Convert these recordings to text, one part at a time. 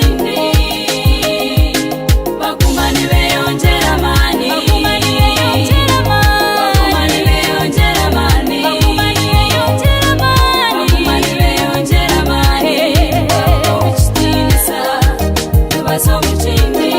kindi. Baguma nibeyongyera amaani. Baguma nibeyongyera amaani. Baguma nibeyongyera amaani. Baguma nibeyongyera amaani. Baguma nibeyongyera amaani. Baruga omu kitiinisa nibaza omu kindi.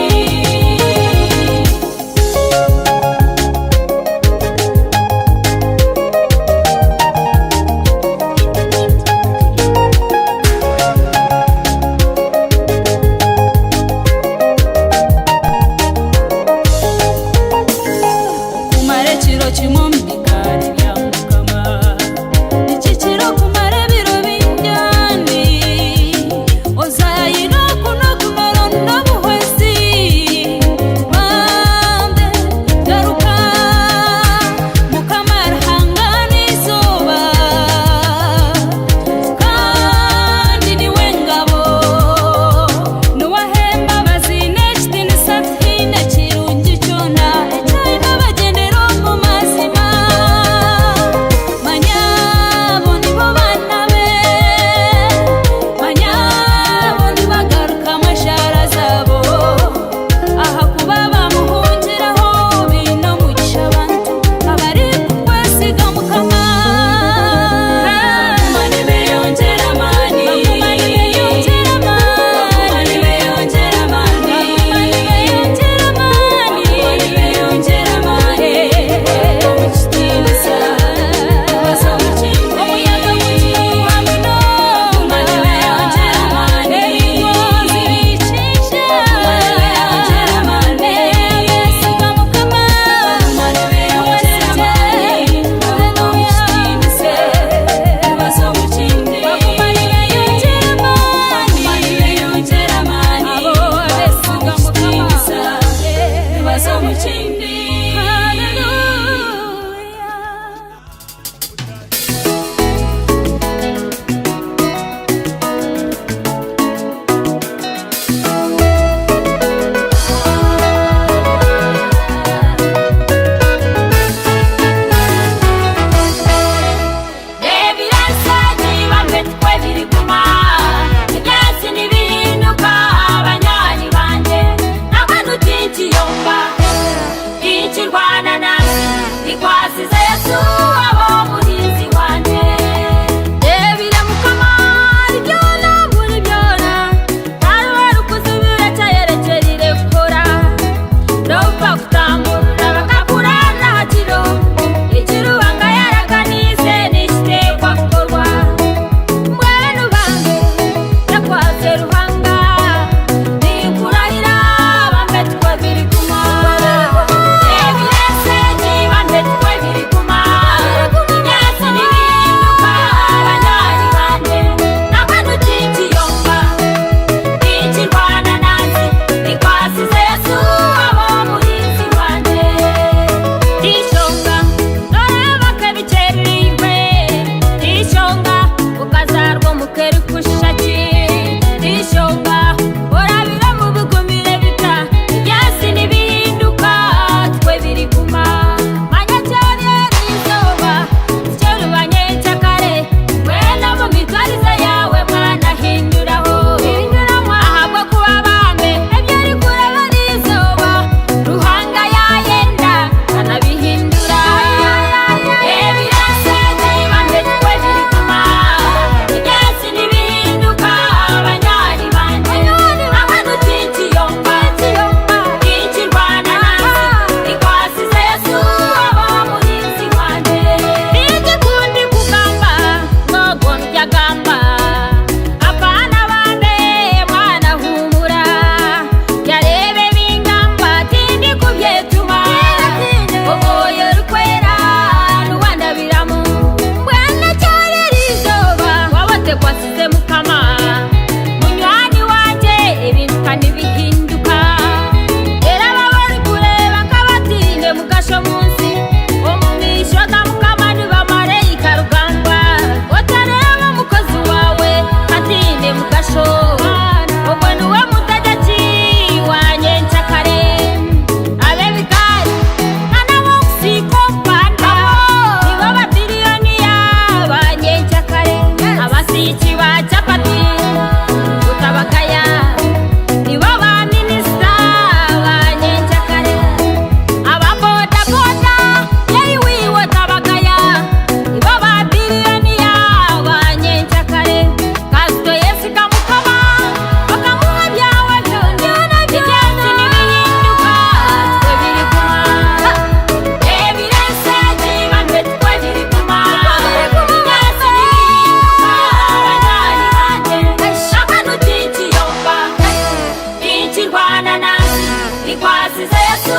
Tinkirwana nansi, nikwasize Yesu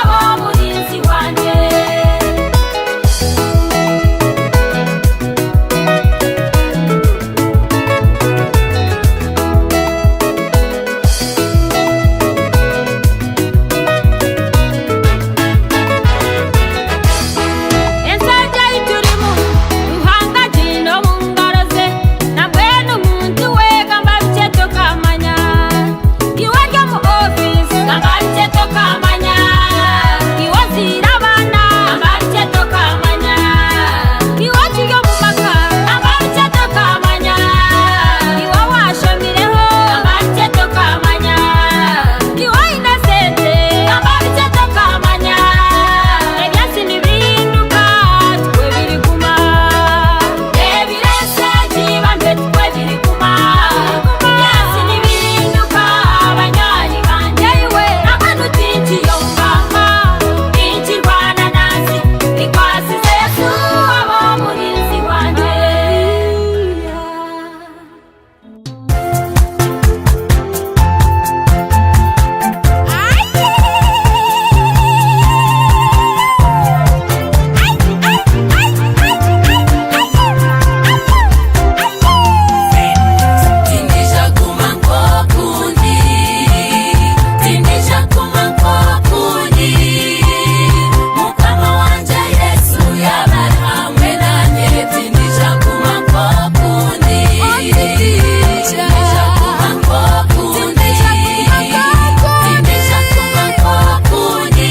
aba omurinzi wangye. Ensi egi ei turimu, Ruhanga agiine omu ngaro ze, na mbwenu muntu we gamba bikye tokamanya. Iwe ori omu ofiisi, gamba bikye tokamanya. Iwe ozaire abaana, gamba bikye tokamanya. Iwe okiri omu maka, gamba bikye tokamanya. Iwe waashomireho, gamba bikye tokamanya. Iwe oine sente, gamba bikye tokamanya. Ebyansi nibihinduka, tikwo biriguma. Ebirese kibambe tikwo biriguma. Ebyansi nibihinduka, banywani bangye iwe. Nambwenu tinkiyomba, tinkirwana nansi, nikwasize Yesu aba omurinzi wangye. Tindija kuma nkokundi, tindija kuma nkokundi. Mukama wanje Yesu yaba ari hamwe nanye. Tindija kuma nkokundi, tindija kuma nkokundi, tindija kuma nkokundi.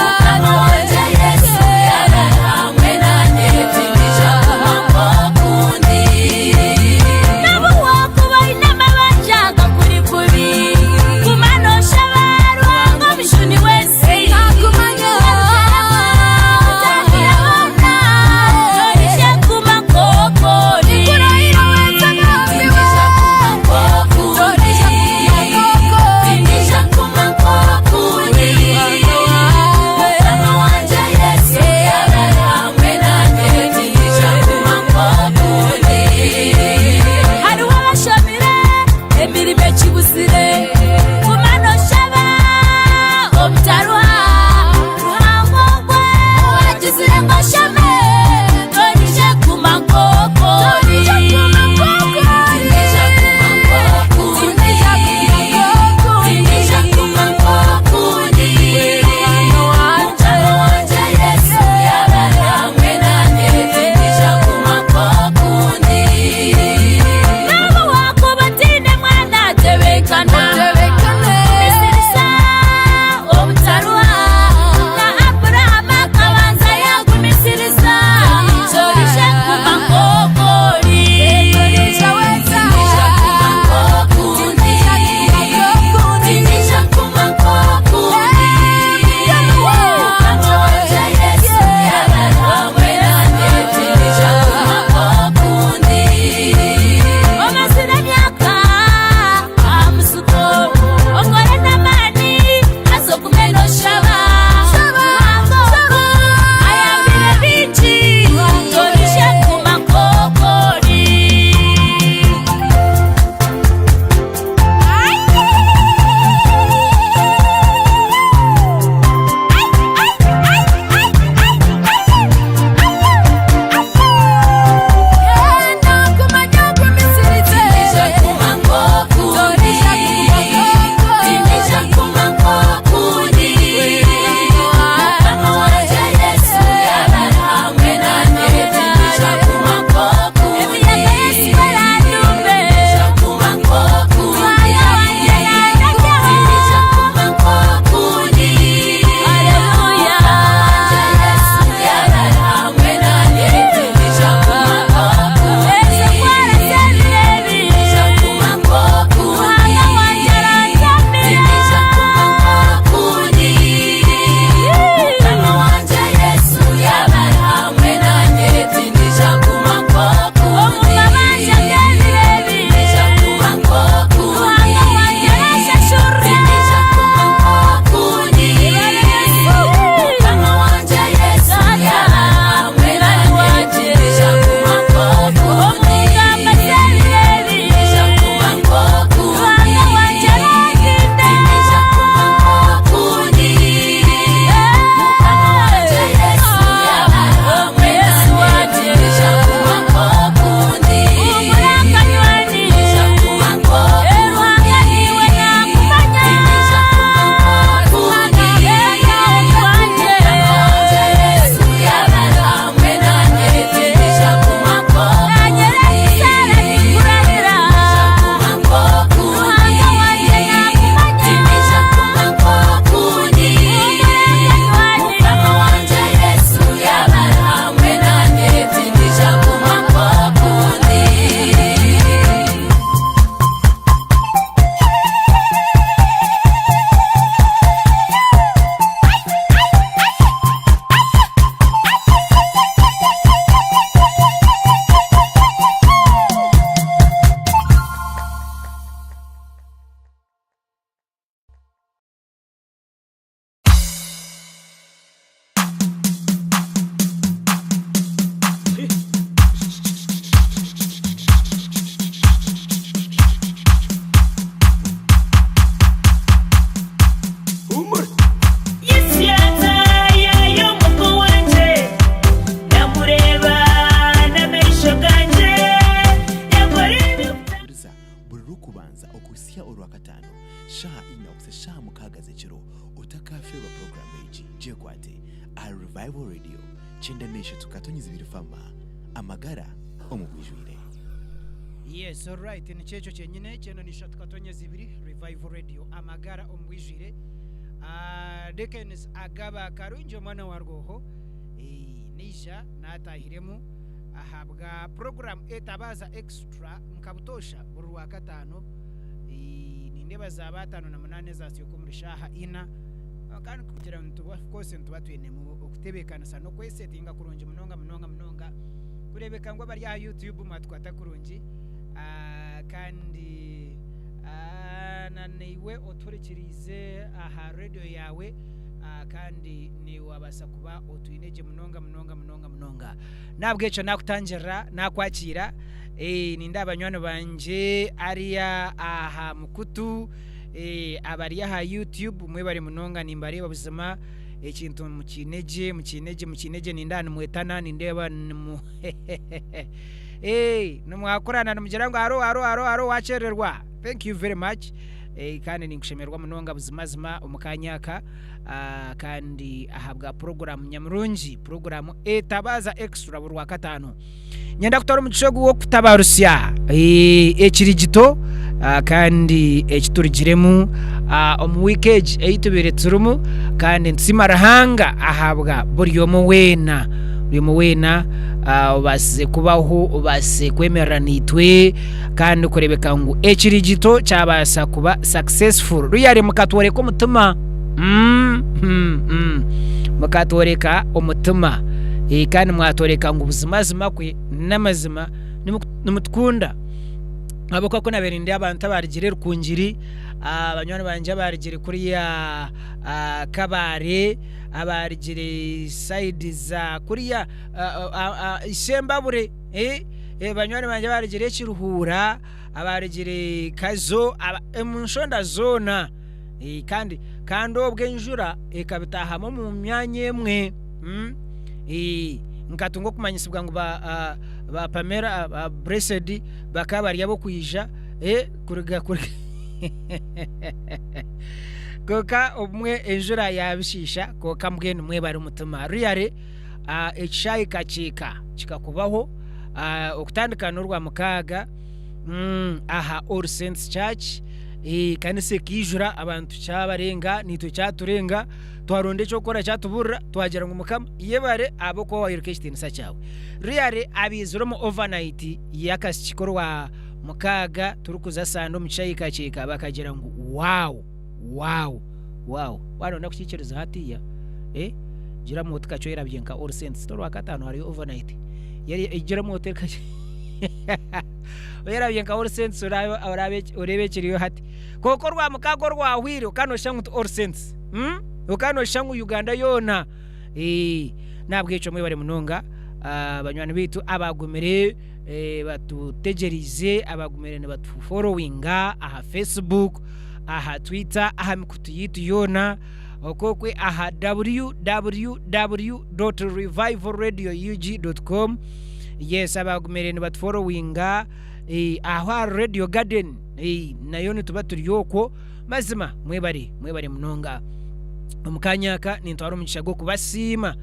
Mukama wanje Yesu yaba ari hamwe nanye. Tindija kuma nkokundi. N'obu wakuba oine amabanja gakuri kubi, guma nooshaba Ruhanga omujuni w'ensi. Otahire hoona, torije kuguma nk'okori. Tindija kuma nkokundi, tindija kuma nkokundi. Mukama wanje Yesu yaba ari hamwe nanye. Tindija kuma nkokundi. Hariho abashomire emirimo ekibuzire, guma nooshaba obutaruha. Ruhanga ogwe owagizire ngu oshome, torije kuguma nk'okori. Tindija kuma nkokundi, tindija kuma nkokundi. Mukama wanje Yesu yaba ari hamwe nanye. Tindija kuma nkokundi. N'obu wakuba otaine mwana tebekana, gumisiriza obutaruha. Na Aburahamu akabanza yagumisiriza. Rwakataano, shaaha ina kuhitsya shaaha mukaaga z'ekiro. Otakaafeerwa puroguraamu egi. Gyekwate ahari Revival Radio, 93 katonyezi ibiri Fama. Amagara omu bwijwire. Yes alright nikyo ekyo kyenyine 93.2 Revival Radio amagara omu bwijwire. Ah, Dickens agaba karungi omwana wa Rwoho eh, naija natahiremu ahabwa program Etabaza Extra nka butoosha buri Rwakataano eh, nindeeba zaaba 58 ezasyoka omuri shaaha ina kandi kugira ngu of course nituba twinemu okutebeekanisa n'okwesetinga kurungi munonga munonga munonga kureebeka ngu abari aha YouTube mwatukwata kurungi ah, kandi ah, na naiwe otuhurikiriize aha radio yaawe ah, kandi naiwe wabaasa kuba otwine gye munonga munonga munonga munonga. N'ahabw'ekyo naakutangirira, naakwakiira, eh, nindeeba banywani bangye hariya aha mukutu, eh, abari aha YouTube mwebare munonga nimbareeba buzima ekintu mukiine gye, mukiine gye, mukiine gye nindeeba nimwetana, nindeeba nimu eh, nimwakurana nimugira ngu haro haro haro haro waakyererwa. Thank you very much. Eh, kandi ninkushemererwa munonga buzimazima omu kaanya aka. Kandi ahabwa puroguraamu nyamurungi, puroguraamu Etabaaza Extra buri Rwakataano. Nyenda kutwara omugisha ogu w'okutabarusya ekirigito kandi eki turugiremu omu wiiki egi ei tubaire turimu kandi nitusiima Ruhanga ahabwa buri omwe weena, buri omwe weena obaasize kubaho, obaasize kwemerera naitwe kandi kureebeka ngu ekirigito kyabaasa kuba successful. Really mukatworeka omutima. Mukatworeka omutima kandi mwatworeka ngu buzimazima kwe n'amazima nimutukunda. Ahabw'okuba ku naabaire ndi abantu abaarugire Rukungiri, banywani bangye abaarugire kuriya Kabare, abaarugire sayidi za kuriya Ishembabure, banywani bangye abaarugire Kiruhura, abaarugire Kazo, omu nshonda zoona. Kandi kandi obwo enjura ekabitaahamu omu myanya emwe. Nkatunga okumanyisibwa ngu ba ba Pamela ba Blessed bakaba bari ab'okwija kuruga kuruga kwonka obumwe enjura yaabishiisha kwonka mbwenu mwebare omutima. Really ekishaayi kakiika kikakubaho okutandika n'orwamukaaga. Aha All Saints Church ekanisa ekaijura abantu kyabarenga naitwe kyaturenga twaronda eky'okukora kyatuburira twagira ngu Mukama yebare ahabw'okuba wayoreka ekitiinisa kyawe. Really abaizire omu overnight y'akasiki k'orwamukaaga turikuza Sande omu kishaayi bakagira ngu wow! Wow! Wow! Waaba nooyenda kukiikiriza hatiiya, gira omu kakye oyerabye nka All Saints t'orwakataano hariyo overnight. Gira omu hoteri kakye oyerabye nka All Saints oreebe ekiriyo hati. Kwonka orwamukaaga orwahweire okaba nooshusha ngu ti All Saints. Okaba nooshusha ngu Uganda yoona. N'ahabw'ekyo mwebare munonga banywani baitu abaagumire batutegyereize, abaagumire nibatuforowinga aha Facebook, aha Twitter, aha mikutu yaitu yoona, okwo aha www dot revival radio ug dot com. Yes, abaagumire nibatuforowinga aho aha Radio Garden nayo nituba turi okwo. Mazima mwebare, mwebare munonga. Omu kaanya aka nintwara omugisha gw'okubasiima.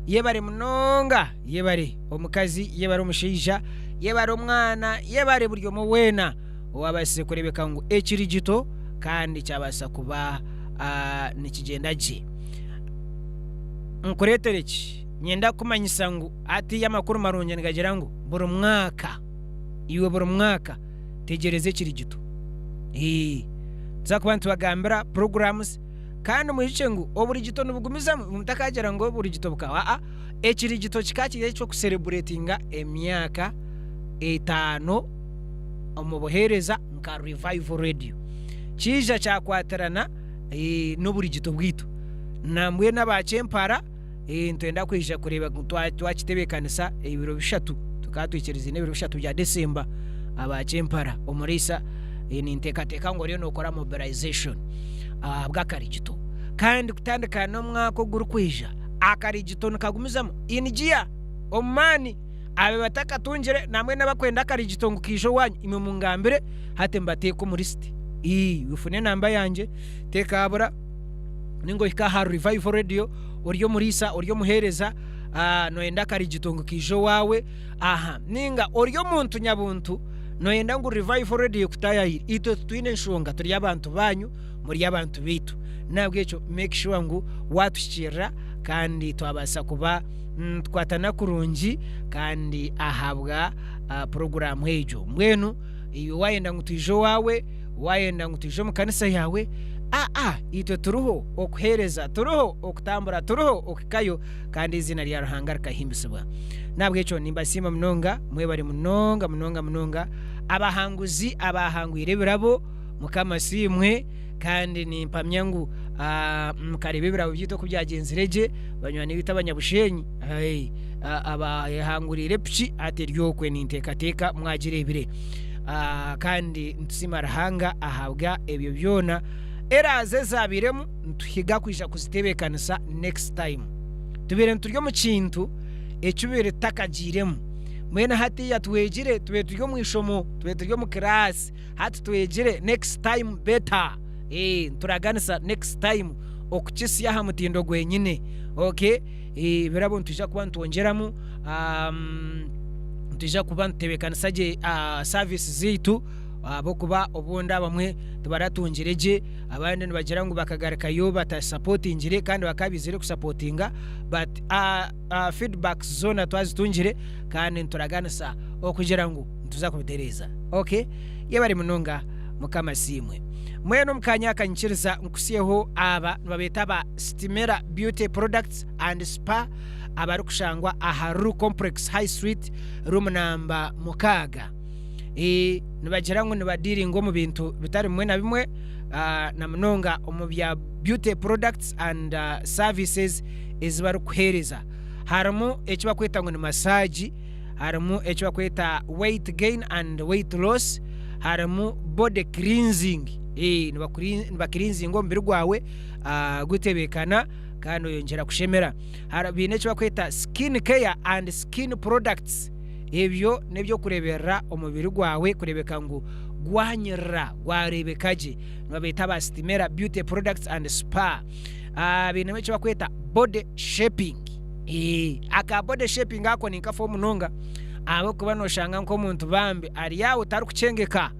Yebare munonga, yebare omukazi, yebare omushaija, yebare omwana, yebare buri omwe weena owaabaasize kureebeka ngu ekirigito kandi kyabaasa kuba nikigyenda gye. Nkureetere ki? Niinyenda kukumanyisa ngu hatiiya amakuru marungi nigagira ngu buri mwaka, iwe buri mwaka tegyereza ekirigito. Nituza kuba nitubagambira programs kandi mwijukye ngu oburigito nibugumizamu mutakagira ngu oburigito bukahwa aa ekirigito kikaba kiri eky'okusereburetinga emyaka etaano omu buheereza nka Revival Radio. Kiija kyakwatirana n'oburigito bwaitu. Nambwenu aba Kyempara nitwenda kwija kureeba ngu twakitebeekanisa ebiro bishatu, tukaba twikiriziine ebiro bishatu bya December aba Kyempara omuriisa ninteekateeka ngu oriyo nookora mobilization ahabw'akarigito. Kandi kutandika n'omwaka ogurikwija akarigito nikagumizamu in gear, omu maani. Abo abatakatungire nambwenu abakwenda akarigito ngu kaije owaanyu, imwe mungambire hati mbateeke omu lisiti. Ii, Ufune enamba yangye, tekaabura, ninga ohike aha Revival Radio, ori omuriisa, ori omuheereza, noyenda akarigito ngu kaije owaawe, aha, ninga ori omuntu nyabuntu, noyenda ngu Revival Radio ekutaayayire, itwe titwine nshonga, turi abantu baanyu, muri abantu baitu. N'ahabw'ekyo make sure ngu waatuhikiirira kandi twabaasa kuba nitukwatana kurungi kandi ahabwa puroguraamu egyo. Mbwenu iwe waayenda ngu twije owaawe, waayenda ngu twije omu kanisa yaawe, aa itwe turiho okuheereza, turiho okutambura, turiho okuhikayo kandi eiziina rya Ruhanga rikahimbisibwa. N'ahabw'ekyo nimbasiima munonga, mwebare munonga munonga munonga abahanguzi abaahangwire ebirabo. Mukama asiimwe, kandi nimpamya ngu mukareeba ebirabo byaitu oku byagyenzire gye, banywani baitu abanyabushenyi abaayehanguriire piki hati eri okwe ninteekateeka mwagireebire. Kandi nitusiima Ruhanga ahabwa ebyo byona. Eraazi ezaabairemu nituhiga kwija kuzitebeekanisa next time. Tubaire nituri omu kintu eki tubaire tutakagiiremu. Mbwenu hatiiya twegire, tubaire turi omu ishomo, tubaire turi omu kiraasi. Hati twegire next time better eeh nituraganisa next time okukisya aha mutindo gwenyine ok ebirabo nitwija kuba nitwongyeramu nitwija kuba nitutebekanisa gye service zaitu ahabw'okuba obundi abamwe tibaratungire gye abandi nibagira ngu bakagarukayo batasapotingire kandi bakaba baizire kusapotinga but feedbacks zoona twazitungire kandi nituraganisa okugira ngu nituza kubitereeza. Ok yebare munonga mukama asiimwe. Mbwenu omu kaanya aka nyikiriza nkutsyeho aba nibabeeta aba Stimera Beauty Products and Spa abarikushangwa aha Ruru Complex High Street room namba 6. Eeh nibagira ngu nibadiiringa omu bintu bitari bimwe na bimwe na munonga omu bya beauty products and services ezi barikuheereza. Harimu eki barikweta ngu ni massage. Harimu eki barikweta weight gain and weight loss, harimu body cleansing, nibakirinzinga omubiri gwawe gutebeekana kandi oyongyera kushemera. Baine eki barikweta skin care and skin products, ebyo n'eby'okureeberera omubiri gwawe kureebeka ngu gwanyirira gwareebeka gye. Nibabeeta aba Stimera Beauty Products and Spa. Bainemu eki barikweta body shaping. Aka body shaping ako ninkafaho munonga ahabw'okuba noshanga nk'omuntu bambi ari aho tarikukyengeka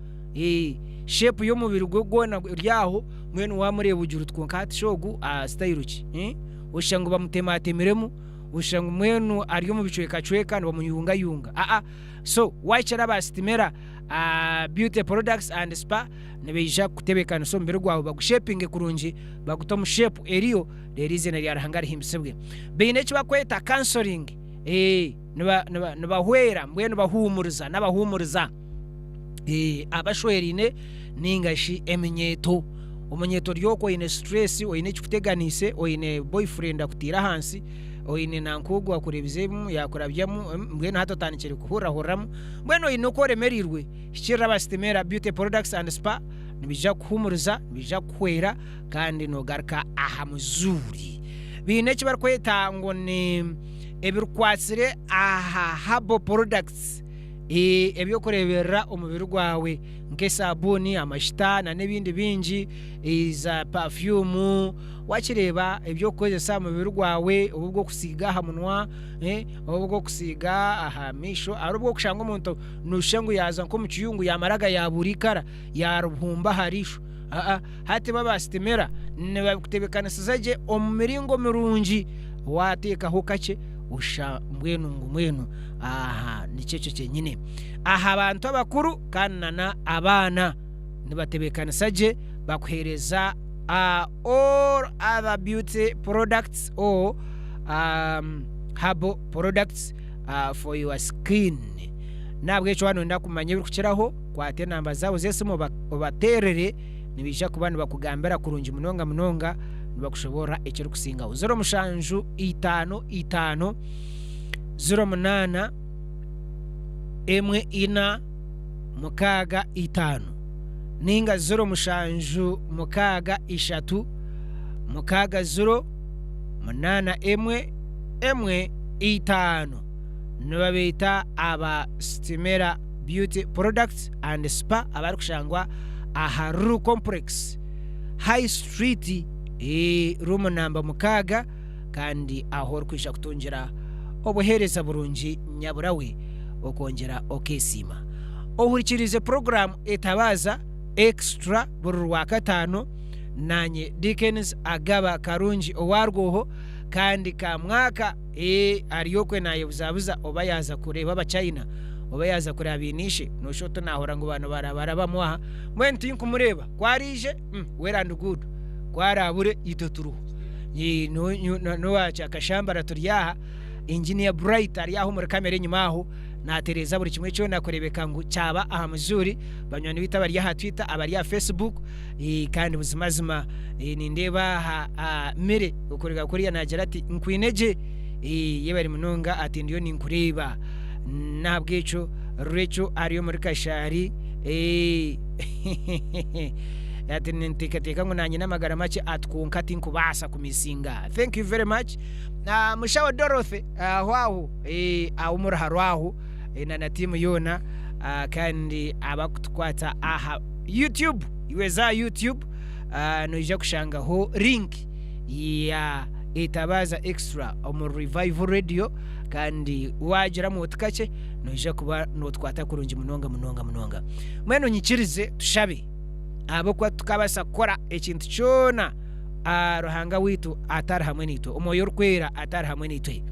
shape y'omubiri gwe gwona eri aho mbwenu wamureeba ogira oti kwonka hati shi ogu sitayiro ki? Oshusha ngu bamutematemiremu, oshusha ngu mbwenu ari omu bicwekacweka nibamuyungayunga aa so wahikiira aba Sitimera Beauty Products and Spa nibaija kukutebeekanisa omubiri gwawe bagushepinge kurungi bagute omu shape eriyo. Reero eiziina rya Ruhanga rihimbisibwe. Baine eki barikweta counseling, nibahwera mbwenu nibahuumuriza n'abahuumuriza abashweraine nainga shi eminyeeto. Omunyeeto ori okwo oine stress, oine ekikuteganiise, oine boyfriend akutaire ahansi, oine nanka ogu akureebizemu yaakurabyamu mbwenu hati otandikire kuhurira-huriramu, mbwenu oine oku oremereirwe, hikiirira aba Sitimera Beauty Products and Spa nibaija kukuhuumuriza, nibaija kukuhwera. Kandi noogaruka aha muzuuri. Baine eki barikweta ngu ni ebirikwatsire aha herbal products, eby'okureeberera omubiri gwawe nk'esabuuni, amashita n'ebindi bingi, za pafyumu, waakireeba eby'okukozesa aha mubiri gwawe oba obw'okusiiga aha munwa, oba obw'okusiiga aha maisho, hariho obu orikushanga omuntu nooshusha ngu yaaza nk'omu kiyungu yaamara aga yaabuura eikara yaarihumba aha riisho. Aa Hati bo abasitimira nibabikutebekanisiza gye omu miringo mirungi, waateekaho kakye oshusha mbwenu ngu mbwenu aha nikyo ekyo kyenyine. Aha bantu abakuru kandi na n'abaana nibatebeekanisa gye bakuheereza all other beauty products or herbal products for your skin. N'ahabw'ekyo waaba nooyenda kumanya ebirikukiraho, kwata enamba zaabo z'esimu obateerere. Nibaija kuba nibakugambira kurungi munonga munonga nibakushoboorora ekirikusingaho. 07 itaano itaano 08 emwe ina mukaaga itaano ninga 07 mukaaga ishatu mukaaga ziro munaana emwe emwe itaano. Nibabeeta aba Sitimera Beauty Products and Spa abarikushangwa. aha Ruru Complex, High Street, room namba mukaaga kandi aho orikwija kutungira obuheereza burungi nyabura we okongyera okeesiima. Ohurikiriize puroguraamu Etabaaza Extra buri Rwakataano naanye Dickens Agaba Karungi owa Rwoho kandi Kamwaka ee ari okwe naayebuzabuza oba yaaza kureeba Abachina oba yaaza kureeba beine ishe nooshusha oti naahurira ngu banu barabarabamu aha mbwenu tinkumureeba ku araije well and good ku araabure itwe turiho n'owa Kyakashambara turi aha Engineer Bright ari aho omuri kamera enyima aho naatereeza buri kimwe kyona kureebeka ngu kyaba aha muzuuri. Banywani baitu abari aha Twitter, abari aha Facebook kandi buzimazima nindeeba aha Mary okuruga kuriya naagira ati nkwine gye yebare munonga ati ndiyo ninkureeba. N'ahabw'ekyo Rachel ari omuri Kashari ati ninteekateeka ngu naanye n'amagara makye ati kwonka tinkubaasa kumisinga. Thank you very much. Mushaho Dorothy aho aho aho omuri Harwaho na na tiimu yoona kandi abakutukwata aha YouTube iwe za YouTube noija kushangaho link ya Etabaaza Extra omu Revival Radio kandi waagiramu oti kakye noija kuba notukwata kurungi munonga munonga munonga. Mbwenu nyikirize tushabe ahabw'okuba titukabaasa kukora ekintu kyona Ruhanga waitu atari hamwe naitwe, Omwoyo Orikwera atari hamwe naitwe.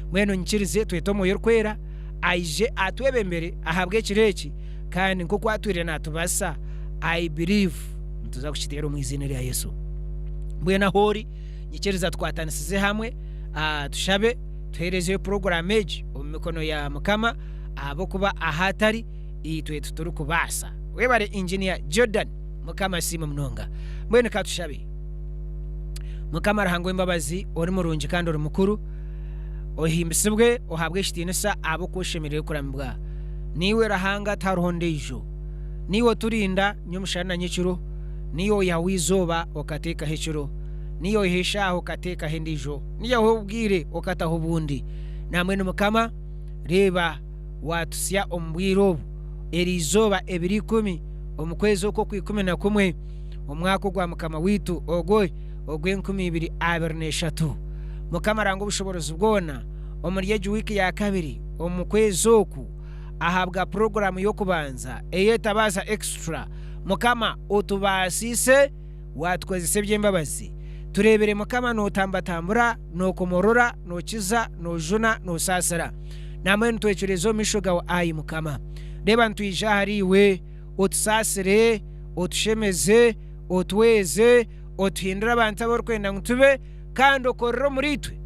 Mbwenu nyikirize twete Omwoyo Orikwera aije atwebembere ahabw'ekiro eki, kandi nk'oku atwire naatubaasisa, I believe nituza kukiteera omu iziina rya Yesu. Mbwenu ahu ori, nyikiriza tukwatanisize hamwe, tushabe, tuheerezeyo puroguraamu egi omu mikono ya Mukama, ahabw'okuba ahu atari, itwe titurikubaasa. Webare Engineer Jordan. Mukama asiimwe munonga. Mbwenu ka tushabe. Mukama Ruhanga w'embabazi, ori murungi kandi ori mukuru, ohimbisibwe, ohabwe ekitiinisa ahabw'okuba oshemereire kuramibwa. Niiwe Ruhanga tihariho ondiijo. Niiwe oturinda nyomushana na nyekiro, niiwe oihaho eizooba okateekaho ekiro, niiwe oiha eshaaha okateekaho endiijo, niiwe oiha obwire okataho obundi. Nambwenu Mukama, reeba waatutsya omu bwire obu, eri izooba ebiro ikumi, omu kwezi okw'okwikumi na kumwe, omwaka ogwa Mukama waitu ogwo ogw'enkumi ibiri abiri n'eshatu. Mukama Ruhanga Ow'obushoboorozi bwona, omuri egi wiiki ya kabiri omu kwezi oku, ahabwa puroguraamu y'okubanza ey'Etabaaza Extra, Mukama otubaasiise waatukozesa eby'embabazi. Tureebire Mukama nootambatambura, nookomorora, nookiza, noojuna, noosaasira. Nambwenu nitwecureeza omu maisho gaawe, ai Mukama. Reeba nitwija ahariiwe, otusaasire, otushemeze, otweze, otuhindure abantu abu orikwenda ngu tube, kandi okorere omuriitwe,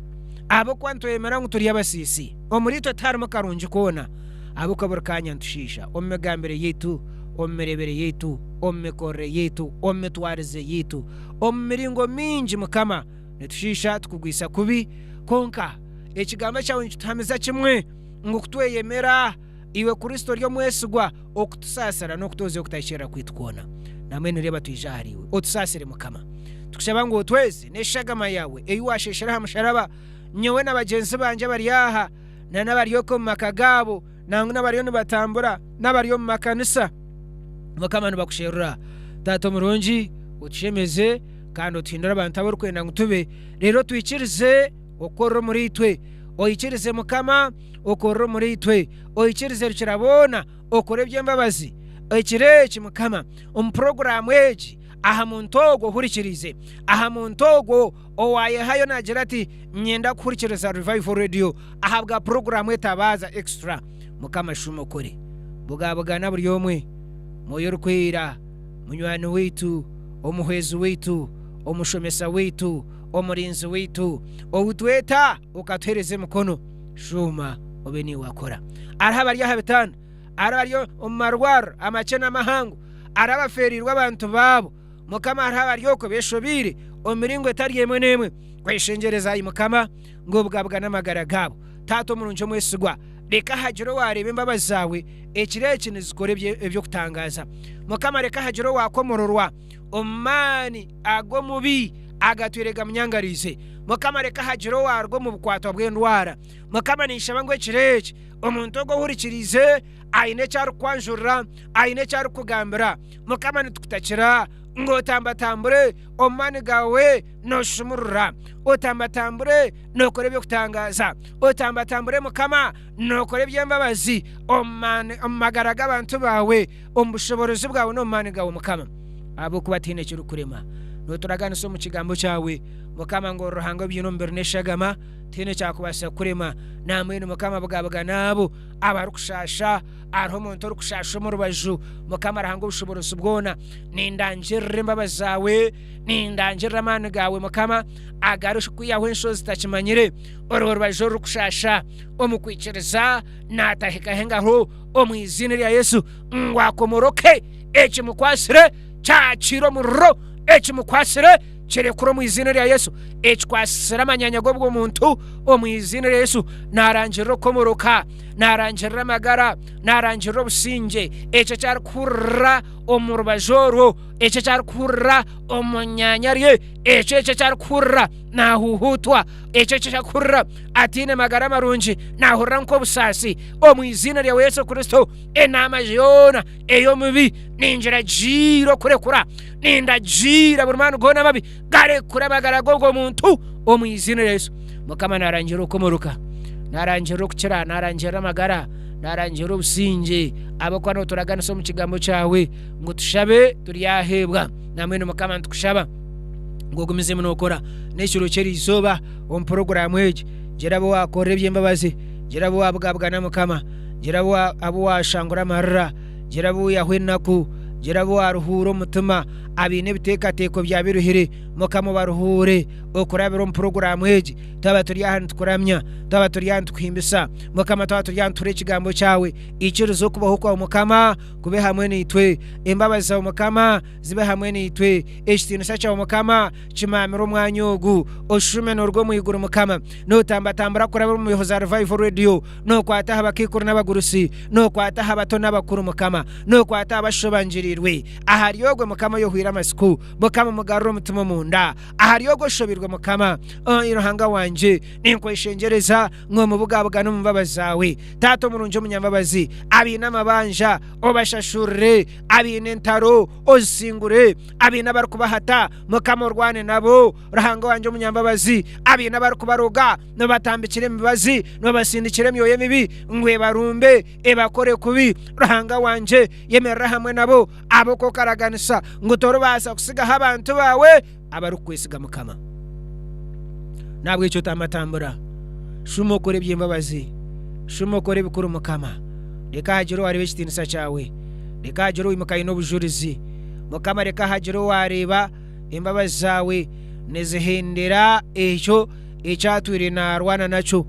ahabw'okuba nitwemera ngu turi abasiisi. Omuriitwe tiharimu karungi koona, ahabw'okuba buri kaanya nitushiisha omu migambire yaitu, omu mireebere yaitu, omu mikorere yaitu, omu mitwarize yaitu, omu miringo mingi, Mukama, nitushiisha tukugwisa kubi. Kwonka Ekigambo kyawe nikituhamiza kimwe ngu ku tweyemera, Iwe Kristo ori omwesigwa okutusaasira n'okutwozya okutahikiirira kwaitu kwona. Nambwenu reeba twija ahariiwe. Otusaasire Mukama. Tukushaba ngu otweze n'eshagama yaawe ei waasheeshere aha musharaba, nyowe na bagyenzi bangye abari aha, na n'abari okwo omu maka gaabo, nangwa n'abariyo nibatambura, n'abari omu makanisa. Mukama nibakusherura. Taata omurungi, otushemeze kandi otuhindure abantu abu orikwenda ngu tube, reero otwikirize okukorera omuriitwe. Oikirize Mukama okorere omuriitwe. Oikirize Rukiraboona okore eby'embabazi ekiro eki, Mukama, omu puroguraamu egi, aha muntu ogwo ohurikiriize, aha muntu ogwo owaayehayo naagira ati, Niinyenda kuhurikiriza Revival Radio ahabwa puroguraamu Etabaaza Extra. Mukama, shuuma okore. Bugabugana buri omwe. Mwoyo Orikwera, munywani waitu, omuhwezi waitu, omushomesa waitu, omurinzi waitu, ou tweta okatuheereza emikono, shuuma obe niiwe wakora. Hariho abari aha bitanda, hariho abari omu marwariro amakye n'amahango, hariho abafeereirwe abantu baabo, Mukama, hariho abari okwo beeshobeire omu miringo etari emwe n'emwe. Kweshengyereza, ai Mukama, ngu obugabugane amagara gaabo. Taata omurungi omwesigwa, reka hagire owaareeba embabazi zaawe ekiro eki nizikora eby'okutangaaza. Mukama, reka hagire owaakomororwa omu maani ag'omubi. agatwire gamunyangariize. Mukama reka hagire owaaruga omu bukwatwa bw'endwara. Mukama ninshaba ngu ekiro eki omuntu ogu ohurikiriize aine eki arikukwanjurira, aine eki arikukugambira. Mukama nitukutakira ngu otambatambure omu maani gaawe nooshumurura, otambatambure nookora eby'okutangaaza, otambatambure Mukama nookora eby'embabazi omu magara g'abantu baawe, omu bushoboorozi bwawe n'omu maani gaawe Mukama, ahabw'okuba tihaine ekirikurema. Nooturaganisa omu kigambo kyawe Mukama ngu ori Ruhanga obiine omubiri n'eshagama, tihaine ekyakubaasa kukurema. Nambwenu Mukama bugabugana abo abarikushaasha, hariho omuntu orikushaasha omu rubaju, Mukama Ruhanga obushoboorozi bwona, nindangirira embabazi zaawe, nindangirira amaani gaawe Mukama, agarikwihaho enshozi zitakimanyire, orwo rubaju orurikushaasha omu kwikiriza naatahikaho engaro omu iziina rya Yesu ngu akomoroke, ekimukwatsire kyakiire omuriro, ekimukwatsire kirekure omu iziina rya Yesu, ekikwatsire amanyanya g'obwo muntu omu iziina rya Yesu, naarangirira okukomoroka, naarangirira amagara, naarangirira obusingye, ekyo eki arikuhurira omu rubaju orwo, ekyo eki arikuhurira omu nyanya rye, ekyo ekyo eki arikuhurira naahuuhuutwa, ekyo ekyo eki arikuhurira ataine magara marungi, naahurira nk'obusaasi, omu iziina ryawe Yesu Kristo, enaama yoona ey'omubi ningiragiira okurekura, nindagiira buri maani goona amabi garekure amagara g'ogwo muntu omu iziina rya Yesu. Mukama naarangirira okukomoroka, naarangirira okukira, naarangirira amagara, naarangirira obusingye, ahabw'okuba nooturaganisa omu kigambo kyawe ngu tushabe turyaheebwa. Nambwenu Mukama nitukushaba ngu ogumizemu nookora n'ekiro ky'eriizooba omu puroguraamu egi. Gira abu waakorera eby'embabazi, gira abu waabugabugana Mukama, gira abu waashangura amarira, gira abu waihaho enaku, gira abu waaruhuura omutima, abaine ebiteekateeko bya biruhire, Mukama obaruhuure okurabira omu puroguraamu egi. Twaba turi aha nitukuramya, twaba turi aha nitukuhimbisa, Mukama twaba turi aha nituhurira ekigambo kyawe, ikiriza okubaho kwawe Mukama kube hamwe naitwe. Embabazi zaawe Mukama zibe hamwe naitwe. Ekitiinisa kyawe Mukama kimaamire omwanya ogu. Oshuume nooruga omu iguru Mukama, nootambatambura kurabira omu miho za Revival Radio, nookwata aha bakaikuru n'abagurusi, nookwata aha bato n'abakuru Mukama, nookwata aha bashobangiriirwe. Ahari ogwe Mukama oyohwire amatsiko, Mukama omugarure omutima omunda. Ahari ogwe oshobirwe Mukama, Ai Ruhanga wangye, ninkweshengyereza ngu omubugabugane omu mbabazi zaawe. Taata omurungi omunyambabazi, abaine amabanja obashashurire, abaine entaro ozisingure, abaine abarikubahata Mukama orwane nabo. Ruhanga wangye omunyambabazi, abaine abarikubaroga nobatambikira emibazi, nobasindikira emyoyo emibi ngu ebarumbe, ebakore kubi. Ruhanga wangye, yemerera hamwe nabo ahabw'okuba okaraganisa ngu toribaasa kutsigaho abantu baawe abarikukwesiga Mukama. N'ahabw'ekyo tambatambura, shuma okore eby'embabazi, shuma okore ebikuru Mukama. Reka hagire owareeba ekitiinisa kyawe, reka hagire owimuka aine obujurizi. Mukama reka hagire owareeba embabazi zaawe nizihendera ekyo eki atwire naarwana nakyo,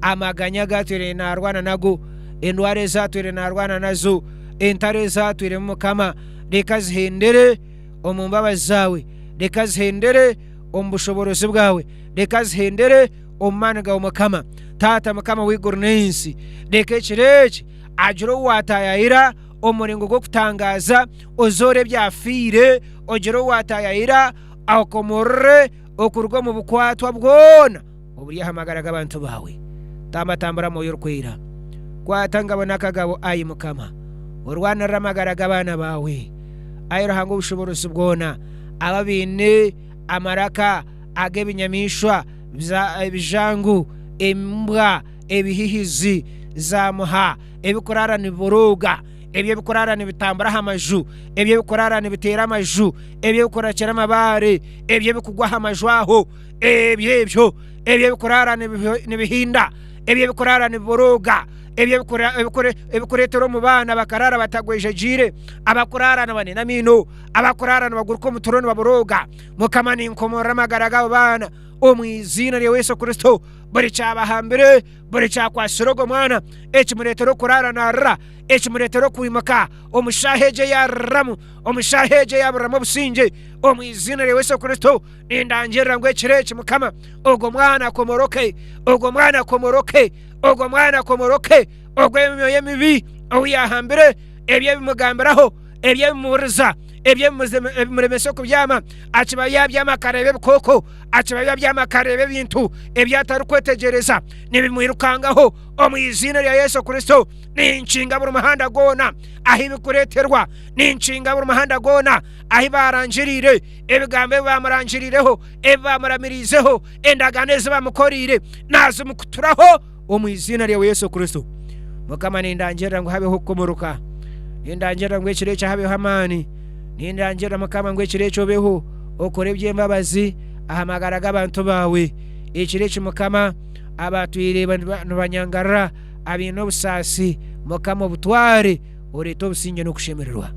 amaganya agu atwire naarwana nago, endwara ezi atwire naarwana nazo, entaro ezi atwiremu Mukama, reka zihendere omu mbabazi zaawe, reka zihendere omu bushoboorozi bwawe, reka zihendere omu maani gaawe Mukama. Taata Mukama w'eiguru n'ensi, reka ekiro eki agire ou waataayaayira omu muringo gw'okutangaaza, ozoore ebyafiire, ogire ou waataayaayira akomorore okuruga omu bukwatwa bwona oburi aha magara g'abantu baawe. Tambatambura Mwoyo Orikwera. Kwata ngabo n'akagabo, ai Mukama, orwanirire amagara g'abaana baawe. Ai Ruhanga ow'obushoboorozi bwona, abo abaine amaraka ag'ebinyamaishwa, ebijangu, embwa, ebihihizi, zaamuha, ebikuraara nibiborooga, ebyo ebikuraara nibitambura aha maju, ebyo ebikuraara nibiteera amaju, ebyo ebikurakira amabaare, ebyo ebikugwa aha maju aho, ebyo ebyo, ebyo ebikuraara nibihinda, ebyo ebikuraara nibiborooga, ebyo ebikureetera omu baana bakaraara batagwejegyeire, abakuraara nibanena amaino, abakuraara nibaguruka omu turo nibaborooga. Mukama ninkomorora amagara g'abo baana omu iziina rya Yesu Kristo. Buri kyabahambire, buri kyakwatsire ogwo mwana, ekimureetera okuraara naarira, ekimureetera okwimuka omu shaaha egyo ei aririramu, omu shaaha egyo ei aburiramu obusingye, omu iziina rya Yesu Kristo nindangirira ngu ekiro eki Mukama, ogwo mwana akomoroke, ogwo mwana akomoroke, ogwo mwana akomoroke, ogwo emyoyo emibi ou yaahambire, ebyo ebimugambiraho, ebyo ebimuhuriza, Ebyo ebimuremesa okubyama, akiba yaabyama akareeba ebikooko, akiba yaabyama akareeba ebintu ebi atarikwetegyereza nibimwirukangaho. Omu iziina rya Yesu Kristo, ninkinga buri muhanda gwona ahu bikureeterwa, ninkinga buri muhanda gwona ahu baarangiriire, ebigambo ebi baamurangiriireho, ebi baamuramiriizeho, endagaano ezi baamukoreire, naazimukuturaho omu iziina ryawe Yesu Kristo. Mukama nindangirira ngu habeho okukomooroka, nindangirira ngu ekiro ekyo habeho amaani, nindangirira Mukama ngu ekiro ekyo obeho okore eby'embabazi aha magara g'abantu baawe. Ekiro eki Mukama abatwire nibanyangarira abaine obusaasi, Mukama obutware oreete obusingye n'okushemererwa.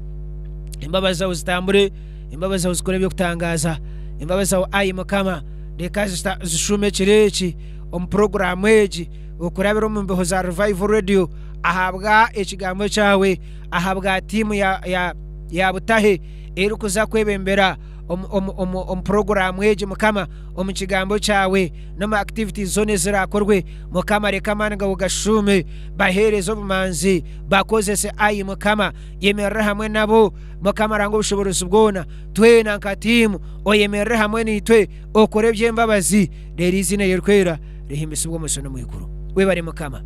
Embabazi zaawe zitambure, embabazi zaawe zikore eby'okutangaaza, embabazi zaawe ai Mukama reka zishuume ekiro eki omu puroguraamu egi okurabira omu mbeho za Revival Radio ahabwa ekigambo kyawe, ahabwa tiimu ya, ya, ya Butahe erikuza kwebembera omu, omu, omu, omu puroguraamu egi Mukama, omu kigambo kyawe n'omu activities zoona eziraakorwe. Mukama reka amaani gawe gashuume, baheereze obumanzi, bakozese ai Mukama, yemerera hamwe nabo Mukama ranga obushoboorozi bwona, twena nka tiimu oyemerere hamwe naitwe okore eby'embabazi, reero eiziina eririkwera rihimbisibwe omu nsi n'omu iguru. Webare Mukama,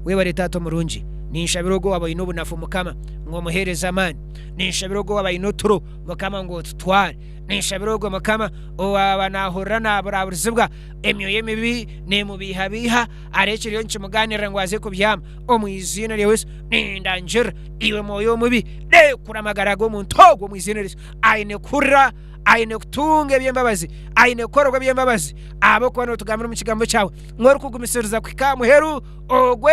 webare Taata omurungi, ninshabira ogwo owaaba oine obunafu Mukama ngu omuheereze amaani, ninshabira ogwo owaaba aine oturo Mukama ngu otutware, ninshabira ogwo Mukama owaaba naahurira naaburaburizibwa emyoyo emibi neemubiihabiiha, areekireyo nikimugaaniirira ngu aze kubyama, omu iziina rya Yesu nindangirira iwe mwoyo omubi rekura amagara g'omuntu ogwo omu iziina rya Yesu. Aine kuhurira, aine kutunga eby'embabazi, aine kukorerwa eby'embabazi ahabw'okuba nootugambira omu kigambo kyawe ngu orikugumisiriza kuhika aha muheru ogwe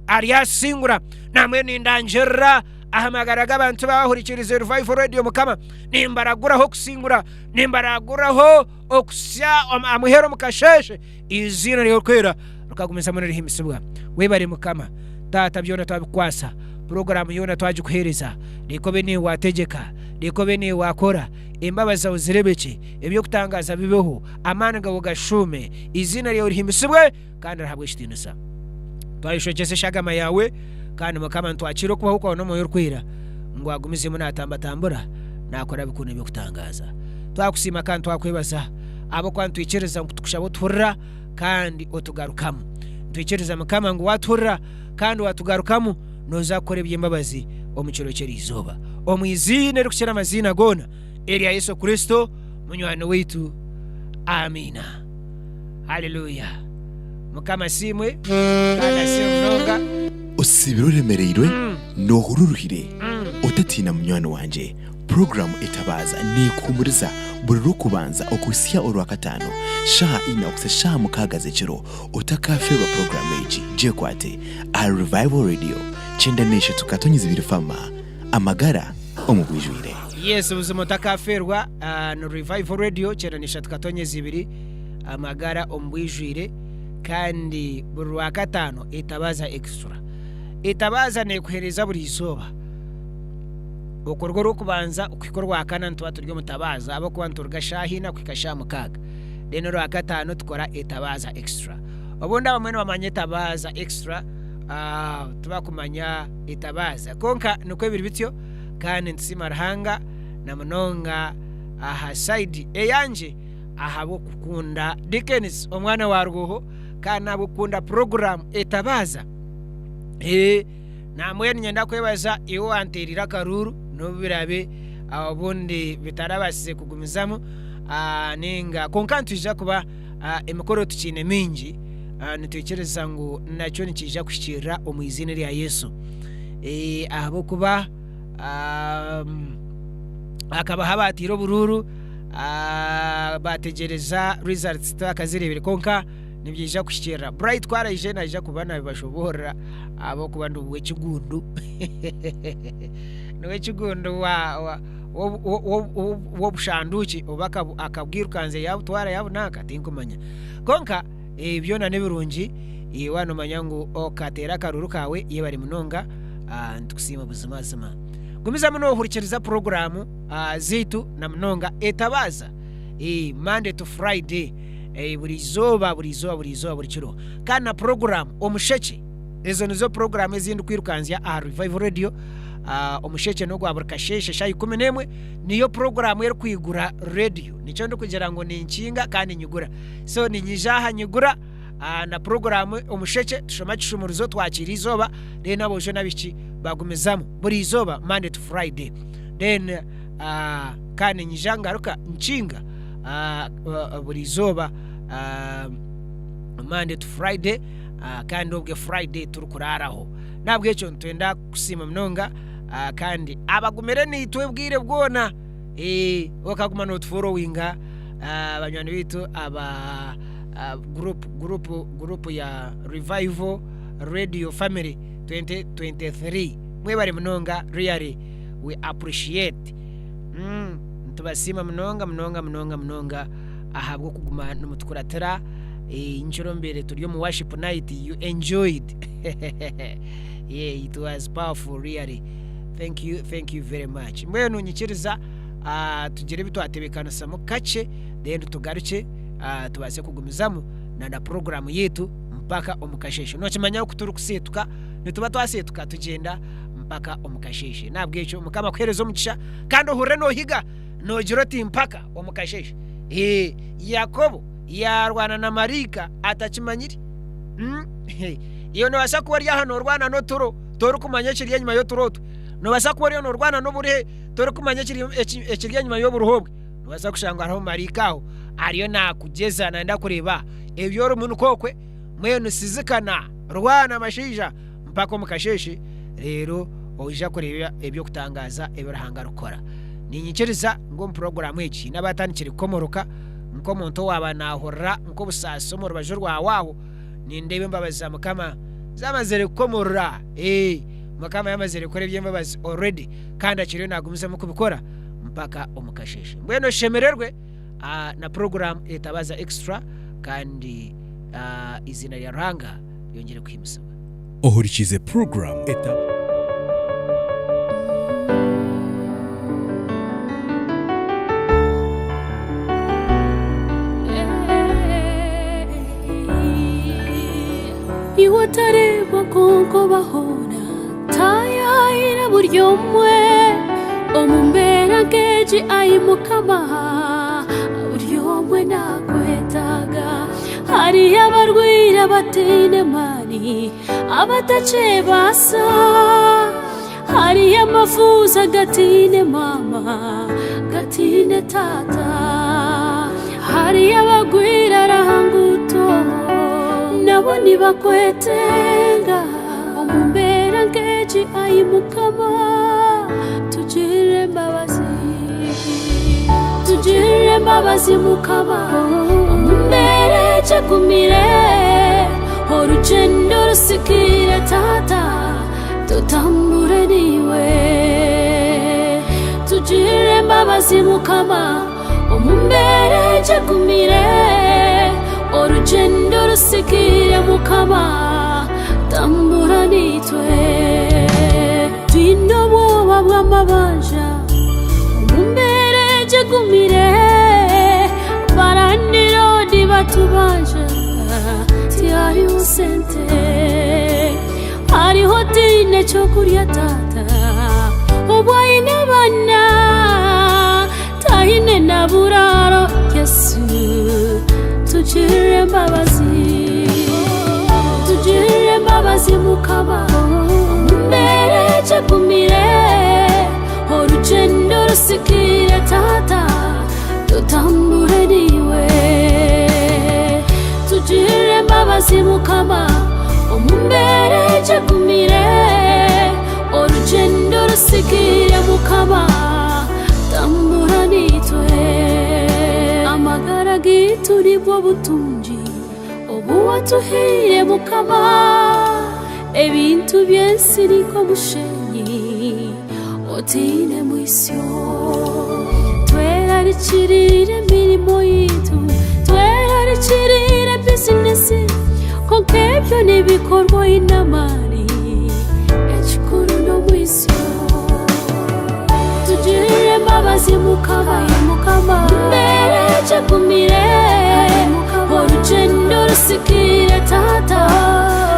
aryasingura. Nambwenu nindangirira aha magara g'abantu abahurikirize Revival Radio Mukama, nimbaraguraho okusingura, nimbaraguraho okuhitsya aha muheru omu kasheeshe, eiziina ryawe erikwera rikagumizamu nirihimbisibwa. Webare Mukama. Taata byona twabikukwasa, puroguraamu yoona twagikuheereza, reka obe niiwe waategyeka, reka obe niiwe waakora, embabazi zaawe zirebekye, eby'okutangaaza bibeho, amaani gaawe gashuume, eiziina ryawe rihimbisibwe kandi rihabwe ekitiinisa. Twayeshwekyesa eshagama yaawe, kandi Mukama nitwakiira okubaho kwawe n'Omwoyo Orikwera ngu agumizemu naatambatambura naakora bikuru n'eby'okutangaaza. Twakusiima kandi twakwebaza ahabw'okuba nitwikiriza ngu tukushaba otuhurira kandi otugarukamu. Nitwikiriza Mukama ngu waatuhurira kandi waatugarukamu nooza kukora eby'embabazi omu kiro ky'eriizooba. Omu iziina erikukira amaziina goona erya Yesu Kristo munywani waitu. Amiina. Haleluya. Mukama asiimwe kandi asiimwe munonga. Osiibire oremereirwe, noohurira oruhire? Otatiina munywani wangye, puroguraamu Etabaaza neekuhuumuriza buri Rwokubanza okuhitsya Orwakataano shaaha ina okuhitsya shaaha mukaaga z'ekiro. Otakaafeerwa puroguraamu egi. Gyekwate ahari Revival Radio 93.2 Fama. Amagara omu bwijwire. Yes buzima otakaafeerwa ni Revival Radio 93.2 Amagara omu bwijwire kandi buri Rwakataano Etabaaza Extra. Etabaaza neekuheereza buri izooba. Okuruga Orwokubanza okuhika Orwakana nituba turi omu tabaaza ahabw'okuba nituruga shaaha ina kuhika shaaha mukaaga. Then Orwakataano tukora Etabaaza Extra. Obundi abamwe nibamanya Etabaaza Extra tibakumanya Etabaaza. Kwonka nikwo biri bityo kandi nitusiima Ruhanga na munonga aha sayidi eyangye ahabw'okukunda Dickens omwana wa Rwoho kandi n'ahabw'okukunda puroguraamu Etabaaza. Ee, nambwenu niinyenda kwebaza iwe owanteereire akaruuru n'obu biraabe obundi bitarabaasize kugumizamu nainga kwonka nitwija kuba emikoro tukiine mingi nitwikiriza ngu nakyo nikiija kuhikiirira omu iziina erya Yesu. Ahabw'okuba hakabaho abaataire oburuuru baategyereza results tibakazireebire kwonka nibyija kuhikiirira. Bright ku araije naija kuba nabibashoboorora ahabw'okuba ni ow'ekigundu ni ow'ekigundu w'obushanduukye oba akabwirukanzya yaabutwara yaabunanka tinkumanya. Kwonka byona nibirungi iwe waaba noomanya ngu okateera akaruuru kaawe yebare munonga nitukusiima buzimazima. Gumizamu noohurikiriza puroguraamu zaitu na munonga Etabaaza Monday to Friday buri izooba buri izooba buri izooba buri kiro. Kandi na puroguraamu Omushekye ezo nizo puroguraamu ezi ndikwirukanzya aha Revival Radio. Omushekye n'ogwa buri kasheeshe shaaha 11 niyo puroguraamu erikwigura rediyo. Nikyo ndikugira ngu ninkinga kandi nyigura. So niinyija aha nyigura na puroguraamu Omushekye tushoma ekishumuruzo twakiira eizooba then aboojo n'abaishiki bagumizamu buri izooba Monday to Friday. Then kandi niinyija ngaruka nkinga buri izooba Monday to Friday kandi obwe Friday turikuraaraho. N'ahabw'ekyo nitwenda kukusiima munonga kandi abagumire naitwe obwire bwona okaguma notuforowinga banywani baitu aba group group group ya Revival Radio Family 2023 mwebare munonga really we appreciate nitubasiima munonga munonga munonga munonga ahabw'okuguma nimutukuratira nkiro mbaire turi omu worship night you enjoyed yeah it was powerful really thank you thank you very much mbwenu nyikiriza ah, tugire ebi twatebeekanisamu kakye then tugarukye ah, tubaase kugumizamu na na puroguramu yaitu mpaka omu kasheeshe nokimanya oku turikuseetuka nituba twaseetuka tugyenda mpaka omu kasheeshe nahabwekyo mukama akuheereze omugisha kandi ohurire nohiga nogira oti mpaka omu kasheeshe ee Yakobo yaarwana na maraika atakimanyire Mm, Iwe noobaasa kuba ori aha noorwana n'oturo torikumanya ekiri enyima y'oturo otwo. Noobaasa kuba oriyo noorwana n'oburuhe torikumanya ekiri ekiri enyima y'oburuhe obwe. Noobaasa kushanga hariho maraika aho ariyo naakugyeza naayenda kureeba ebi orimu nikwo okwe. Mbwenu sizikana, rwana mashaija mpaka omu kasheeshe reero oija kureeba eby'okutangaaza ebi Ruhanga arikukora. Niinyikiriza ngu omu puroguraamu egi haine abaatandikire kukomoroka nk'omuntu owaaba naahurira nk'obusaasi omu rubaju rwawe aho. Nindeeba embabazi za Mukama zamazire kukomorora. Ee, Mukama yamazire kukora eby'embabazi already kandi akiriyo nagumizamu kubikora mpaka omu kasheeshe. Mbwenu oshemererwe na puroguramu Etabaza Extra kandi eiziina rya Ruhanga ryongyere kuhimbisibwa. Ohurikiize puroguramu Etabaza. Iwe otareebwa kwonka obahoona Taayaayira buri omwe omu mbeera nk'egi Ai Mukama buri omwe naakwetaaga Hariyo abarwaire abataine maani abatakyebaasa Hariyo amafuuzi agataine maama gataine taata Hariyo abagwire aha nguuto nabo nibakwetenga Omu mbeera nk'egi ai Mukama tugirire embabazi Tugirire embabazi Mukama omu mbeera egi egumire Orugyendo rusikiire Taata tutambure naiwe Tugirire embabazi Mukama omu mbeera egi egumire Orugyendo rusikiire Mukama tambura naitwe Twine obwoba bw'amabanja omu mbeera egi egumire Barandiroodi batubanja tihariho sente Hariho otaine ky'okurya taata obu aine abaana taine na buraaro Yesu tugirire embabazi tugirire embabazi Mukama omu mbeera egi egumire orugyendo rusikiire taata tutambure naiwe Tugirire embabazi Mukama omu mbeera egi egumire orugyendo rusikiire Mukama tambura naitwe Amagara gaitu nibwo butungi obu watuhaire Mukama ebintu by'ensi ni nk'omushenyi otaine mwisyo Twerarikirire emirimo yaitu twerarikirire bizinesi kwonka ebyo nibikorwa oine amaani ekikuru n'omwisyo Tugirire embabazi Mukama mbeera egi egumire orugyendo rusikiire Taata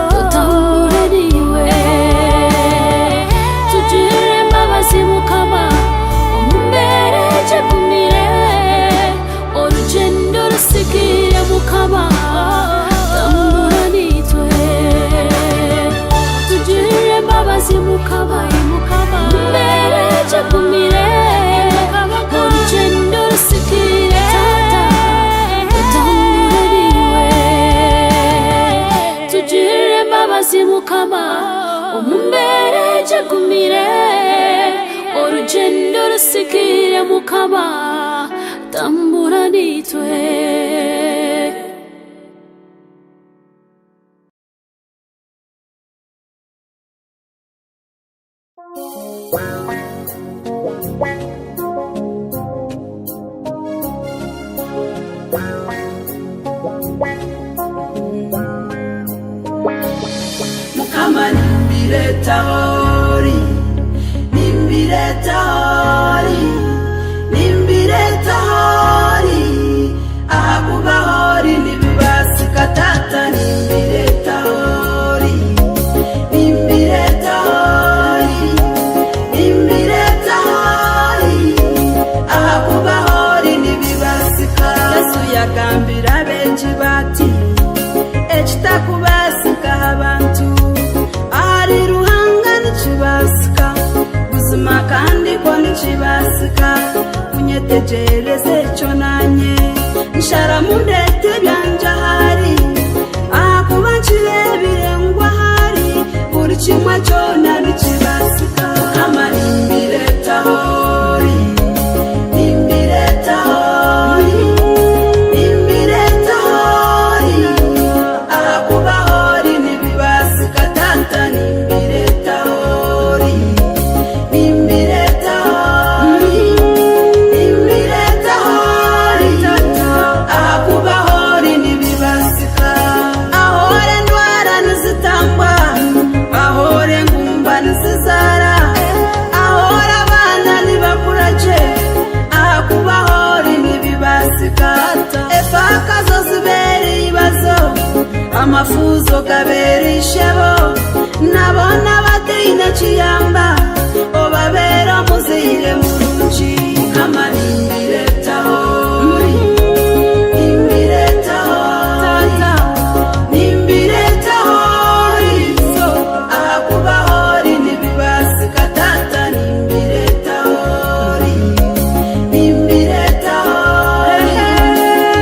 tutambure naiwe Tugirire. Mukama, tambura naitwe. Tugirire embabazi Mukama, mbere egigumire, orugyendo rusigaire, tutambure naiwe. Tugirire embabazi Mukama, omu mbeera egigumire, orugyendo rusigaire Mukama, tambura naitwe. Mukama nimbireta hori, nimbireta hori, nimbireta hori, ahakuba hori nibibasika tata nimbireta hori, nimbireta hori, nimbireta hori, ahakuba hori nibibasika. Yesu yagambira abengi bati ekitakubasika abantu ahari Ruhanga nikibasika buzima kandi ko nikibasika kunyetegereza ekyo nanye nsharamu ndete ebyanje ahari ahakuba nkirebire ngu ahari buri kimwe kyona nikibasika. Mukama nimbireta hori, nimbireta hori, nimbireta hori, ahakuba hori nibibasika tata nimbireta hori, nimbireta hori, nimbireta hori tata, ahakuba hori nibibasika. Ahore ndwara nizitambwa, ahore ngumba nizizara, ahore abana nibakura gye, ahakuba hori nibibasika. Efaka zo zibera ibibazo, amafuzo gabera ishebo, nabona bataine kiyamba, obabera omuzaire murungi. Mukama nimbireta hori, nimbireta hori, nimbireta hori, ahakuba hori nibibasika tata nimbireta hori, nimbireta hori,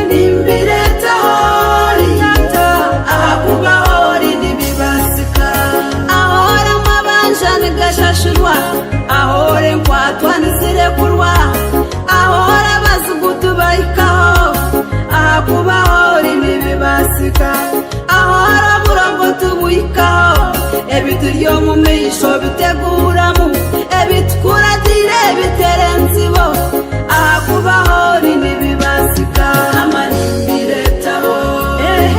nimbireta hori tata, ahakuba hori nibibasika. Ahora amabanja nigashashurwa, ahora enkwatwa nizirekurwa, ahora abazigu tubayikaho, ahakuba hori nibibasika. Ahora oburongo tubuyikaho, ebituri omu maisho biteguramu, ebitukuratire bitera enzibo, ahakuba hori nibibasika. Mukama nimbireta hori,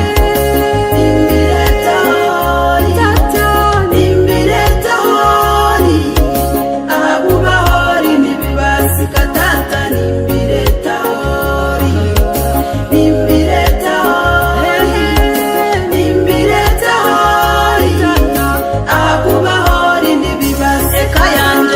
nimbireta hori tata, nimbireta hori, ahakuba hori nibibasika tata nimbireta hori, nimbireta hori, nimbireta hori tata, ahakuba hori nibibasika. Eka yanjye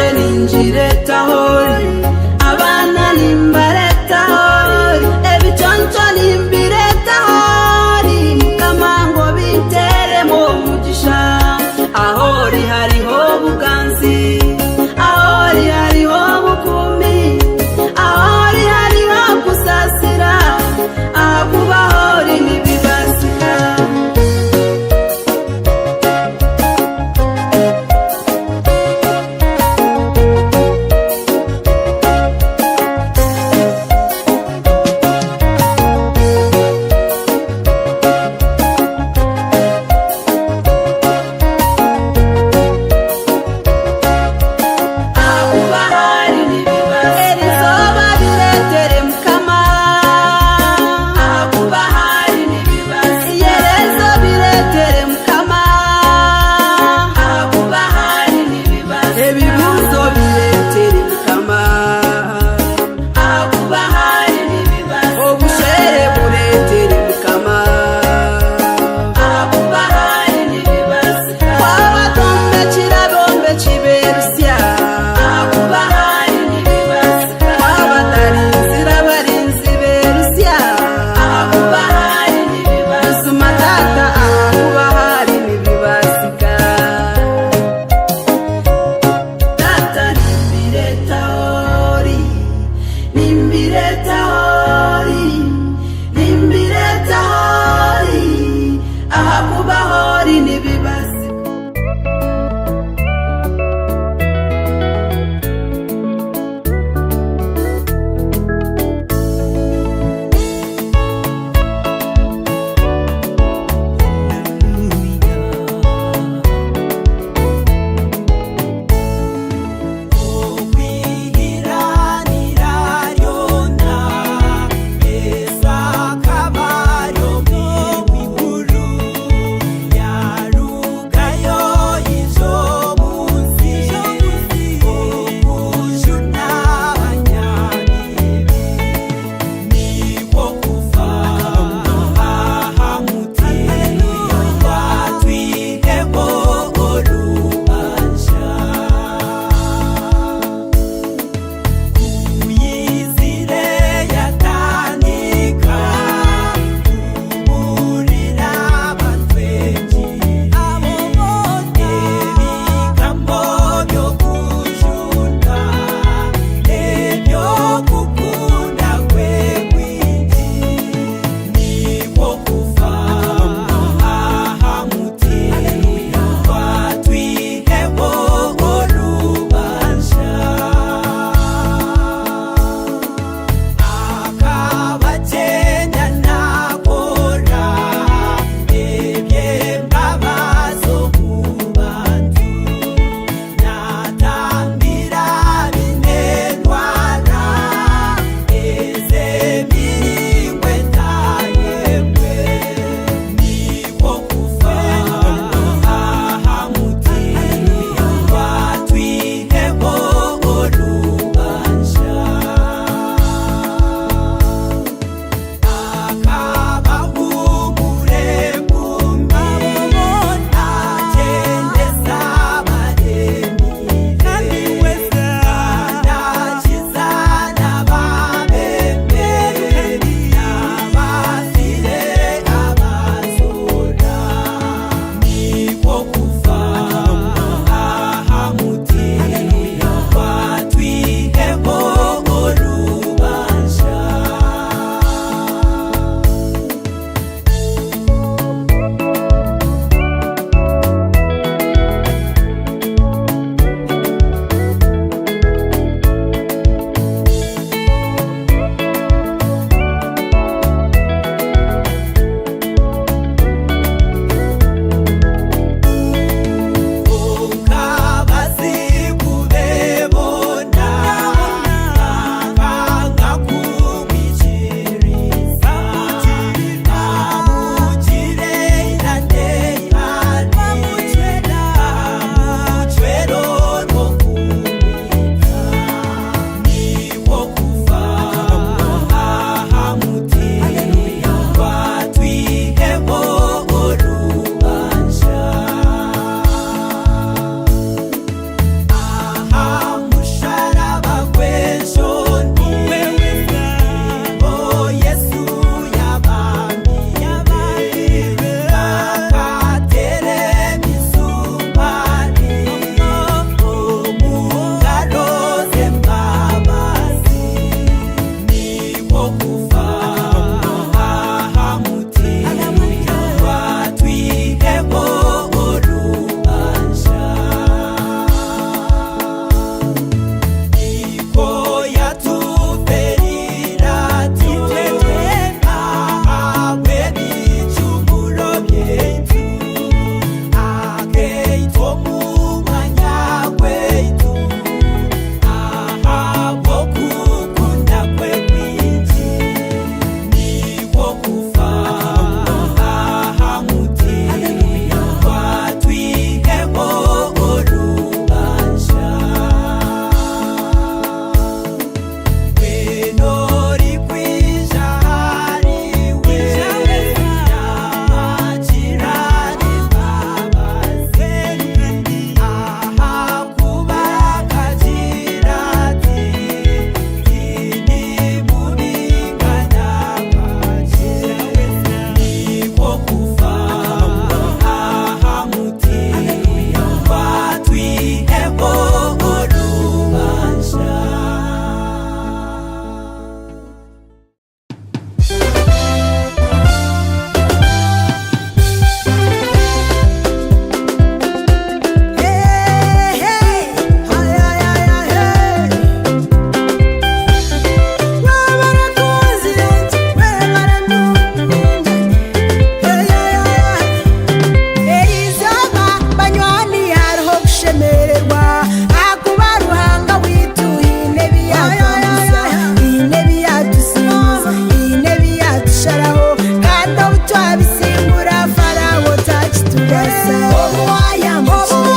twabisingura Farawo takitubasa. Obu wayambukire,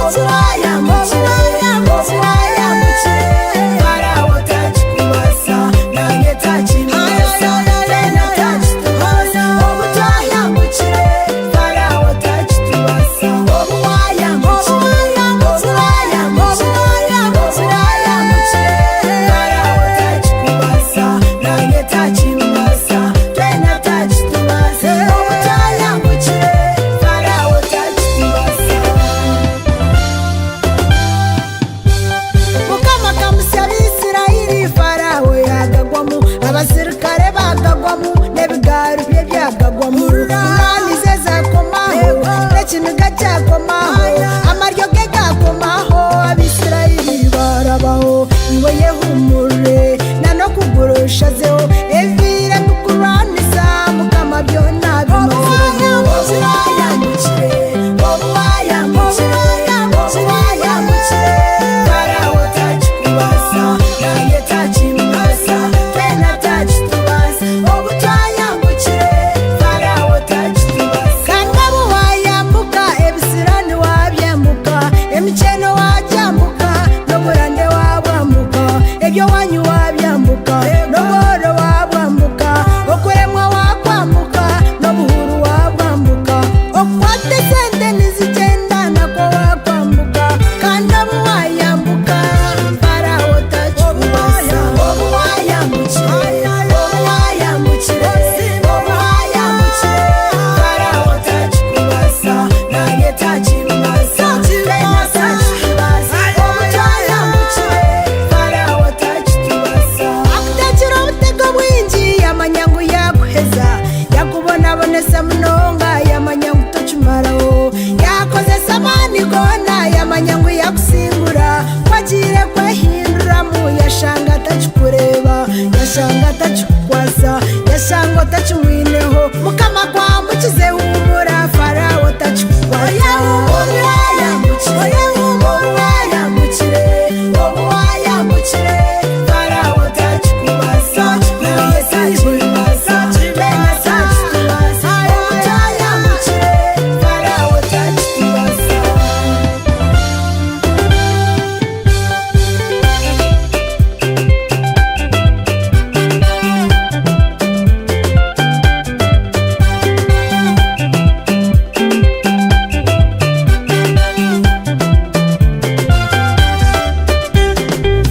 obu wayambukire, obu wayambukire, Farawo takikubasa, nanye takimubasa, twena takitubasa. Obu twayambukire, Farawo takitubasa. Obu wayambukire, obu wayambukire, obu wayambukire, Farawo takikubasa, nanye takimubasa, twena takitubasa. Obu twayambukire, Farawo takitubasa. Mukama akamusya Abisirayiri, Farawo yagagwamu, abasirikare bagagwamu, n'ebigaari bye byagagwamu. Emaani ze zakomaho, n'ekiniga kyakomaho, amaryo ge gakomaho, Abisirayiri barabaho. Iwe yehumure, na n'okuguru oshazeho, ebiire kukurwanisa, Mukama byona abimazireho. Obu wayambukire, obu wayambukire, obu wayambukire, Farawo takikubasa, nanye takimubasa, twena takitubasa. Obu twayambukire, Farawo takitubasa. Kandi obu wayambuka, ebisirani wabyambuka, emikyeno wagyambuka, n'oburande wabwambuka, ebyowanyu wabyambuka, n'obworo wabwambuka, okuremwa wakwambuka, n'obuhuru wabwambuka, okukwata esente nizigyenda nakwo wakwambuka, kandi obu wayambuka, Farawo takikubasa. Obu wayambukire, obu wayambukire, obu wayambukire, Farawo takikubasa, nanye takimubasa, twena takitubasa. Obu twayambukire, Farawo takitubasa. Akutekire obutego bwingi, yamanya ngu yakuheza, yakubonabonesa munonga, yamanya ngu tokimaraho, yakozesa amaani goona, yamanya ngu yakusingura, kwagiire kwehinduramu, yashanga atakikureeba, yashanga atakikukwasa, yashanga otakimwineho, Mukama kwambukize humura, Farawo takikukwasa. Obu wayambukire, obu wayambukire, obu wayambukire, Farawo takikubasa, naye takimubasa, twena takitubasa. Obu twayambukire, Farawo takitubasa.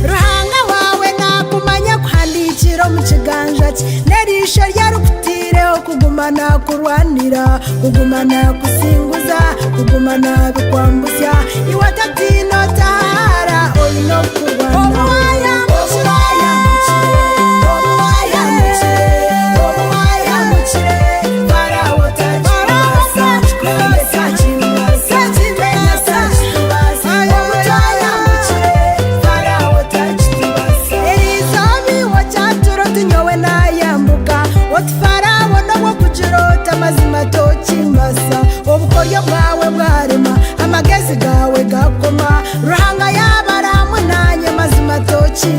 Ruhanga wawe nakumanya kuhandikira omu kiganja kye, n'eriisho ryarikutiireho kuguma nakurwanira, kuguma nakusinguza, kuguma nabikwambusya. Iwe otatiina otahara, oine okukurwana. Obu wayambukire, obu wayambukire, obu wayambukire, Farawo takikubasa, naye takimubasa, twena takitubasa. Obu twayambukire, Farawo takitubasa. Erizooba iwe okyatura oti nyowe nayambuka, oti Farawo n'obwokugira oti amazima tokimbasa, obukoryo bwawe bwarema, amagezi gawe gakoma, Ruhanga yaba ari hamwe nanye mazima toki.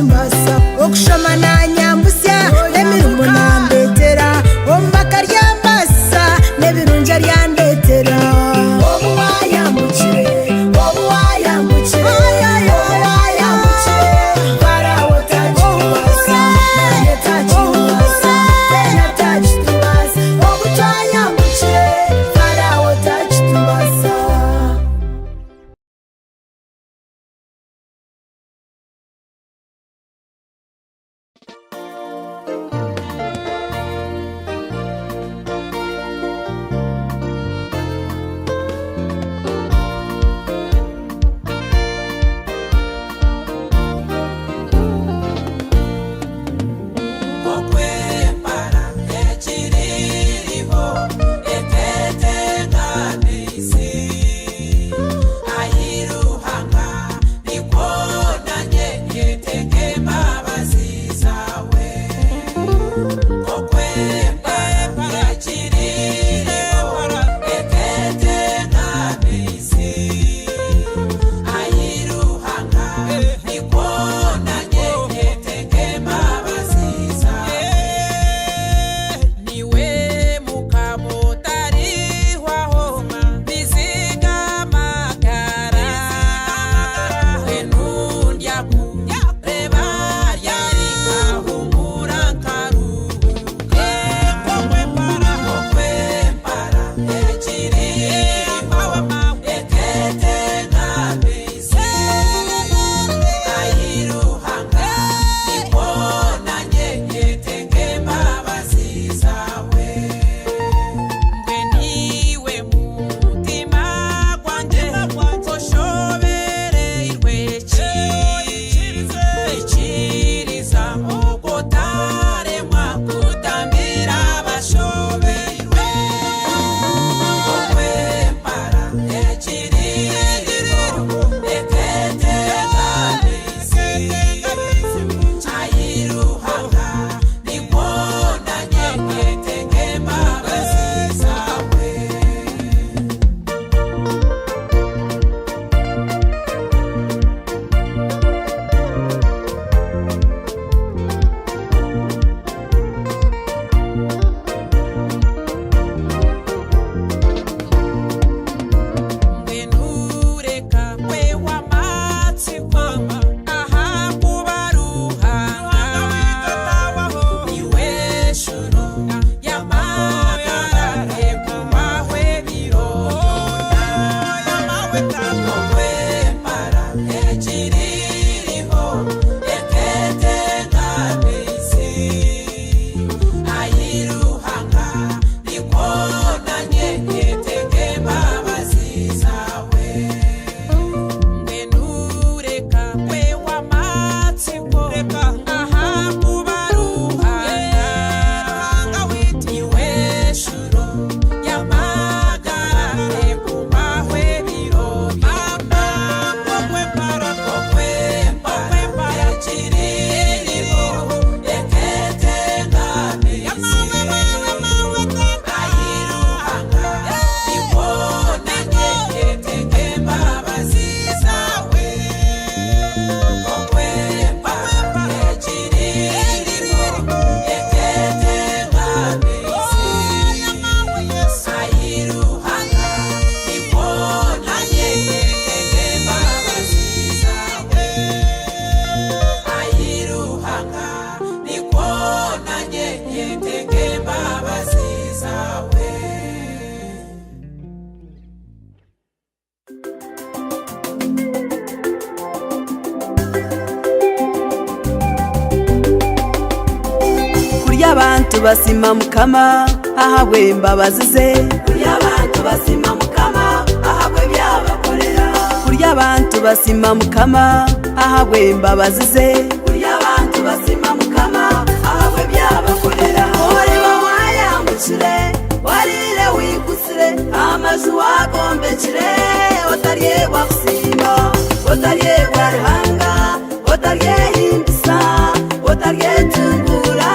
basiima Mukama ahabw'embabazi ze. Kurya abantu basiima Mukama ahabw'ebyabakorera. Kurya abantu basiima Mukama ahabw'embabazi ze. Kurya abantu basiima Mukama ahabw'ebyabakorera. Oriba wayambukire, wariire wigusire, amaju wagombekire, otaryebwa kusiima, otaryebwa Ruhanga, otaryehimbisa, otaryetunguura,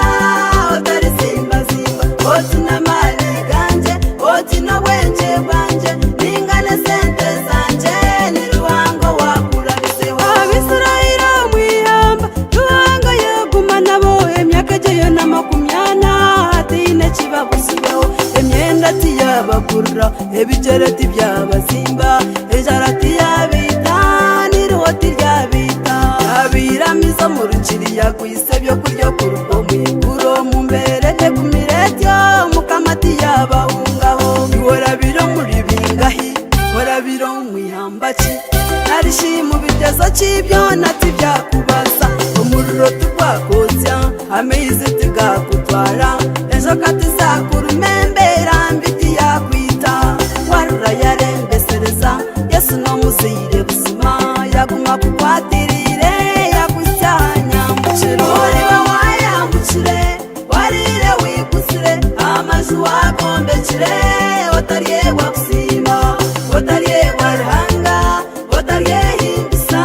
otarizimbazimba, oti n'amaani gangye, oti n'obwengye bwangye, ninga n'esente zangye, ni Ruhanga owakurabizeho. Abisirayiri omu ihamba, Ruhanga yaguma nabo emyaka egyo yoona 40, hataine ekibabuzireho. Emyenda tiyabakurura, ebigyere tibyabazimba, enjara tiyabaita, n'iriho tiryabaita. Yabairamiza omu rukiri, yagwisa ebyokurya kuruga omu iguru. Omu mbeera egumire etyo, Mukama tiyabahungaho. Iwe orabire omuri bingahi? Orabire omu ihamba ki? Nari shi mu bigyezo ki? Byona tibyakubaasa. Omuriro tigwakwotsya, amaizi tigakutwara, enjoka tizakuruma, embeera mbi tiyakwita. Warura yarembesereza, Yesu n'omuzaire buzima, yaguma akukwatirire, yakuhitsya aha nyambukiro. Oriba wayambukire, wariire wigusire, amaju wagombekire, otaryebwa kusiima, otaryebwa Ruhanga, otaryehimbisa,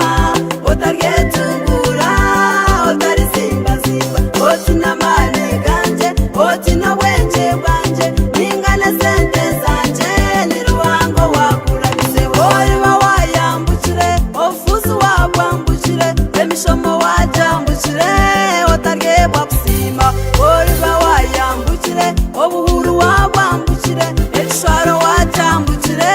otaryetunguura, otarizimbazimba, oti n'amaani gangye, oti n'obwengye bwangye, ninga n'esente zangye, ni Ruhanga owakurabizeho. Oriba wayambukire, obufuzi wabwambukire, emishomo wagyambukire, otaryebwa kusiima. Oriba wayambukire, obuhuru wabwambukire, ekishwaro wakyambukire,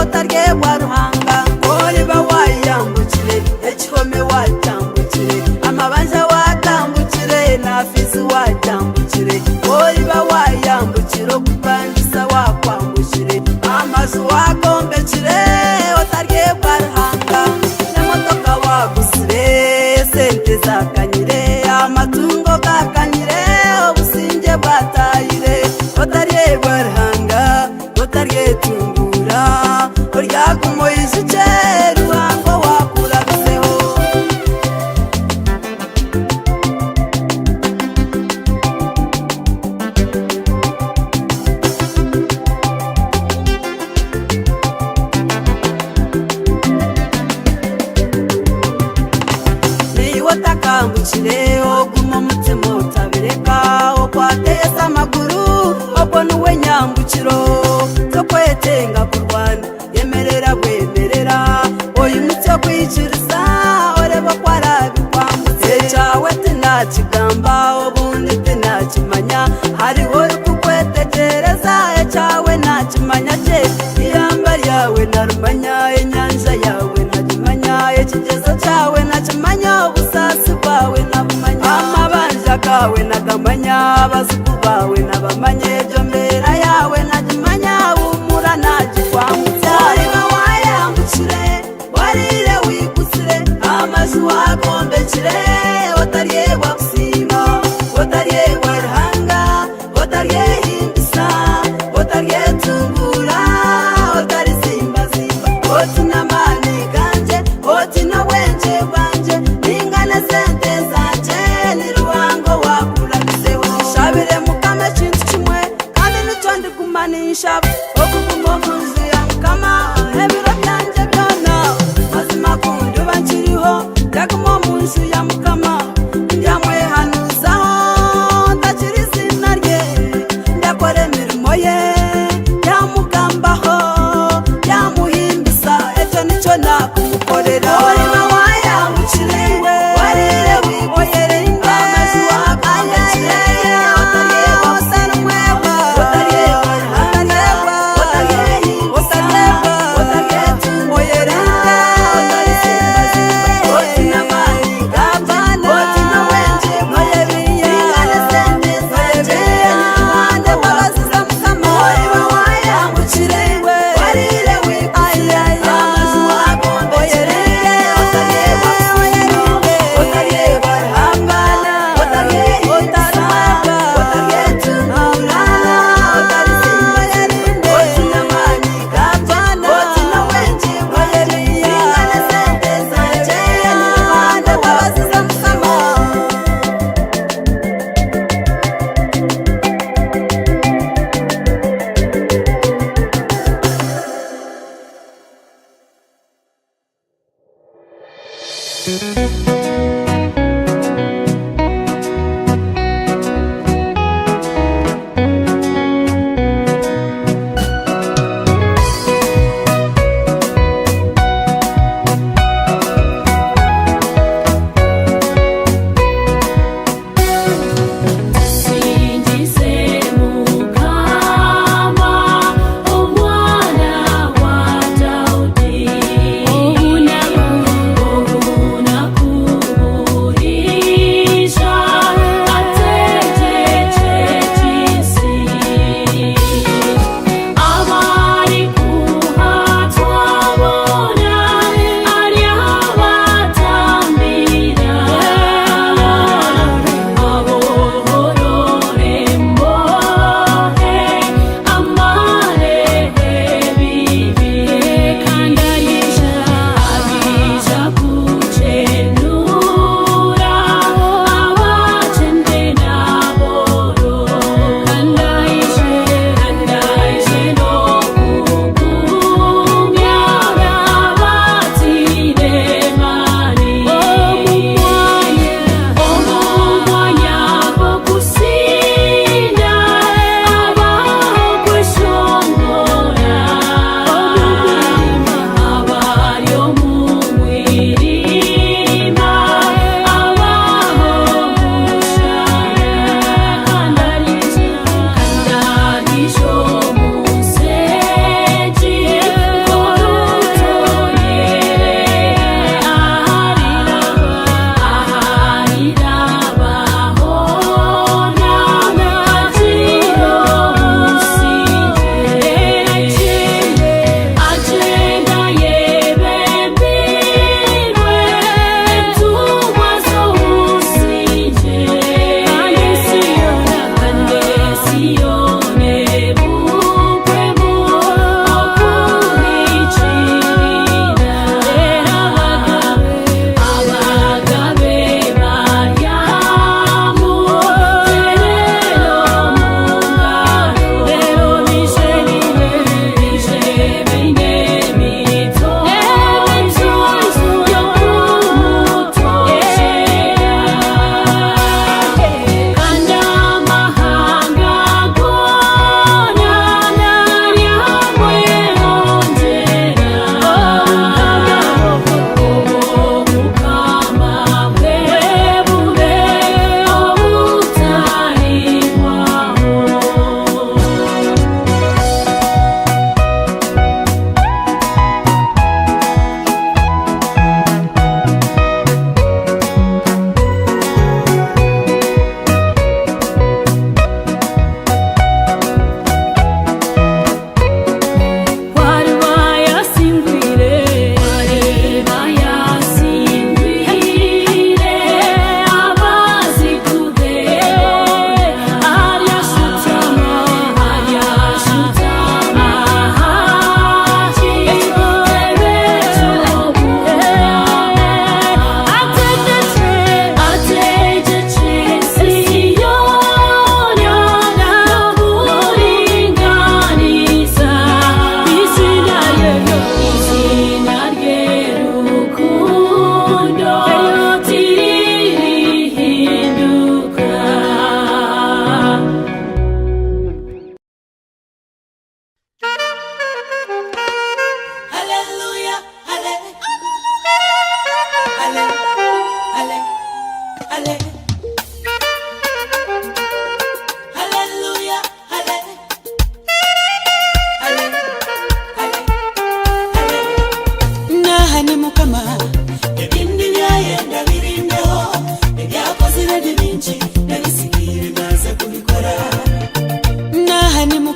otaryebwa Ruhanga. Oriba wayambukire, ekihome wakyambukire, amabanja wagambukire, na fizi wagyambukire. Oriba wayambukire, okupangisa wakwambukire, amaju wagombekire, otaryebwa Ruhanga. N'emotoka waguzire, sente zakanyire, amatungo gakanyire, obusingye bwatahire, otaryebwa Ruhanga, otaryetunguura, oryaguma oijukye Ruhanga owakurabizeho. Naiwe otakambukire, oguma omutima otabireka, okwate Yesu amaguru, ogwo niwe nyambukiro. Tokwetenga kurwana, yemerera bwemerera, oimukye okwikiriza, orebe oku arabikwambutse. Ekyawe tinakigamba, obundi tinakimanya, hariho orikukwetegyereza, ekyawe nakimanya gye. Eihamba ryawe narimanya, enyanja yawe nagimanya, ekigyezo kyawe nakimanya, obusaasi bwawe nabumanya, amabanja gawe nagamanya, abazigu bawe nabamanya, egyo mbeera yawe nagimanya, humura nagikwambutsa. Oriba wayambukire, wariire wigusire, amaju wagombekire, otaryebwa kusiima, otaryebwa Ruhanga, otaryehimbisa, otaryetunguura, otarizimbazimba, oti n'amaani gangye, oti n'obwengye bwangye, ninga n'esente zangye, ni Ruhanga owakurabizeho. Nshabire Mukama ekintu kimwe, kandi nikyo ndiguma ninshaba, okuguma omu nju ya Mukama ebiro byangye byona. Mazima ku ndiba nkiriho, ndaguma omu nju ya Mukama, ndyamwehanuzaho, ntakira izina rye, ndakora emirimo ye, ndyamugambaho, ndyamuhimbisa, ekyo nikyo nakumukorera. Oriba wayambukire, wariire wigusire, amaju wagombekire, otaryebwa kusiima, otaryebwa Ruhanga,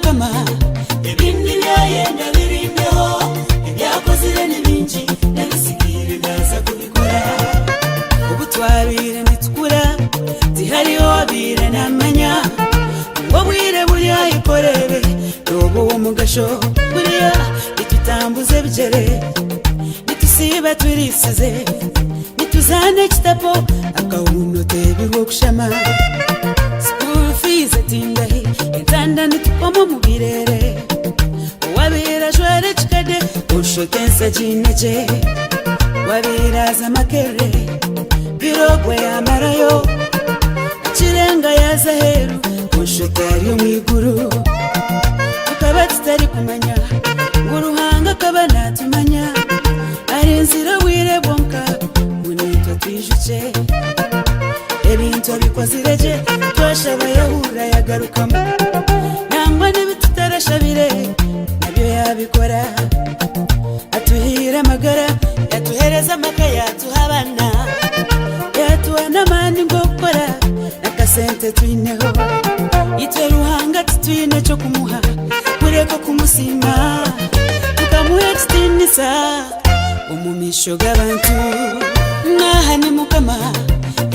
Mukama, ebindi byayenda birindeho, ebyakozire ni bingi, n'ebisigaire naaza kubikora. Obu twabaire nitukura, tihariho owabaire naamanya ngu obwire buryayekorere, n'obu ow'omugasho buriya nitutambuza ebigyere, nitusiiba turiisize, nituzaana ekitapo, akahuuno teebirwe okushama. School fees etindahi, entanda nitukoma omu bireere, owabaire ajwara ekikade oshusha ensi egiine gye, owabaire aza Makerere Birogwe yamarayo, Kirenga yaaza aheeru oshusha ari omu iguru. Tukaba tutarikumanya ngu Ruhanga akaba naatumanya, arinzire obwire bwonka ngu naitwe twijukye. Ebintu abikozire gye, twashaba yahurira yagarukamu. Nangwa n'ebi tutarashabire nabyo yabikora. Atuhaire amagara, yatuhereza amaka, yatuha abaana, yatuha n'amaani g'okukora, n'akasente twineho. Itwe Ruhanga titwine ky'okumuha, kureka okumusiima, tukamuha ekitiinisa. Omu maisho g'abantu n'aha ni Mukama.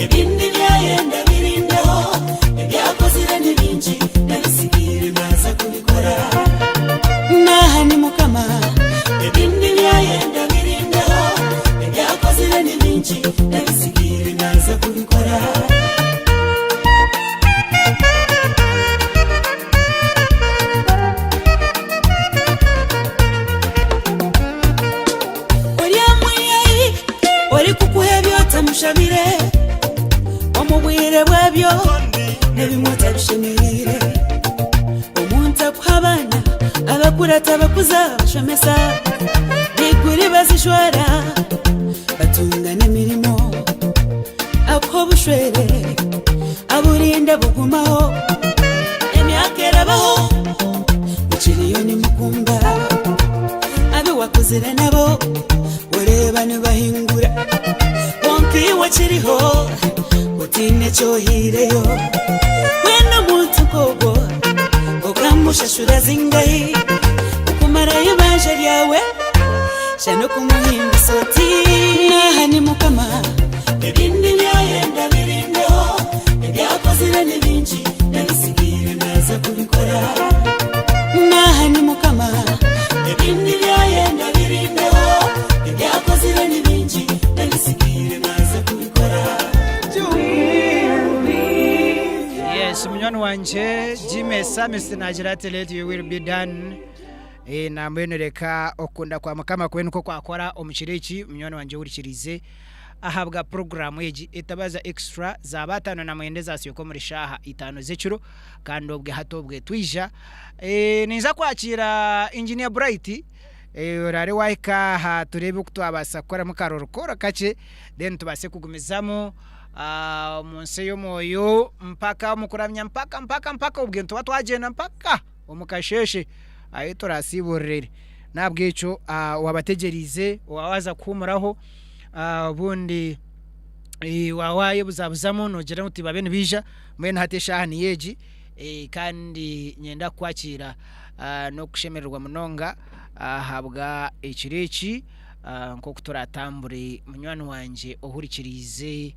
Ebindi byayenda birindeho, ebyakozire ni bingi, n'ebisigaire naaza kubikora. N'aha ni Mukama. Ebindi byayenda birindeho, ebyakozire ni bingi, n'ebisigaire naaza kubikora. Ori amwihahi orikukuha ebi otamushabire omu bwire bwabyo n'ebimwe otabishemereire. Omuntu akuha abaana abakurata abakuza abashomesa diguri bazijwara batunga n'emirimo. Akuha obushwere aburinda bugumaho emyaka erabaho mukiriyo nimukumba. Abu wakuzire nabo oreeba nibahingura, kwonka iwe okiriho otaine eki ohaireyo. Mbwenu omuntu nk'ogwo okamushashura zingahi okumarayo eibanja ryawe? Shana okumuhimbisa oti, N'aha ni Mukama. Ebindi byayenda birindeho, ebyakozire ni bingi, n'ebisigaire naaza kubikora. N'aha ni Mukama. Ebindi byayenda birindeho, ebyakozire ni bingi, n'ebisigaire naaza kubikora. Yes, munywani wangye Jimmy Samisi naagira ati let your will be done. Eh, nambwenu reka okukunda kwa Mukama kube nikwo kwakora omu kiro eki munywani wangye ohurikiriize ahabwa puroguraamu egi Etabaza Extra zaaba 59 ezasyoka omuri shaaha itaano z'ekiro kandi obwe hati obwe twija eh, ninza kwakira Engineer Bright eh, oraare wahika aha tureebe oku twabaasa kukoramu karorokoro kakye then tubaase kugumizamu ah, omu nsi ey'omwoyo mpaka omu kuramya mpaka mpaka mpaka obwe nituba twagyenda mpaka omu kasheeshe ahu turaasiiburire. N'ahabw'ekyo waabategyereize waaba waaza kuhuumuraho obundi waaba waayebuzabuzamu noogira ngu tibabe nibaija, mbwenu hati eshaaha niyo egi kandi niinyenda kukwakiira n'okushemererwa munonga ahabwa ekiro eki nk'oku turatambure munywani wangye ohurikiriize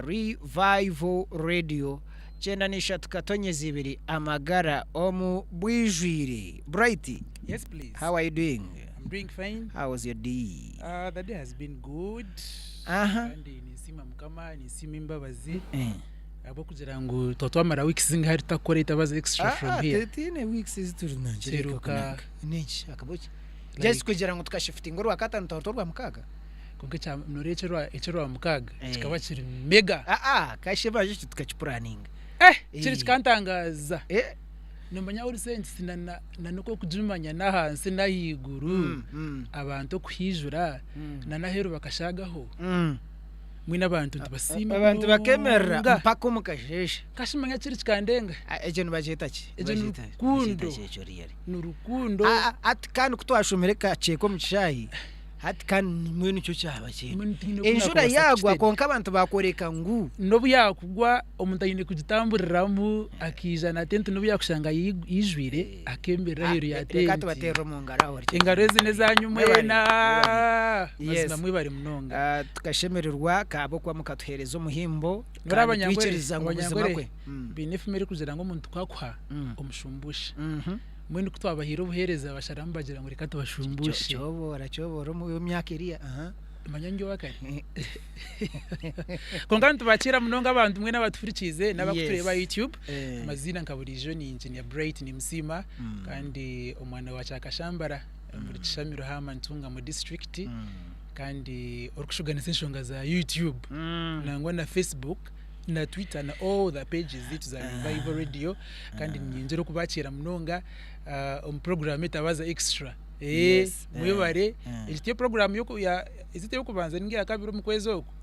Revival Radio. 93.2 Amagara omu bwijwire. Bright, Yes, please. how are you doing? I'm doing fine. How was your day? The day has been good. Aha. Kandi ninsiima Mukama, ninsiima embabazi Eh. ahabw'okugira ngu tuba twamara weeks zingahi tutakukora etabazi extra from Ah, here. tiine weeks ezi turi Tuheruka- nangyereka Niki akaboki? Like- Just kugira ngu tukashifitinga orwakataano twahurira orwamukaaga. Kwonka ekya noreeba eky'orwa eky'orwamukaaga Eh. kikaba kiri mega. Ah ah kasheba ekyo tukakipuraninga. Eh, kiri Eh. kikantangaaza. Eh. Noomanya All Saints na na na n'okw'okugimanya n'ahansi n'ahaiguru, Mm, mm. abantu okuhaijura na n'aheeru bakashaagaho. Mbwenu abantu nitubasiima Abantu bakemerera munonga. mpaka omu kasheeshe. Kashimanya kiri kikandenga. Ah, Ekyo nibakyeta ki? Ekyo ni Nibakyeta- rukundo. nibakyeta ki ekyo really? Ni rukundo. Ah, ah, ati kandi ku twashomire kakyeka omu kishaayi. Hati kandi mbwenu nikyo kyaba kyenda. Mbwenu tihaine oku Enjura naakubaasa yaagwa kukitega. kwonka abantu baakoreka ngu. N'obu yaakugwa omuntu aine kugitamburiramu akaija na tenti n'obu yaakushanga eijwire akeemerera aheeru ya Reka tenti. tubateerere omu ngaro aho. Engaro ezi n'ezaanyu Mwebare, mwena. mwebare. Mazima Yes. mwebare munonga. Ah, tukashemererwa ahabw'okuba mukatuheereza omuhimbo Nori kandi Abanyankore twikiriza ngu buzima Abanyankore kwe. baine efumu erikugira ngu omuntu ku akuha omushumbuushe. Mbwenu ku twabahaire obuheereza basharamu bagira ngu reka tubashumbuushe. Kyoboora kyoboora omu myaka eriya. Aha. Manya ndi owakare. Kwonka nitubakiira munonga abantu mwena abatuhurikiize n'abakutureeba aha Yes. YouTube. Eh. Amaziina nka buriijo ni Engineer Bright Nimusiima kandi omwana wa Kyakashambara omuri Kishamiro Haama Ntungamo district kandi orikushuganisa enshonga za YouTube nangwa na Facebook na Twitter na all the pages zaitu za Revival Radio kandi niinyongyera okubakiira munonga omu puroguraamu Etabaza Extra. Yes, Mwebare. eh. Egi tiyo puroguraamu yoku ya ezi tiyo y'okubanza ninga eya kabiri omu kwezi oku?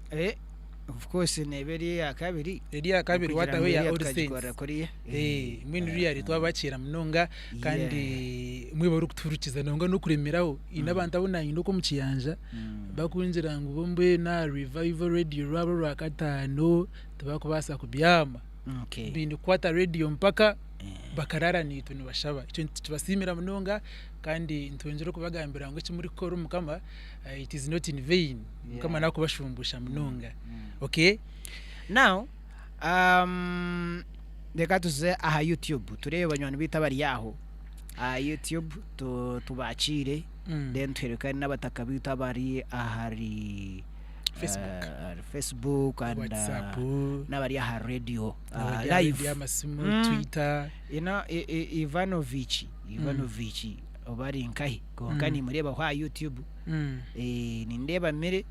Of course neeba eri eya kabiri. Eri eya kabiri Kugira waataho ngu eya eriya All tukagikorera Saints. kuriya. Mbwenu really twabakiira munonga kandi mwebare okutuhurikiza nangwa n'okuremeraho. Haine abantu abu naanye okwo omu kiyanja bakungira ngu bo mbwenu aha Revival Radio rwaba orwakataano tibakubaasa kubyama. Okay. Baine kukwata radio mpaka bakaraara naitwe nibashaba. Ekyo nitukibasiimira munonga kandi nitwongyera okubagambira ngu eki murikukora omu Mukama it is not in vain. Mukama naakubashumbuusha munonga. Okay. Now, reka tuze aha YouTube tureebe banywani baitu abari aho aha YouTube tu, tubakiire then tuherekane n'abataka baitu abari ahari Facebook. ahari Facebook and WhatsApp. n'abari aha radio Abari aha live radio amasimu, Twitter. You know, Ivanovic, Ivanovic oba ari nkahi kwonka nimureebaho aha YouTube nindeeba Mire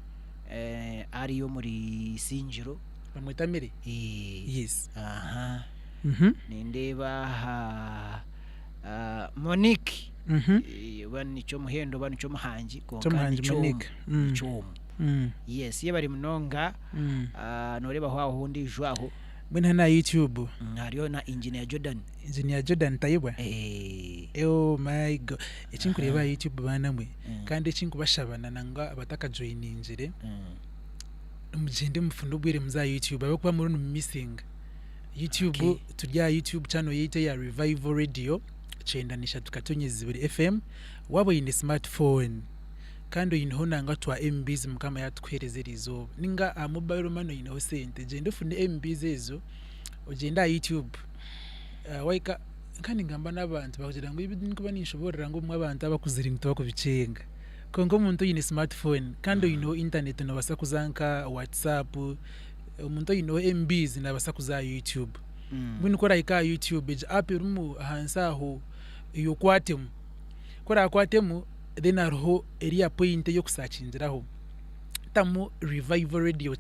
ari omuri Isingiro. Bamweta Mire? Yes. Aha. Nindeeba aha Monique oba ni Kyomuhendo oba ni Kyomuhangi kwonka Kyomuhangi ni Kyomu. Monique. Ni Kyomu. Yes, yebare munonga. Nooreebaho aho ondiijo aho. Mbwenu hanu aha YouTube. Hariho na Engineer Jordan. Engineer Jordan Tayebwa? Oh my God. Eki nkureeba aha YouTube baana mwe, kandi eki nkubashaba na nangwa abatakajoyiningire, mugyende mufune obwire muze aha YouTube ahabw'okuba muriyo nimumisinga. YouTube, turi aha YouTube channel yaitu eya Revival Radio 93.2 FM, waaba oine smartphone kandi oineho nangwa twa MBs Mukama yaatukuheereza eriizooba, ninga aha mobile money oineho sente, gyenda ofune MBs ezo ogyende aha YouTube wahika kandi ningamba n'abantu bakugira ngu ebi ndikuba ninshoboorora ngu obumwe abantu abakuzire nitibakubikyenga kwonka omuntu oine smartphone kandi oineho internet noobaasa kuza nka WhatsApp, omuntu oineho MBs naabaasa kuza aha YouTube. Mbwenu ku orahika aha YouTube egyo app erimu ahansi aho eyokwatemu, ku oraakwatemu then hariho eriya point ey'okusakingiraho tamu Revival Radio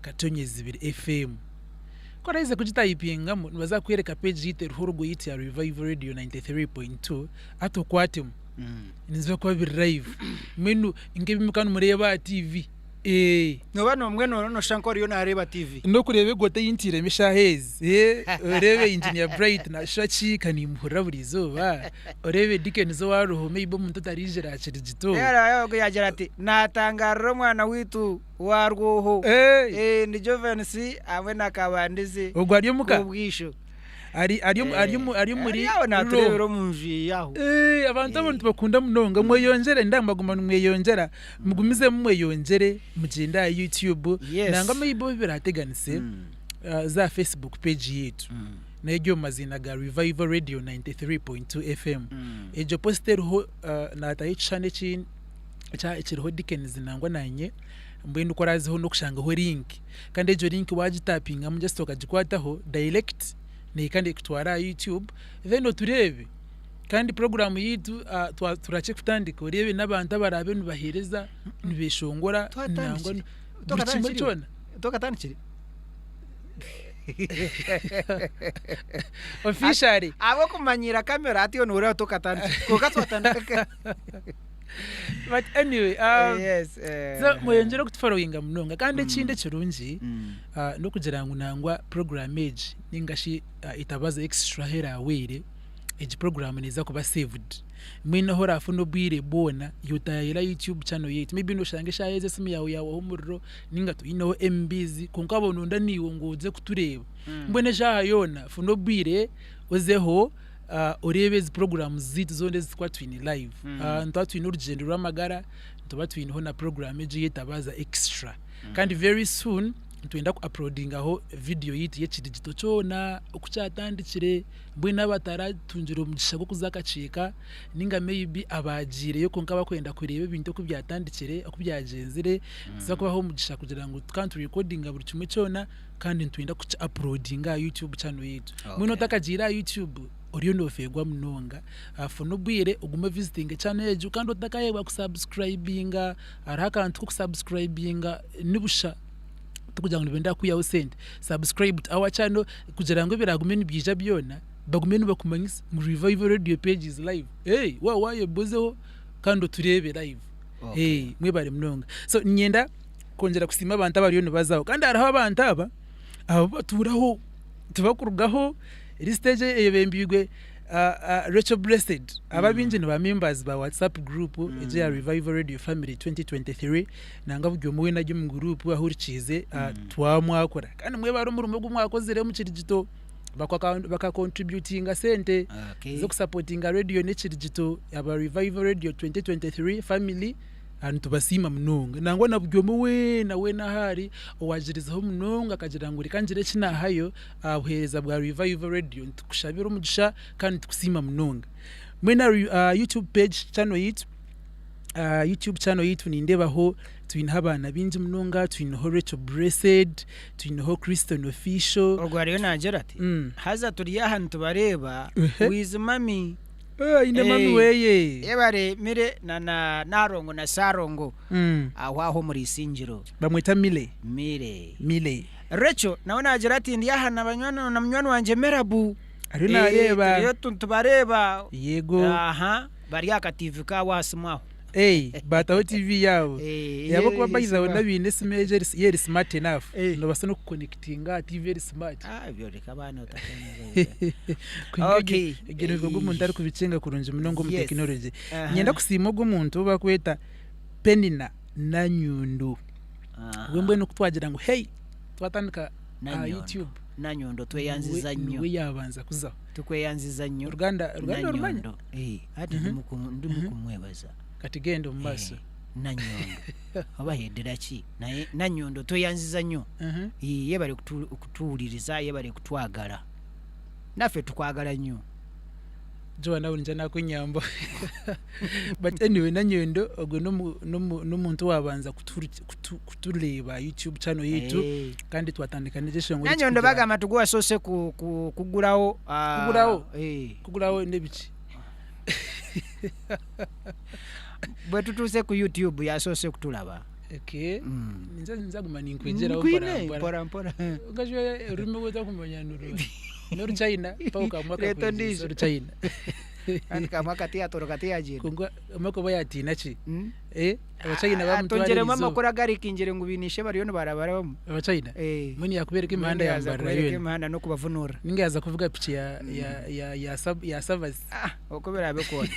93.2 FM. Ku oraheza kugitayipingamu nibaza kukwereka page yaitu eriho logo yaitu ya Revival Radio 93.2 hati okwatemu nibiza kuba biri live mbwenu nk'ebi murikuba nimureeba aha TV. Nooba mbwenu oriyo nooshusha nk'oriyo naareeba TV. N'okureeba egoto ei ntairemu eshaaha ezi, oreebe Engineer Bright naashusha ki, ka nimuhurira buri izooba, oreebe Dickens owa Ruho maybe omuntu otariijire aha kirigito. Reero yaagira ati, Naatangaarira omwana waitu wa Rwoho. Ni Jovensi hamwe na Kabandizi Ogwo ari omuka? Bwisho. Ari ari omu- ari omu- ari omuri Ari aho naatureebera omu nju ye aho. Abantu abo nitubakunda munonga mweyongyere ninda ngu baguma nimweyongyera mugumizemu mweyongyere mugyende aha YouTube Yes. nangwa maybe obu birateganise za aha Facebook page yaitu nayo eri omu maziina ga Revival Radio 93.2 FM egyo post eriho naataho ekishushani eki ekiriho Dickens nangwa nanye mbwenu ku oraazeho n'okushangaho link kandi egyo link waagitapingamu just okagikwataho direct nehika nekutwara aha YouTube then otureebe kandi puroguraamu yaitu turakye kutandika oreebe n'abantu abaraabe nibaheereza nibeshongora nangwa buri kimwe kyona. Twakatandikire? Officially. Ahabw'okumanyiira kamera hati iwe nooreeba tokatandikire kwonka twatandika. But anyway, Yes, eh. so mweyongyere okutuforowinga munonga kandi ekindi ekirungi n'okugira ngu nangwa puroguraamu egi ninga shi Etabaza Extra ahu eraaweere. Egi puroguraamu neeza kuba saved. Mbwenu ahu oraafune obwire bwona, iwe otaayaayira YouTube channel yaitu. Maybe nooshanga eshaaha ezi esimu yaawe yaahwaho omuriro nainga toineho MBs kwonka waaba nooyenda naiwe ngu oze kutureeba. Mbwenu eshaaha yoona funa obwire ozeho oreebe ezi puroguraamu zaitu zoona ezi turikuba twine live. Nituba twine orugyendo rw'amagara, nituba twineho na puroguraamu egi ey'etabaaza extra. Kandi very soon nitwenda ku uploadingaho vidiyo yaitu y'ekirigito kyona oku kyatandikire. Mbwenu abataratungire omugisha gw'okuza akakiika ninga maybe abaagiireyo kwonka bakwenda kureeba ebintu oku byatandikire, oku byagyenzire, nituza kubaha omugisha kugira ngu tukaba niturekodinga buri kimwe kyona kandi nitwenda kuki uploadinga aha YouTube channel yaitu. Mbwenu otakagiire aha YouTube oriyo noofeerwa munonga. Funa obwire ogume ovisitinge channel egyo kandi otakaayebwa kusubscribinga, hariho akantu k'okusubscribinga ni busha. Tikugira ngu nibenda kukwihaho sente, subscribe to our channel kugira ngu ebiragume nibyija byona bagume nibakumanyisa ngu Revival Radio page is live. Hey, waaba waayebozeho kandi otureebe live. Hey, mwebare munonga. So niinyenda kwongyera kusiima abantu abariyo nibazaho kandi hariho abantu aba abu batuuraho tibakurugaho, eri stage eyebembeirwe Rachel Blessed. Aba abaingi ni ba members ba WhatsApp group egi eya Revival Radio Family 2023. Nangwa buri omwe weena ari omu guruupu ahurikiize twamwakura. Kandi mwebare omurimo ogu mwakozire omu kirigito bakakontributinga sente z'okusapotinga rediyo n'ekirigito aba Revival Radio 2023 family nitubasiima munonga. Nangwa na buri omwe weena weena ahu ari owaagirizeho munonga akagira ngu reka ngire eki naahayo aha buheereza bwa Revival Radio nitukushabira omugisha kandi nitukusiima munonga. Mbwenu aha YouTube page channel yaitu. Aha YouTube channel yaitu nindeebaho twineho abaana baingi munonga, twineho Rachel Blessed, twineho Christon Official. Ogwo ariyo naagira ati, Haza turi aha nitubareeba, with mummy. Aine mummy weye. Yebare Mire na na Nalongo na Ssalongo aho aho omuri Isingiro. Bamweta Mire. Mire. Mire. Rachel nawe naagira ati, Ndi aha na munywani wangye Merabu. Ariyo naareeba. Turiyo nitubareeba. Yego. Aha. Bari aha katiivi kaabo aha simu aho. Hey, baataho TV yaabo. Eh, Ahabw'okuba eh, by the way esimu. n'abaine esimu egyo eri yo eri smart enough, Eh. noobaasa n'okukonekitinga aha TV eri smart. Ah, ebyo reka abaana otakanyega. Kwonka egyo Okay. egyo nibwo omuntu arikubicenga kurungi munonga omu Yes. tekinology. Aha. Niinyenda kusiima ogwo omuntu ou barikweta Penina Nanyundu. Aha. We mbwenu ku twagira ngu hey, twatandika aha Nanyondo. YouTube, Nanyondo tweyanziza niwe nnyo. niwe yaabanza kuzaho. Tukweyanziza nnyo. Oruganda oruganda orumanya? Nanyondo. Eh, hati ndimu kumu- ndimu kumwebaza. Kati genda omu maaso. Eh, Nanyondo. Oba yedera ki? Naye Nanyondo tweyanziza nnyo. Eh, yebale kutu- kutuwuliriza, yebale kutwagala. Naffe tukwagala nnyo. Joan aho ningira nakunyamba. But anyway Nanyondo ogwe n'omu- n'omu- n'omuntu owabanza kutuhuriki- kutu- kutureeba aha YouTube channel yaitu Eh. kandi twatandika n'ekyeshongoro Nanyondo ekirikugira bagamba nti gwe wasoose ku- ku- kugurawo ah, Kugurawo? eh. kugurawo n'ebiki? Bwe tutuuse ku YouTube yasoose kutulaba. Okay. Mm. Ninza ninza kuguma ninkwegyeraho Nkwine, mpora mpora. mpora mpora. Okajwa orurimi oru otakumanya n'oruha? N'oruchina mpaho kamwe Reeta akakwegyesa ondiijo. oruchina. Kandi kamwe akatiyatoroka tiyagyenda. Kwonka omwe akaba yaatiina ki? Mm. Eh, Abachina bamutwara Atongyeremu erizooba. amakuru agarikingire ngu baine ishe bariyo nibarabarabamu. Abachina? Eh. Mbwenu yaakubeereka emihanda Mbwenu ya yaaza Mbarara kubeereka yoona. emihanda n'okubavunurira. Ninga yaaza kuvuga piki ya, ya, ya, ya, sab, ya Savasi. Ah, oku biraabe kwona.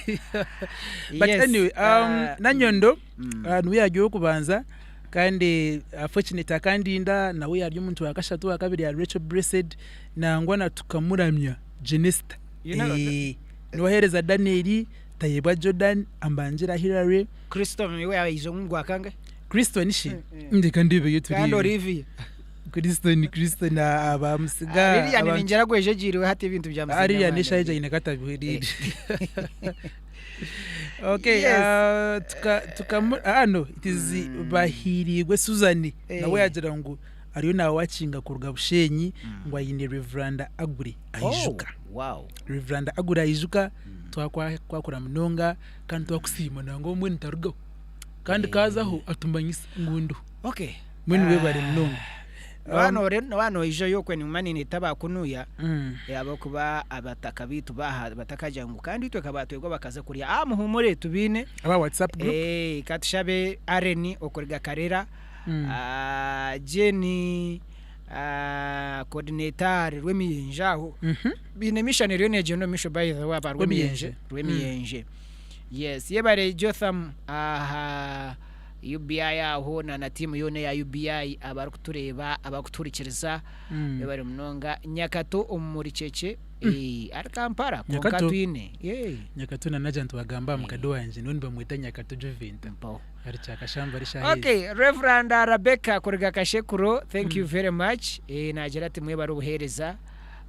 But Yes, anyway, ah, Nanyondo mm. niwe yaari ow'okubanza kandi fortunate akandinda nawe yaari omuntu wa kashatu owa kabiri yaari Rachel Blessed nangwa na Tukamuramya Jenista. You know, Eh, niwe aheereza Daniel, Tayebwa Jordan, Ambangira Hillary. Kristo niwe yaija omu gwa kangahe? Kristo shi? Ndeka ndeebeyo Kandi tureebe. Olivia. Kristo ni Kristo na abamusiga. Lilian ningira gwejegyeire hati ebintu bya Ah, Lilian Musinga eshaija aine katabihuriire. Okay, Yes. tuka tukamu ah no, it is Bahirirwe Susan Eh. nawe yagira ngu ariyo nawakinga kuruga Bushenyi ngu aine Reveranda Agure Aijuka. Oh, wow. Reveranda Agure Aijuka twakwakura munonga kandi twakusiima nangwa mbwenu tarugaho kandi kazaho atumanyisa ngu ndiho. Okay. Mbwenu webare munonga. Waaba waaba noijayo okwe ninguma niinyeta ba kunuya ahabw'okuba abataka baitu baaha batakagira ngu kandi itwe ka baatwebwa bakaza kurya. Ah muhuumure tubaine. Aba WhatsApp group. Ka tushabe Allen okuruga Karera, Jane. Ah, coordinator ahari Rwemiyenje aho. Baine mission eriyo neegyenda omu maisho by the way aba Rwemiyenje. Rwemiyenje. Rwemiyenje. Yes, yebare Jotham aha UBI aho na na tiimu yoona eya UBI abarikutureeba, abarikutuhurikiriza. Yebare munonga. Nyakato omuri Kyekye eh, ari Kampala kwonka Nyakato? twine. Yeah. Nyakato na naija nitubagamba aha mukade wangye niwe nibamweta Nyakato Joventa. Mpaho. Ari Kyakashamba ari shaaha ezi. Okay, Reverend Rebecca kuruga Kashekuro, thank you very much. Eh, nagira ati mwebare obuheereza.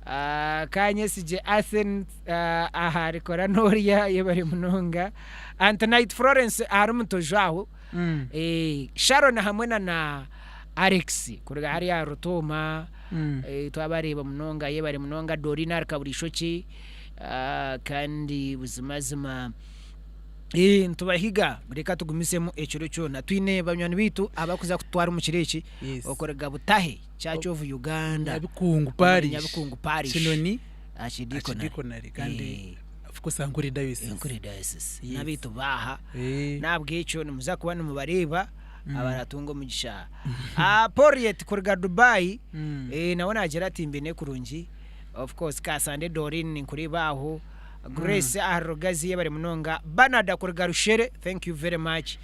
Ah, Kanyesigye Athens ah, aha rikora n'orya yebare munonga. Antonite Florence ahari Mutojo aho. Mm. Eh, Sharon hamwe na na Alex kuruga hariya aha Rutooma. Mm. Eh, twabareeba munonga yebare munonga Dorina ahari Kaburishoki. Ah, kandi buzimazima Eh, nitubahiga reka tugumisemu ekiro kyona twine banywani baitu abakuza kututwara omu kiro eki Yes. okuruga Butahe Church of Uganda Nyabikungu omuri Parish. Nyabikungu Parish Kinoni Archidiaconary. Archidiaconary kandi Eh, of course Ankole Diocese. Ankole Diocese. Yes. N'abaitu baaha Eh. n'ahabw'ekyo nimuza kuba nimubareeba abaratunga omugisha. Ah, Poliet kuruga Dubai Mm. eh, nawe nagira ati mbine kurungi of course Kasande Doreen ninkureeba aho Grace ahari Rugazi yebare munonga Bernard kuruga Rushere thank you very much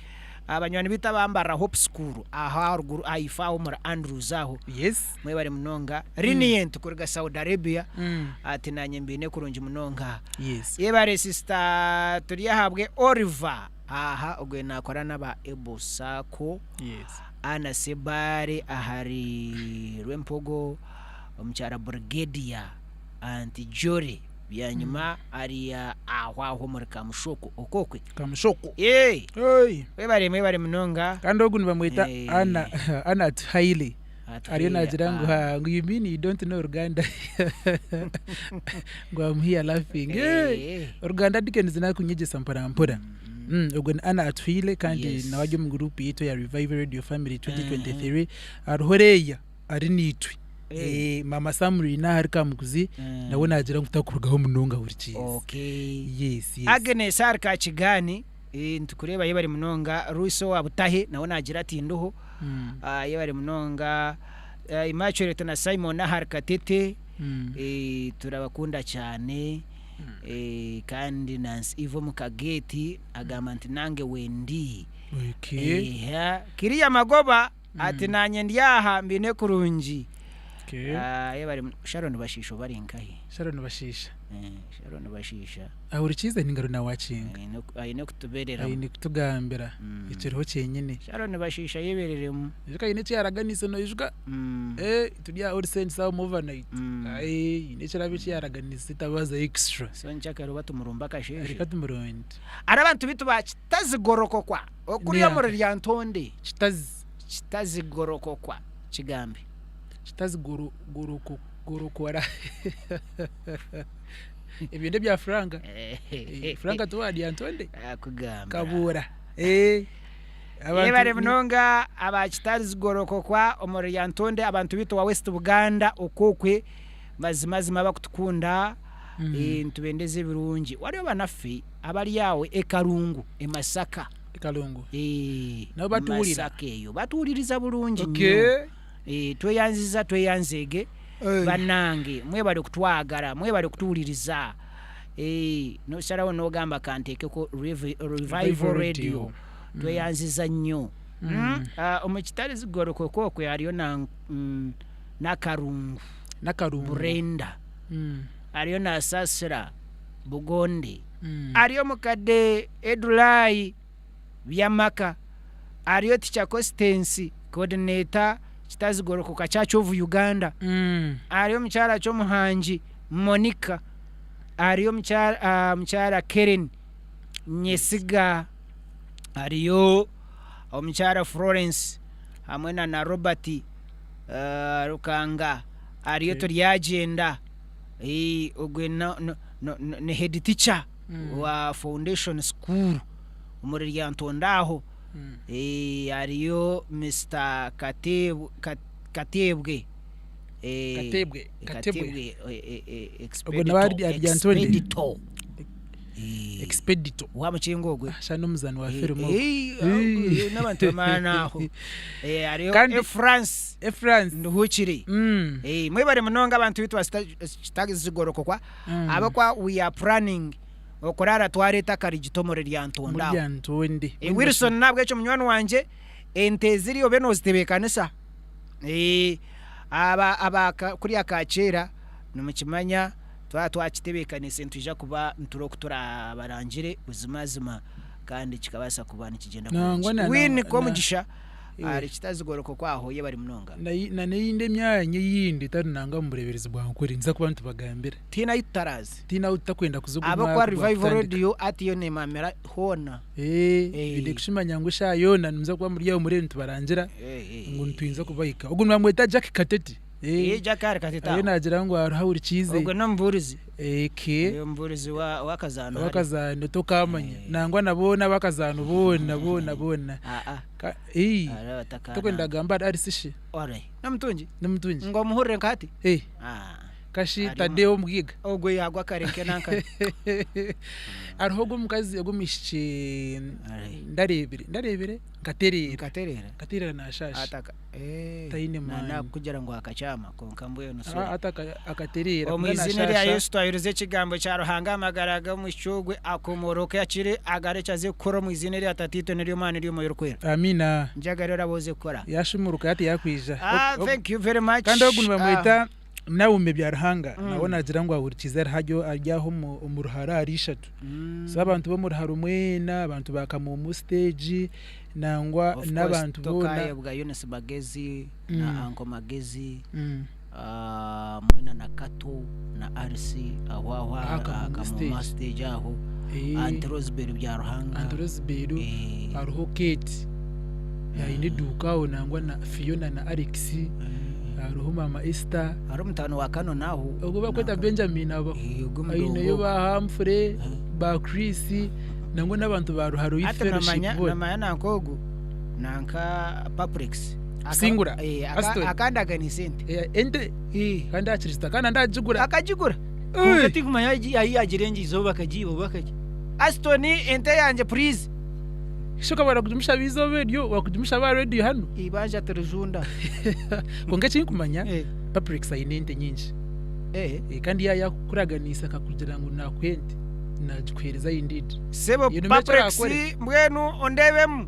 Abanywani baitu abambarira Hope School aho aharuguru ahaifo aho omuri Andrews aho Yes. mwebare munonga Lenient kuruga Saudi Arabia Mm. ati nanye mbiine kurungi munonga Yes. Yebare sister Turyahabwe Oliver aha ogwe nakora naba Ebo Sacco Yes. Anna Sebare ahari Rwempogo omukyara Brigadier Aunty Jolly Byanyima ariya aho aho omuri Kamushoko okokwe. Kamushoko. Hey! Hey! Mwebare mwebare munonga. Kandi ogu nibamweta Eh. Anna Anna Atuhaire. Ariyo Atuhaire, nagira ngu ah. ha ngu you mean you don't know Ruganda ngu I'm here laughing. Hey! Eh. Oruganda Dickens nakunyegyesa mpora mpora. Ogwo ni Anna Atuhaire kandi Yes. nawe ari omu group yaitu eya Revival Radio Family 2023. Hariho Leah ari naitwe. Eh. Eh, Mama Samrina ahari Kamukuzi nawe nagira ngu takurugaho munonga hurikiize. Okay. Yes, yes. Agnes ahari Kakigani eh, nitukureeba yebare munonga. Rusi owa Butahe nawe nagira ati nduho. Mm. Ah, yebare munonga. Eh, Immaculate na Simon ahari Katete. Mm. Eh, turabakunda cyane. Eh, kandi Nancy Ivo Mukageti agamba nti nange wendi. Okay. Eha, kiriya magoba ati nanye ndi aha mbine kurungi. Okay. Ah, yebare Sharon Bashisha oba ari nkahi? Sharon Bashisha. Eh, Sharon Bashisha. Ahurikiize n'engaro nawakinga. Aine aine kutubeereramu. Aine kutugambira Mm. ekiriho kyenyine. Sharon Bashisha yebereremu. Ijuka aine eki yaraganiise noijuka? Mm. Eh, turi aha All Saints aho omu overnight. Mm. Aye, haine ekirabo eki yaraganiise etabaza extra. So nkyakare oba tumurumbe akasheeshe. Reka tumuronde. Ari abantu baitu ba Kitazigorokokwa okuriya Niya omuri nkahi? Lyantonde. Kitazi. Kitazigorokokwa kigambe. Kitazigorokora. Ebyo n'ebya Frank. Eh, Frank tiwe wa Lyantonde? Akugambira. Kabuura. Eh, abantu Yebare ni- munonga aba Kitazigorokokwa omuri Lyantonde abantu baitu wa West Buganda okwokwe mazimazima abakutukunda eh, nitubendeza ebirungi. Wariyo banaffe abari aho e Karungu e Masaka. E Karungu. Eh, Nabo batuwulira. Masaka eyo batuwuliriza bulungi nnyo. Okay. Eh, tweyanziza tweyanzeege Eh. banange mwebale kutwagala mwebale kutuwuliriza Eh, nosalawo nogamba kanteekeko Revival Revival Radio Radio. tweyanziza nnyo Mm. Ah, omu kitare zigorokoko okwe hariyo na Nakarungu Nakarungu. Brenda hariyo na Sasira Bugonde hariyo mukadde Edulai Byamaka hariyo Teacher Constance coordinator Kitazigorokoka Church of Uganda hariyo omukyara Kyomuhangi Monica hariyo omukyara Karen Nyesiga hariyo omukyara Florence hamwe na Robert Rukanga hariyo Turyagyenda ogwe ni head teacher wa foundation school omuri Lyantonde aho hariyo Mister Katebwe Katebwe, Katebwe. Katebwe Ogwo nawe ari Lyantonde? Expeditor. Expedito. Wa mukinga ogwe. Ah, shana omuzaani wa firimu ogwo. Eh, n'abantu b'amaani aho. Eh, hariho Kandi- Efrance Efrance. Nduhukire. Eh, mwebare munonga abantu bitu kitazigorokokwa ahabw'okuba we are planning okurara twareeta akarigito omuri Lyantonde Omuri aho. Lyantonde. Eh, Wilson nahabwekyo munywani wangye ente ziri obe nozitebeekanisa. Eh, aba aba kuriya Kaakyera nimukimanya Twaba twakitebeekanise nitwija kuba nituri oku turabarangire buzimazima kandi kikabaasa kuba nikigyenda Nangwa kurungi. na- na- Win na- Komugisha Iwe. ahari Kitazigorokokwa aho yebare munonga. Na na n'eyindi emyanya eyindi etari nangwa omu bureeberezi bwa Nkore ninza kuba nitubagambira. Tihaine ahu tutaraze. Tihaine ahu tutakwenda kuza ogu Ahabw'okuba mwaka gwa Revival kutandika. Radio hati yo neemamira hoona. Eh, Eh. twine kushimanya ngu eshaaha yoona nimuza kuba muri aho muriyo nitubarangira ngu nitwinza kubahika. Ogu nibamweta Jack Katete. Eh, Eh, Jack ari Katete ariyo aho. naagira ngu hariho ahurikiize. Ogwe n'omubuurizi. Eke. Eh, omubuurizi wa w'akazaano hariya. W'akazaano tokaamanya. Nangwa na boona ab'akazaano boona boona boona. Ah, ah. Ka ii. Hariho abatakaana. Tokwenda kugamba ahari Alice shi? Ore. N'omutungi? N'omutungi. Ngu omuhurire nka hati? Eh. Ah. Kashi Harimu. Tadeo omugaiga? Ogwe yaagwa kare nke nankari. Hariho ogwo omukazi ogwo omwishiki ndareebire ndareebire nkatereera. Nkatereera? Nkatereera naashaasha. Ataka eh, Taine na maani. nakukugira ngu akakyama kwonka mbwenu Ah, sorry. hati akatereera Omu kwonka iziina rya naashaasha. Yesu twaherize ekigambo kya Ruhanga amagara g'omwishiki ogwe akomoroke akire agare eki aze kukora omu iziina erya Tataitwe n'ery'Omwana n'ery'Omwoyo Orikwera. Amiina. Njagara oraba oze kukora. Yashumuruka hati yakwija. Ah, thank you very much. Kandi ogu nibamweta Ah. Naume Byaruhanga nawe naagira ngu ahurikiize ari haryo ari aho omu omu ruharo ahari ishatu. So abantu b'omu ruharo mwena, abantu ba Kamuumu stage nangwa Of course n'abantu boona. tokayebwa Eunice Magezi na Uncle Magezi ah, mwena na Kato na Alice aho aho Aha aha Kamuumu Kamuuma stage. stage aho Eh. Aunty Rosebell Byaruhanga. Aunty Rosebell hariho Kate aine eduuka aho nangwa na Fiona na Alex hariho maama Esther. Hariho omutaano wa Canon aho. Ogwo barikweta Benjamin abo ogwo aineyo omudongo. ba Humphrey ba Chris nangwa n'abantu ba Ruharo Youth Hati Fellowship namanya boona. namanya nanka ogu nanka Paprex. Kusingura, Aston. Akandaganisa ente. Ente? Kandi akirista kandi andagigura. Akagigura. Kwonka tinkumanya ahi yagirenga eizooba akagiiba oba akagi. Aston ente yangye purize. Shi okaba orakugimusha eizooba eryo wakugimusha aba radio hanu? Eibanja tirijunda. Kwonka ekinkumanya Paprex aine ente nyingi. Kandi yaaba yakukuraganisa akakugira ngu nakuha ente nagikuhereza indeed. Sebo Iyo nimwo eki Paprex orakore. mbwenu ondebemu.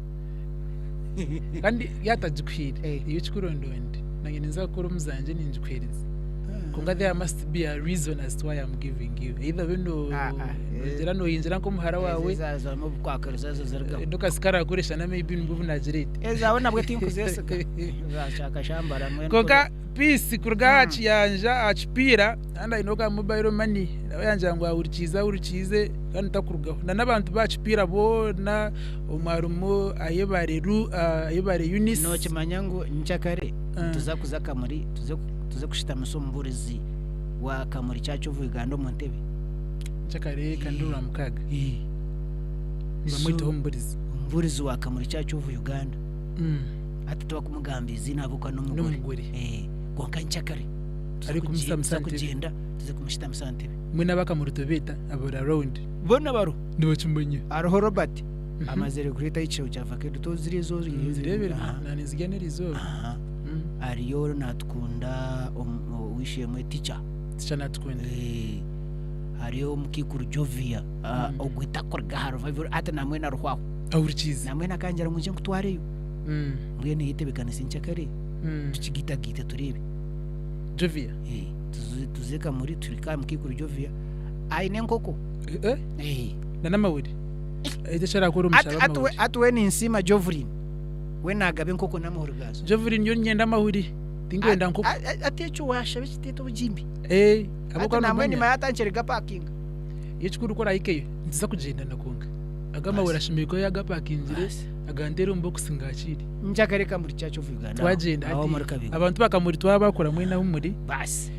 Kandi yaatagikuhaire iwe ekikuronda nanye ninza kukora omu zangye ningikuhereza. Kwonka there must be a reason as to why I'm giving you. Either obe nogira noyingira nk'omuhara waawe. Ezazamu obukwakirizo ezo zirigaho. Nokasi karakoresha na maybe nibwo obu nagira eti. Ezawe nabwe tinkuzesiga. Zashaka shambara mbwenu. Kwonka Peace kuruga aha kiyanja aha kipiira kandi aineho ka mobile money nawe yangira ngu ahurikiize ahurikiize kandi takurugaho. Na n'abantu b'aha kipiira boona omu harimu Ayebare Ru Ayebare Eunice. Nokimanya ngu nkyakare nituza kuza Kamuri tuze tuze kushutamisa omuburizi wa Kamuri Church of Uganda omu ntebe. Nkyakare kandi orwamukaaga nibamwetaho omuburizi. Omuburizi wa Kamuri Church of Uganda. Hati tibakumugamba eiziina ahabw'okuba n'omugore. N'omugore. Kwonka nkyakare tuze Arikumushutamisa tuze aha ntebe. kugyenda tuze kumushutamisa aha ntebe. Mbwenu aba Kamuri tobeeta abari around. Boona bariho. Nibakimanya. Hariho Robert amazire kureetaho ekishabo kya vakedo tozirya ezo Nzireebire naanizirya n'erizooba. Hariyo Natukunda ow'eishe-emwe teacher. Teacher Natukunda. Hariyo omukaikuru Jovia ogwo takuruga aha revival hati namwena ariho aho. Ahurikiize. Namwena akangira ngu nyije nkutwareyo. Mbwenu yetebeekanise nkyakare tukigaitagaite tureebe. Jovia? Tuze Kamuri tuhike aha mukaikuru Jovia aine enkoko. Na n'amahuri? Eki eki arakora omushaba amahuri. Hati we ninsiima Jovrine we naagaba enkoko n'amahuri gaazo. Jovrine nyowe niinyenda amahuri tinkwenda nkoko. Hati ekyo waashaba ekiteeta obugimbi. Ahabw'okuba Hati nambwenu noomanya. nyima yaatandikire gapakinga. Ekikuru ku oraahikeyo nituza kugyendana kwonka. Ago amahuri ashemereire kuba yaagapakingire aganteere omu bokisi ngaakiire. Njakare Kamuri Church of Uganda. Twagyenda Aho hati muri Kabingo. abantu ba Kamuri twabakora mwena ahu muri. Basi.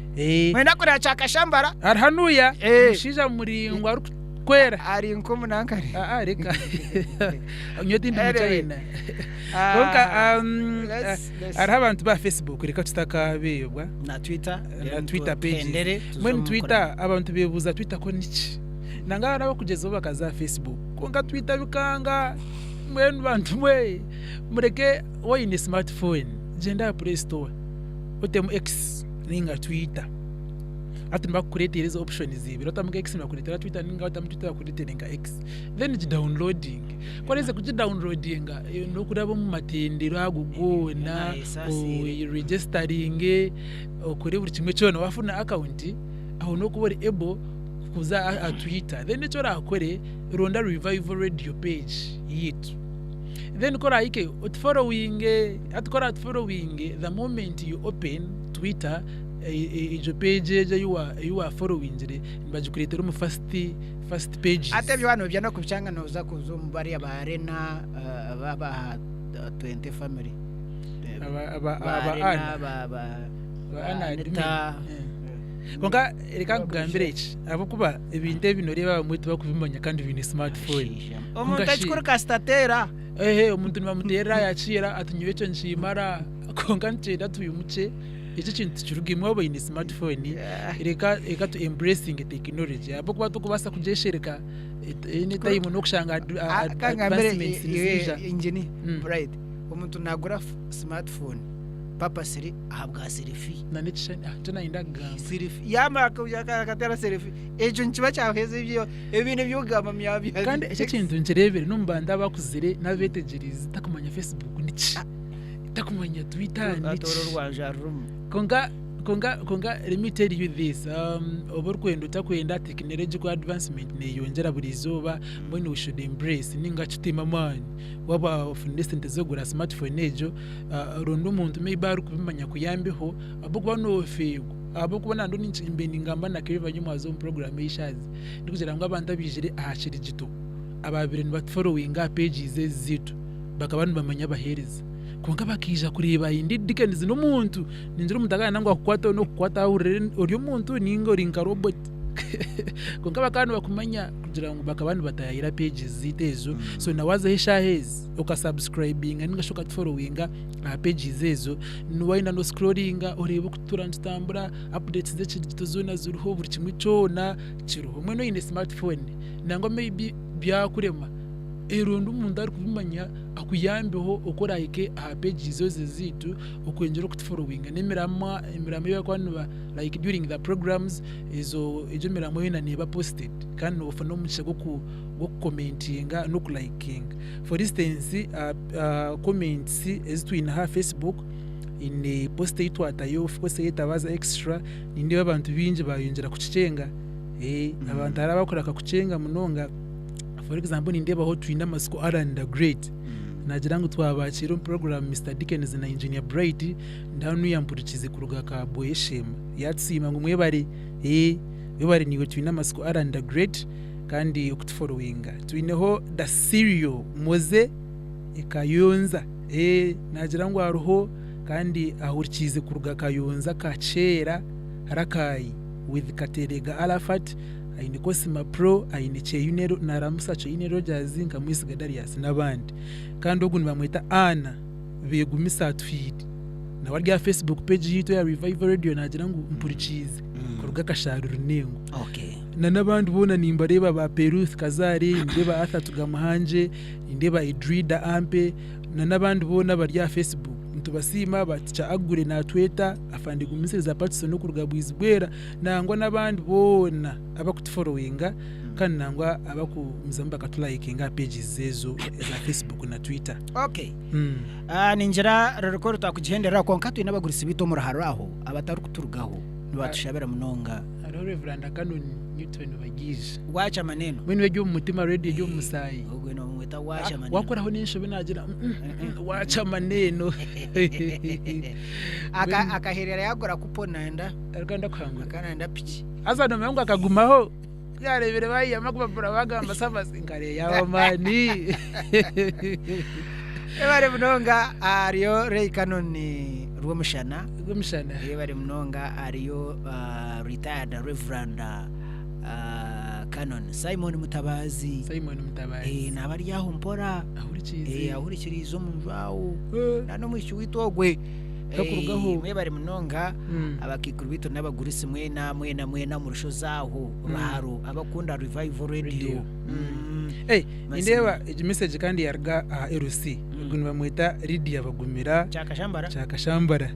Mwenda kureba Kyakashambara. Ari hanuya omushaija muraingwa arikwera. Ari nk'omunankare. Aa reka. Nyowe tindi muchina. Kwonka hariho abantu ba Facebook reka tutakabeebwa. Na Twitter. Na Twitter pages. Tuhendere, tuze Mbwenu omu Twitter abantu beebuuza Twitter ko niki? Nangwa hariho abakugyezaho bakaza aha Facebook kwonka Twitter bikanga. Mbwenu bantu mwe mureke waaba oine smart phone gyenda aha play store otemu X ninga Twitter. Hati nibakureetera ezo options ibiri watamu nka X nibakureetera Twitter ninga watamu Twitter bakureetere nka X. Then gidownloadinge. Ku oraheza kugidownloadinga n'okuraba omu matendero ago goona oregisteringe okore buri kimwe kyona waafuna akawunti aho n'okuba ori able kuza aha Twitter. Then eki oraakore ronda Revival Radio page yaitu. Then ku oraahike otuforowinge, hati ku oraatuforowinge the moment you open Twitter egyo page egyo ei waaforowingire nibagikureetera omu first first pages. Hati ebyo waaba noija n'okubishanga nooza kuza omu bariya ba Arena aba aha 20 family. Aba Ba aba Arena, Anna. ba ba Ba ba Anna admin. Anita. Kwonka reka nkugambire eki, ahabw'okuba ebintu ebi nooreeba abamwe tibakubimanya kandi baine smartphone. Omuntu Kwonka shi- ekikuru kasita ateera. Ehe omuntu nibamuteerera yakiira ati nyowe ekyo nikiimara kwonka nikyenda twimukye ekyo ekintu tikirugemu waaba oine smartphone reka reka tu embracinge technology ahabw'okuba tokubaasa kugyeshereka any time n'okushanga Kangambire advancements niziija. engineer Mm. Bright, omuntu nagura smartphone purposely ahabwa selfie. Na n'ekishushani ah, nikyo nayenda kugamba. Selfie yamara akateera selfie ekyo nikiba kyaheza ebyo ebintu eby'okugamba byaba Kandi ekyo ekintu nkireebire n'omu bantu abakuzire n'abeetegyereize takumanya Facebook niki, takumanya Twitter niki. Atoora orwanja rurimu. Kwonka kwonka kwonka let me tell you this um, oba orikwenda otakwenda technological advancement neeyongyera buri izooba mbwenu we should embrace ninga kiteemu amaani waaba ofunire esente z'okugura smartphone egyo uh, ronda omuntu maybe arikubimanya akuyambeho ahabw'okuba noofeerwa ahabw'okuba nandi mbe ningamba na Clever Nyamwaza omu program ey'eshaaha ezi ndikugira ngu abantu abaijire aha kirigito abaabaire nibatuforowinga aha pages ezi zaitu bakaba nibamanya abaheereza kwonka bakaija kureeba indeed Dickens n'omuntu. Ningira omuntu akaba ngu akukwate n'okukwata ahurire ori omuntu ninga ori nka robot. Kwonka bakaba nibakumanya kugira ngu bakaba nibatayayira pages zaitu ezo. So na waazaho eshaaha ezi okasubscribinga ninga shi okatuforowinga aha pages ezo, waayenda noosikuroringa oreebe oku tutuura nitutambura, updates z'ekirigito zoona ziriho, buri kimwe kyona kiriho. Mbwenu oine smartphone nangwa maybe byakurema, ronda omuntu arikubimanya akuyambeho oku oraahike aha pages ezo ezaitu okwongyera okutuforowinga n'emiramwa emiramwa ei barikuba niba like during the programs ezo egyo emiramwa yoona neeba posted kandi noofuna omugisha gw'oku gw'okukomentinga n'okulayikinga. For instance comments ezi twine aha Facebook haine post ei twatayo of course ey'etabaaza extra nindeeba abantu baingi baayongyera kukikyenga abantu hariho abakureka kukyenga munonga for example nindeebaho twine amatsiko Allan the Great Naagira ngu twabakiira omu puroguraamu Mister Dickens na Engineer Bright ndi hanu yampurikiize kuruga Kabweshema. Yaatusiima ngu mwebare. Ee, webare naiwe twine amatsiko Allan the Great kandi okutuforowinga. Twineho The Cereal Moze e Kayonza. Ee, naagira ngu hariho kandi ahurikiize kuruga Kayonza Kakyera Rakai with Kateregga Arafat aine Kosima Pro, aine Kyeyune Naramusa Kyeyune Rogers, nka Mwesiga Darius n'abandi. Kandi ogu nibamweta Anna Begumisa Atuhaire. Nawe ari aha Facebook page yaitu eya Revival Radio naagira ngu mpurikiize kuruga Kashaari Runengo. Okay. Na n'abandi boona nimbareeba ba Peruth Kazaare, nindeeba Arthur Tugamuhangye, nindeeba Edrida Ampe na n'abandi boona abari aha Facebook. Nitubasiima ba Teacher Agure naatweta, Afande Gumisiriza Patson okuruga Bwizibwera. Nangwa n'abandi boona abakutuforowinga kandi nangwa abakugumizamu bakatulayikinga aha pages ezo eza Facebook na Twitter. Okay. Ah, ningira ruriko rutakugihenderera kwonka twine abagurusi baitu omu ruharo aho abatarikuturugaho nibatushabira munonga. Hariho Reveranda Canon Newton Bagiija. Wacha maneno. Mbwenu eri omu mutima radio eri omu musaayi. Ogwe nomweta wacha maneno. Wakoraho n'enshobe naagira wacha maneno. Aka akaherera yagura kupo nayenda. Arikwenda kuhangura. Akaba nayenda piki. Haza nomanya ngu akagumaho ku yareebire bayihamu akapapura bagamba Sabasi nkare yaaba amaani. Webare munonga hariyo Ray Canon Rwomushana. Rwomushana. Webare munonga hariyo retired Reverend Canon Simon Mutabazi. Simon Mutabazi. Naaba ari aho mpora. Ahurikiize. Ahurikiriize omu nju aho. N'omwishiki waitu ogwe. Takurugaho. Mwebare munonga abakaikuru baitu n'abagurusi mwena mwena mwena omu rushozi aho ruharo abakunda Revival Radio. Hey, nindeeba egi message kandi yaruga aha LC. Ogu nibamweta Lydia Bagumira. Kyakashambara. Kyakashambara.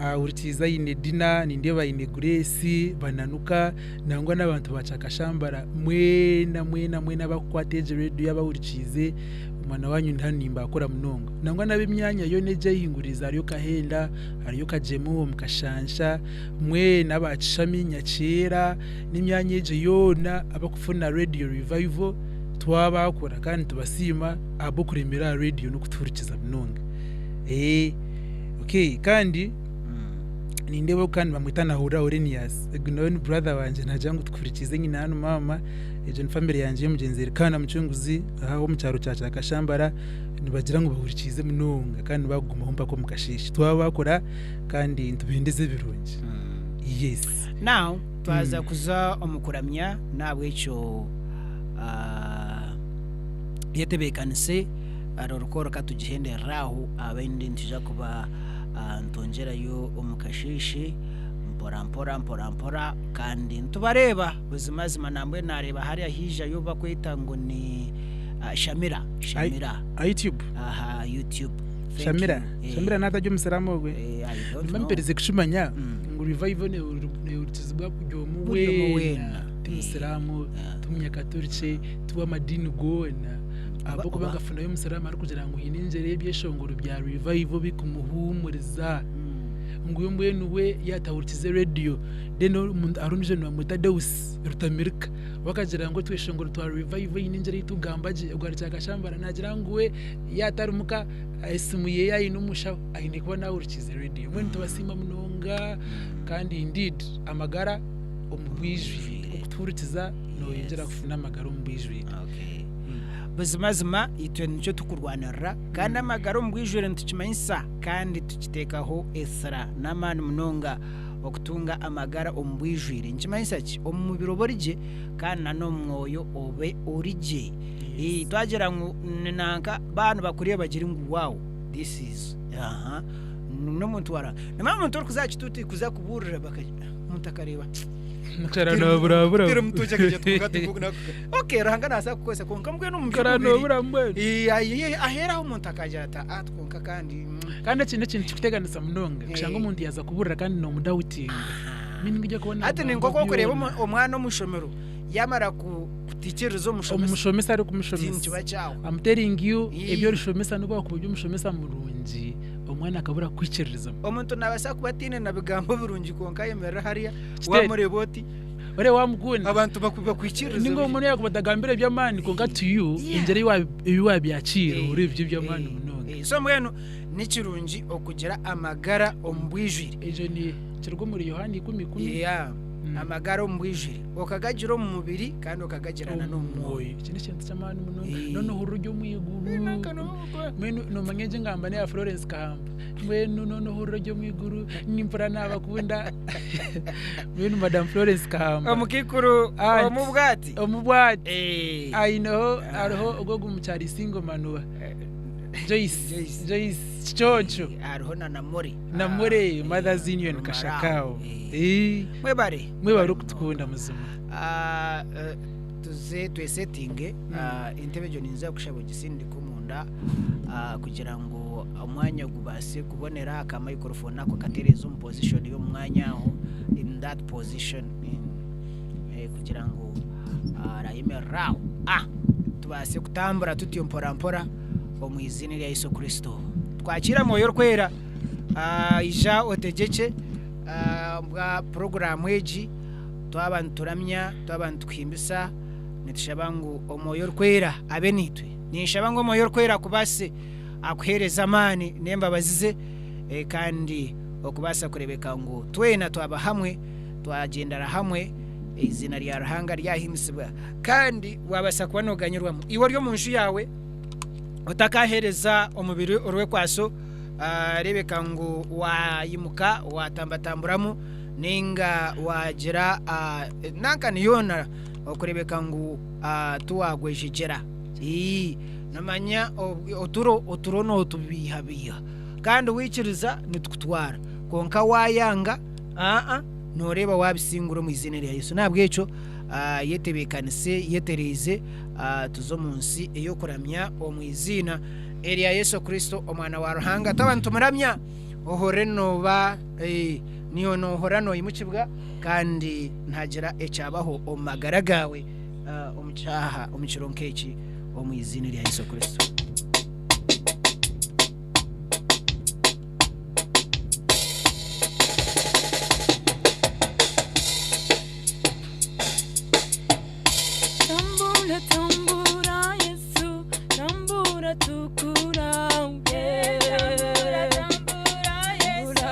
Ahurikiize aine Dina, nindeeba aine Grace, Bananuka, nangwa n'abantu ba Kyakashambara mwena mwena mwena abakukwata egi radio abahurikiize omwana wanyu ndi hanu nimbakora munonga. Nangwa n'ab'emyanya yoona egi eyehinguririize hariyo Kahenda, hariyo Kagyemu omu Kashansha, mwena aba Kishami, Nyakyera n'emyanya egyo yoona abakufuna Radio Revival twabakora kandi nitubasiima ahabw'okuremera aha radio n'okutuhurikiza munonga. Okay kandi nindeeba ogu kandi nibamweta Nahurira Orenias, ogu nawe ni brother wangye naagira ngu tukuhurikiize nyine hanu maama, egyo ni family yangye y'omugyenzi Elikana Mucunguzi aha omu kyaro kya Kyakashambara, nibagira ngu bahurikiize munonga kandi nibakugumaho mpaka omu kasheeshe. Twabakora kandi nitubendeza ebirungi. Yes. Now twaza kuza omu kuramya nahabwekyo yetebekanise orukoro katugihenderere aho abandi nituija kuba nitwongyerayo omu kasheeshe mpora mpora mpora mpora kandi nitubareeba buzimazima nambwenu nareeba hariya haijayo bakweta ngu ni Shamira Shamira Aha YouTube? Aha YouTube. Thank Shamira you. Shamira naatari omusiraamu ogwe? I don't Ndimba know. mperize kukimanya ngu revival nehurikizibwa buri omwe Buri omwe weena weena. ti musiraamu ti munyakaturikye ti w'amadiini goona ahabw'okuba nkafunayo omusiraamu arikugira ngu haine engyera y'ebyeshongoro bya revival bikumuhuumuriza ngu we mbwenu we yaatahurikize rediyo then hariho ondiijo nibamweta Deus Rutamirika we akagira ngu otweshongoro twa revival haine engyera ei tugamba gye ogwo ari Kyakashambara naagira ngu we yaatari muka esimu ye aine omushaho aine kuba naahurikiize rediyo. Mbwenu nitubasiima munonga kandi indeed amagara omu bwijwire. Okutuhurikiza nooyongyera kufuna amagara omu bwijwire. Buzimazima itwe nikyo tukurwanirira kandi amagara omu bwijwire nitukimanyisa kandi tukiteekaho esira n'amaani munonga okutunga amagara omu bwijwire. Nikimanyisa ki? Omu mubiri obe ori gye kandi n'omu mwoyo obe ori gye. Twagira ngu ni nanka baaba nibakureeba bagire ngu wow this is aha n'omuntu wa Ruhanga. Nimanya omuntu orikuza aha kituuti kuza kubuurira omuntu akareeba okay Ruhanga naabaasa kukukozesa kwonka mbwenu omu by'omubiri aheeru aho omuntu akagira ati aa kwonka kandi. Kandi eki n'ekintu kirikuteganisa munonga kushanga omuntu yaaza kubuurira kandi noomudawutinga. Hati ni nk'oku orikureeba omwana omu ishomero yaamara kutaikiririza omushomesa, Omushomesa arikumushomesa. Nikiba kyawa. I'm telling you, Ii. ebi orishomesa nobu wakuba ori omushomesa murungi, omwana akabura kukwikiririzamu. Omuntu naabaasa kuba ataine na bigambo birungi kwonka ayemerera hariya, Kiteete. waamureeba oti, Ore waamukunda. abantu bakwikiririze. Ninga omuntu yaakuba atagambire eby'amaani kwonka to you, Yeah. engyera eyi waabyakiira Eh, ori ebyo eby'amaani eh, munonga. eh, So mbwenu ni kirungi okugira amagara omu bwijwire. Ekyo ni kiruga omuri Yohaana 10:10. Yeah. Amagara omu bwijwire okagagira omu mubiri kandi okagagira na n'omu mwoyo. Eki n'ekintu ky'amaani munonga. Noona ohurira ori omu iguru. Mbwenu noomanya egi engamba n'eya Florence Kahamba. Mbwenu noona ohurira ori omu iguru, nimpurira naabakunda. Mbwenu Madam Florence Kahamba. Omukaikuru Aunt. omu bwati. Omu bwati. Eh. Aineho hariho ogwo ogu omukyara Isingo Manuwa. Joyce. Joyce. Joyce Kiconco. Hariho na Namore. Namore Ah, Mothers eh, Union Rumara. Kashakao. Eh. Eh. Mwebare. Mwebare okutukunda muzima. Ah, eh, tuze twesetinge ah, entebe egyo ninza kushaba ogisindike omunda ah, kugira ngu omwanya gubaase kubonera aka microphone ako katereeze omu position y'omwanya aho in that position in, eh, kugira ngu arayemerera aho ah, tubaase kutambura tutyo mpora mpora omu iziina rya Yesu Kristo. Twakiira Mwoyo Orikwera, ija otegyekye bwa puroguraamu egi. Twaba nituramya, twaba nitukuhimbisa, nitushaba ngu Omwoyo Orikwera abe naitwe. Ninshaba ngu Omwoyo Orikwera akubaasise akuheereze amaani n'embabazi ze, kandi okubaasa kureebeka ngu twena twaba hamwe, twagyendera hamwe, eiziina rya Ruhanga ryahimbisibwa. Kandi waabaasa kuba nooganyirwamu iwe ori omu nju yaawe otakaheereza omubiri orwekwaso, reebeka ngu waayimuka waatambatamburamu nainga waagira nankani yoona okureebeka ngu tiwaagwejegyera. Noomanya oturo oturo nootubeihabeiha. Kandi waikiriza nitukutwara. Kwonka waayanga, aa, nooreeba waabisingura omu iziina rya Yesu. N'ahabw'ekyo yetebeekanise, yetereeze, tuze omu nsi ey'okuramya omu iziina erya Yesu Kristo Omwana wa Ruhanga. Twaba nitumuramya, ohurire nooba, niiwe noohurira noimukibwa kandi nihagira ekyabaho omu magara gaawe omu kyaaha, omu kiro nk'eki, omu iziina erya Yesu Kristo. Tambura, tambura, Yesu, tambura, tukura, yeah. Tambura, Yesu,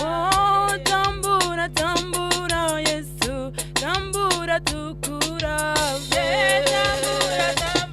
Oh, tambura, tambura, Yesu, tambura, tukura, yeah.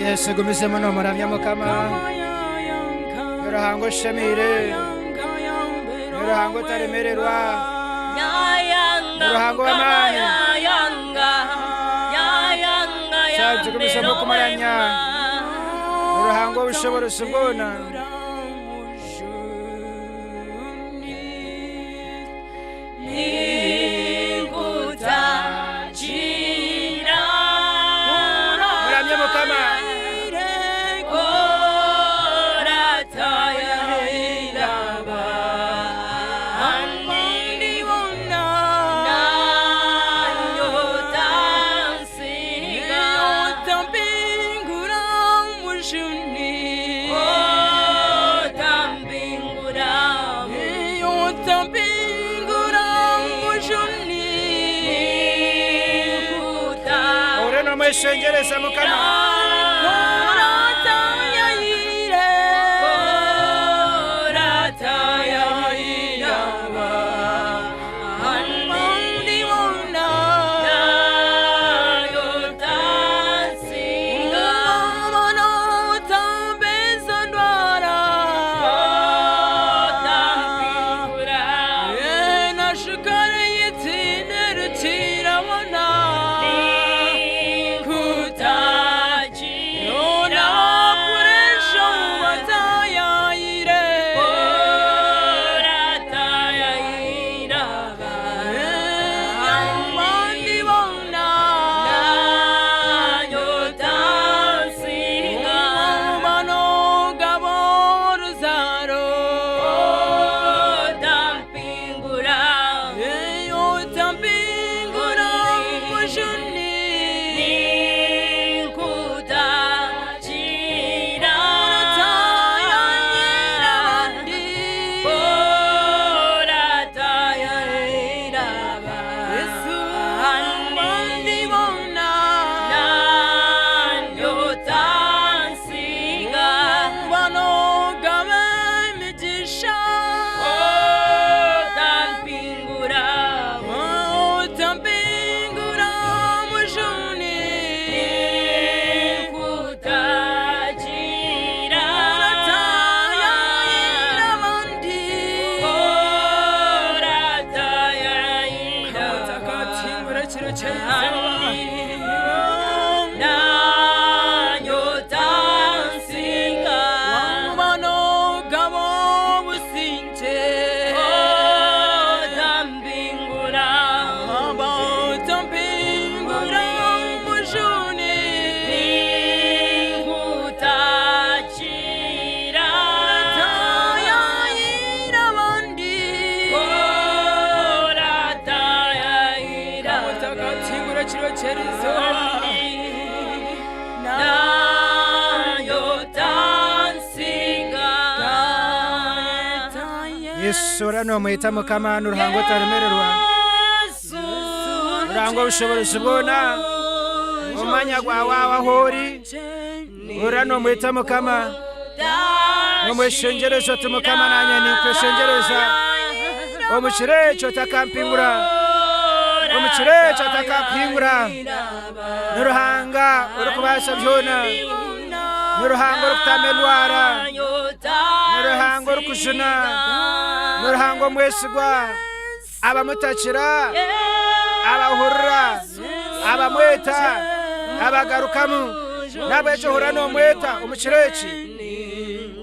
Yesu gumizemu nomuramya Mukama. Ni Ruhanga oshemeire. Ni Ruhanga otaremererwa. Ni Ruhanga ow'amaani. Shaaha tugumizemu kumuramya. Ni Ruhanga ow'obushoboorozi bwona. Muramye Mukama. Ohure nomweshengyereza Mukama. Yesu ora nomweta Mukama ni Ruhanga otaremererwa. Ruhanga obushoboorozi bwona. Omumanya gwawe aho ahu ori, ora nomweta Mukama. Nomweshengyereza oti Mukama nanye ninkweshengyereza. Omu kiro ekyo otakampingura. Omu kiro ekyo otakakuhingura. Ni Ruhanga orikubaasa byona. Ni Ruhanga orikutamba endwara. Ni Ruhanga orikujuna. Ni Ruhanga omwesigwa. Abamutakira, abahurira, abamweta, abagarukamu. N'ahabw'ekyo hurira noomweta omu kiro eki.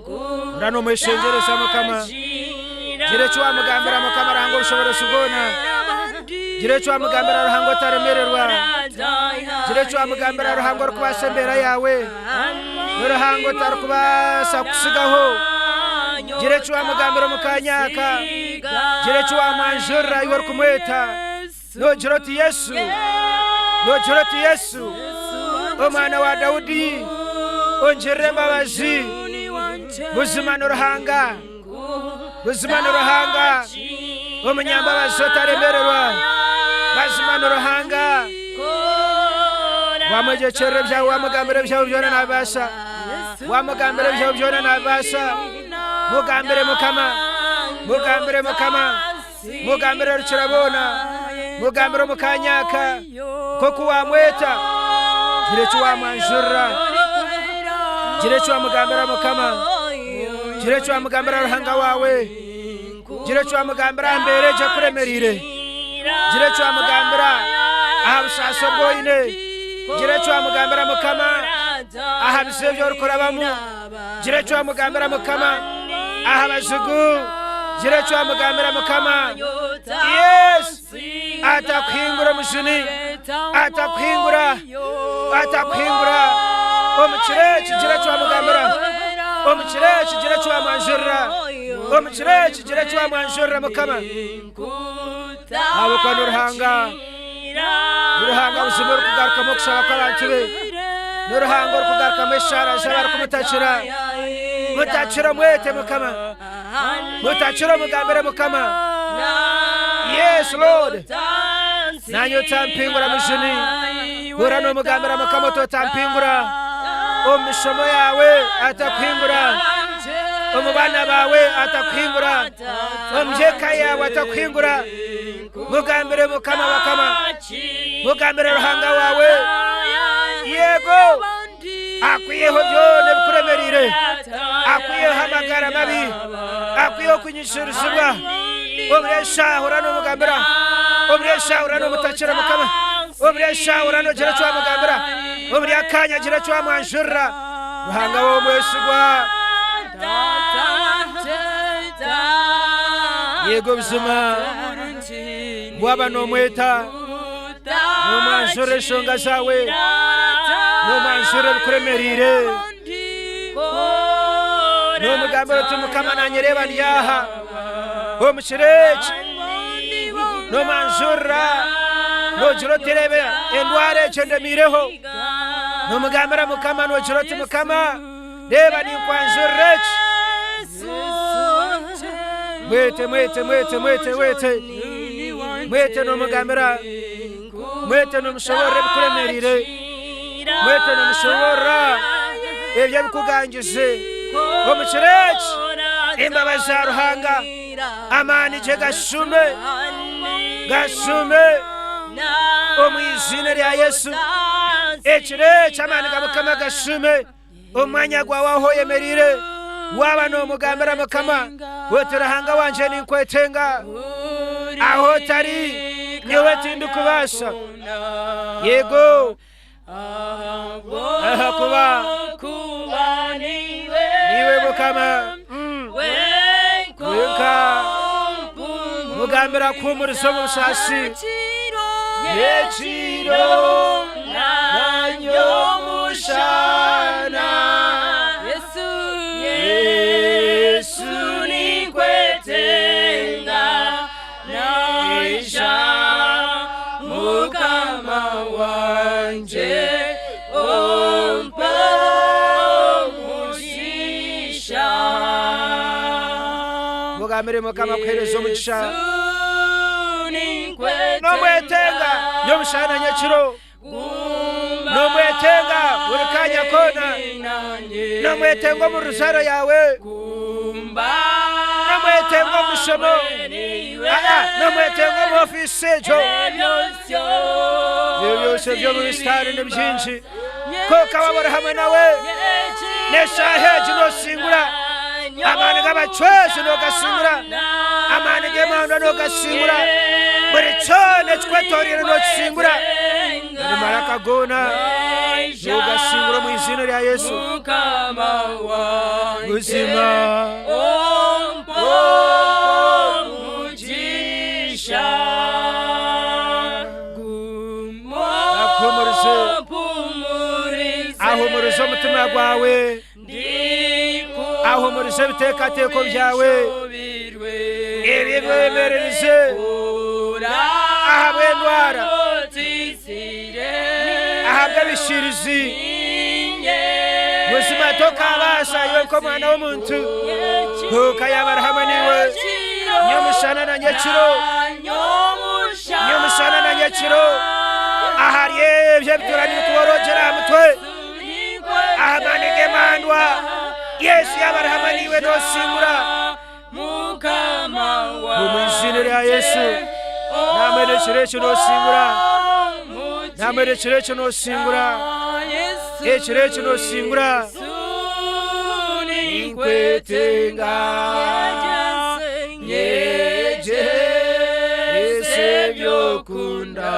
Hurira noomweshengyereza Mukama. Gira eki waamugambira Mukama Ruhanga ow'obushoboorozi bwona. Gira eki waamugambira Ruhanga otaremererwa. Gira eki waamugambira Ruhanga orikubaasa embeera yaawe. Ni Ruhanga otarikubaasa kukutsigaho. Gira eki waamugambira omu kaanya aka. Gira eki waamwanjurira iwe orikumweta. Noogira oti, Yesu, noogira oti, Yesu, Omwana wa Daudi, ongirire embabazi. Buzima ni Ruhanga. Buzima ni Ruhanga omunyambabazi otaremererwa. Mazima ni Ruhanga. Wamwegyekyerera ebyawe, wamugambira ebyawe byona nabibaasa. Wamugambira ebyawe byona nabibaasa. Mugambire Mukama, mugambire Mukama, mugambire Rukiraboona, mugambire omu kaanya aka nk'oku wamweta, gira eki wamwanjurira. Gira eki wamugambira Mukama. Gira eki wamugambira Ruhanga waawe. Gira eki wamugambira aha mbeera egyo ekuremereire. Gira eki wamugambira aha busaasi obu oine. Gira eki wamugambira Mukama aha bizibu ebi orikurabamu. Gira eki wamugambira Mukama aha bazigu. Gira eki wamugambira Mukama. Yes! Atakuhingura omujuni, atakuhingura, atakuhingura. Omu kiro eki gira eki wamugambira. Omu kiro eki gira eki wamwanjurira. Omu kiro eki gira eki wamwanjurira Mukama. Ahabw'okuba ni Ruhanga, ni Ruhanga buzima orikugarukamu okushaba kw'abantu be. Ni Ruhanga orikugarukamu eshaara z'abarikumutakira. Mutakire omwete Mukama. Mutakire omugambire Mukama. Yes Lord. Nanye otampingura mujuni. Hurira nomugambira Mukama oti otampingura omu mishomo yawe atakuhingura omu baana bawe atakuhingura omu by'eka yawe atakuhingura. Mugambire Mukama bakama. Mugambire Ruhanga wawe. Yego. Akwiheho byona ebikuremereire, akwiheho amagara mabi, akwiheho okunyishirizibwa. Omuri eshaaha hurira nomugambira, omuri eshaaha hurira nomutakira Mukama, omuri eshaaha hurira nogira eki wamugambira, omuri akanya gira eki wamwanjurira. Ruhanga w'omwesigwa. Yego buzima waba nomweta Nomwanjura enshonga zaawe, nomwanjura ebikuremereire, nomugambira oti Mukama nanyereeba ndi aha omu kiro eki, nomwanjurira nogira oti reeba endwara egyo endemiireho, nomugambira Mukama nogira oti Mukama reeba ninkwanjurira eki. Mwete, mwete, mwete, mwete, mwete. Mwete n'omugambira, mwete n'omushoborora ebikuremereire, mwete n'omushoborora ebyo ebikugangize. Omu kiro eki, embabazi za Ruhanga, amaani gye gashume, gashume omu iziina rya Yesu. Ekiro eki amaani ga Mukama gashume. Omu mwanya gwawe ahu oyemereire, waaba noomugambira Mukama oti, Ruhanga wangye ninkwetenga, ahu otari nyowe tindikubaasa. Yego, ahakuba niiwe Mukama wenka. Mugambira kuhuumuriza omu busaasi. Nyekiro na nyomushana. Yesu ninkwetenga, naija Mukama wangye, ompe omugisha. Mugambire Mukama akuhereze omugisha. Nomwetenga nyomushana na nyekiro, nomwetenga buri kanya koona, nomwetenga omu ruzaaro yaawe, nomwetenga omu mishomo, aa nomwetenga omu ofiisi egyo. Ebyo byose eby'omu bisitaani ni bingi, kwonka waaba ori hamwe nawe, n'eshaaha egi noosingura. Amaani g'abacwezi noogasingura, amaani g'emandwa noogasingura, buri kyona ekikwetoreire nookisingura, buri maraka goona noogasingura omu iziina rya Yesu. Buzima Akuhumurize, ahumurize omutima gwawe. Ahumurize ebiteekateeko byawe ebi ebyemererize ahabw'endwara, ahabw'ebishiirizi. Buzima tokaabaasa iwe nk'omwana w'omuntu, kwonka yaaba ari hamwe naiwe nyomushana na nyekiro, nyomushana na nyekiro, ahari ebyo ebituura nibikuboroogyera aha mutwe. Amaani g'emandwa Yesu yaaba ari hamwe naiwe noosingura. Omu iziina rya Yesu namwe n'ekiro ekyo noosingura. Namwe n'ekiro ekyo noosingura. Ekiro ekyo noosingura. Ninkwetenga nyegyese ebyokunda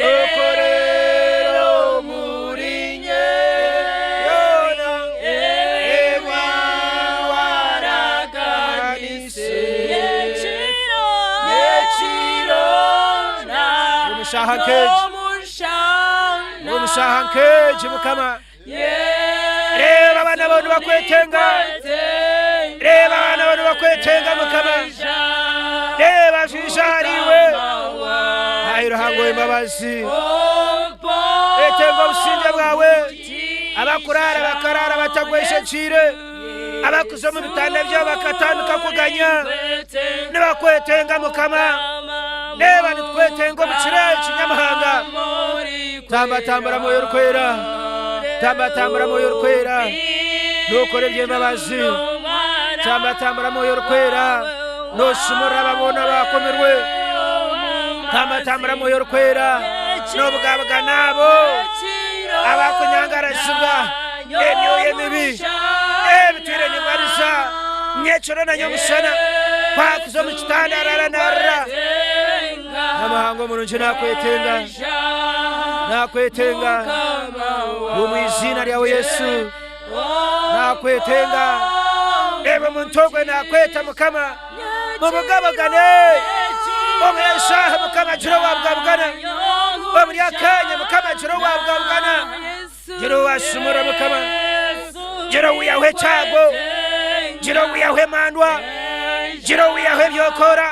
Okorera omuri nye byona ebi waraganise nyekiro Omushaha nkeegi omushaha nkeegi mukama reba abaana bawe nibakwetenga reba abaana bawe nibakwetenga mukama reba jija hariwe ayi ruhango w'embabazi etenga obusinge bwawe abakurara bakarara batagweshekiire abakuza omu bitanda byabo bakatandika kuganya nibakwetenga mukama reba nitwetenga omu kiro eki nyamuhanga tambatambura mwoyo orikwera tambatambura mwoyo orikwera nokora eby'embabazi tambatambura mwoyo orikwera noshumurira ababoona abakomirwe tambatambura mwoyo orikwera nobugabwa naabo abakunyangarasibwa emyoyo emibi ebitwire nibarisa nyekiro na nyomushana kwakuza omu kitanda arara narira nyamuhanga omurungi nakwetenga nakwetenga omu iziina ryawe yesu nakwetenga reba omuntu ogwe nakweta mukama mubugabugane omu eshaaha mukama gira owabugabugana omuri akanya mukama gira owabugabugana gira owashumura mukama gira owiyaho ekyago gira owiyaho emandwa gira owiyaho ebyokora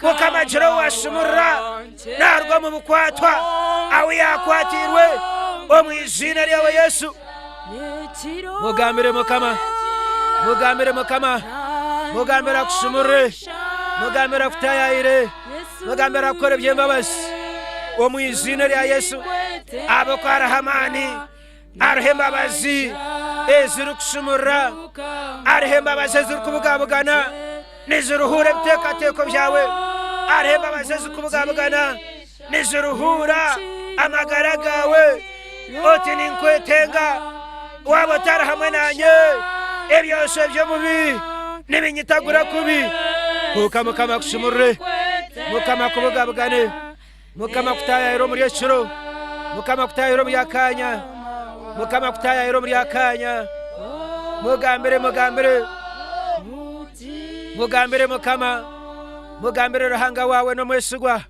mukama gira owashumurira naruga omu bukwatwa ahu yakwatirwe omu iziina ryawe yesu mugambire mukama mugambire mukama mugambire akushumurire mugambire akutayayire mugambire akukore eby'embabazi omu iziina rya yesu ahabw'okuba hariho amaani hariho embabazi ezirikushumurira hariho embabazi ezirikubugabugana niziruhuura ebiteekateeko byawe hariho embabazi ezirikubugabugana niziruhuura amagara gaawe oti ninkwetenga waaba otari hamwe naanye ebyosho by'omubi nibinyitagura kubi kwonka mukama akushumurire mukama akubugabugane mukama akutaayayire omuri ekiro mukama akutaayayire omuri akaanya mukama akutaayayire omuri akaanya mugambire mugambire mugambire mukama mugambire ruhanga waawe n'omwesigwa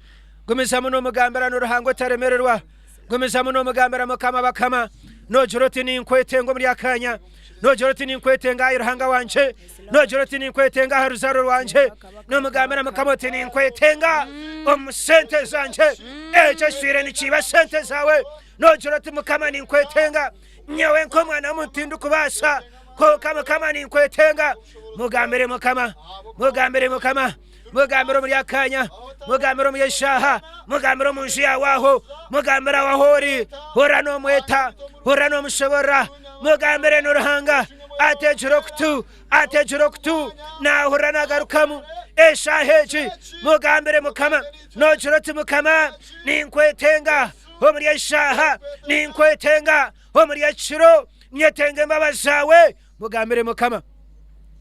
gumizamu n'omugambira n'oruhanga otaremererwa gumizamu n'omugambira mukama bakama nogira oti ninkwetenga omuri akanya nogira oti ninkwetenga ayi ruhanga wangye nogira oti ninkwetenga aha ruzaaro rwangye nomugambira mukama oti ninkwetenga omu sente zangye ekyo ekitwire nikiiba sente zawe nogira oti mukama ninkwetenga nyowe nk'omwana w'omuntu tindikubaasa kwonka mukama ninkwetenga mugambire mukama mugambire mukama mugambire omuri akanya mugambire omuri eshaaha mugambire omu nju yaawe aho mugambire aho ahu ori hurira noomweta hurira noomushoborora mugambire ni ruhanga ateegire okutu ateegire okutu naahurira naagarukamu eshaaha egi mugambire mukama noogira oti mukama ninkwetenga omuri eshaaha ninkwetenga omuri ekiro nyetenga embabazi zaawe mugambire mukama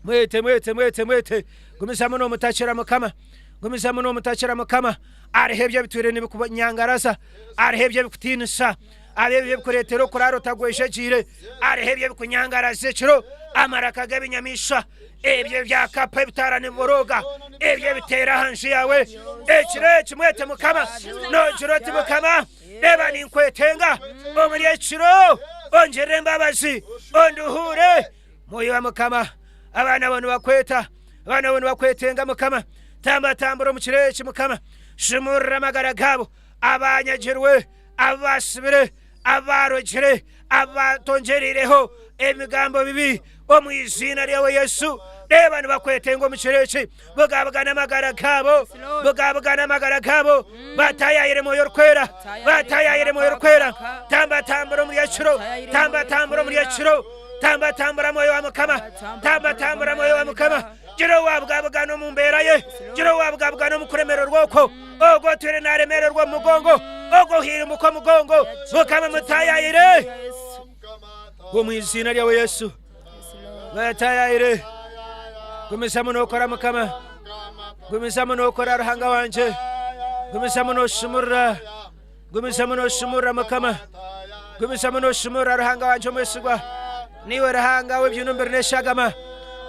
mwete mwete mwete mwete gumizamu nomutakira mukama gumizamu nomutakira mukama hariho ebyo ebitwire nibikunyangaraza hariho ebyo ebikutiinisa hariho ebyo ebikureetera okuraara otagwejegyeire hariho ebyo ebikunyangaraza ekiro amaraka g'ebinyamaishwa ebyo ebyakapa ebitaara nibiborooga ebyo ebiteera aha nju yaawe ekiro eki mwete mukama nogira oti mukama reeba ninkwetenga omuri ekiro ongirire embabazi onduhuure mwoyo wa mukama abaana bo nibakweta abaana bo nibakwetenga mukama tambatambura omu kiro eki mukama shumurira amagara gaabo abanyagirwe abasibire abarogire abatongyereireho emigambo bibi omu iziina ryawe yesu reeba nibakwetenga omu kiro eki bugabugana amagara gaabo bugabugana amagara gaabo batayayire mwoyo orikwera batayayire mwoyo orikwera tambatambura omuri ekiro tambatambura omuri ekiro tambatambura mwoyo wa mukama tambatambura mwoyo wa mukama gira owabugabugana omu mbeera ye gira owabugabugana omu kuremererwa okwo ogwo otwire naremererwa omu mugongo ogwo ohiirimuka omugongo mukama mutayayire. Omu iziina ryawe Yesu. Batayayire. Gumizamu nokora Mukama. Gumizamu nokora Ruhanga wangye. Gumizamu noshumurura. Gumizamu noshumurura Mukama. Gumizamu noshumurura Ruhanga wangye omwesigwa. Niiwe Ruhanga w'ebyine omubiri n'eshagama.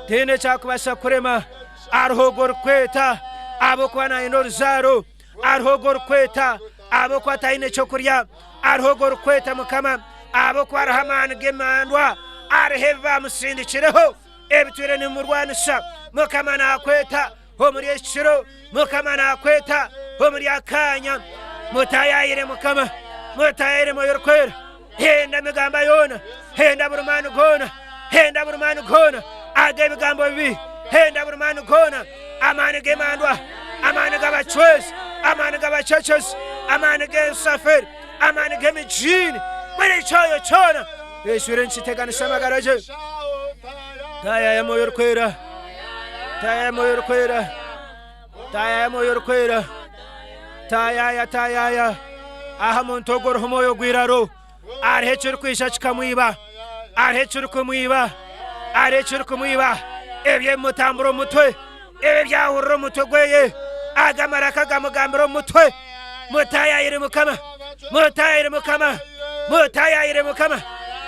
Tihaine ekyakubasa kukurema. Hariho ogwo orikweta ahabw'okuba nayenda oruzaaro. Hariho ogwo orikweta ahabw'okuba taine ky'okurya. Hariho ogwo orikweta Mukama ahabw'okuba hariho amaani g'emandwa. Hariho ebi baamusindikireho ebitwire nibimurwanisa. Mukama naakweta omuri eki kiro. Mukama naakweta omuri akaanya. Mutayaayire Mukama. Mutayaayire Mwoyo Orikwera. Henda emigamba yoona. Henda buri maani goona. Henda buri maani goona ag'ebigambo bibi. Henda buri maani goona, amaani g'emandwa, amaani g'abacwezi, amaani g'abacecezi, amaani g'ensaferi, amaani g'emijiini, buri kyoyo kyona ekitwire nikiteganisa amagara ge. Tayaya Mwoyo Orikwera. Tayaya Mwoyo Orikwera. Tayaya Mwoyo Orikwera. Tayaya, tayaya. Aha muntu ogwo oriho omwoyo gw'eiraro. Hariho ekirikwija kikamwiba. Hariho ekirikumwiba. Hariho ekirikumwiba. Ebyo ebimutambura omu mutwe, ebyo ebyahurira omu mutwe gweye, ago amaraka gamugambira omu mutwe. Mutayaayire Mukama. Mutayaayire Mukama. Mutayaayire Mukama.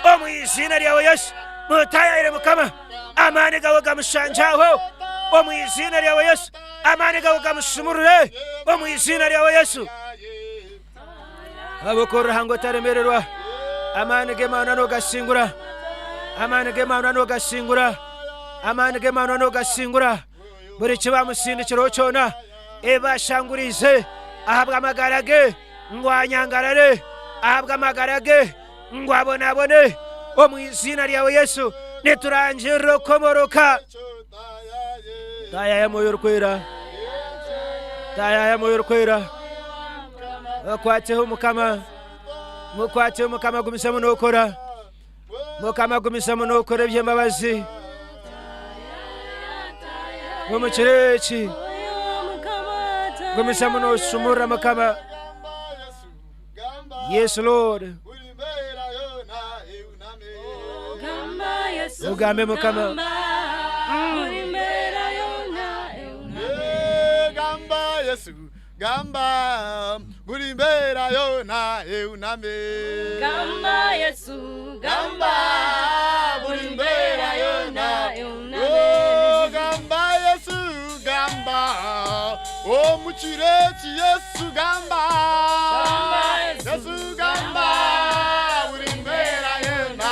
Omu iziina ryawe Yesu. Mutayaayire Mukama. Amaani gawe gamushangye aho. Omu iziina ryawe Yesu. Amaani gawe gamushumurure. Omu iziina ryawe Yesu. Ahabw'okuba ori Ruhanga otaremererwa, amaani g'emandwa noogasingura, amaani g'emandwa noogasingura, amaani g'emandwa noogasingura. Buri ki baamusindikireho kyona, ebi baashanguriize ahabw'amagara ge ngu anyangarare, ahabw'amagara ge ngu abonabone, omu iziina ryawe Yesu niturangirira okukomoroka. Taayaaya Mwoyo Orikwera, taayaaya Mwoyo Orikwera. Okwateho Mukama, mukwateho Mukama, gumizamu nokora. Mukama gumizamu nokora eby'embabazi omu kiro eki. Gumizamu nosumurra Mukama. Yes Lord. Ogambe Mukama. Gamba Yesu, gamba buri mbeera yoona euname. Gamba Yesu, Gamba buri mbeera yoona euname. Oh, gamba Yesu, gamba omu kiro eki Yesu gamba. Gamba Yesu, Yesu gamba buri mbeera yoona.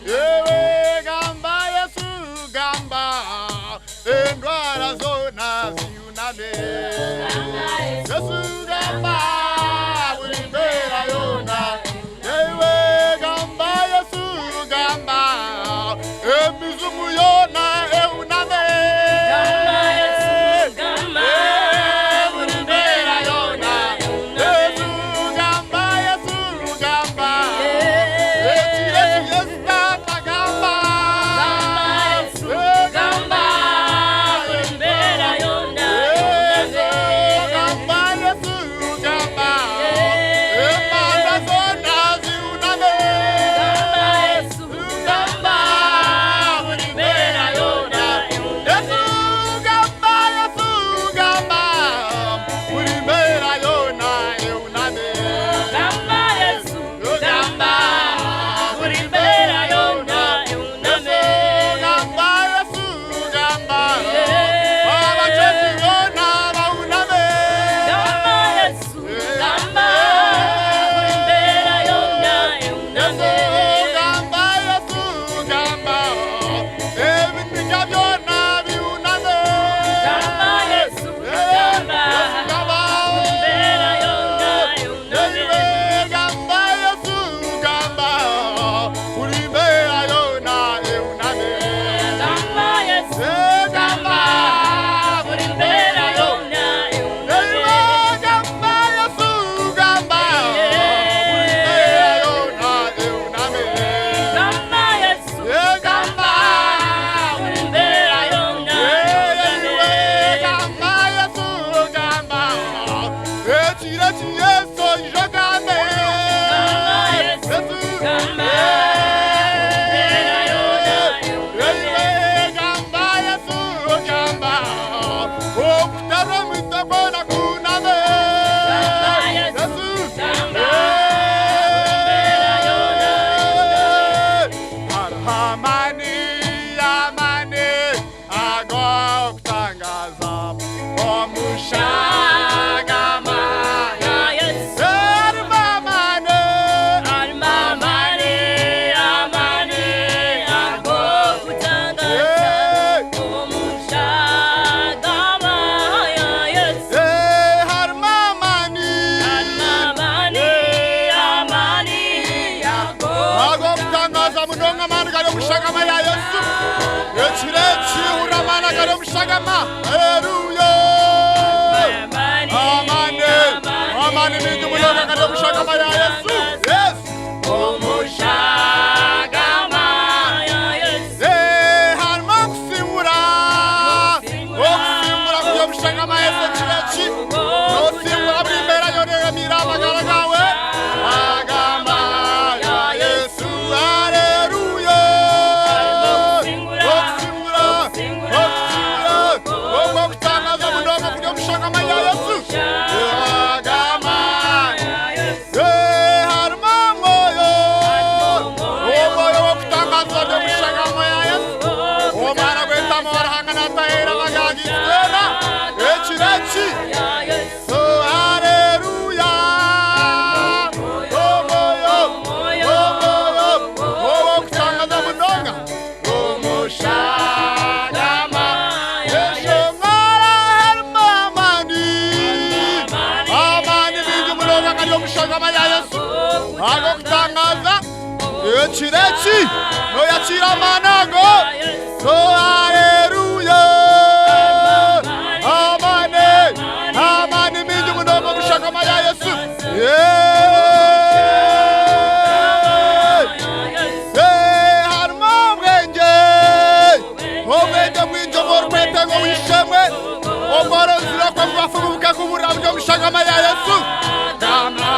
Ewe gamba Yesu gamba endwara zoona ziuname. Yesu gamba buri mbeera yoona. Ewe gamba Yesu gamba emizimu yoona euname. Gamba Yesu, gamba Eh, buri mbeera yoona Yesu gamba Yesu gamba. Ekiro eki Yesu tata gamba. Gamba Yesu, Eh, gamba buri mbeera yoona Yesu gamba Yesu gamba. Emanda zoona ziuname. Gamba Yesu, Gamba buri mbeera yoona Yesu gamba Yesu gamba. Buri mbeera yoona euname. Gamba Yesu, gamba buri mbeera yoona euname. Gamba Yesu gamba. Abachezi boona bauname. Gamba Yesu, gamba buri mbeera yoona Yesu euname. gamba Yesu gamba. Ebintu byona biuname. Gamba Yesu, gamba Yesu gamba. buri mbeera yoona euname. Ewe gamba Yesu gamba. Buri mbeera yoona euname. Gamba Yesu, Eh, gamba buri mbeera yoona euname. Ewe gamba Yesu gamba. Buri mbeera yoona euname. Gamba Yesu, Eh, gamba. buri mbeera yoona Ewe euname. gamba Yesu gamba. Ekiro eki Yesu ijo gambe. Gamba Yesu, Yesu gamba buri omushagama ya Yesu. Ekiro eki hurira amaani agari omu shagama. Haleluya! Amani, amani mingi munonga gari omu shagama ya Yesu. Yes! Eh, harimu okusingura, okusingura kuri omu shagama ya Yesu ekiro eki. Nosingura buri mbeera yoona eyemiire aha magara gaawe. Agamba ya Yesu, haleluya! Okusingura, okusingura, okwo okutangaza munonga kuri omu shagama ya Yesu. Agamba, eh, harimu omwoyo, omwoyo w'okutangaza ori omu shagama ya Yesu. Omwana gw'entaama wa Ruhanga naatahirira amagara gaitu goona ekiro eki. So haleluya! Omwoyo, omwoyo, ow'okutangaza munonga. Omushagama, eshongora harimu amaani. Amaani mingi munonga gari omu shagama ya Yesu. Ag'okutangaza ekiro eki noyakiira amaani ago. So haleluya! Amani, amani mingi munonga omu shagama ya Yesu. Yeah! Eh, harimu obwengye, obwengye bwingi obw'orikwetenga ow'eishe-emwe, obworozire kwe bubafu bukakuburira buri omu shagama ya Yesu. Shagama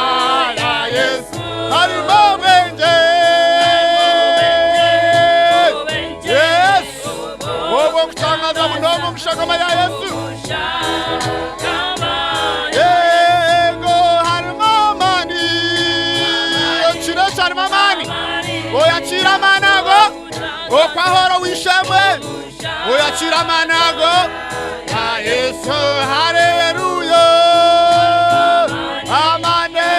ya Yesu, harimu obwengye. Yes! Obw'okutangaza munonga omu shagama ya Yesu. Yego harimu amaani, ekiro eki harimu amaani. Oyakiira amaani ago, okwahora ow'eishe-emwe, oyakiira amaani ago. Ya Yesu, haleluya! Amani,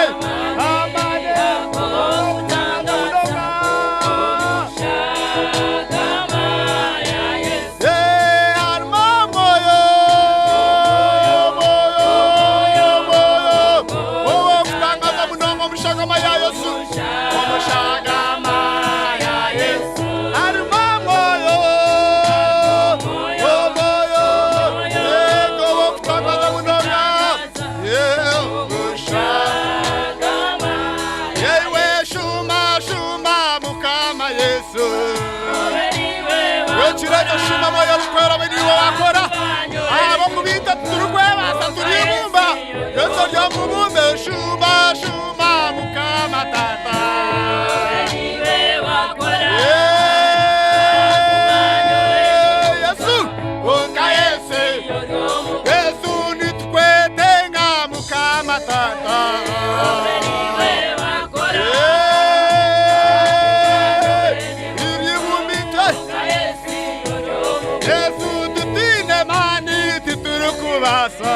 amani, okutangaza munonga. Eh, harimu omwoyo, omwoyo, omwoyo, ow'okutangaza munonga omu shagama ya Yesu. Omu shagama ya Yesu. Harimu omwoyo, omwoyo, yego ow'okutangaza munonga. Yeah, omu shagama. Yewe shuma, shuma, Mukama Yesu. Ekiro ekyo shuma mwoyo orikwera abe niiwe wakora. Ahabw'okuba itwe titurikwebaasa turi ibumba. Yesu ori omubumbe, shuma, shuma, Mukama Tata. Eh, Yesu, konka Yesu, Yesu nitukwetenga Mukama Tata. Eh, ibibumbi itwe. Yesu tutine mani titurikubasa.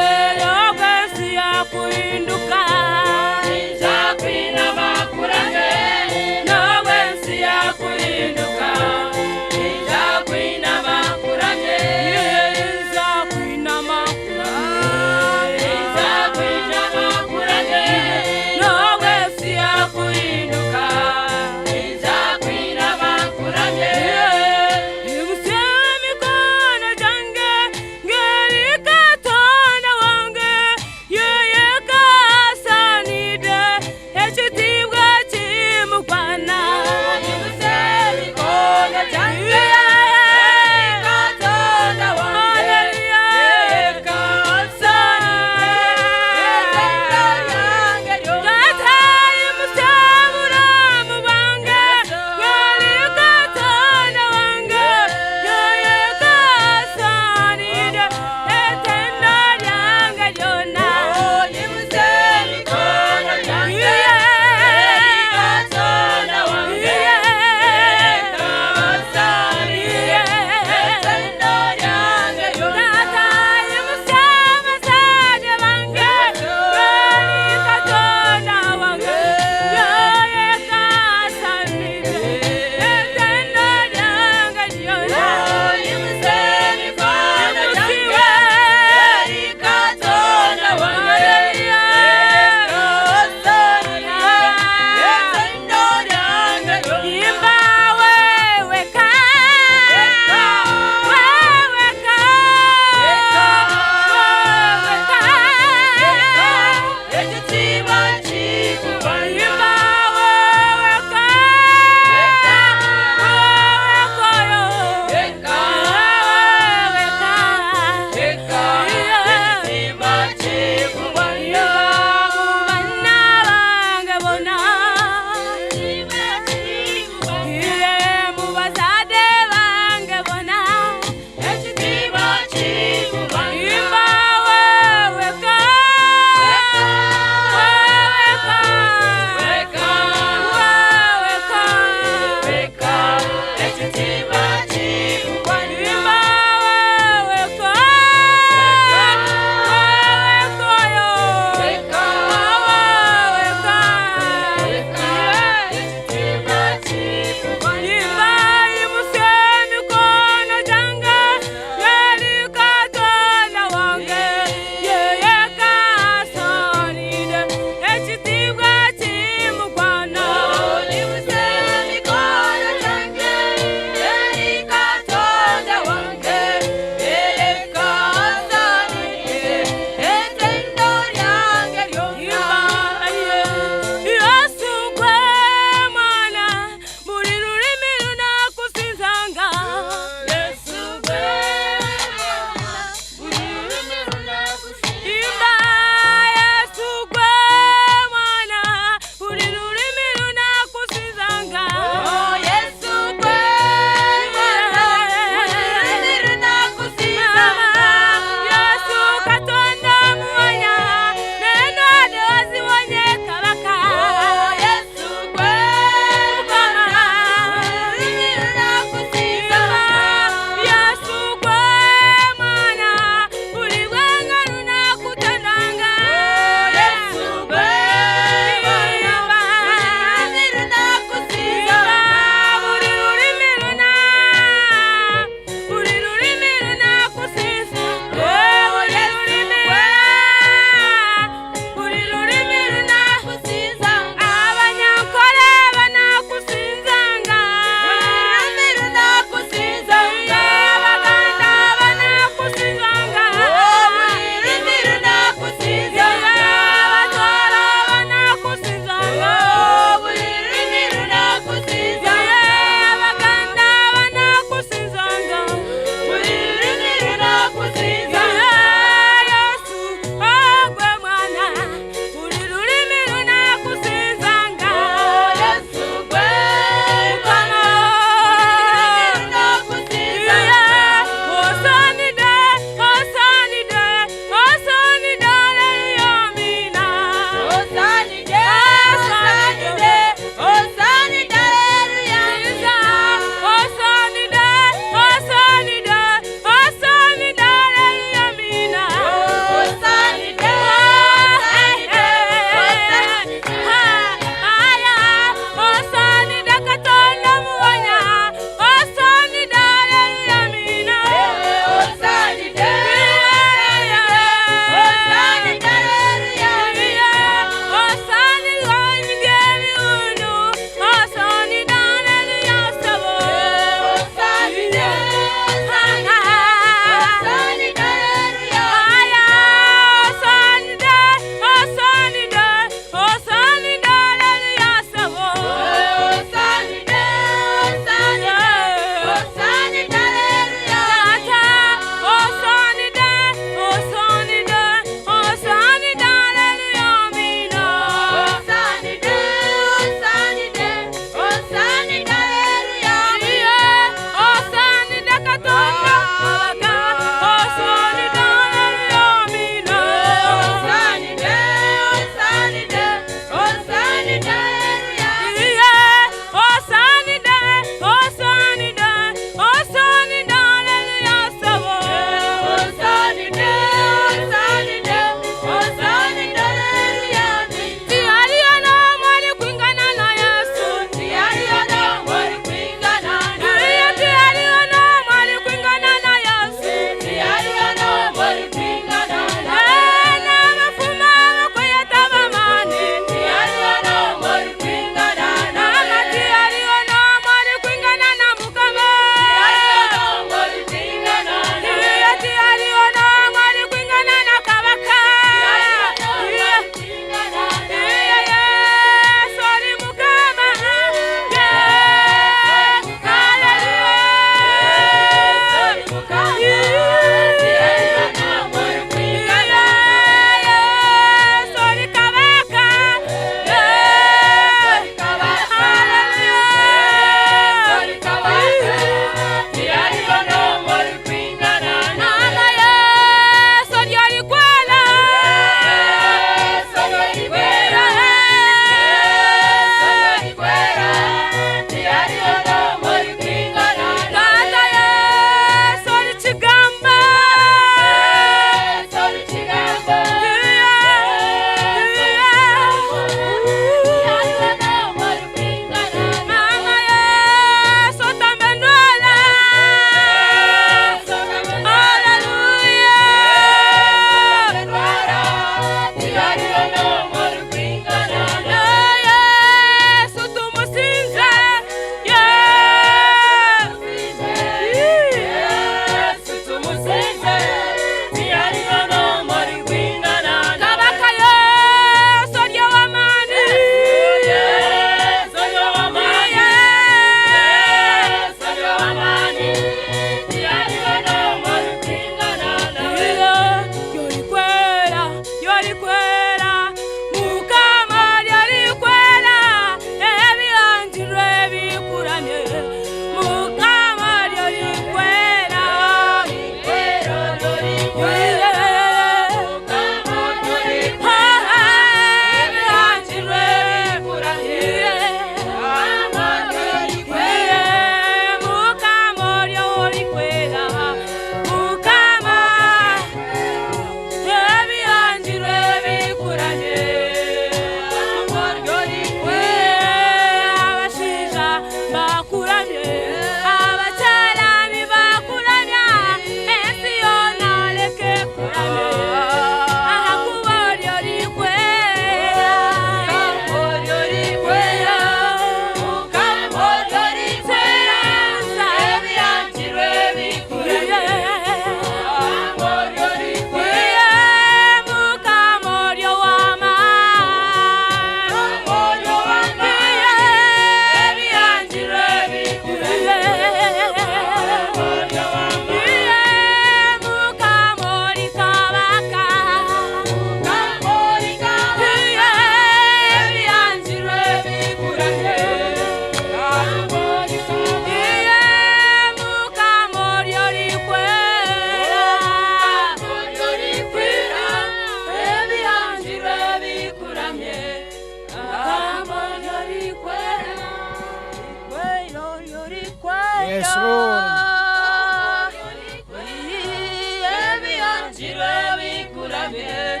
Ebihangirwe bikuramye,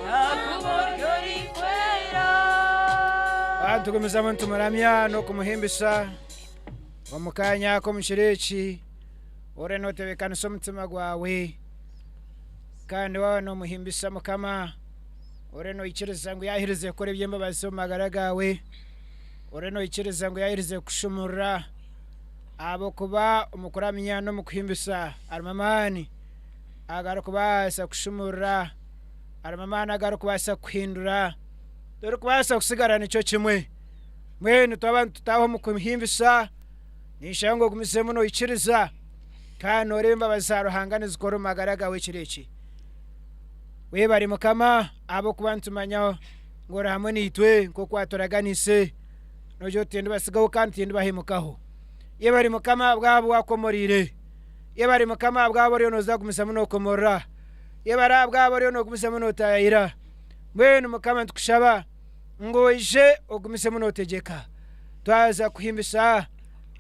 ahakuba ori orikwera. Tugumizamu nitumuramya n'okumuhimbisa omu kaanya ak'omu kiro eki ore nootebeekanisa omutima gwawe kandi waaba noomuhimbisa Mukama ore noikiriza ngu yaaherize kukora eby'embabazi omu magara gaawe ore noikiriza ngu yaaherize kukushumurura ahabw'okuba omu kuramya n'omu kuhimbisa harimu amaani agarikubaasa kushumurura harimu amaani agarikubaasa kukuhindura Torikubaasa kutsigara nikyo kimwe. Mbwenu twaba nitutaaha omu kuhimbisa, ninshaba ngu ogumizemu noikiriza kandi nooreeba embabazi za Ruhanga nizikora omu magara gaawe ekiro eki. Webare Mukama ahabw'okuba nitumanya ngu ori hamwe naitwe nk'oku waturaganiise. Nogira oti tindibatsigaho kandi tindibahemukaho. Yebare Mukama ahabw'abu wakomoreire. Yebare Mukama ahabw'abu oriyo nooza kugumizamu nookomorora. Yebare ahabw'abu oriyo noogumizamu nootaayayira. Mbwenu Mukama nitukushaba ngu oije ogumizemu notegyeka. Twaza kuhimbisa,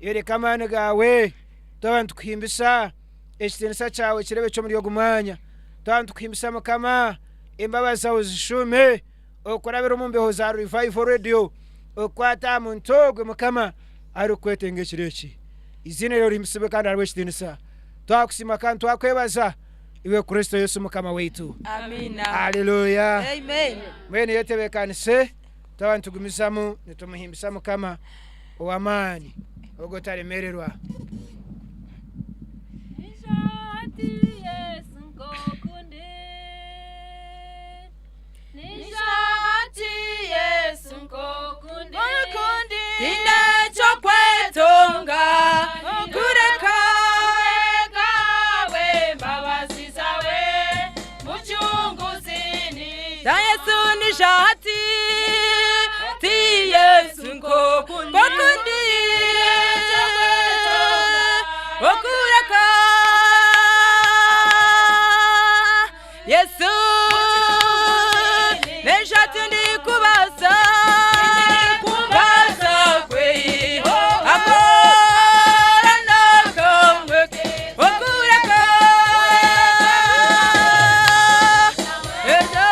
yoreka amaani gaawe. Twaba nitukuhimbisa, ekitiinisa kyawe kirebekye omuri ogu mwanya. Twaba nitukuhimbisa Mukama, embabazi zaawe zishuume okurabira omu mbeho za Revival Radio okukwata aha muntu ogwe Mukama arikukwetenga ekiro eki. Eiziina ryawe rihimbisibwe kandi rihabwe ekitiinisa. Twakusiima kandi twakwebaza. Iwe Kristo Yesu Mukama waitu. Amiina. Haleluya. Amen. Mbwenu yetebeekanise twaba nitugumizamu nitumuhimbisa Mukama ow'amaani ogwo otaremererwa. Nishati Yesu nkokundi. Nishati Yesu nkokundi. Nkokundi. Tine ky'okwetonga kureka. Kureka we mbabazi zawe mucunguzi ni. Ta Yesu nishati ti Yesu nkokundi. Nkokundi. Okureka. Yesu neshati ndikubaasa kubaasa kwe akora nakamwe okureka ejo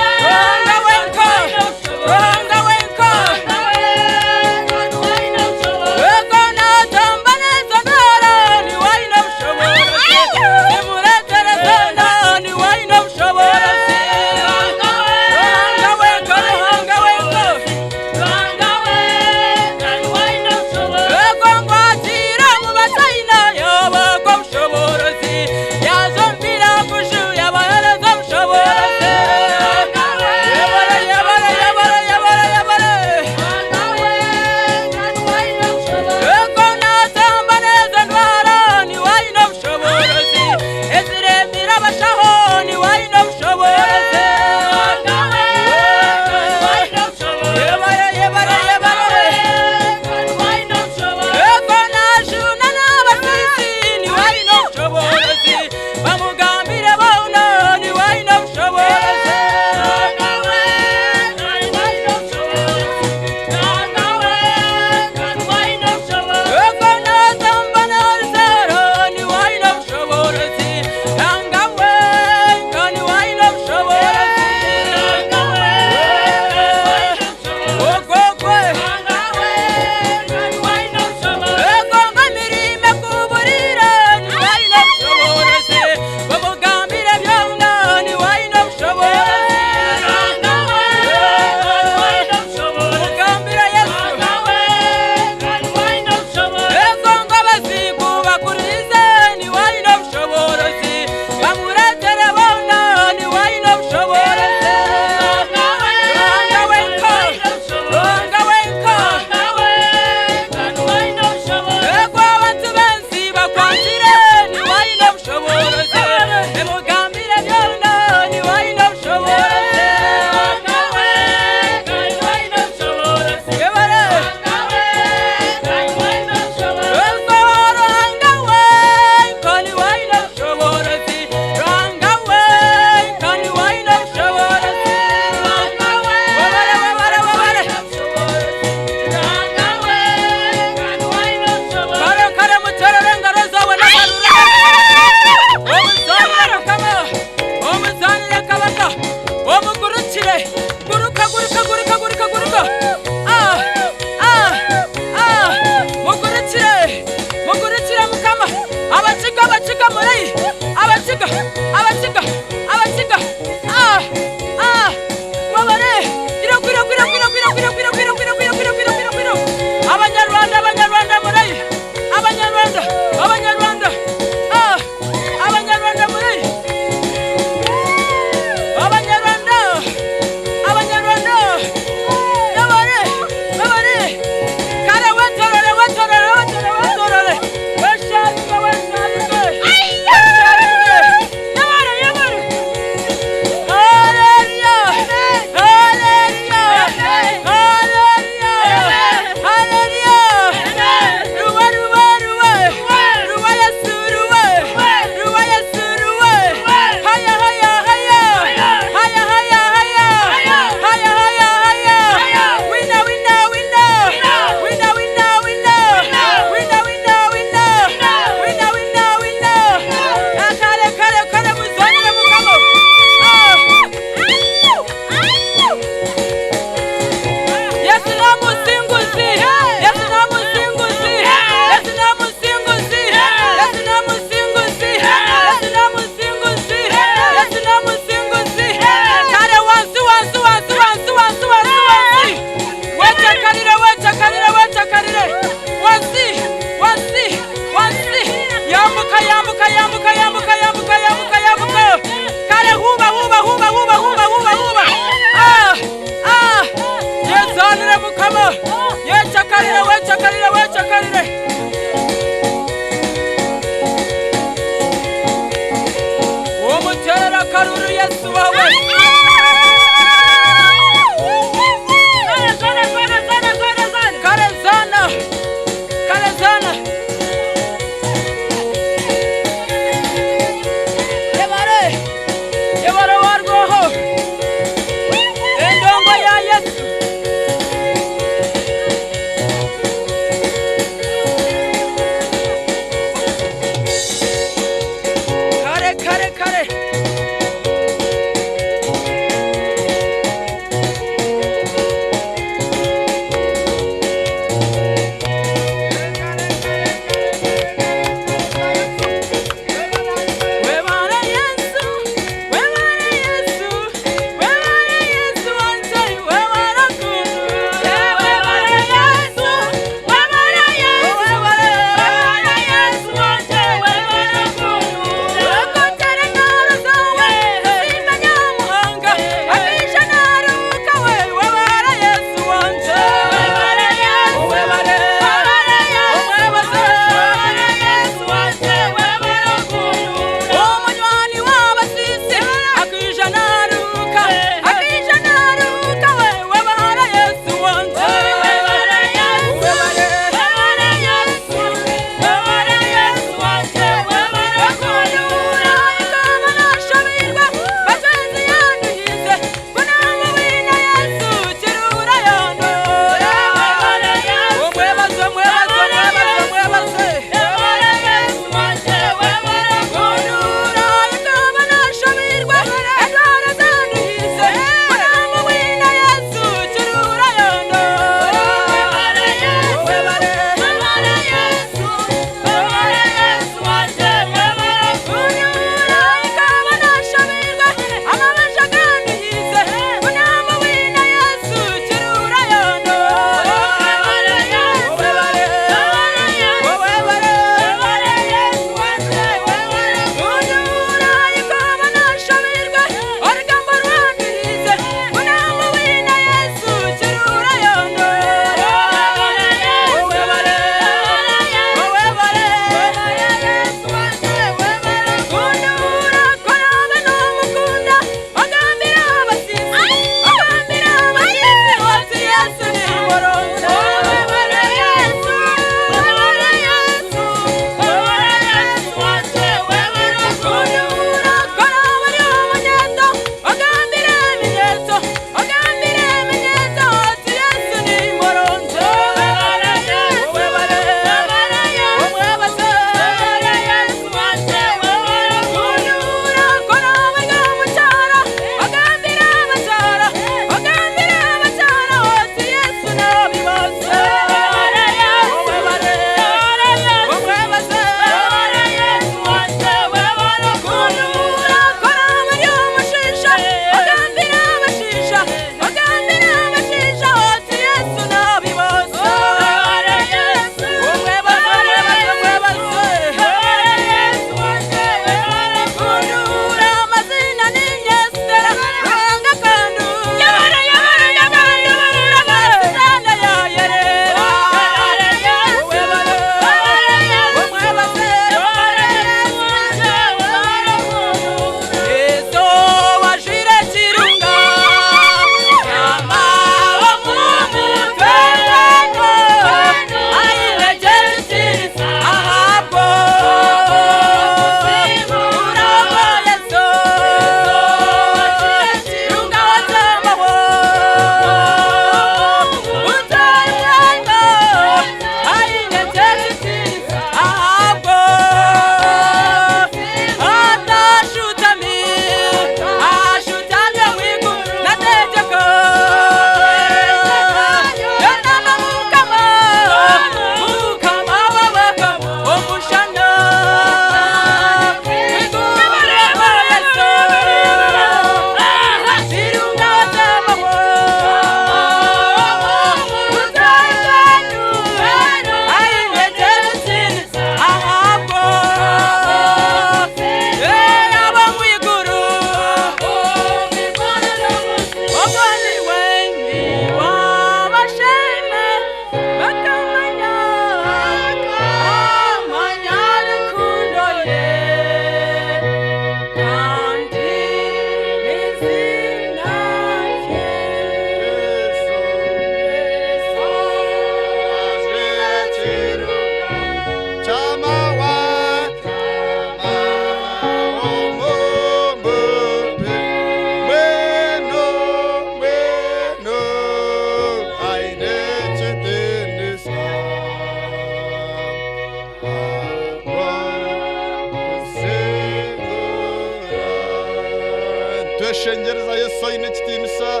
Tweshengyereza Yesu oine ekitiinisa.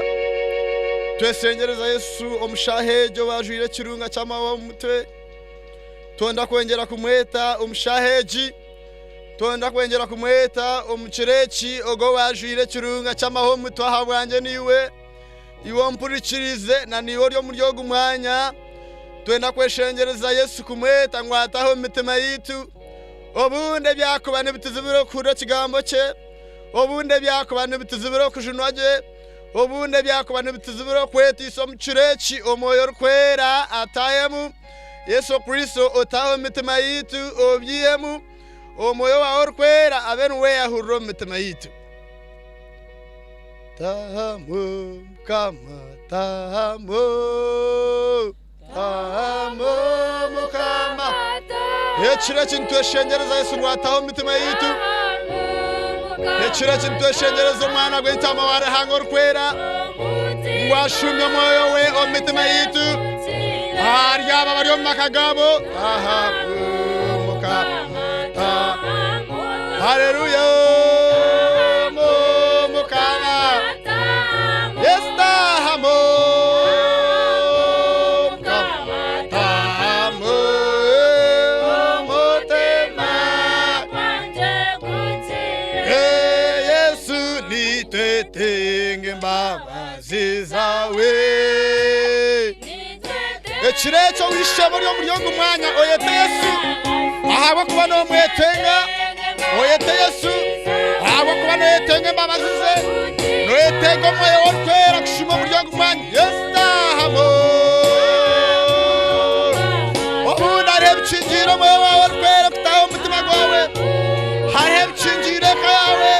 Tweshengyereza Yesu omu shaaha egyo owajwaire ekirunga ky'amahwa omu mutwe. Twenda kwongyera kumweta omu shaaha egi. Twenda kwongyera kumweta omu kiro eki ogwo owajwaire ekirunga ky'amahwa omu mutwe ahabwangye naiwe. Iwe ompurikirize na naiwe ori omuri ogu mwanya. Twenda kweshengyereza Yesu kumweta ngu ataahe omu mitima yaitu. Obundi ebyakuba nibituzibira okuhurira ekigambo kye, obundi ebyakuba nibituzibira okujunwa gye, obundi ebyakuba nibituzibira okweteisa omu kiro eki Omwoyo Orikwera ataahemu. Yesu Kristo otaahe omu mitima yaitu obyihemu, Omwoyo waawe Orikwera abe niwe yahurira omu mitima yaitu. Taahamu Mukama taahamu taahamu Mukama. Ekiro eki nitweshengyereza Yesu ngu ataahe omu mitima yaitu. Ekiro eki nitweshengyereza Omwana gw'entaama wa Ruhanga orikwera ngu ashuumye Omwoyo we omu mitima yaitu. Ahari abo abari omu maka gaabo, taahamu Mukama. Haleluya Mukama. Yesu taahamu Mukama taahamu omutima. Eh, Yesu nitwetenga embabazi zawe. Ekiro ekyo wishema ori omuri ogu mwanya oyete Yesu ahabw'okuba nomwetenga. Oyete Yesu ahabw'okuba noyetenga embabazi ze, noyetenga Omwoyo we Orikwera kushuma omuri ogu mwanya. Yesu taahamu. Obundi hariho ebikingiire Omwoyo waawe Orikwera kutaaha omu mutima gwawe. Hariho ebikingiire eka yaawe.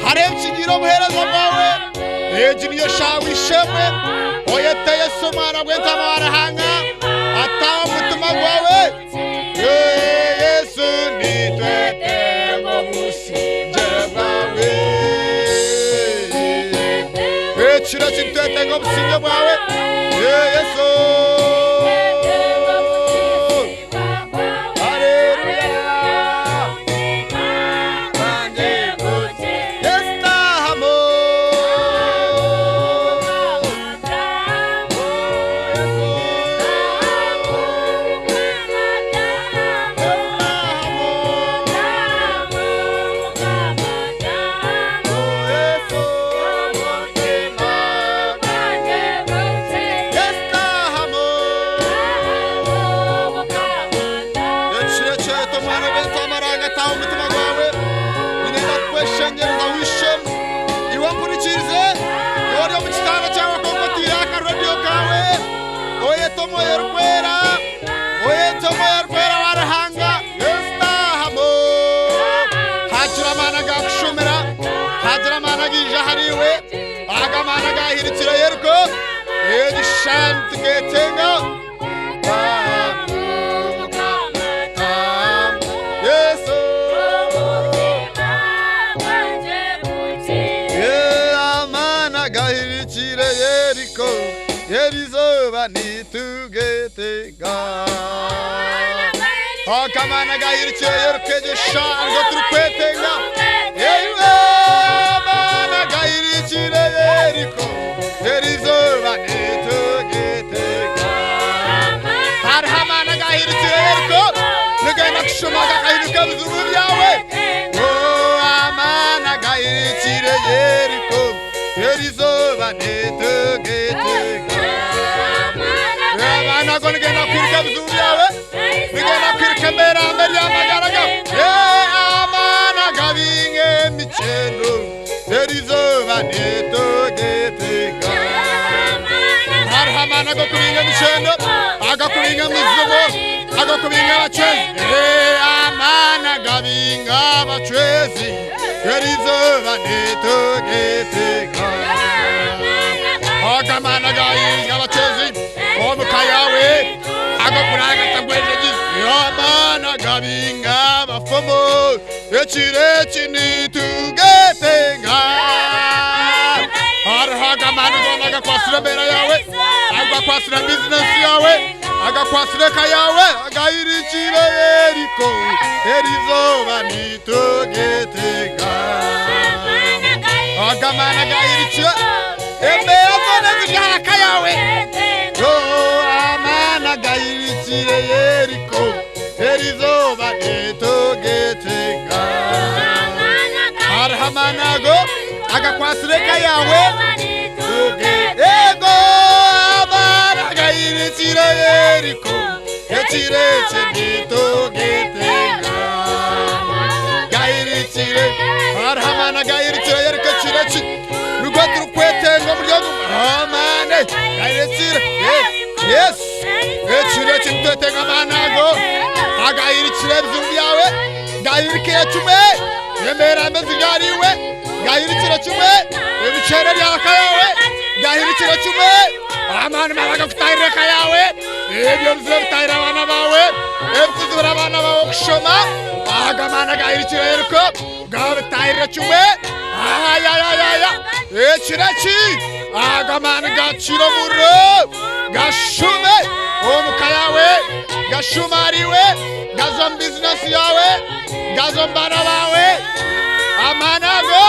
Hariho ebikingiire obuheereza bwawe. Egi niyo shaaha wishemwe oyete Yesu Omwana gw'entaama wa Ruhanga ataaha omu mutima gwawe. Ee, Yesu nitwetenga obusingye bwawe. Ekiro eki nitwetenga obusingye bwawe. Ee, Yesu. Haleluya. Yesu taahamu. Ekiro ekyeto omwana gw'entaama arangataha omutima gwawe niinyenda kukweshengyereza wishemu iwe ompurikiize iwe ori omu kitanda kyawe kwonka otiire aha karediyo kaawe oyete omwoyo orikwera oyete omwoyo orikwera wa Ruhanga Yesu taahamu hagira amaani agakushumira hagira amaani agaija ahari iwe aga amaani agahirikire Yeriko egi shaaha nitugetenga Yesu amana gahirikire Yeriko erizoba nitugetega akamana gahirikire Yeriko egyo shaaha nigo turikwetenga amana gahirikire Yeriko erizoba nitugetega hariho amaani agahirikire Yeriko nigenda kushuma gakahiruka ebizibu byawe Oh, amaani agahirikire Yeriko erizoba nitugetega amaani ago nigenda kwiruka ebizibu byawe nigenda kwiruka embeera mbi eri amagara gawe Eh, amaani agabinga emikyeno erizoba nitugetega hariho amaani ag'okubinga emikyeno ag'okubinga emizimu ag'okubinga abacwezi Eh, amaani agabinga abacwezi erizoba nitugetega agamana agabinga abacwezi omuka yawe agokuranga tagwejegize amaani agabinga abafumu ekiro eki nitugetenga hariho agamaani goona agakwasire embeera yaawe agakwasire bizinesi yaawe agakwasire eka yaawe agahirikire Yeriko erizoba nitugetega Agamana gahirikire embeera zoona ziri aha ka yaawe. Oh, Amana gahirikire Yeriko erizooba nitugetenga. Hariho amaani ago agakwatsire eka yaawe. Ego amana gahirikire Yeriko ekiro eki nitugetenga. Gahirikire hariho amaani agahirikire Yeriko ekiro eki nigwo turikwetenga omuri ogu amaani gahirikire yes ekiro eki nitwetenga amaani ago agahirikire ebizibu byawe gahirikire kimwe embeera mbi eziri ahariiwe gahirikire kimwe emiceere eri aha ka yaawe gahirikire kimwe amaani mabi agakutahirira eka yaawe ebyo ebizire bitahirira abaana baawe ebikuzibira abaana baawe okushoma aga amaani agahirikire Yeriko gabitahirire kimwe ayayayaya ekiro eki aga amaani gakira omuriro gashume omuka yaawe gashume ahariiwe gaze omu bizinesi yaawe gaze omu baana baawe amaani ago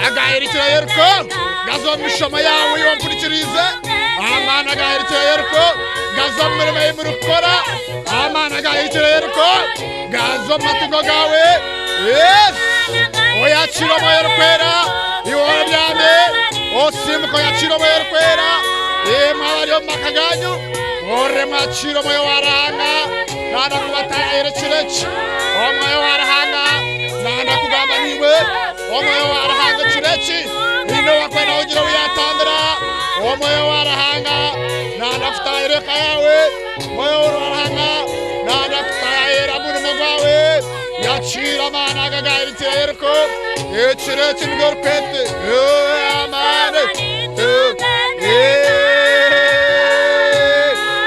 agahirikire Yeriko gaze omu mishomo yaawe ei ompurikiriize amaani agahirikire Yeriko gaze omu mirimo ei murikukora amaani agahirikire Yeriko gaze omu matungo gaawe yes oyakire omwoyo orikwera iwe obyame osimuka oyakire omwoyo orikwera imwe abari omu maka ganyu orre mwakire omwoyo wa Ruhanga nanda kubatahira ekiro eki omwoyo wa Ruhanga nanda kugamba niiwe omwoyo wa Ruhanga ekiro eki haine owakwenda kugira obu yatambira omwoyo wa Ruhanga nanda kutahira eka yaawe omwoyo wa Ruhanga nanda kutahira murimo gwawe yakiira amaani aga gahirikire Yeriko ekiro eki nibwo orikwete amaani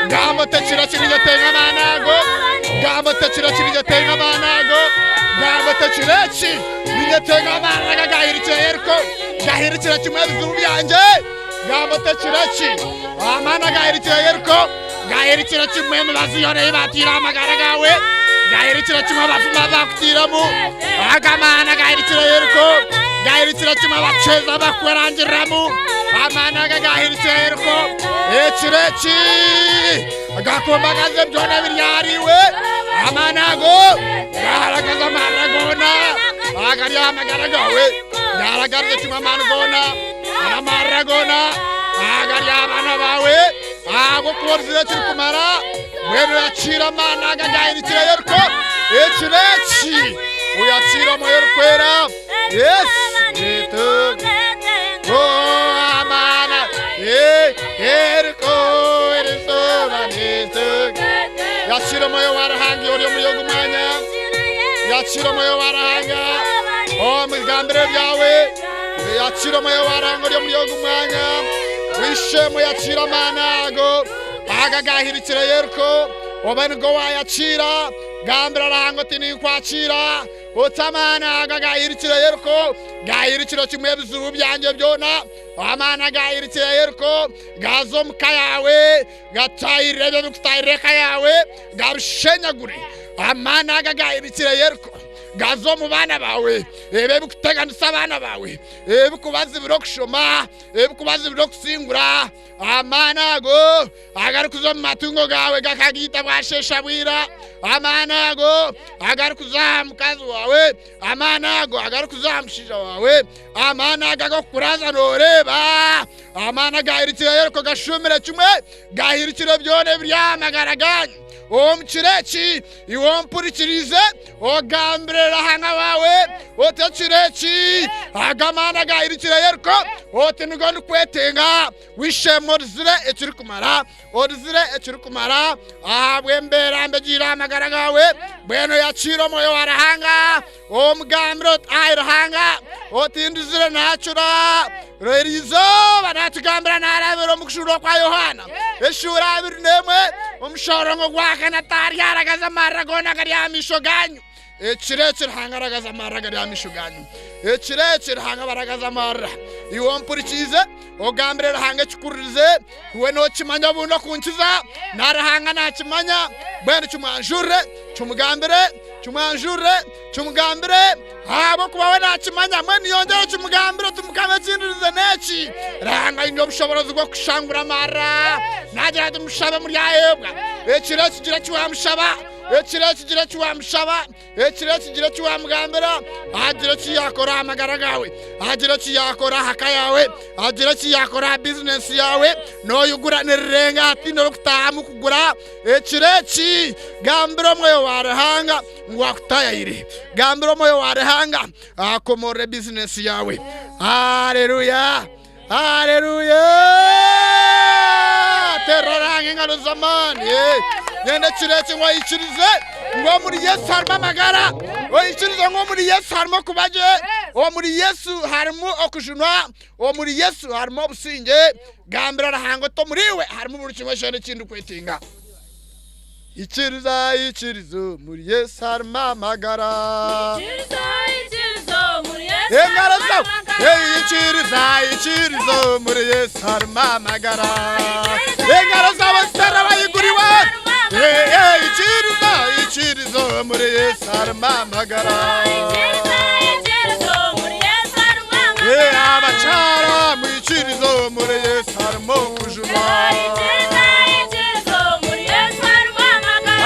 gamba oti ekiro eki ninyetenga amaani ago gamba oti ekiro eki ninyetenga amaani ago gamba oti ekiro eki ninyetenga amaani aga gahirikire Yeriko gahirikire kimwe ebizibu byangye gamba oti ekiro eki amaani agahirikire Yeriko Gahirikire kimwe emibazi yoona ei baatiire aha magara gaawe, gahirikire kimwe abafumu abu baakutiiremu, aga amaani agahirikire Yeriko, gahirikire kimwe abacwezi abu baakukwerangiriramu, amaani aga gahirikire Yeriko, ekiro eki gakumbagaza byona ebiri ahariiwe, amaani ago gaharagaza amarira goona agari aha magara gaawe, gaharagarize kimwe amaani goona, amarira goona agari aha baana baawe. Ahabw'okuba orizire ekirikumara, mbwenu oyakiire amaani aga agahirikire Yeriko, ekiro eki oyakiire Omwoyo Orikwera. Yes, nitu oh, amaani eh, Yeriko erizooba nitu yakiire Omwoyo wa Ruhanga ori omuri ogu mwanya, yakiire Omwoyo wa Ruhanga omu bigambiro byawe. Yakira omwoyo wa Ruhanga ori omuri ogu mwanya. Wishemu yakira amaani ago aga gahirikire Yeriko obe nigo wayakira. Gambira Ruhanga oti ninkwakira oti amaani aga gahirikire Yeriko gahirikire kimwe ebizibu byangye byona. Amaani agahirikire Yeriko gaza omu ka yawe gatahirire ebyo ebikutahirira eka yawe gabishenyagure. Amaani aga gahirikire Yeriko gaza omu baana bawe Ebyo ebikuteganisa abaana baawe, ebikubazibira okushoma, ebikubazibira okusingura, amaani ago agarikuza omu matungo gaawe gakagiita bwasheesha bwira, amaani ago agarikuza aha mukazi waawe, amaani ago agarikuza aha mushaija waawe, amaani ago ag'okukuraaza nooreeba, amaani agahirikire Yeriko gashuumire kimwe, gahirikire byona ebiri aha magara gaanyu. Omu kiro eki, iwe ompurikiriize, Ogambire Ruhanga waawe oti ekiro eki aga amaani agahirikire Yeriko oti nigo ndikwetenga wishemu orizire ekirikumara orizire ekirikumara ahabw'embeera mbi egiire aha magara gaawe mbwenu oyakiire omwoyo wa Ruhanga omugambire oti ai Ruhanga oti ndizire naacura eri izooba naatugambira naarabira omu kushuurwa kwa Yohaana eshuura 21 omushororongo gwa kana taryaragaza amarira goona agari aha maisho gaanyu. Ekiro eki Ruhanga aragaza amarira agari aha maisho gaanyu. Ekiro eki Ruhanga baragaza amarira. Iwe ompurikiize, ogambire Ruhanga ekikuririze, iwe nookimanya obundi okunkiza, na Ruhanga naakimanya, mbwenu kimwanjurire, kimugambire. Kimwanjurire, kimugambire, ahabw'okuba we naakimanya. Mbwenu yongyera okimugambire oti, Mukama ekindirize n'eki. Ruhanga aine obushoboorozi bw'okushangura amarira. Naagira ati, Mushabe muryaheebwa. Ekiro eki gira eki waamushaba, ekiro eki gira eki waamushaba, ekiro eki gira eki waamugambira, agire eki yaakora aha magara gaawe, agire eki yaakora aha ka yaawe, agire eki yaakora aha bizinesi yaawe, nooyigura nirirenga hataine orikutaahamu kugura. Ekiro eki, gambira Omwoyo wa Ruhanga ngu akutayayire. Gambira Omwoyo wa Ruhanga akomorore bizinesi yaawe. Haleluya! Haleluya! Terera Ruhanga engaro z'amaani. Nyenda ekiro eki ngu oikirize ngu omuri Yesu harimu amagara. Oikirize ngu omuri Yesu harimu okuba gye. Omuri Yesu harimu okujunwa. Omuri Yesu harimu obusingye. Gambira Ruhanga oti omuriiwe harimu buri kimwe kyona eki ndikwetenga. Ikiriza, ikiriza omuri Yesu harimu amagara. Engaro zawe. Ikiriza, ikiriza omuri Yesu harimu amagara. Engaro zawe zitera bayiguriwe. Ikiriza, ikiriza omuri Yesu harimu amagara. Abakyara mwikirize omuri Yesu harimu okujunwa.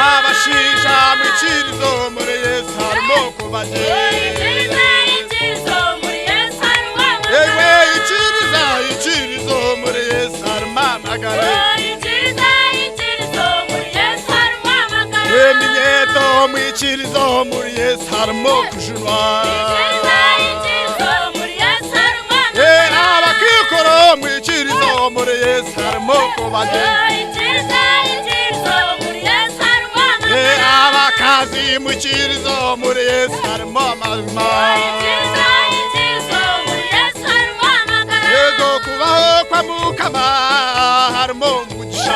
Abashaija mwikirize omuri Yesu harimu okuba gye. Ewe ikiriza, ikiriza omuri Yesu harimu amagara. Eminyeto mwikirize omuri Yesu harimu okujunwa. Abakaikuru mwikirize omuri Yesu harimu okuba gye. Abakazi mwikirize omuri Yesu harimu amazima. Yego kubaho kwa Mukama harimu omugisha.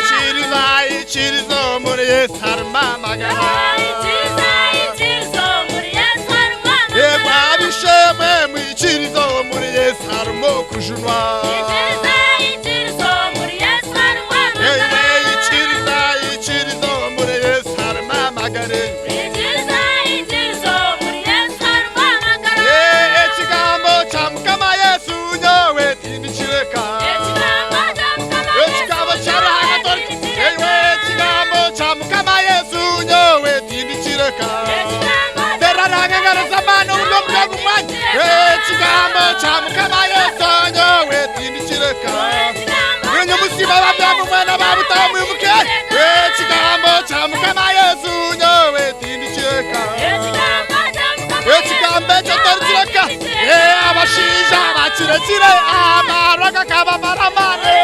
Ikiriza, ikiriza omuri Yesu harimu amagara. Yego abishemwe mwikirize omuri Yesu harimu okujunwa. Ewe ikiriza, ikiriza omuri Yesu harimu amagara. Ekigambo kya Mukama Yesu nyowe tindikireka. Ekigambo kya Ruhanga tori Ewe ekigambo kya Mukama Yesu nyowe tindikireka. Tera Ruhanga engaro z'amaani oburyo omuri ogu mwanya. Ekigambo kya Mukama Yesu nyowe tindikireka. Mwenye musiba ababyamu mwena babutaho mwimuke. Ekigambo kya Mukama Yesu nyowe tindikireka. Ekigambo ekyo torikireka. Abashaija bakirekire amarwa gakabamara amaani.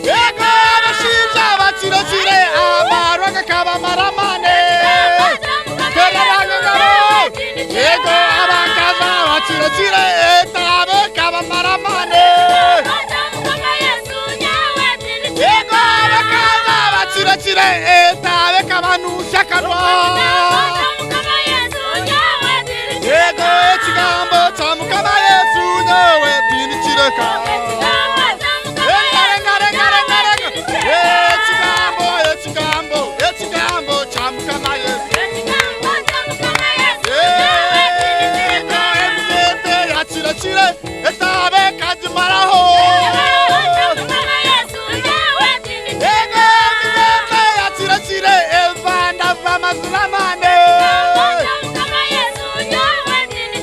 Yego abashaija bakirekire amarwa gakabamara amaani. Tera Ruhanga engaro. Yego abakazi bakirekire etaabe ekabamara amaani. Yego abakazi bakirekire etaabe ekabanuusya akanwa. Yego ekigambo kya Mukama Yesu nyowe tindikireka. Engaro, engaro, engaro, engaro, engaro. Ekigambo, ekigambo, ekigambo kya Mukama Yesu. Yego emyete yakirekire etaabe ekagimaraho. Yego emyete yakirekire evandava amazima amane.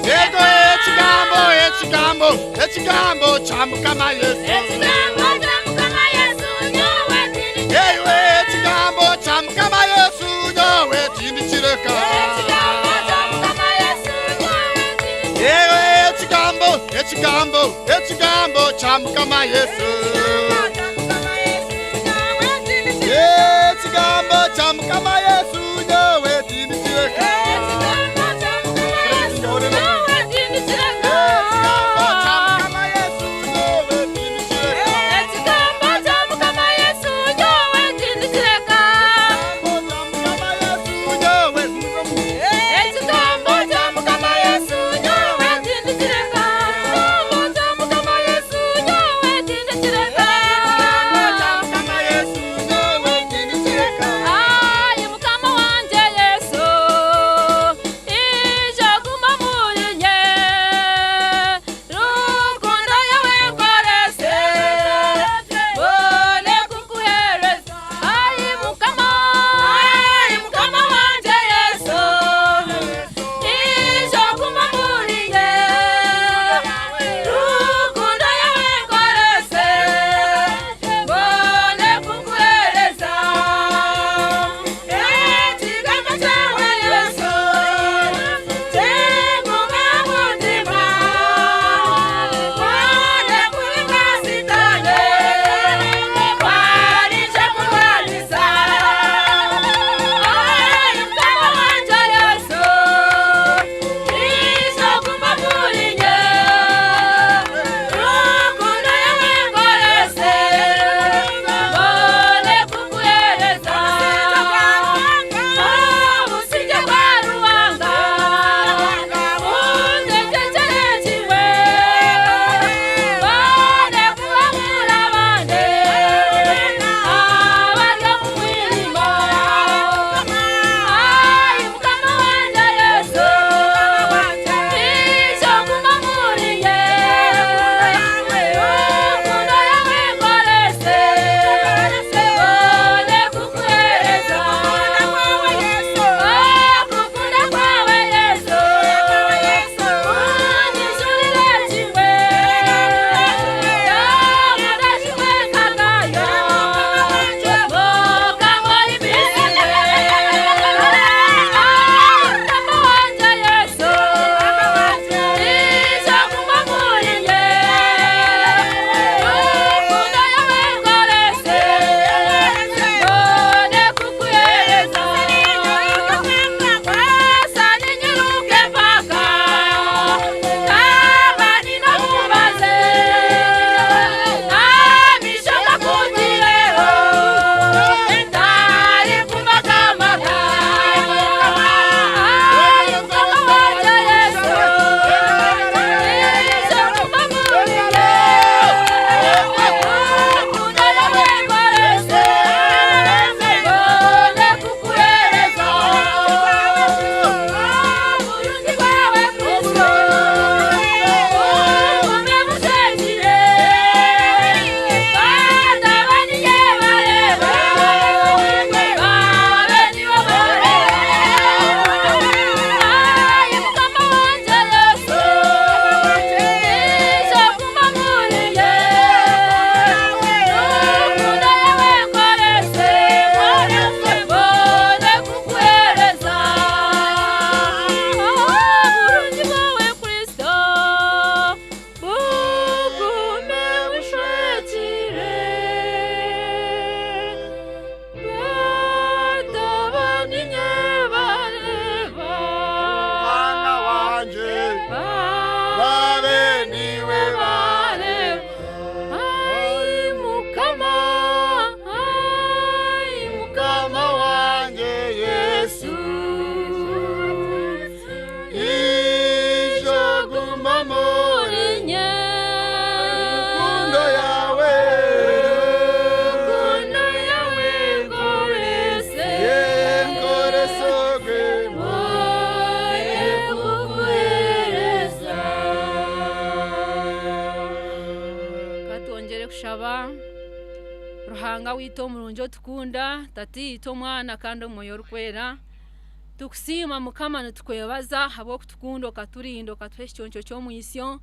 Yego ekigambo, ekigambo, ekigambo kya Mukama Yesu. Ewe ekigambo kya Mukama Yesu nyowe tindikireka. Ewe ekigambo, ekigambo, ekigambo kya Mukama Yesu. Ekigambo kya Mukama Yesu nyowe tindikireka. Ekigambo kya Yehova Ruhanga waitu omurungi otukunda Tataitwe Omwana kandi Omwoyo Orikwera tukusiima Mukama nitukwebaza ahabw'okutukunda okaturinda okatuha ekiconco ky'omwitsyo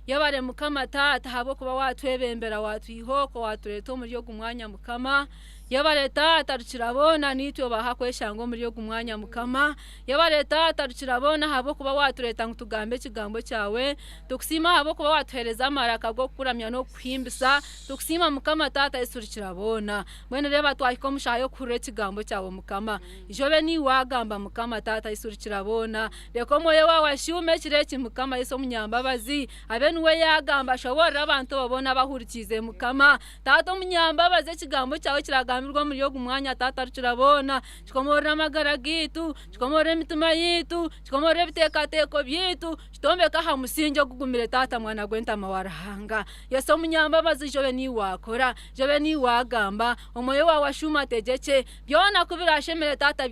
Yebare Mukama Taata ahabw'okuba waatwebembera waatwiha okwo waatureeta omuri ogu mwanya Mukama Yebare Taata Rukiraboona naitwe obaha kweshanga omuri ogu mwanya Mukama Yebare Taata Rukiraboona ahabw'okuba waatureeta ngu tugambe ekigambo kyawe. Tukusiima ahabw'okuba waatuheereza amaraka g'okukuramya n'okukuhimbisa. Tukusiima Mukama Taata Yesu Rukiraboona. Mbwenu reeba twahika omu shaaha y'okuhurira ekigambo kyawe Mukama. Ija obe niiwe waagamba Mukama Taata Yesu Rukiraboona. Reka Omwoyo waawe ashuume ekiro eki Mukama Yesu Omunyambabazi. Abe niwe yaagamba ashoboorore abantu abo boona abahurikiize Mukama. Taata Omunyambabazi ekigambo kyawe ekiragambirwe omuri ogu mwanya Taata Rukiraboona. Kikomoorora amagara gaitu, kikomoorora emitima yaitu, kikomoorora ebiteekateeko byaitu, kitombeke aha musingi ogugumire Taata Mwana gw'Entaama wa Ruhanga. Yesu Omunyambabazi ija obe niiwe waakora, ija obe niiwe waagamba, Omwoyo waawe ashuume ategyekye, byona ku biraashemere Taata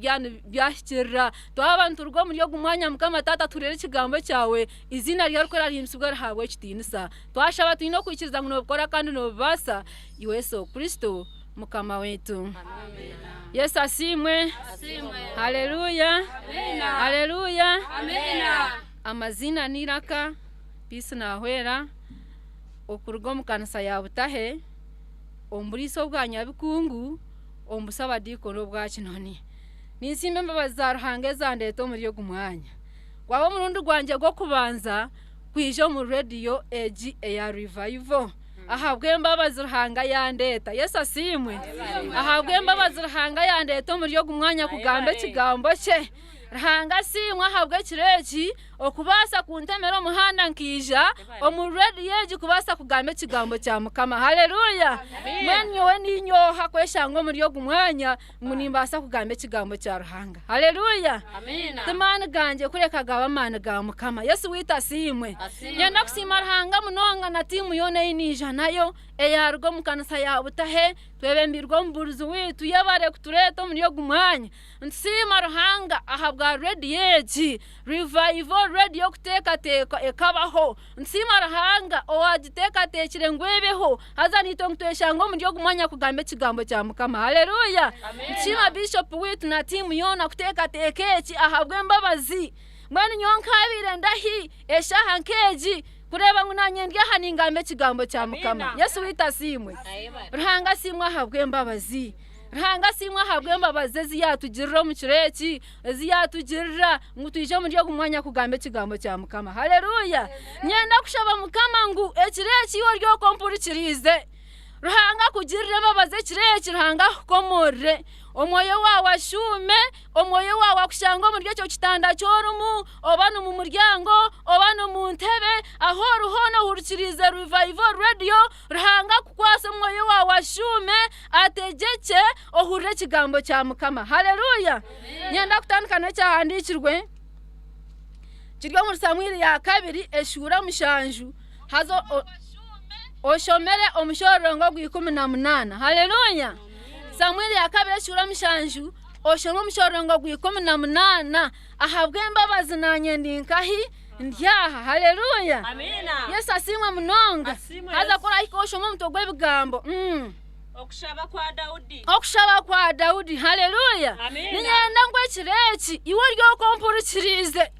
byahikirira. Twaba nituruga omuri ogu mwanya Mukama Taata tuhurire ekigambo kyawe, eiziina ryawe Erikwera rihimbisibwe rihaabwe ekitiinisa. Twashaba twine okwikiriza ngu noobikora kandi noobibaasa, Iwe Yesu Kristo. Mukama waitu. Yesu asiimwe. Haleluya. Haleluya. Amaziina n'eiraka Peace Nahwera okuruga omu kanisa ya Butahe omu buriisa obwa Nyabikungu omu busabadiikoni obwa Kinoni. Ninsiima embabazi za Ruhanga ezandeeta omuri ogu mwanya. Gwaba omurundi gwangye gw'okubanza kwija omu rediyo egi eya Revival. Ahabw'embabazi Ruhanga yandeeta. Yesu asiimwe. Ahabw'embabazi Ruhanga yandeeta omuri ogu mwanya kugamba ekigambo kye. Ruhanga asiimwe ahabw'ekiro eki okubaasa kuntemera omuhanda nkaija omu rediyo egi kubaasa kugamba ekigambo kya Mukama. Haleluya! Mbwenu nyowe niinye oha kweshanga omuri ogu mwanya ngu nimbaasa kugamba ekigambo kya Ruhanga. Haleluya! Ti maani gangye kureka gaba amaani ga Mukama. Yesu waitu asiimwe. Nyenda kusiima Ruhanga munonga na tiimu yoona ei naija nayo eyaaruga omu kanisa ya Butahe twebembeirwe omubuurizi waitu. Yebare kutureeta omuri ogu mwanya. Nitusiima Ruhanga ahabwa rediyo egi, Revival Radio kuteekateekwa ekabaho. Nitusiima Ruhanga owaagiteekateekire ngu ebeho, haza naitwe ngu tweshange omuri ogu mwanya kugamba ekigambo kya Mukama. Haleluya! Nitusiima Bishop waitu na tiimu yoona kuteekateeka eki ahabw'embabazi. Mbwenu nyowe nkaabaire ndahi eshaaha nk'egi kureeba ngu naanye ndi aha ningamba ekigambo kya Mukama. Yesu waitu asiimwe. Ruhanga asiimwe ahabw'embabazi. Ruhanga asiimwe ahabw'embabazi ezi yaatugirira omu kiro eki, ezi yaatugirira ngu twije omuri ogu mwanya kugamba ekigambo kya Mukama. Haleluya! Niinyenda kushaba Mukama ngu ekiro eki iwe ori okwo ompurikiriize, Ruhanga akugirire embabazi ekiro eki, Ruhanga akukomoorere, Omwoyo waawe ashuume, Omwoyo waawe akushange omuri ekyo kitanda ki orimu, oba ni mu muryango, oba ni mu ntebe, ahu ori hoona ohurikiriize Revival Radio, Ruhanga akukwase Omwoyo waawe ashuume, ategyekye, ohurire ekigambo kya Mukama. Haleluya! Niinyenda kutandika n'ekyahandiikirwe kiri omuri Samwiri ya kabiri eshuura mushanju haza oshomere omushororongo ogw'ikumi na munaana. Haleluya! Samwiri ya kabiri eshuura mushanju oshome omushororongo ogw'ikumi na munaana. Ahabw'embabazi naanye ndi nkahi? Ndi aha. Haleluya! Yesu asiimwe munonga. Haza ku orahika oshome omutwe gw'ebigambo. Okushaba kwa Daudi. Okushaba kwa Daudi. Haleluya! Amiina. Niinyenda ngu ekiro eki iwe ori okwo ompurikiriize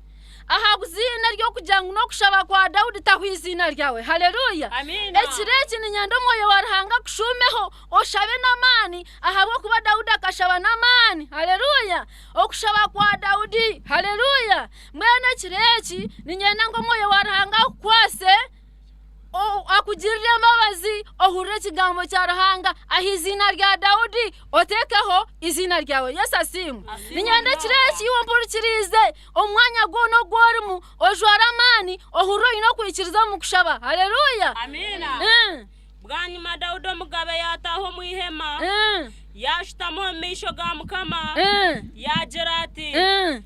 aha iziina ery'okugira ngu n'okushaba kwa Daudi taho eiziina ryawe. Haleluya! Amiina. Ekiro eki niinyenda Omwoyo wa Ruhanga akushuumeho oshabe n'amaani ahabw'okuba Daudi akashaba n'amaani. Haleluya! Okushaba kwa Daudi. Haleluya! Mbwenu ekiro eki niinyenda ngu Omwoyo wa Ruhanga akukwase. Akugirire embabazi, ohurire ekigambo kya Ruhanga aha iziina rya Daudi, oteekeho eiziina ryawe. Yesu asiimwe. Niinyenda ekiro eki iwe ompurikiriize, omu mwanya gwona ogu orimu, ojware amaani, ohurire oine okwikiriza omu kushaba. Haleluya! Amiina. Bwanyima Daudi omugabe yaataaha omu ihema, yaashutama omu maisho ga Mukama, yaagira ati,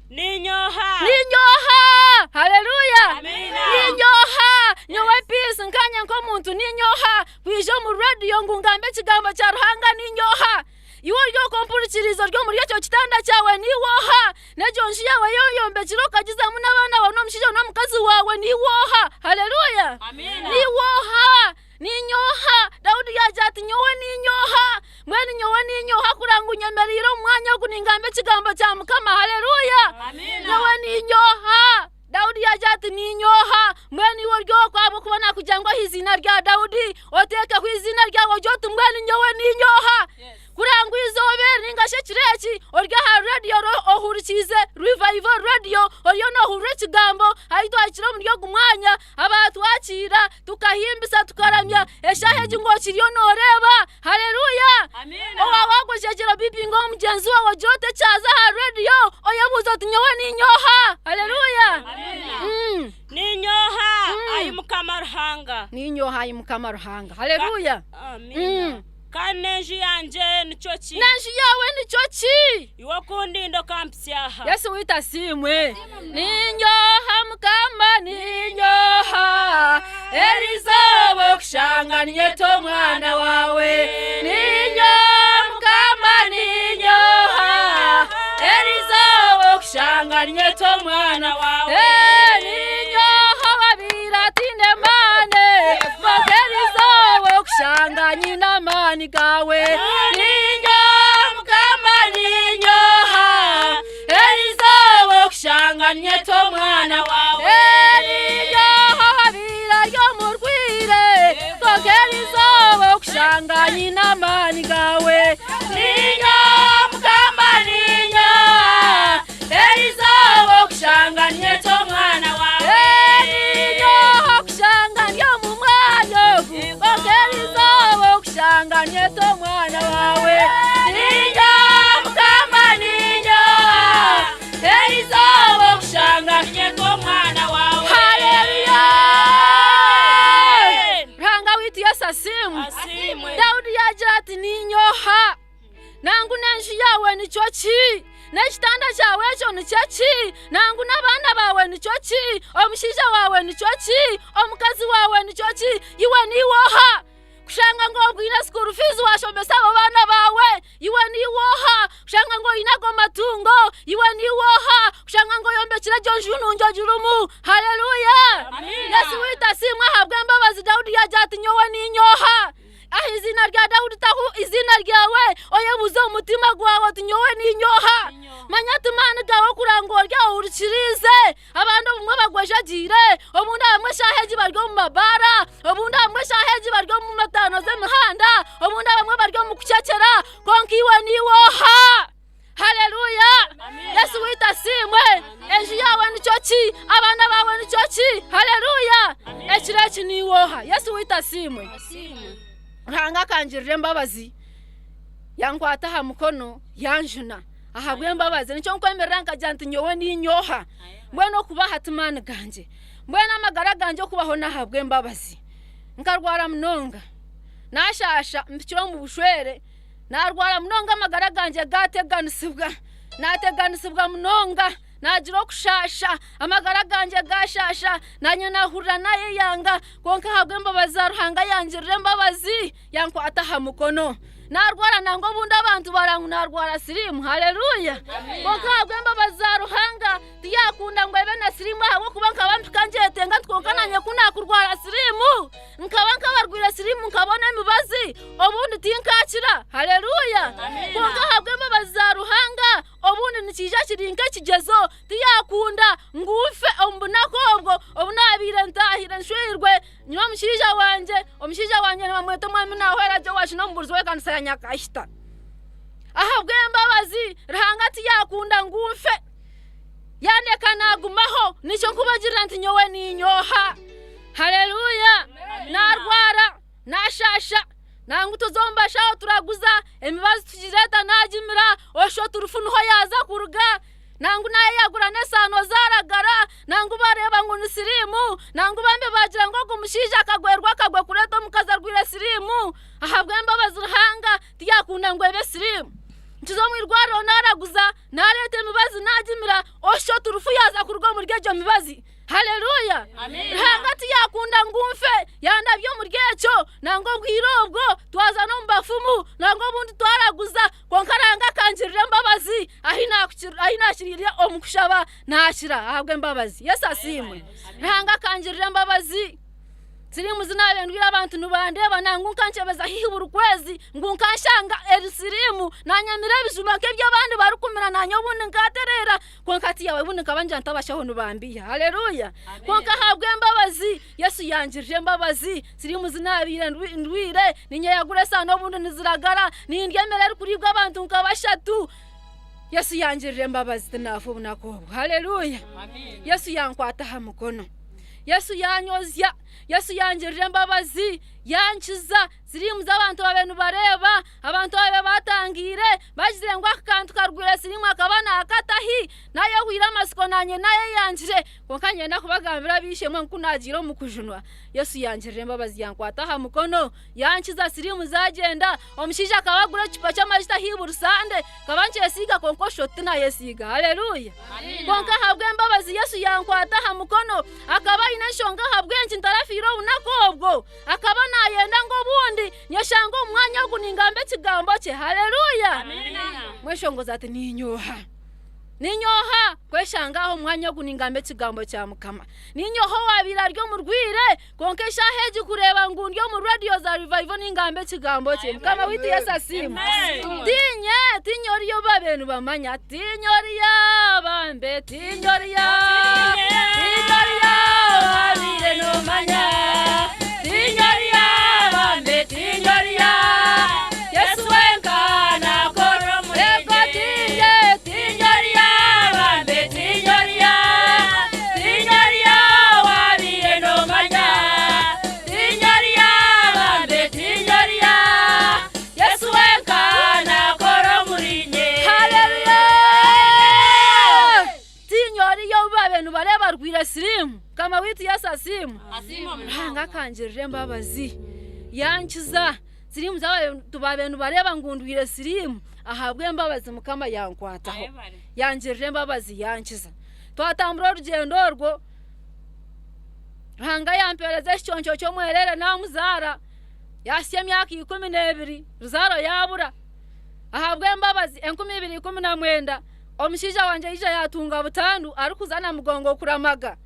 Niinye oha? Niinye oha? Haleluya! Amiina. Niinye oha? Nyowe Peace nkanye nk'omuntu niinye oha kwija omu rediyo ngu ngambe ekigambo kya Ruhanga? Niinye oha? Iwe ori okwo ompurikiriize ori omuri ekyo kitanda kyawe niiwe oha? N'egyo nju yaawe ei oyombekire okagizamu n'abaana baawe n'omushaija n'omukazi waawe niiwe oha? Haleluya! Amiina. Niiwe oha? Niinye oha? Daudi yaagira ati, Nyowe niinye oha? Mbwenu nyowe niinye oha kureba ngu nyemereire omu mwanya ogu ningamba ekigambo kya Mukama? Haleluya! Nyowe niinye oha? Daudi yaagira ati, Niinye oha? Mbwenu iwe ori okwo ahabw'okuba naakugira ngu aha iziina rya Daudi oteekeho eiziina ryawe ogire oti, Mbwenu nyowe niinye oha? Kureba ngu eizooba eri nainga shi ekiro eki ori aha reediyo ohurikiize Revival Radio oriyo noohurira ekigambo ahu twahikire omuri ogu mwanya abaatwakiira tukahimbisa tukaramya eshaaha egi ngu okiriyo nooreeba. Haleluya! Owaaba waagwejegyera obipinga owa mugyenzi waawe ogire oti ekyaza aha reediyo oyebuuze oti nyowe niinye oha? Haleluya! Niinye oha, ai Mukama Ruhanga? Niinye oha, ai Mukama Ruhanga? Haleluya! Amiina. Kandi n'enju yangye nikyo ki? N'enju yaawe nikyo ki? Iwe okundinda okampitsya aha. Yesu waitu asiimwe. Niinye oha Mukama, niinye oha, eri izooba okushanga niinyeta omwana waawe. Niinye oha Mukama, niinye oha, eri izooba okushanga niinyeta omwana waawe. Niinye oha owabaire ataine maani, kwonka eri izooba okushanga nyine amaani gaawe. Niinye oha Mukama, niinye oha, eri izooba okushanga niinyeta omwana waawe. Niinye oha owabaire ari omurwaire, kwonka eri izooba okushanga nyine amaani gaawe. Niinye oha Mukama, niinye oha, eri izooba okushanga niinyeta omwana waawe. Niinye oha okushanga ndi omu mwanya ogu, kwonka eri izooba okushanga niinyeta omwana waawe. Niinye oha Mukama, niinye oha, eri izooba okushanga niinyeta omwana waawe. Haleluya! Ruhanga waitu Yesu asiimwe. Asiimwe. Daudi yaagira ati, Niinye oha? Nangu n'enju yaawe nikyo ki? N'ekitanda kyawe ekyo nikyo ki? Nangu n'abaana baawe nikyo ki? Omushaija waawe nikyo ki? Omukazi waawe nikyo ki? Iwe niiwe oha? Kushanga ngu obwine school fees waashomesa abo baana baawe, iwe niiwe oha? Kushanga ngu oine ago matungo, iwe niiwe oha? Kushanga ngu oyombekire egyo nju nungi ogirimu. Haleluya! Yesu waitu asiimwe ahabw'embabazi. Daudi yaagira ati, Nyowe niinye oha? Aha eiziina rya Daudi taho eiziina ryawe, oyebuuze omu mutima gwawe oti nyowe niinye oha? Manya ti maani gaawe kuranga ori ohurikiriize. Abandi obumwe bagwejegyeire, obundi abamwe eshaaha egi bari omu mabaara, obundi abamwe eshaaha egi bari omu mataano z'emihanda, obundi abamwe bari omu kucecera, kwonka iwe niiwe oha? Haleluya! Yesu waitu asiimwe. Enju yaawe nikyo ki? Abaana baawe nikyo ki? Haleluya! Ekiro eki niiwe oha? Yesu waitu asiimwe. Ruhanga akangirira embabazi yankwata aha mukono yanjuna ahabw'embabazi nikyo nkwemerera nkagira nti nyowe niinye oha? Mbwenu okubaho ti maani gangye, mbwenu amagara gangye okubaho n'ahabw'embabazi. Nkarwara munonga, naashaasha mpikire omu bushwere. Naarwara munonga amagara gangye gaateganisibwa, naateganisibwa munonga, naagira okushaasha, amagara gangye gaashaasha, naanye naahurira naayeyanga, kwonka ahabw'embabazi za Ruhanga yangirira embabazi, yankwata aha mukono. Naarwara nangwa obundi abantu baranga ngu naarwara siriimu, haleluya! Kwonka ahabw'embabazi za Ruhanga tiyaakunda ngu ebe na siriimu ahabw'okuba nkaba mpika ngyetenga nti kwonka naanye ku naakurwara siriimu, Nkaba nkabarwire siriimu nkabona emibazi, obundi tinkaakira. Haleluya! Kwonka ahabw'embabazi za Ruhanga, obundi nikiija kiri nk'ekigyezo. Tiyaakunda ngu nfe omu bunaku obwo obu naabaire ntaahire nshweirwe nyine omushaija wangye. Omushaija wangye nibamweta Omwami Nahwera Joash, n'omubuurizi w'ekanisa ya Nyakahita. Ahabw'embabazi, Ruhanga tiyaakunda ngu nfe. Yandeka naagumaho. Nikyo nkubagirira nti nyowe niinye oha? Haleluya! Naarwara, naashaasha, nangwa tuza omu bashaho turaguza, emibazi tugireeta naagimira, oshusha oti rufu niho yaaza kuruga. Nangwa naayeyagura n'esaano zaaragara, nangwa baareeba ngu ni siriimu, nangwa bambi baagira ngu ogu mushaija akagwerwa akagwe kureeta omukazi arwaire siriimu. Ahabw'embabazi Ruhanga tiyaakunda ngu ebe siriimu. Nkiza omu irwariro naaraguza, naareeta emibazi naagimira, oshusha oti rufu yaaza kuruga omuri egyo mibazi. Haleluya! Ruhanga tiyakunda ngu nfe, yandabya omuri ekyo. Nangwa obwire obwo twaza n'omu bafumu, nangwa obundi twaraguza, kwonka Ruhanga akangirira embabazi ahi naakiriire omu kushaba naakira ahabw'embabazi. Yesu asiimwe. Ruhanga akangirira embabazi. Siriimu zi naabaire ndwire abantu nibandeeba nangwa nkankyebeza haihi buri kwezi ngu nkanshanga eri siriimu naanye mire ebijuma nk'eby'abandi barikumira naanye obundi nkatereera kwonka hati yaawe obundi nkaba ngira nti abashaho nibambiiha. Haleluya! Kwonka ahabw'embabazi Yesu yangirira embabazi, siriimu zi naabaire ndwire niinyeyagura esaano obundi niziragara, nindya emere erikuriibwa abantu nka bashatu. Yesu yangirira embabazi tinaafa obunaku obwo. Haleluya! Yesu yankwata aha mukono. Yesu yanyozya, Yesu yangirira embabazi, yankiza. Siriimu z'abantu baabaire nibareeba, abantu baabaire batangaire, bagizire ngu aka kantu karugwire siriimu akaba naakatahi, naayehwire amatsiko naanye naayeyangire. Kwonka niinyenda kubagambira ab'eishe-emwe ngu ku naagiire omu kujunwa, Yesu yangirira embabazi yankwata aha mukono, yankiza siriimu zaagyenda. Omushaija akaba agura ekicupa ky'amajuta haihi buri Sande, nkaba nkyesiiga kwonka oshusha oti tinayesiiga. Haleluya! Kwonka ahabw'embabazi Yesu yankwata aha mukono. Akaba aine enshonga ahabw'enki ntarafiire obunaku obwo. Akaba naayenda ngu obundi nyeshange omu mwanya ogu ningamba ekigambo kye. Haleluya! Mweshongozi ati, Niinye oha? Niinye oha kweshanga aha omu mwanya ogu ningamba ekigambo kya Mukama? Niinye oha owaabaire ari omurwaire, kwonka eshaaha egi kureeba ngu ndi omu radiyo za Revival ningamba ekigambo kye? Mukama waitu Yesu asiimwe. Tiinye, tiinye oriya ou baabaire nibamanya. Tiinye oriya bambe, tiinye oriya, tiinye oriya owaabaire noomanya. Tiinye oriya bambe, tiinye oriya, Yesu wenka naakora omuri Ego tiinye, tiinye oriya bambe, tiinye oriya, tiinye oriya owaabaire noomanya. Tiinye oriya bambe, tiinye oriya, Yesu wenka naakora omuriinye. Haleluya! Tiinye oriya ou baabaire nibareeba arwaire siriimu. Mukama waitu Yesu asiimwe. Ruhanga akangirira embabazi yankiza siriimu z'abantu baabaire nibareeba ngu ndwaire siriimu ahabw'embabazi Mukama yankwataho yangirira embabazi yankiza. Twatambura orugyendo orwo Ruhanga yampeereza ekiconco ky'omwereere naamuzaara. Yaahitsya emyaka 12, ruzaaro yaabura. Ahabw'embabazi, 2019, omushaija wangye yaija yaatunga butandu arikuza Namugongo kuramaga.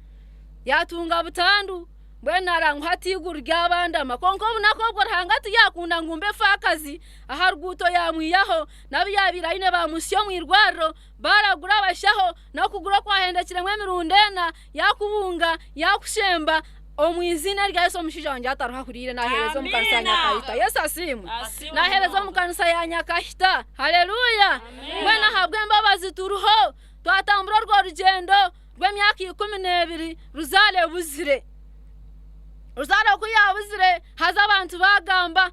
Yaatunga butandu, mbwenu naareba ngu hati eiguru ryabandama. Kwonka obunaku obwo Ruhanga tiyaakunda ngu mbe efaakazi, aha ruguuto yaamwihaho, n'abu yaabaire aine baamuhitsya omu irwariro, baaragura abashaho, n'okuguru okwahendekiremu emirundi ena, yaakubunga, yaakushemba, omu iziina rya Yesu omushaija wangye atariho ahuriire naaheereza omu kanisa ya Nyakahita. Yesu asiimwe. Naaheereza omu kanisa ya Nyakahita. Haleluya! Mbwenu ahabw'embabazi turiho, twatambura orwo rugyendo rw'emyaka 12 ruzaaro ebuzire. Ruzaaro ku yaabuzire, haza abantu baagamba,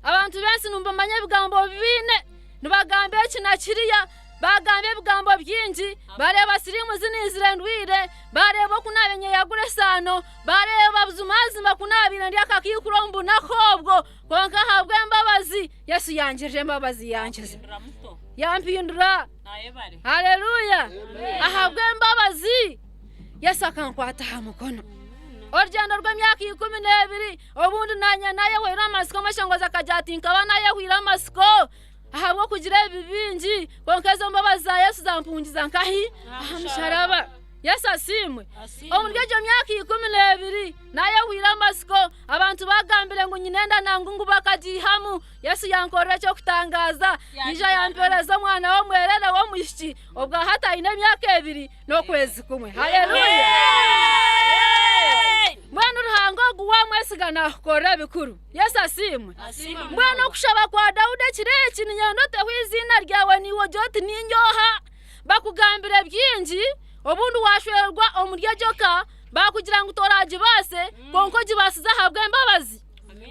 abantu b'ensi nibamanya ebigambo biine. Nibagamba eki na kiriya, baagamba ebigambo bingi, baareeba siriimu ziniizire ndwaire, baareeba oku naabaire nyeyagura esaano, baareeba buzimazima ku naabaire ndi akakaikuru omu bunaku obwo. Kwonka ahabw'embabazi, Yesu yangirira embabazi yankiza, yampindura. Haleluya! Ahabw'embabazi, Yesu akankwata aha mukono. Orugyendo rw'emyaka 12, obundi naanye naayehweire amatsiko, omweshongozi akagira ati, Nkaba naayehweire amatsiko. Ahabw'okugira ebibi bingi, kwonka ezo mbabazi za Yesu zampungiza nkahi? Aha musharaba. Yesu asiimwe. Omuri egyo myaka 12, naayehwire amatsiko, abantu baagambire ngu nyine enda nangwa ngu bakagiihamu. Yesu yankorera eky'okutangaaza, yaija yampeereza omwana w'omwereere w'omwishiki, obwa hati aine emyaka ebiri n'okwezi kumwe. Haleluya! Mbwenu Ruhanga ogu waamwesiga naakukorera ebikuru. Yesu asiimwe. Mbwenu okushaba kwa Daudi ekiro eki niinyenda oteho eiziina ryawe naiwe ogire oti niinye oha? Bakugambire bingi, obundi waashwerwa omuri egyo ka, baakugira ngu toraagibaase, kwonka ogibaasize ahabw'embabazi.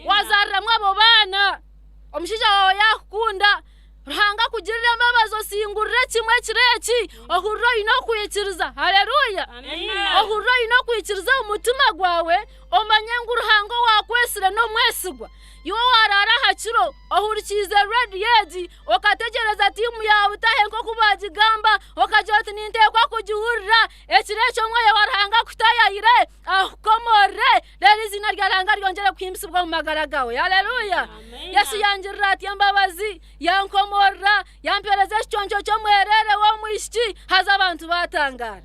Waazaariramu abo baana, omushaija waawe yaakukunda, Ruhanga akugirire embabazi osingurire kimwe ekiro eki, ohurire oine okwikiriza. Haleluya! Ohurire oine okwikiriza omu mutima gwawe, omanye ngu Ruhanga owaakwetsire n'omwesigwa. Iwe waaraara aha kiro ohurikiize radiyo egi, okategyereza tiimu ya Butahe nk'oku baagigamba, okagira oti ninteekwa kugihurira, ekiro eki Omwoyo wa Ruhanga akutaayayire, akukomorere, reero eiziina rya Ruhanga ryongyere kuhimbisibwa omu magara gaawe. Haleluya! Yesu yangirira ati embabazi, yankomorora, yampeereza ekiconco ky'omwereere w'omwishiki, haza abantu baatangaara.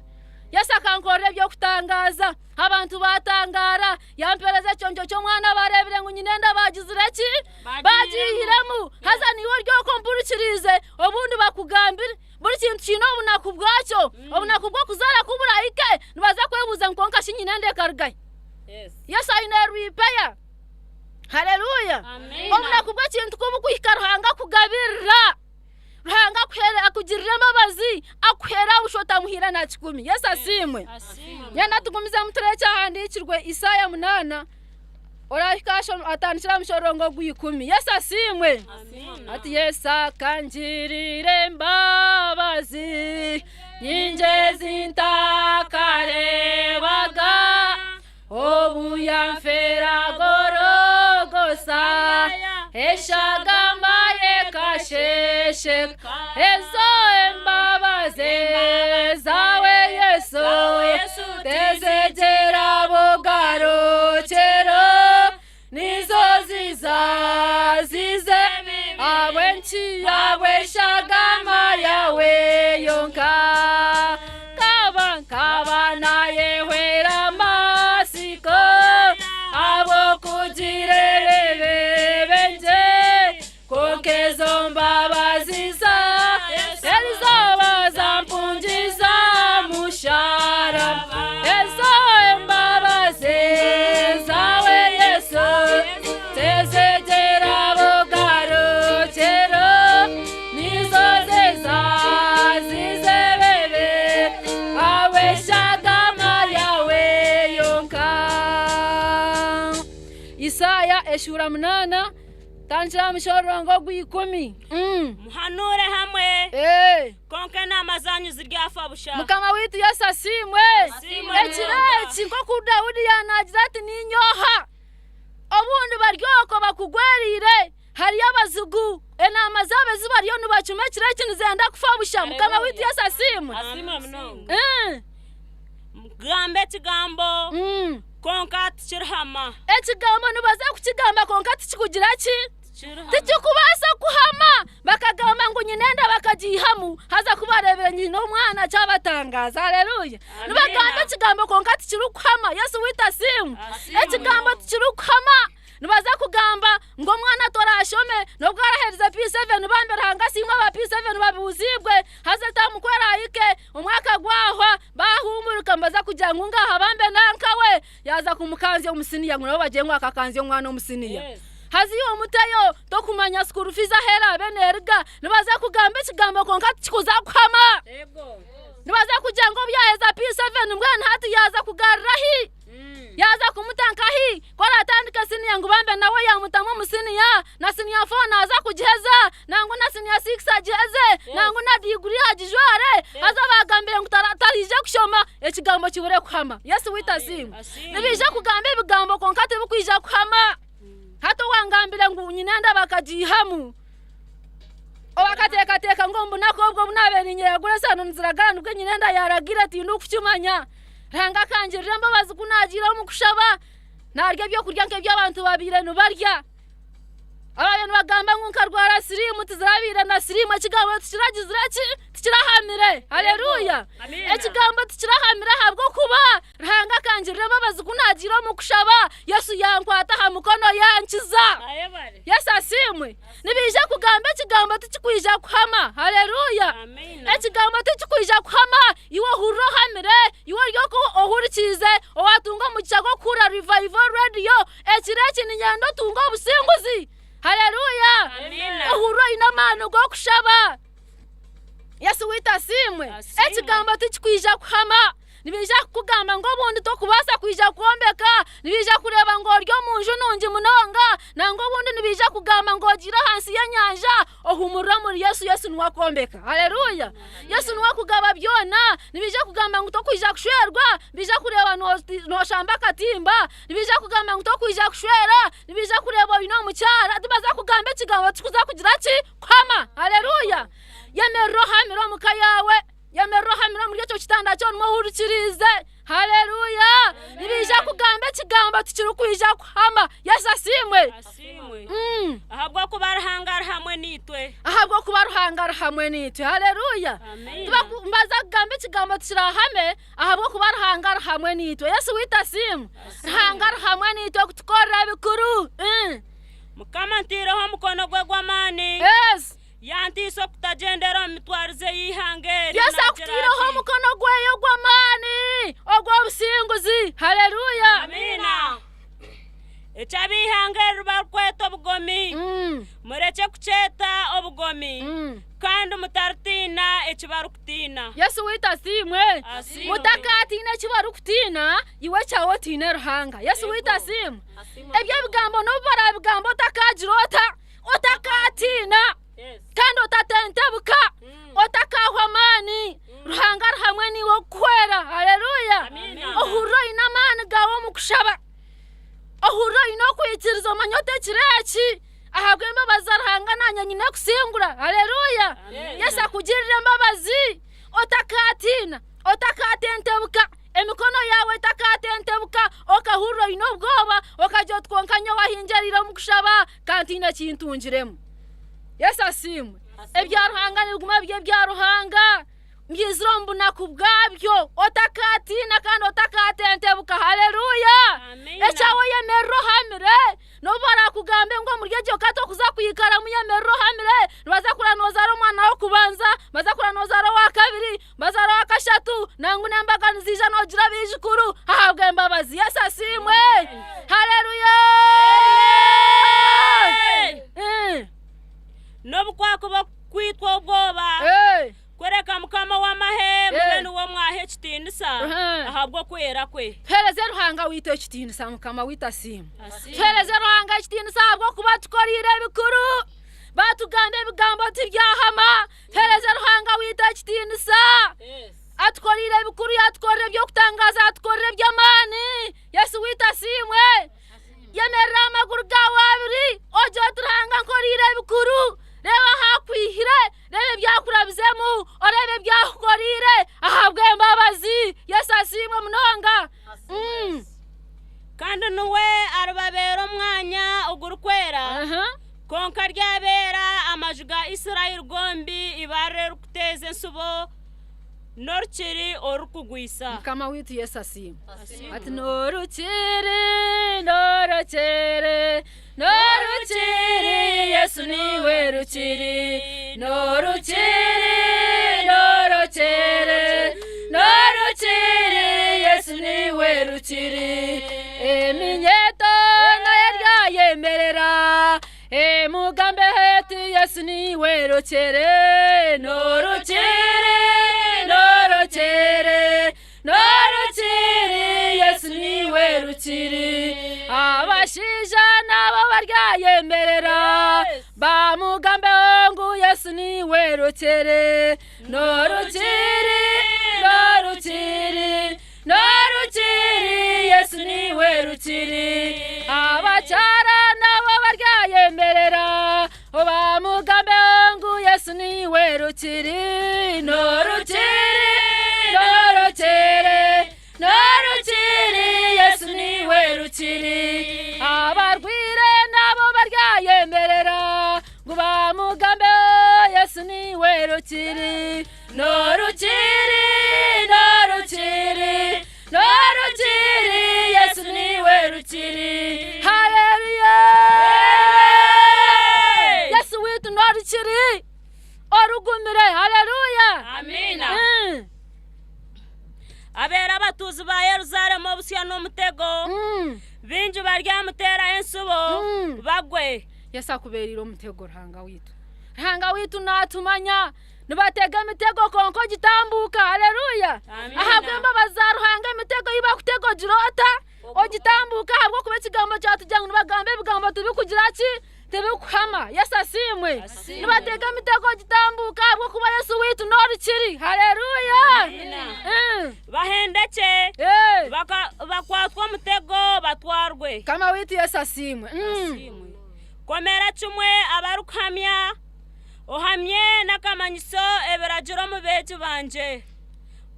Yesu akankorera eby'okutangaaza, abantu baatangaara, yampeereza ekiconco ky'omwana baareebire ngu nyine enda baagizire ki? Baagiihiremu. Haza naiwe ori okwo ompurikiriize, obundi bakugambire. Buri kintu kiine obunaku bwakyo. Obunaku bw'okuzaara ku burahike, nibaza kwebuuza ngu kwonka shi nyine enda ekaruga hi? Yesu aine rwipeya. Haleluya! Obunaku bw'ekintu ku bukuhika Ruhanga akugabirira. Ruhanga akuhere akugirire embabazi akuhere busha otamuhaire na kikumi. Yesu asiimwe. Nyenda tugumizemu turebe ekyahandiikirwe Isaaya munaana orahika atandikire aha mushororongo ogw'ikumi. Yesu asiimwe. Ati Yesu akangirira embabazi nyingi ezi ntakareebaga. Obu yanfeera Gorogosa, eshagama ye ekasheesheka. Ezo embabazi zaawe Yesu, tezegyera bugarukiro, nizo ziza zize ahabw'enki? Ahabw'eshagama yaawe yonka. Nkaba nkaba naayehwera amatsiko ahabw'okugira ebibi bingi, kwonka ezo mbabazi za erizooba zampungiza aha musharaba. Ezo embabazi zaawe Yesu tezegyera bugarukiro. Nizo ziza zize ebibi ahabw'eshagama yawe yonka. Isaaya eshuura munaana tandikira aha mushororongo ogw'ikumi. Muhanuure hamwe, kwonka enaama zaanyu ziryafa busha. Mukama waitu Yesu asiimwe. Asiimwe Ekiro munonga. eki nk'oku Daudi yaanaagira ati, Niinye oha? Obundi bari okwo bakugwereire. Hariyo abazigu, enaama zaabo ezi bariyo nibacuma ekiro eki nizenda kufa busha. Mukama waitu Yesu asiimwe. Asiimwe munonga. Mugamba ekigambo, kwonka tikirihama. Ekigambo nibaza kukigamba kwonka tikikugira ki? Tikikubaasa kuhama. Bakagamba ngu nyina enda bakagiihamu, haza ku bareebire nyina omwana kyabatangaaza. Haleluya! Nibagamba ekigambo kwonka tikirikuhama. Yesu waitu asiimwe. Ekigambo tikirikuhama. Nibaza kugamba ngu omwana toraashome n'obu araherize P7 bambi Ruhanga asiimwe aba P7 babuuzibwe haza taamu ku eraahike omwaka gwahwa baahumurika nibaza kugira ngu ngaaha bambe nankawe yaaza kumukanzya omu siniya ngu nabo bagire ngu akakanzya omwana omu siniya. Haza iwe omuteyo tokumanya school fees ahu eraabe neeruga nibaza kugamba ekigambo kwonka tikikuza kuhama. Nibaza kugira ngu obu yaaheza P7 mbwenu hati yaaza kugarura hi? Yaaza kumuta nkahi? Ku araatandike siniya ngu bambe nawe yaamutamu omu siniya, na siniya fo naaza kugiheza, nangwa na siniya siikisi agiheze, nangwa na diguri agijware, haza baagambire ngu taraije kushoma, ekigambo kibure kuhama. Yesu waitu asiimwe. Nibaija kugamba ebigambo kwonka tibikwija kuhama. Hati owangambire ngu nyine enda bakagiihamu, owakateekateeka ngu omu bunaku obwo obu naabaire niinyeragura esaano niziragara nibwo nyine enda yaaragire tindikukimanya. Ruhanga akangirira embabazi ku naagiire omu kushaba, naarya ebyokurya nk'ebi abantu babaire nibarya. Ababaire nibagamba ngu nkarwara siriimu tizirabaire na siriimu, ekigambo tikiragizire ki? Tikirahamire. Haleluya! Ekigambo tikirahamire ahabw'okuba Ruhanga akangirira embabazi ku naagiire omu kushaba, Yesu yankwata aha mukono yankiza. Yesu asiimwe! Nibaija kugamba ekigambo tikikwija kuhama. Haleluya! Ekigambo tikikwija kuhama. Iwe ohurire ohamire, iwe ori okwo ohurikiize, owaatunga omugisha gw'okuhurira Revival Radio, ekiro eki niinyenda otunge obusinguzi. Haleluya! Ohurire oine amaani g'okushaba. Yesu waitu asiimwe. Ekigambo tikikwija kuhama. Nibaija kukugamba ngu obundi tokubaasa kwija kwombeka. Nibaija kureeba ngu ori omu nju nungi munonga. Nangwa obundi nibaija kugamba ngu ogiire ahansi y'enyanja ohuumurire omuri Yesu. Yesu niwe akwombeka. Haleluya! Yesu niwe akugaba byona. Nibaija kugamba ngu tokwija kushwerwa. Nibaija kureeba nooshamba akatimba. Nibaija kugamba ngu tokwija kushwera. Nibaija kureeba oine omukyara. Tibaza kugamba ekigambo tikikuza kugira ki? Kuhama. Haleluya! Yemerera ohamire omu ka yaawe. Yemerera ohamire omuri ekyo kitanda ky'orimu ohurikiriize. Haleluya! Nibaija kugamba ekigambo tikirikwija kuhama. Yesu asiimwe. Asiimwe. Ahabw'okuba Ruhanga ari hamwe hamwe naitwe. Ahabw'okuba Ruhanga ari hamwe naitwe. Haleluya! Mbaza kugamba ekigambo tikirahame ahabw'okuba Ruhanga ari hamwe naitwe. Yesu waitu asiimwe. Ruhanga ari hamwe naitwe kutukorera bikuru. Mukama antaireho omukono gwe gw'amaani. Yes. Yantiisa okutagyendera omu mitwarize y'eihanga eri. Yesu Naagira akutaireho ati, omukono gwe ogw'amaani ogw'obusinguzi. Haleluya! Amiina. Eki ab'eihanga eri barikweta obugomi, murekye kukyeta obugomi, kandi mutaritiina eki barikutiina. Yesu waitu asiimwe. Asiimwe. Mutakaatiina eki barikutiina, iwe ekyawe otiine Ruhanga. Yesu waitu asiimwe. Ebyo ebigambo n'obu barabigamba otakaagira ota? Otakaatiina kandi otatentebuka, otakaahwa amaani. Ruhanga ari hamwe naiwe kukuhwera. Haleluya! Ohurire oine amaani gaawe omu kushaba. Ohurire oine okwikiriza omanye oti ekiro eki ahabw'embabazi za Ruhanga naanye nyine kusingura. Haleluya! Yesu akugirire embabazi. Otakaatiina, otakatentebuka, emikono yaawe etakatentebuka, okahurira oine obwoba, okagira oti kwonka nyowe ahu ngyereire omu kushaba ka ntaine eki ntungiremu. Yesu asiimwe. Ebya Ruhanga nibiguma biri ebya Ruhanga. Mbyizire omu bunaku bwabyo. Otakaatiina kandi otakatentebuka. Haleluya! Ekyawe oyemerere ohamire. N'obu baraakugambe ngu omuri egyo ka tokuza kwikaramu, yemerera ohamire. Nibaza kureba noozaara omwana w'okubanza, nibaza kureba noozaara owa kabiri, bazaara owa kashatu, nangwa n'embaga niziija noogira abaijukuru ahabw'embabazi. Yesu asiimwe! Haleluya! N'obu kwakuba kwitwa obwoba, Kureka Mukama ow'amahe mube niwe mwaha ekitiinisa ahabw'okwera kwe. Tuheereze Ruhanga waitu ekitiinisa, Mukama waitu asiimwe. Tuheereze Ruhanga ekitiinisa ahabw'okuba atukoreire ebikuru. Baatugamba ebigambo tibyahama. Tuheereze Ruhanga waitu ekitiinisa. Atukoreire ebikuru, yaatukorera eby'okutangaaza, yaatukorera eby'amaani. Yesu waitu asiimwe. Yemerera aha maguru gaawe abiri, ogire oti, Ruhanga ankoreire ebikuru. Reeba ahu akwihire, reeba ebi akurabizemu, oreebe ebi akukoreire ahabw'embabazi. Yesu asiimwe munonga. Kandi niwe aribabeera omwanya ogurikwera, kwonka aryabeera amaju ga Israeli gombi eibaare eririkuteeza entsibo. N'orukiri orurikugwisa. Mukama waitu Yesu asiimwe. Ati n'orukiri, n'orukiri, n'orukiri, Yesu niiwe rukiri. N'orukiri, n'orukiri, n'orukiri, Yesu niiwe rukiri. Eminyeto nayo eryayemerera. Emugambe eti Yesu niwe rukiri, n'orukiri, n'orukiri, n'orukiri, Yesu niwe rukiri. Abashaija nabo baryayemerera, bamugambeho ngu Yesu niwe rukiri, n'orukiri, n'orukiri. N'orukiri, Yesu niwe rukiri. Abakyara nabo baryayemerera, bamugambeho ngu Yesu niwe rukiri. N'orukiri, n'orukiri, n'orukiri, Yesu niwe rukiri. Abarwaire nabo baryayemerera, ngu bamugambeho Yesu niwe rukiri. N'orukiri, n'orukiri, n'orukiri, Yesu niwe rukiri. Haleluya! Yesu waitu n'orukiri orugumire. Haleluya! Amiina. Abeera abatuuzi ba Yerusaalemu obusya n'omutego, baingi baryamuteeraho entsibo, bagwe. Yesu akubeereire omutego, Ruhanga waitu. Ruhanga waitu naatumanya. Nibatega emitego kwonka ogitambuuka. Haleluya! Ahabw'embabazi za Ruhanga emitego ei bakutega ogira ota? Ogitambuuka ahabw'okuba ekigambo kyatugira ngu nibagamba ebigambo tibikugira ki? Tibikuhama. Yesu asiimwe. Nibatega emitego ogitambuuka ahabw'okuba Yesu waitu n'orukiri. Haleluya! Bahendekye, bakwatwe omutego batwarwe. Mukama waitu Yesu asiimwe. Komera kimwe abarikuhamya. Ohamye n'akamanyiso ebiragiro omu beegi bangye.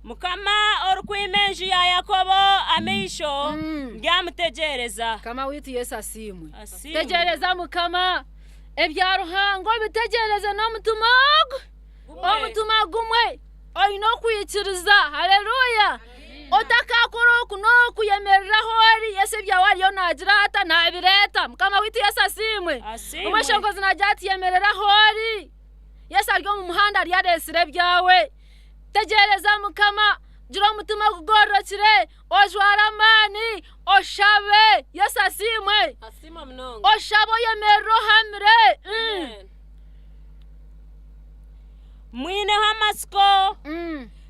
Mukama orikwima enju ya Yakobo amaisho, ndyamutegyereza. Mukama waitu Yesu asiimwe. Tegyereza Mukama. Ebya Ruhanga obitegyereze n'omutima ogu, omutima gumwe, oine okwikiriza. Haleluya! Otakakora oku n'oku, yemerera ahu ori, Yesu ebyawe ariyo naagira ata? Naabireeta. Mukama waitu Yesu asiimwe. Asiimwe. Omweshongozi naagira ati, yemerera ahu ori. Yesu ari omu muhanda ariyo areetsire ebyawe. Tegyereza Mukama, gira omutima ogugororokire, ojware amaani, oshabe. Yesu asiimwe. Asiimwe munonga. Oshabe oyemerere ohamire. Amen. Mwineho amatsiko.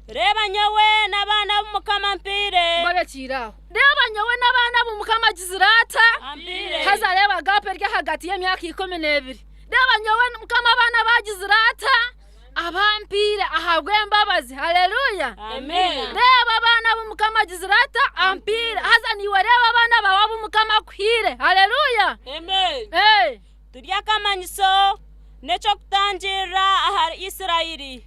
Reeba nyowe n'abaana abu Mukama ampaire. Mborekiire aho. Reeba nyowe n'abaana abu Mukama agizire ata? Ampaire. Haza reeba gaapu eri ahagati y'emyaka 12. Reeba nyowe Mukama abaana abu agizire ata? Abampaire ahabw'embabazi. Haleluya! Amen. Reeba abaana abu Mukama agizire ata? Ampaire. Haza naiwe reeba abaana baawe abu Mukama akuhaire. Haleluya! Amen. Hey. Turi akamanyiso n'eky'okutangirira ahari Israeli.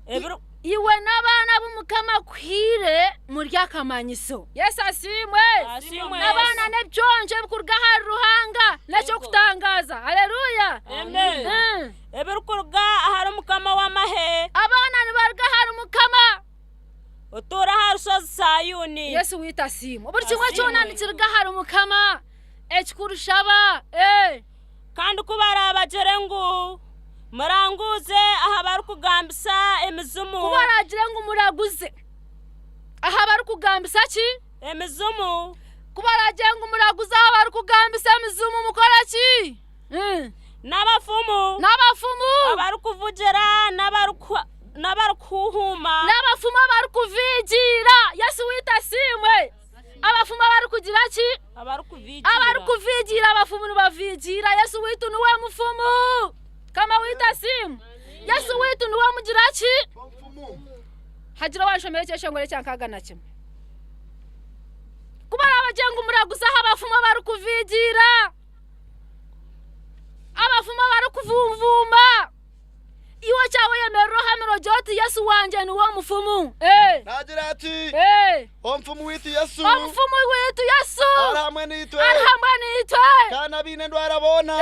Ebiri. Iwe n'abaana abu Mukama akuhaire muri akamanyiso. Yesu asiimwe! Asiimwe. N'abaana n'ebiconco ebirikuruga ahari Ruhanga n'eky'okutangaaza. Haleluya! Amen. Ebirikuruga ahari Mukama w'amahe. Abaana nibaruga ahari Mukama. Otuura aha rushozi Saayuuni. Yesu waitu asiimwe. Buri kimwe kyona nikiruga ahari Mukama. Ekikuru shaba. Kandi ku baraabagire ngu, Muranguuze aha barikugambisa emizimu. Ku baraagire ngu muraguze aha barikugambisa ki? Emizimu. Ku baraagire ngu muraguze aha barikugambisa emizimu, mukore ki? N'abafumu. N'abafumu. Abarikuvugira n'abarikuhuuhuma. N'abafumu abarikuvigiira. Yesu waitu asiimwe. Abafumu abarikugira ki? Abarikuvigiira. Abafumu nibavigiira. Yesu waitu niwe mufumu. Mukama waitu asiimwe. Yesu waitu niwe mugira ki? Hagira owanshomera ekyeshongoro ekya 61. Ku baraabagire ngu muraguze aha bafumu abarikuvigiira. Abafumu abarikuvumvumba. Iwe okyawe oyemerera ohamire ogire oti Yesu wangye niwe omufumu. Naagira ati, Omufumu waitu Yesu. Omufumu waitu Yesu. Ari hamwe naitwe. Ari hamwe naitwe. Kandi abaine endwara boona.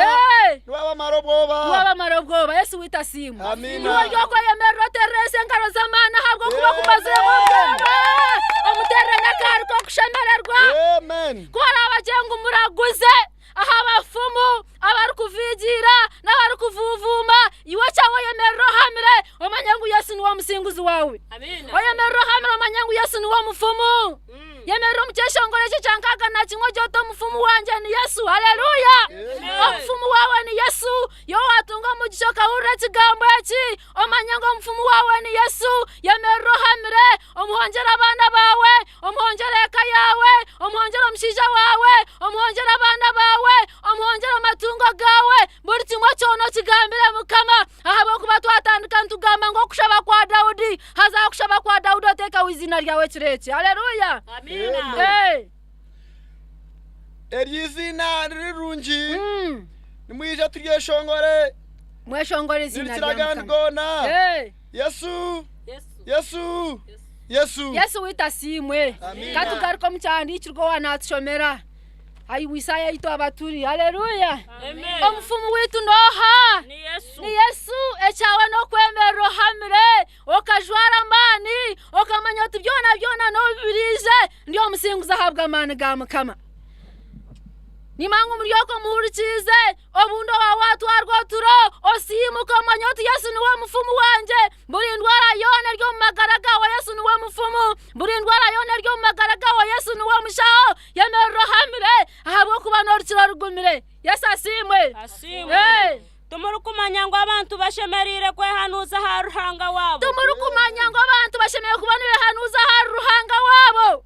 Niwe abamara obwoba. Niwe abamara obwoba. Yesu waitu asiimwe. Amiina. Iwe ori okweyemerera otererese engaro z'amaani ahabw'okuba okumaziremu obwoba. Omuterere n'akaari k'okushemererwa. Amen. Ku oraabagire ngu muraguze aha bafumu abarikuvigiira n'abarikuvuuvuuma, iwe okyawe oyemerere ohamire omanye ngu Yesu niwe omusinguzi waawe. Oyemerere ohamire omanye ngu Yesu niwe omufumu. Yemerera omu kyeshongoro eki ekya 61 ogire oti omufumu wangye ni Yesu. Haleluya! Omufumu waawe ni Yesu. Iwe waatunga omugisha okahurira ekigambo eki, omanye ngu omufumu waawe ni Yesu. Yemerera ohamire, omuhongyere abaana baawe, omuhongyere eka yaawe, omuhongyere omushaija waawe, omuhongyere abaana baawe, omuhongyere amatungo gaawe, buri kimwe kyona okigambire Mukama, ahabw'okuba twatandika nitugamba ngu okushaba kwa Daudi, haza aha kushaba kwa Daudi oteekaho eiziina ryawe ekiro eki. Haleluya! Amiina. Eryo iziina riri rirungi, nimwija turyeshongore. Mweshongore eiziina Nirikira rya agandi Mukama. goona. Yesu! Yesu! Yesu! Yesu waitu asiimwe. Amiina. Ka tugaruke omu kyahandiikirwe owa naatushomera. Ayiwe Isaaya ei twaba turi. Haleluya! Amen. Omufumu waitu n'oha? Ni Yesu. Ni Yesu. Ekyawe n'okwemerera ohamire, okajwara amaani, okamanya oti byona byona n'obu biriije, ndi omusinguzi ahabw'amaani ga Mukama. Nimanya ngu muri okwo muhurikiize, obundi owa waatwarwa oturo, osiimuke omanye oti Yesu niwe mufumu wangye. Buri ndwara yoona eri omu magara gaawe Yesu niwe mufumu. Buri ndwara yoona eri omu magara gaawe Yesu niwe mushaho. Yemerera ohamire ahabw'okuba n'orukira orugumire. Yesu asiimwe. Asiimwe. Timurikumanya ngu abantu bashemereire kwehanuuza ahari Ruhanga waabo? Timurikumanya ngu abantu bashemereire kuba nibehanuuza ahari Ruhanga waabo?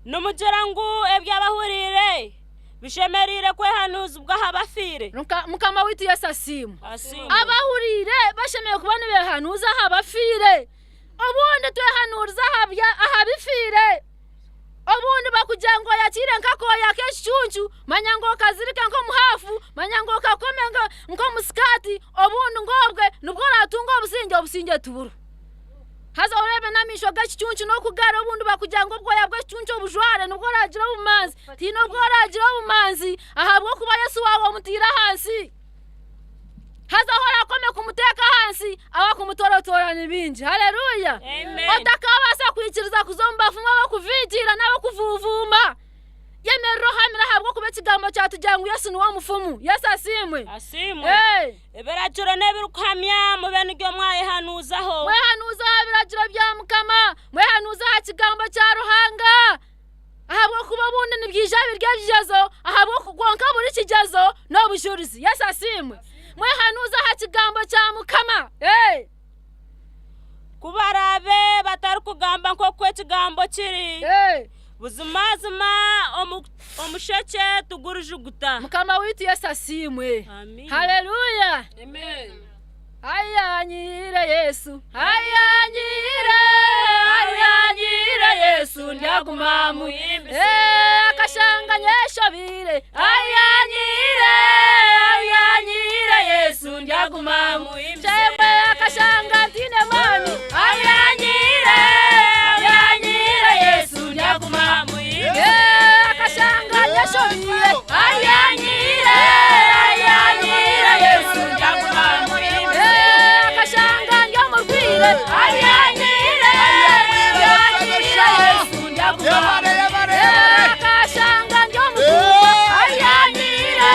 Nimugira ngu eby'abahuriire bishemereire kwehanuuzibwa aha bafiire? Mukama waitu Yesu asiimwe. Asiimwe. Abahuriire bashemereire kuba nibehanuuza aha bafiire. Obundi twehanuurize aha bifiire. Obundi bakugira ngu oyakiire nk'akooya k'ekicuncu, manya ngu okazirike nk'omuhaafu, manya ngu okakome nk'omusikaati, obundi ngu obwe nibwo oraatunge obusingye, obusingye tiburiho. Haza oreebe n'amaisho g'ekicuncu n'oku gari, obundi bakugira ngu obwoya bw'ekicuncu obujware nibwo oraagira obumanzi. Tihaine obu oraagira obumanzi ahabw'okuba Yesu waawe omutaire ahansi. Ahabw'okumutoratora ni bingi. Haleluya! Amen. Otakabaasa kwikiriza kuza omu bafumu abakuvigiira n'abakuvuuvuuma. Yemerera ohamire ahabw'okuba ekigambo kyatugira ngu Yesu niwe mufumu. Yesu asiimwe. Asiimwe. Hey! Ebiragiro n'ebirikuhamya mube nibyo mwayehanuuzaho. Mwehanuuze aha biragiro bya Mukama. Mwehanuuze aha kigambo kya Ruhanga. Ahabw'okuba obundi nibyija biri ebigyezo, ahabw'oku kwonka buri kigyezo n'obujurizi. Yesu asiimwe. Mwehanuuze aha kigambo kya Mukama. Hey! Ku baraabe batarikugamba nk'oku ekigambo kiri, buzimazima omushekye tigurijuguta. Mukama waitu Yesu asiimwe. Amiina. Haleluya. Ayanyire Yesu, ayanyire, ayanyire Yesu, ndyaguma muhimbise. Eh, akashanga nyeshobire, ayanyire, ayanyire Yesu, ndyaguma muhimbise. Shemwe akashanga ntine mani, ayanyire, ayanyire Yesu, ndyaguma muhimbise. Eh, akashanga nyeshobire, ayanyire, ayanyire Yesu, ndyaguma muhimbise. Eh, akashanga ndyomurwire, ayanyire, ayanyire Yesu, ndyaguma muhimbise. Eh, akashanga ndyomurwire, ayanyire,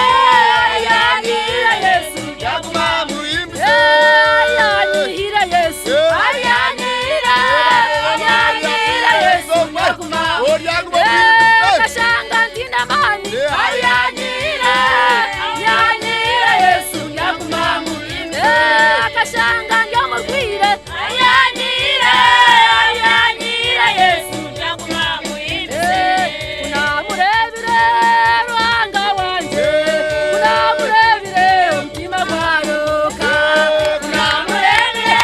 ayanyire Yesu, ndyaguma muhimbise. Eh, ayanyire Yesu, ayanyire, ayanyire Yesu, ndyaguma Eh, akashanga ndine mani, ayanyire, ayanyire Yesu, ndyaguma muhimbise. Eh, akashanga ndyomurwire, ayanyire, ayanyire Yesu, ndyaguma muhimbise. Unamurebire Ruhanga wanje, unamurebire omutima gwaroka, unamurebire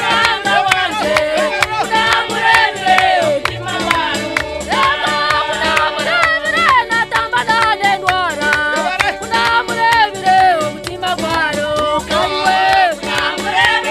Ruhanga wanje, unamurebire omutima gwaroka. Unamurebire natamba nanendwara, unamurebire omutima gwaroka iwe. Unamurebire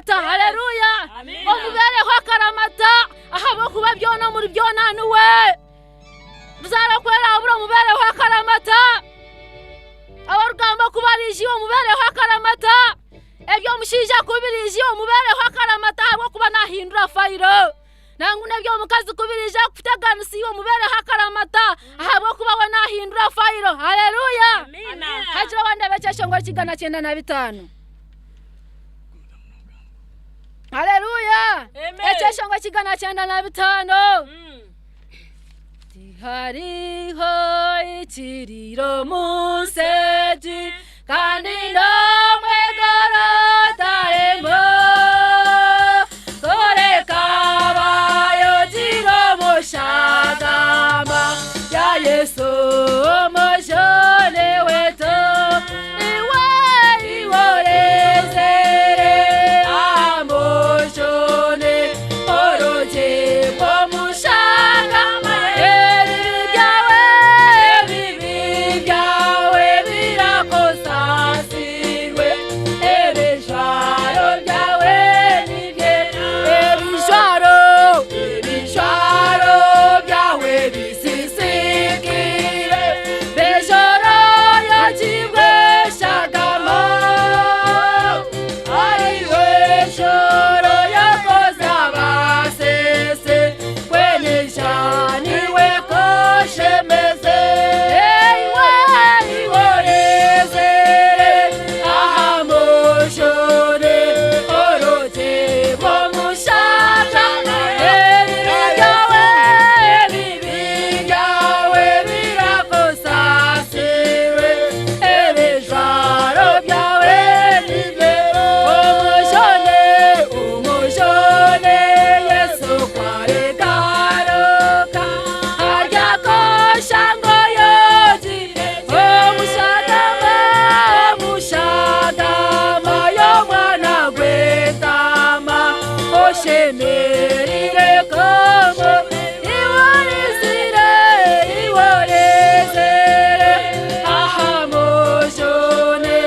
akaramata. Haleluya! Omubeereho akaramata ahabw'okuba byona omuri byona niwe. Ruzaaro ku eraabura omubeereho akaramata. Abarugamba ku bariija iwe omubeereho akaramata. Eby'omushaija ku biriija iwe omubeereho akaramata ahabw'okuba naahindura fayiro. Nangwa n'eby'omukazi ku biriija kukuteganisa iwe omubeereho akaramata ahabw'okuba we naahindura fayiro. Haleluya! Hagira owandeeba ekyeshongoro ky'eigana kyenda na bitaano. Haleluya! Ekyeshongoro ky'eigana 95. Tihariho ikiriro omu nsi egi kandi n'omwe iguru tarembo kureka abayogira omu shagama ya Yesu omujuni waitu. Iwe iwe orezere aha mujuni Orugimbo omushagama ebibi byawe ebibi byawe birakusasirwe ebijwaro byawe nibyera ebijwaro ebijwaro byawe bisisikire bejoro yagibwe shagama ariwe shoro yakoze abasese kwenesha niwe koshemeze eiwe iworezere aha mushore orutebo mushaka ebibi byawe ebibi byawe birakusasirwe ebijwaro byawe nibyo umushone umushone yesu kwaregaruka harya kosha ngo yogire omushagama omushagama y'omwana gw'entama oshemerire komo iworizire iworezere aha mujune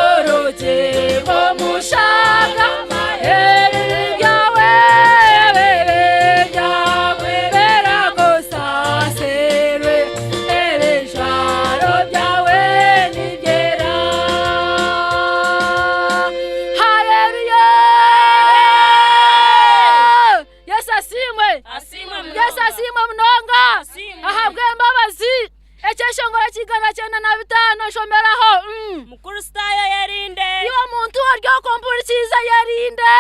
orugimbo mushagama ebibi byawe ebibi byawe birakusasirwe ebijwaro byawe nibyera haleluya yesu asiimwe yesu asiimwe munonga ahabw'embabazi ekyeshongoro ky'igana 95 nshomeraho Mukristaayo yerinde. Iwe muntu ori okumpurikiiza yerinde,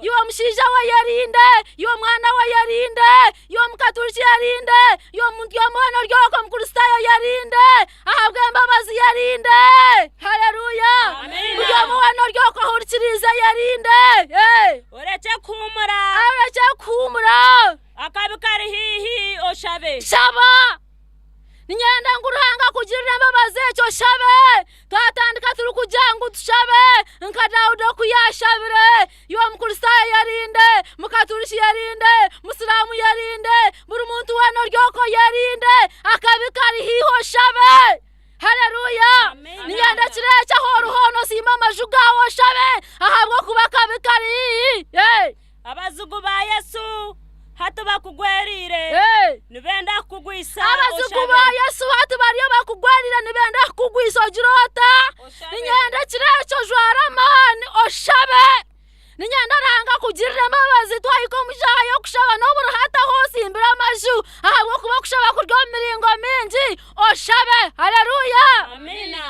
iwe mushaija we yerinde, iwe mwana we yerinde, iwe mukaturiki yerinde, iwe muntu y'omwana ori okwo Omukristaayo yerinde, ahabw'embabazi yerinde. Haleluya! Buri omwe weena ori okwo ahurikiriize yerinde. Orekye kuhuumura. Orekye kuhuumura. Akabi kari haihi, oshabe. Shaba! Niinyenda ngu Ruhanga akugirire embabazi ekyo oshabe. Twatandika turikugira ngu tushabe nka Daudi oku yaashabire. Iwe Omukristaayo yerinde, Mukaturiki yerinde, Musiraamu yerinde, buri muntu weena ori okwo yerinde, akabi kari haihi oshabe. Haleluya! Niinyenda kiro eki ahu ori hoona osiime amaju gaawe oshabe ahabw'okuba akabi kari haihi. Abazigu ba Yesu hati bakugwereire, nibenda kukugwisa Abazigu ba Yesu hati bariyo bakugwerire nibenda kukugwisa ogire ota? Niinyenda ekiro ekyo ojware amaani oshabe. Niinyenda Ruhanga akugirire embabazi twahika omu shaaha y'okushaba n'obu ori hati ahu osimbire amaju ahabw'okuba okushaba kuri omu miringo mingi oshabe. Haleluya!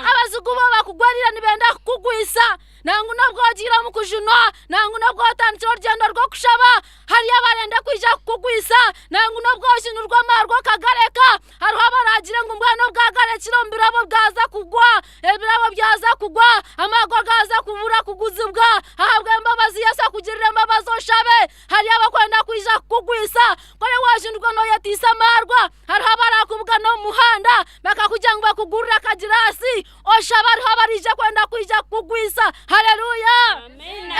Abazigu bo bakugwerire nibenda kukugwisa. Nangwa n'obu ogiire omu kujunwa, nangwa n'obu otandikire orugyendo rw'okushaba, hariyo abarenda kwija kukugwisa. Nangwa n'obu ojunirwe amarwa okagareka, hariho abaraagire ngu mbwenu obu gaagarekire omu birabo bwaza kugwa, ebirabo byaza kugwa, amarwa gaaza kubura kuguzibwa. Ahabw'embabazi Yesu akugirire embabazi oshabe. Hariyo abakwenda kwija kukugwisa. Ku oriba waajunirwe nooyeteisa amarwa, hariho abarakubugana omu muhanda bakakugira ngu bakugurire akagiraasi. Oshaba hariho abariija kwenda kwija kukugwisa. Haleluya!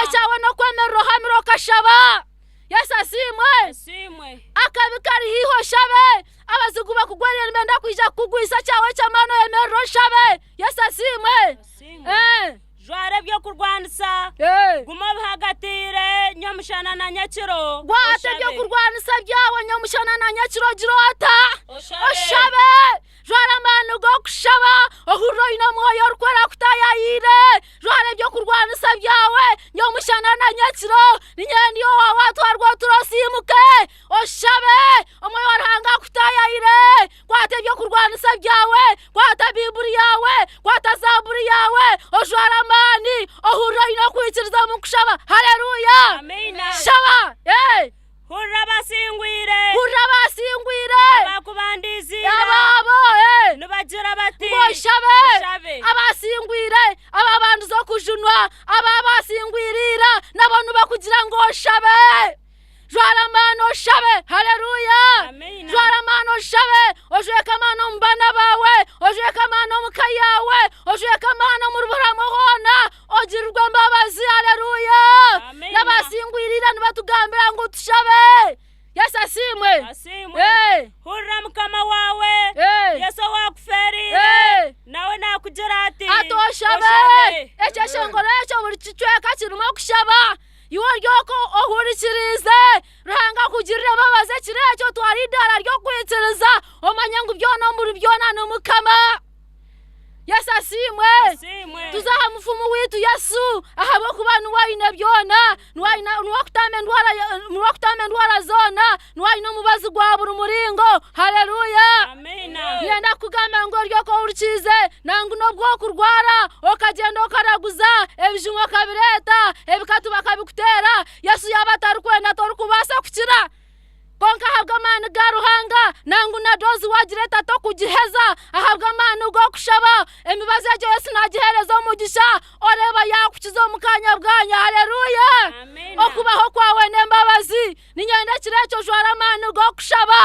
Ekyawe n'okwemerera ohamire okashaba. Yesu asiimwe. Akabi kari haihi oshabe. Abazigu bakugwerire nibenda kwija kukugwisa ekyawe eky'amaani oyemerere oshabe. Yesu asiimwe. Jwara eby'okurwanisa, guma obihagatiire. Nyomushana na nyekiro. Kwata Oshabe. ebyokurwanisa byawe nyomushana na nyekiro gira ota? Oshabe. Oshabe! Jwara amaani g'okushaba, ohurire oine omwoyo orikwera akutaayayiire. Jwara eby'okurwanisa byawe nyomushana na nyekiro, niinyenda iwe waaba waatwarwa oturo osiimuke, oshabe, omwoyo wa Ruhanga akutaayayire. Kwata eby'okurwanisa byawe, kwata Baiburi yaawe, kwata Zaaburi yaawe, ojware amaani, ohurire oine okwikiriza omu kushaba. Haleluya! Amiina. Shaba! Ee! Hurira abasingwire. Hurira abasingwire. Abakubandiize ira. Abaabo, ee. Nibagira bati. Ngu oshabe. Oshabe. Abasingwire, ababandize okujunwa, aba abasingwire ira, nabo nibakugira ngu oshabe. Jwara amaani oshabe. Haleluya! Amiina. Jwara amaani oshabe, ojweke amaani omu baana baawe, ojweke amaani omu ka yaawe, ojweke amaani omuri buri hamwe hoona, ogirirwe embabazi. Haleluya! Amiina. N'abasingwire ira nibatugambira ngu tushabe. Yesu asiimwe. Asiimwe. Ee. Hurira Mukama waawe, Ee. Yesu owaakufeereire, Ee. nawe naakugira ati, Ati oshabe. Oshabe. Ekyeshongoro ekyo buri kicweka kirimu okushaba. Iwe ori okwo ohurikiriize, Ruhanga akugirire embabazi ekiro ekyo otware eidaara ry'okwikiriza omanye ngu byona omuri byona ni Mukama. Yesu asiimwe. Asiimwe. Tuze aha mufumu waitu Yesu ahabw'okuba niwe aine byona, niwe aine niwe akutamba endwara niwe akutamba endwara zoona, niwe aine omubazi gwa buri muringo. Haleluya! Amiina. Niinyenda kukugambira ngu ori okwo ohurikiize, nangwa n'obu okurwara okagyenda okaraguza, ebijuma okabireeta, ebikatu bakabikuteera, Yesu yaaba atarikwenda torikubaasa kukira. Kwonka ahabw'amaani ga Ruhanga, nangwa na doozi waagireeta tokugiheza, ahabw'amaani g'okushaba, emibazi egyo Yesu naagiheereza omugisha, oreeba yaakukiza omu kaanya bwanya. Haleluya! Amiina. Okubaho kwawe n'embabazi. Niinyenda ekiro ekyo ojware amaani g'okushaba.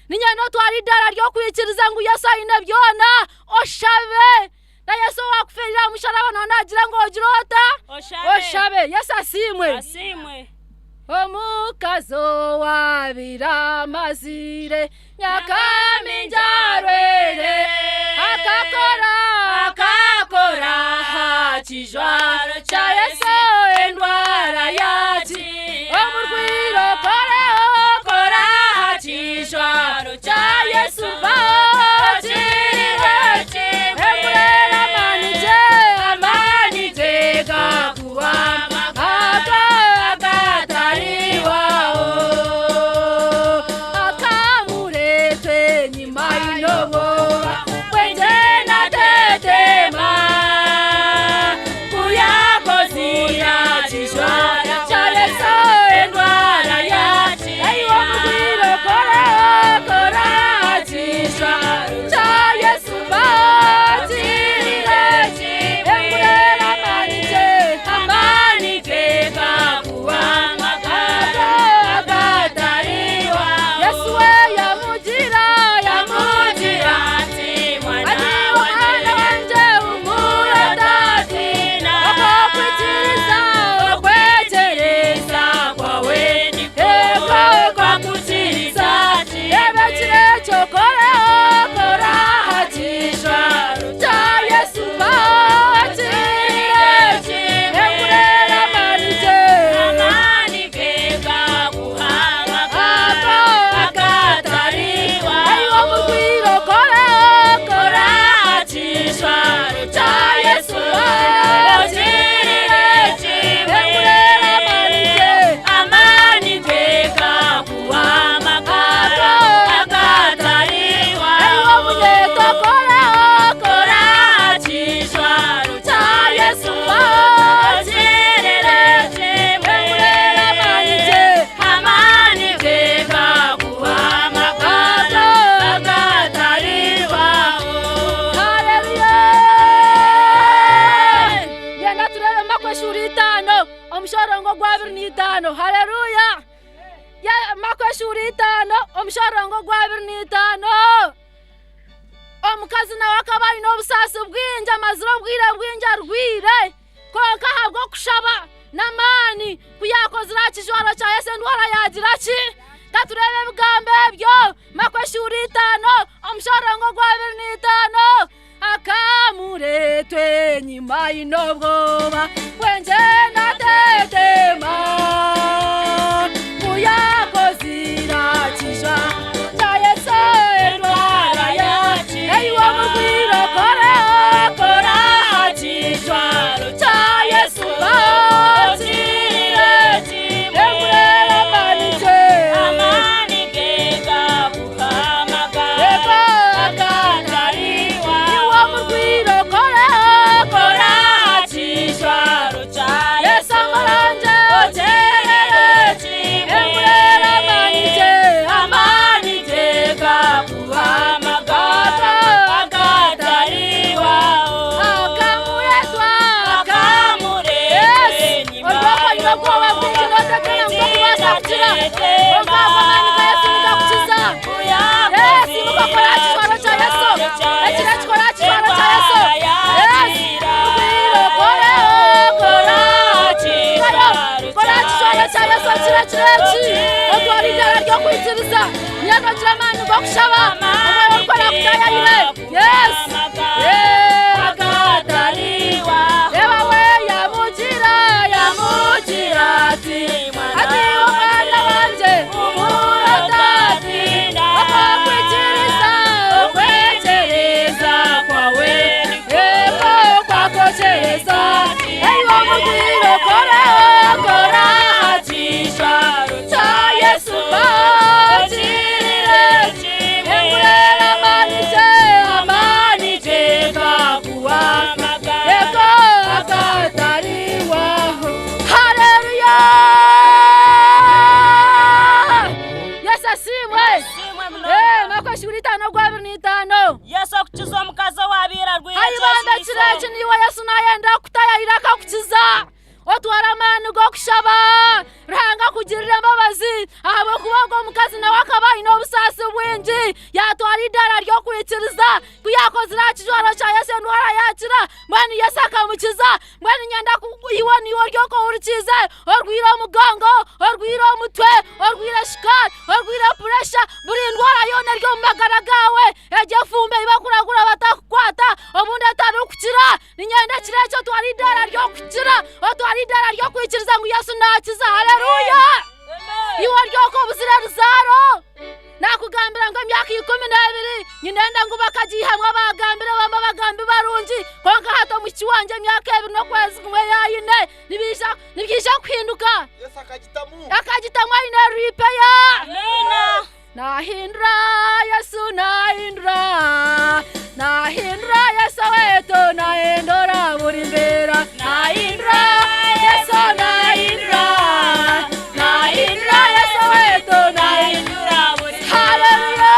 Niinyenda otware eidaara ry'okwikiriza ngu Yesu aine byona, oshabe. Na Yesu owaakufeerire aha musharaba nawe naagira ngu ogire ota? Oshabe. Oshabe. Yesu asiimwe. Asiimwe. Omukazi owaabaire amazire myaka mingi arwaire akakora akakora aha kijwaro kya Yesu endwara yakira. Omurwaire okoreho kora aha kijwaro kya Yesu bakire kimwe. Emurera amaani gye amaani gye gakuha amagara agatariwaho. Akamureetwa enyima aine obwoba bwingi natetema. Ku yakozire aha kijwaro kya Yesu endwara yakira. Aiwe omurwaire okoreho kora aha kijwaro kya Yesu bakirire kimwe. Emurera amaani gye amaani ge gakuha amagara agatariwaho. Yesu we yamugira yamugira ati mwana ati mwana wangye humura otatiina okwikiriza okwegyereza kwawe nikwo kwakukiriza Reeba ekiro ekyo koreho kora aha kijwaro kya Yesu bakirire kimwe. Emurera amaani gye Amaani ge gakuha amagara agatariwaho. Aiwe omurwaire okoreho kora aha kijwaro kya Yesu Okirire kimwe. Emurera amaani gye Amaani ge gakuha amagara agatariwaho. Aiwe omunyeeto okoreho kora Kora aha kijwaro kya Yesu okirire kimwe. Emurera amaani gye Amaani ge gakuha amagara agatariwaho. Haleluya! Yenda turebe Mako eshuura itaano omushorongo gw'abiri n'itaano. Haleluya! Mako eshuura itaano omushorongo gw'abiri n'itaano. Omukazi nawe akaba aine obusaasi bwingi, amazire obwire bwingi arwaire, kwonka ahabw'okushaba n'amaani ku yaakozire aha kijwaro kya Yesu endwara yaagira ki? Ka tureebe ebigambo ebyo. Mako eshuura itaano omushorongo gw'abiri n'itaano. Akamureetwa enyima aine obwoba bwingi naatetema. Oine obwoba bwingi nooteekyera ngu tokubaasa kukira. Kwonka ahabw'amaani ga Yesu nigakukiza. Yes, imuka okore aha kijwaro kya Yesu. Ekiro eki kora aha kijwaro kya Yesu. Yes, mugwire okore, okore aha kijwaro. Kora aha kijwaro kya Yesu ekiro ekiro eki. Otware eidaara ry'okwikiriza. Nyena ogire amaani g'okushaba. Omwoyo Orikwera akutaayayire. Yes. Reeba we yamugira, yamugira ati, ati omwana wangye otatiina, okwikiriza, okwikiriza kwawe eko kwakokyereza. Eiwe omugwire okore, okora aha kijwaro kya Yesu bakirire. Engurera amaani gye, amaani gye gakuha eko akatariwaho. Haleluya! Yesu asiimwe! Eh, Mako eshuura itaano ogwa abiri n'itaano. Yesu okukiza omukazi owaabaire arwaire Haibanda ekyeshiisho. ekiro eki niiwe Yesu naayenda kukutayayira akakukiza. Otware amaani g'okushaba Ruhanga akugirire embabazi ahabw'okuba ogwo omukazi nawe akaba aine obusaasi bwingi. Yaatwara eidaara ry'okwikiriza. Ku yaakozire aha kijwaro kya Yesu endwara yaakira. Mbwenu Yesu akamukiza. Mbwenu niinyenda ku iwe niiwe ori okwo ohurikiize, orwaire omugongo, orwaire omutwe, orwaire shukaari, orwaire puresha, buri ndwara yoona eri omu magara gaawe, egyo efumbi ei bakuragura batakukwata obundi etarikukira. Niinyenda ekiro eki otware eidaara ry'okukira, otware eidaara ry'okwikiriza ngu Yesu naakiza. Haleluya! Iwe ori okwo obuzire ruzaaro, naakugambira ngu emyaka 12 nyinenda ngu bakagiihamu abaagambire bamwe abagambi barungi, kwonka hati omwishiki wangye emyaka ebiri n'okwezi kumwe yaayine, nibiija nibyija kuhinduka. Akagitamu aine ripeya. Nahindura Yesu nahindura Nahindura Yesu wetu nahindura buri mbera Nahindura Yesu nahindura Nahindura Yesu wetu nahindura buri Haleluya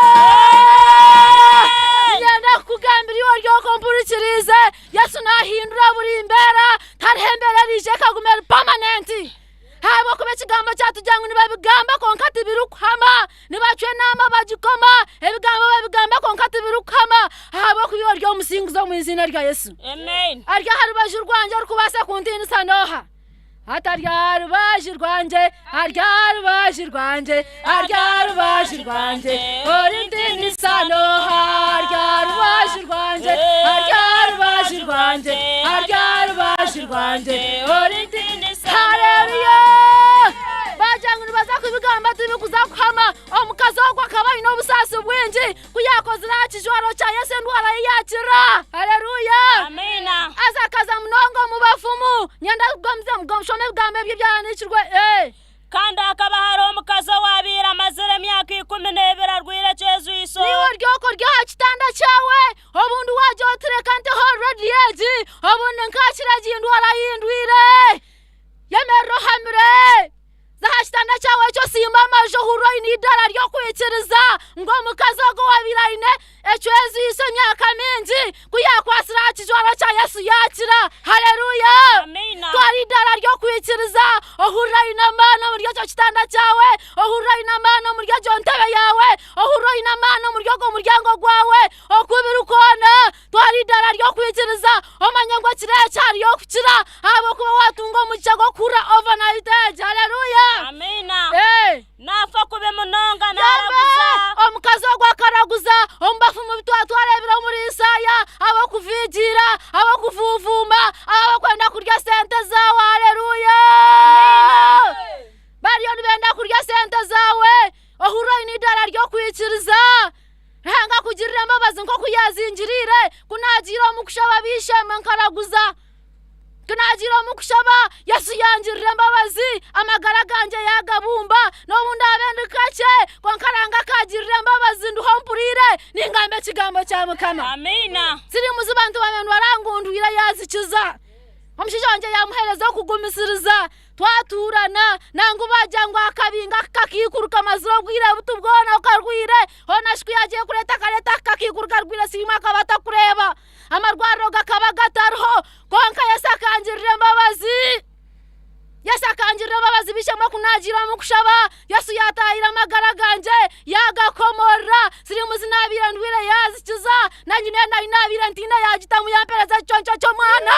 Niinyenda kukugambira iwe ori okwo ompurikiriize Yesu nahindura buri mbera Tariho embera eriija ekaguma eri permanent. Ahabw'okuba ekigambo kyatugira ngu nibabigamba kwonka tibirikuhama, nibacwa enaama bagikoma, ebigambo babigamba kwonka tibirikuhama, ahabw'okuba iwe ori omusinguzi omu iziina rya Yesu. Amen. Ari aha rubaju rwangye orikubaasa kuntiinisa n'oha? Hati ari aha rubaju rwangye, ari aha rubaju rwangye, ari aha rubaju rwangye, orintiinisa n'oha? Ari aha rubaju rwangye, ari aha rubaju rwangye, ari aha rubaju rwangye, orintiinisa. Haleluya! Baagira ngu nibaza kubigamba tibikuza kuhama. Omukazi ogwo akaba aine obusaasi bwingi. Ku yaakozire aha kijwaro kya Yesu endwara ye yaakira. Haleluya! Amiina. Haza akaza munonga omu bafumu. Nyenda kugumizamu nshome ebigambo ebi ebyahandiikirwe. Eh. Kandi hakaba hariho omukazi owaabaire amazire emyaka 12 arwaire ekyejwiso. Naiwe ori okwo ori aha kitanda kyawe, obundi waagira oti reka nteho rediyo egi, obundi nkaakira egi ndwara ei ndwaire. Yemerera ohamire. Za aha kitanda kyawe ekyo osimbe amaju ohurire oine eidaara ry'okwikiriza ngu omukazi ogwo owaabaire aine ekyejwiso emyaka mingi ku yaakwatsire aha kijwaro kya Yesu yaakira. Haleluya! Twara eidaara ry'okwikiriza ohurire oine amaani omuri ekyo kitanda kyawe, ohurire oine amaani omuri egyo ntebe yaawe, ohurire oine amaani omuri ogwo muryango gwawe. Oku biri kwona, twara eidaara ry'okwikiriza omanye ngu ekiro eki hariyo okukira ahabw'okuba waatunga omugisha gw'okuhurira overnight egi. Haleluya! Amiina. Ee. Naafa kubi munonga Yembe! naaraguza. Omukazi ogwo akaraguza omu bafumu bi twatwareebire omuri Isaaya, ab'okuviigiira, ab'okuvuuvuuma, ab'okwenda kurya sente zaawe. Haleluya! Bariyo nibenda kurya sente zaawe. Ohurire oine eidaara ry'okwikiriza. Ruhanga akugirire embabazi nk'oku yaazingiriire ku naagiire omu kushaba ab'eishe-emwe nkaraguza. Ku naagiire omu kushaba, Yesu yangirira embabazi, amagara gangye yaagabumba. N'obu ndaabe ndi kakye, kwonka Ruhanga akangirira embabazi ndiho mpuriire ningamba ekigambo kya Mukama. Amiina. Siriimu zi bantu bamwe nibara ngu ndwire yaazikiza. Omushaija wangye yaamuheereza okugumisiriza. Twatuurana, nangwa baagira ngu akabingo aka kakaikuru kamazire obwire buti bwona karwire, hoona shi ku yaagiire kureeta akareeta aka kakaikuru karwire siriimu akaba atakureeba. Amarwariro gakaba gatariho, kwonka Yesu akangirira embabazi. Yesu akangirira embabazi bishemwe ku naagiire omu kushaba. Yesu yaataahira amagara gangye, yaagakomorora. Siriimu zi naabaire ndwaire yaazikiza, na nyina enda ei naabaire ntaine yaagitamu yampeereza ekiconco ky'omwana.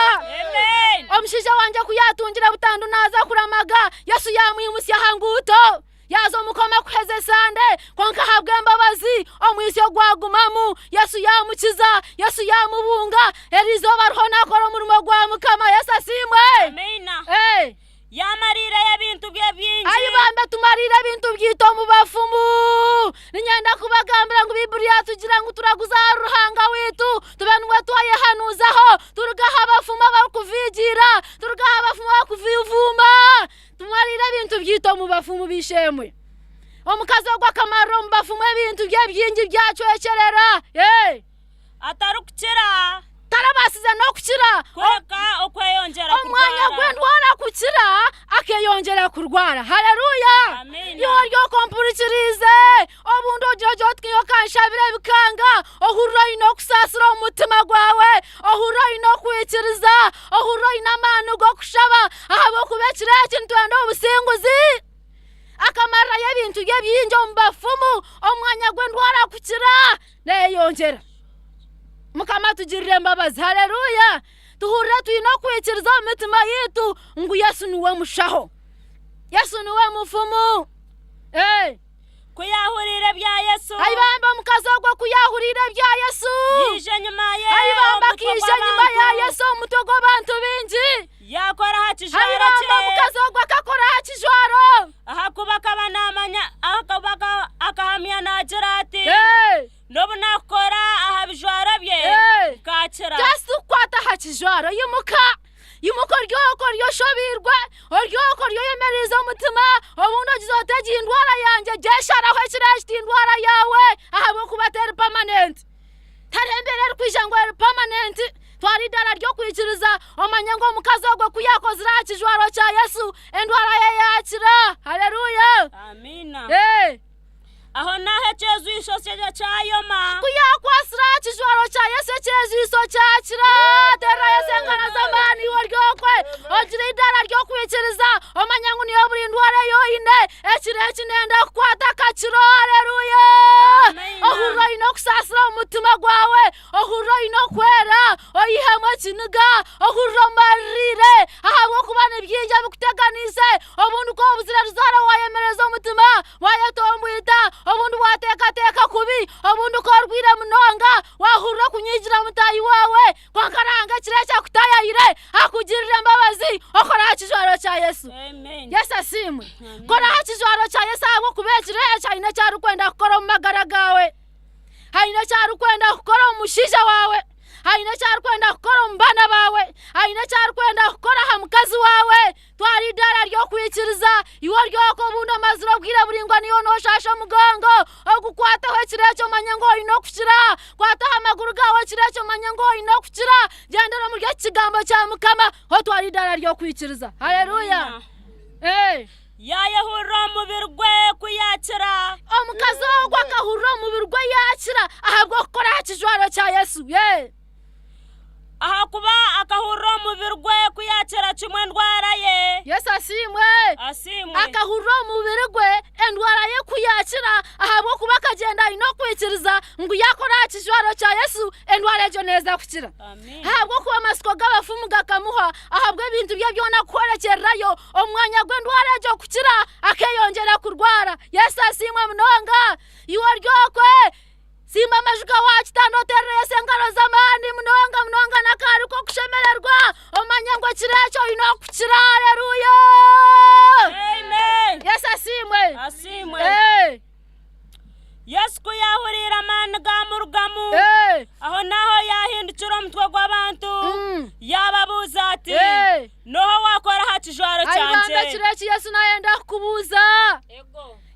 Omushaija wangye ku yaatungire butandu naaza kuramaga, Yesu yaamwimutsya aha nguuto. Yaaza omu koma kuheza esande, kwonka ahabw'embabazi omwitsyo gwagumamu. Yesu yaamukiza, Yesu yaamubunga. Eri izooba ariho naakora omurimo gwa Mukama. Yesu asiimwe! Amiina. Ee. Yaamariireyo ebintu bye bingi. Ai bambe tumariire ebintu byaitu omu bafumu! Niinyenda kubagambira ngu Baiburi yaatugira ngu turaguze ahari Ruhanga waitu, tube niwe twayehanuuzaho, turuge aha bafumu abarikuviigiira, turuge aha bafumu abarikuvuuma. Tumariire ebintu byaitu omu bafumu b'eishe-emwe. Omukazi ogwo akamarira omu bafumu ebintu bye bingi byacwekyerera. Ee! Atarikukira. Tarabaasize n'okukira. Kureka okweyongyera kurwara. Omwanya gw'endwara kukira, akeyongyera kurwara. Haleluya! Amiina. Iwe ori okwo ompurikiriize, obundi ogira ogira oti nyowe kanshabire bikanga, ohurire oine okusaasira omu mutima gwawe, ohurire oine okwikiriza, ohurire oine amaani g'okushaba, ahabw'okuba ekiro eki nitwenda obusinguzi. Akamarirayo ebintu bye bingi omu bafumu, omwanya gw'endwara kukira neeyeyongyera. Mukama atugirire embabazi. Haleluya! Tuhurire twine okwikiriza omu mitima yaitu ngu Yesu niwe mushaho. Yesu niwe mufumu. Ee. Ku yaahuriire ebya Yesu. Ai bambi omukazi ogwo ku yaahuriire ebya Yesu. Yaija enyima ye Ai bambi omu mutwe akaija enyima ya gw'abantu. Yesu omu mutwe gw'abantu baingi. Yaakora aha Ai kijwaro bambi kye. omukazi ogwo akakora aha kijwaro. Ahakuba akaba naamanya, ahakuba akahamya naagira ati, Ee. N'obu naakukora aha bijwaro bye, Ee. nkaakira. Just kukwata aha kijwaro, imuka. Imuka oryoko ori oshobeirwe, oryoko ori oyemereize omutima, obundi ogize oti egi ndwara yangye gyesharaho ekiro eki ti ndwara yaawe ahabw'okuba teri permanent. Tihariho embeera erikwija ngu eri permanent. Twara eidaara ry'okwikiriza omanye ngu omukazi ogwo ku yaakozire aha kijwaro kya Yesu, endwara ye yaakira. Haleluya! Amiina. Ee. Ahonaaho ekyejwiso kye kyayoma. Ku yaakwatsire aha kijwaro kya Yesu ekyejwiso kyakira. Teerera Yesu engaro z'amaani iwe ori okwe, ogire eidaara ry'okwikiriza, omanye ngu niyo buri ndwara ei oine, ekiro eki nenda kukwata akakiro. Haleluya! Ohurire oine okusaasira omu mutima gwawe, ohurire oine okwera, oihemu ekiniga, ohurire omaririire, ahabw'okuba ni bingi ebikuteganiise. Obundi ku obuzire ruzaaro waayemereza omutima, Waayetombwita, obundi waateekateeka kubi, obundi ku orwaire munonga, waahurira okunyiigira mutaahi waawe, kwonka Ruhanga ekiro eki akutaayayire, akugirire embabazi, okore aha kijwaro kya Yesu. Yesu asiimwe. Kora aha kijwaro kya Yesu ahabw'okuba ekiro eki aine eki arikwenda kukora omu magara gaawe. Aine eki arikwenda kukora omu mushaija waawe. Aine eki arikwenda kukora omu baana baawe. Aine eki arikwenda kukora aha mukazi waawe. Twara eidaara ry'okwikiriza, iwe ori okwo obundi omazire obwire buraingwa niiwe nooshaasha omugongo, ogukwateho ekiro ekyo omanye ngu oine okukira. Kwata aha maguru gaawe ekiro ekyo omanye ngu oine okukira. Gyendera omuri eki kigambo kya Mukama, otware eidaara ry'okwikiriza. Haleluya! Ee. Yaayehurira omu mubiri gwe ku yaakira. Omukazi ogwo akahurira omu mubiri gwe yaakira ahabw'okukora aha kijwaro kya Yesu. Ee. Ahakuba akahurira omu mubiri gwe ku yaakira kimwe endwara ye. Yesu asiimwe! Asiimwe! Akahurira omu mubiri gwe endwara ye ku yaakira ahabw'okuba akagyenda aine okwikiriza ngu yaakora aha kijwaro kya Yesu endwara egyo neeza kukira. Ahabw'okuba amatsiko g'abafumu gakamuhwa ahabw'ebintu bye byona kuhwerekyererayo, omu mwanya gw'endwara egyo kukira, akeeyongyera kurwara. Yesu asiimwe munonga! Iwe ori okwe! Simba amaju gaawe aha kitanda oteerere Yesu engaro z'amaani munonga munonga n'akaari k'okushemererwa, omanye ngu ekiro ekyo oine okukira. Haleluya! Amen. Yesu asiimwe. Asiimwe. Eh, Yesu ku yaahuriire amaani gaamurugamu, eh, ahonaaho yaahindukira omutwe gw'abantu, yaababuuza ati, eh. N'oha owaakora aha kijwaro Ai bambe kyangye? ekiro eki Yesu naayenda kukubuuza.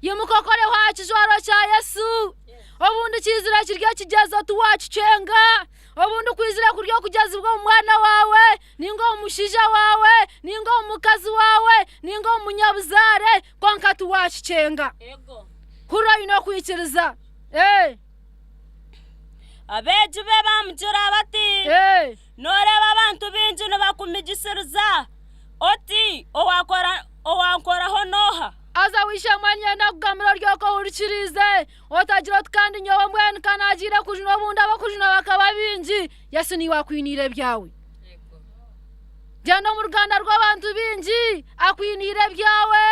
Imuka okoreho aha kijwaro kya Yesu. Obundi kiizire kiri ekigyezo tiwaakikyenga. Obundi kwizire kuri okugyezibwa omu mwana waawe, nainga omu mushaija waawe, nainga omu mukazi waawe, nainga omu munyabuzaare, kwonka tiwaakikyenga. Hurira oine okwikiriza. Ee. Abeegi be baamugira bati, Ee. Nooreeba abantu baingi nibakumigisiriza. Oti, Owakora, owankoraho n'oha? Haza w'eishe-emwe niinyenda kugambira oryoka ohurikiriize, otagira oti kandi nyowe mbwenu ka naagiire kujunwa obundi ab'okujunwa bakaba baingi. Yesu niiwe akwiniire ebyawe. Gyenda omu ruganda rw'abantu baingi, akwiniire ebyawe.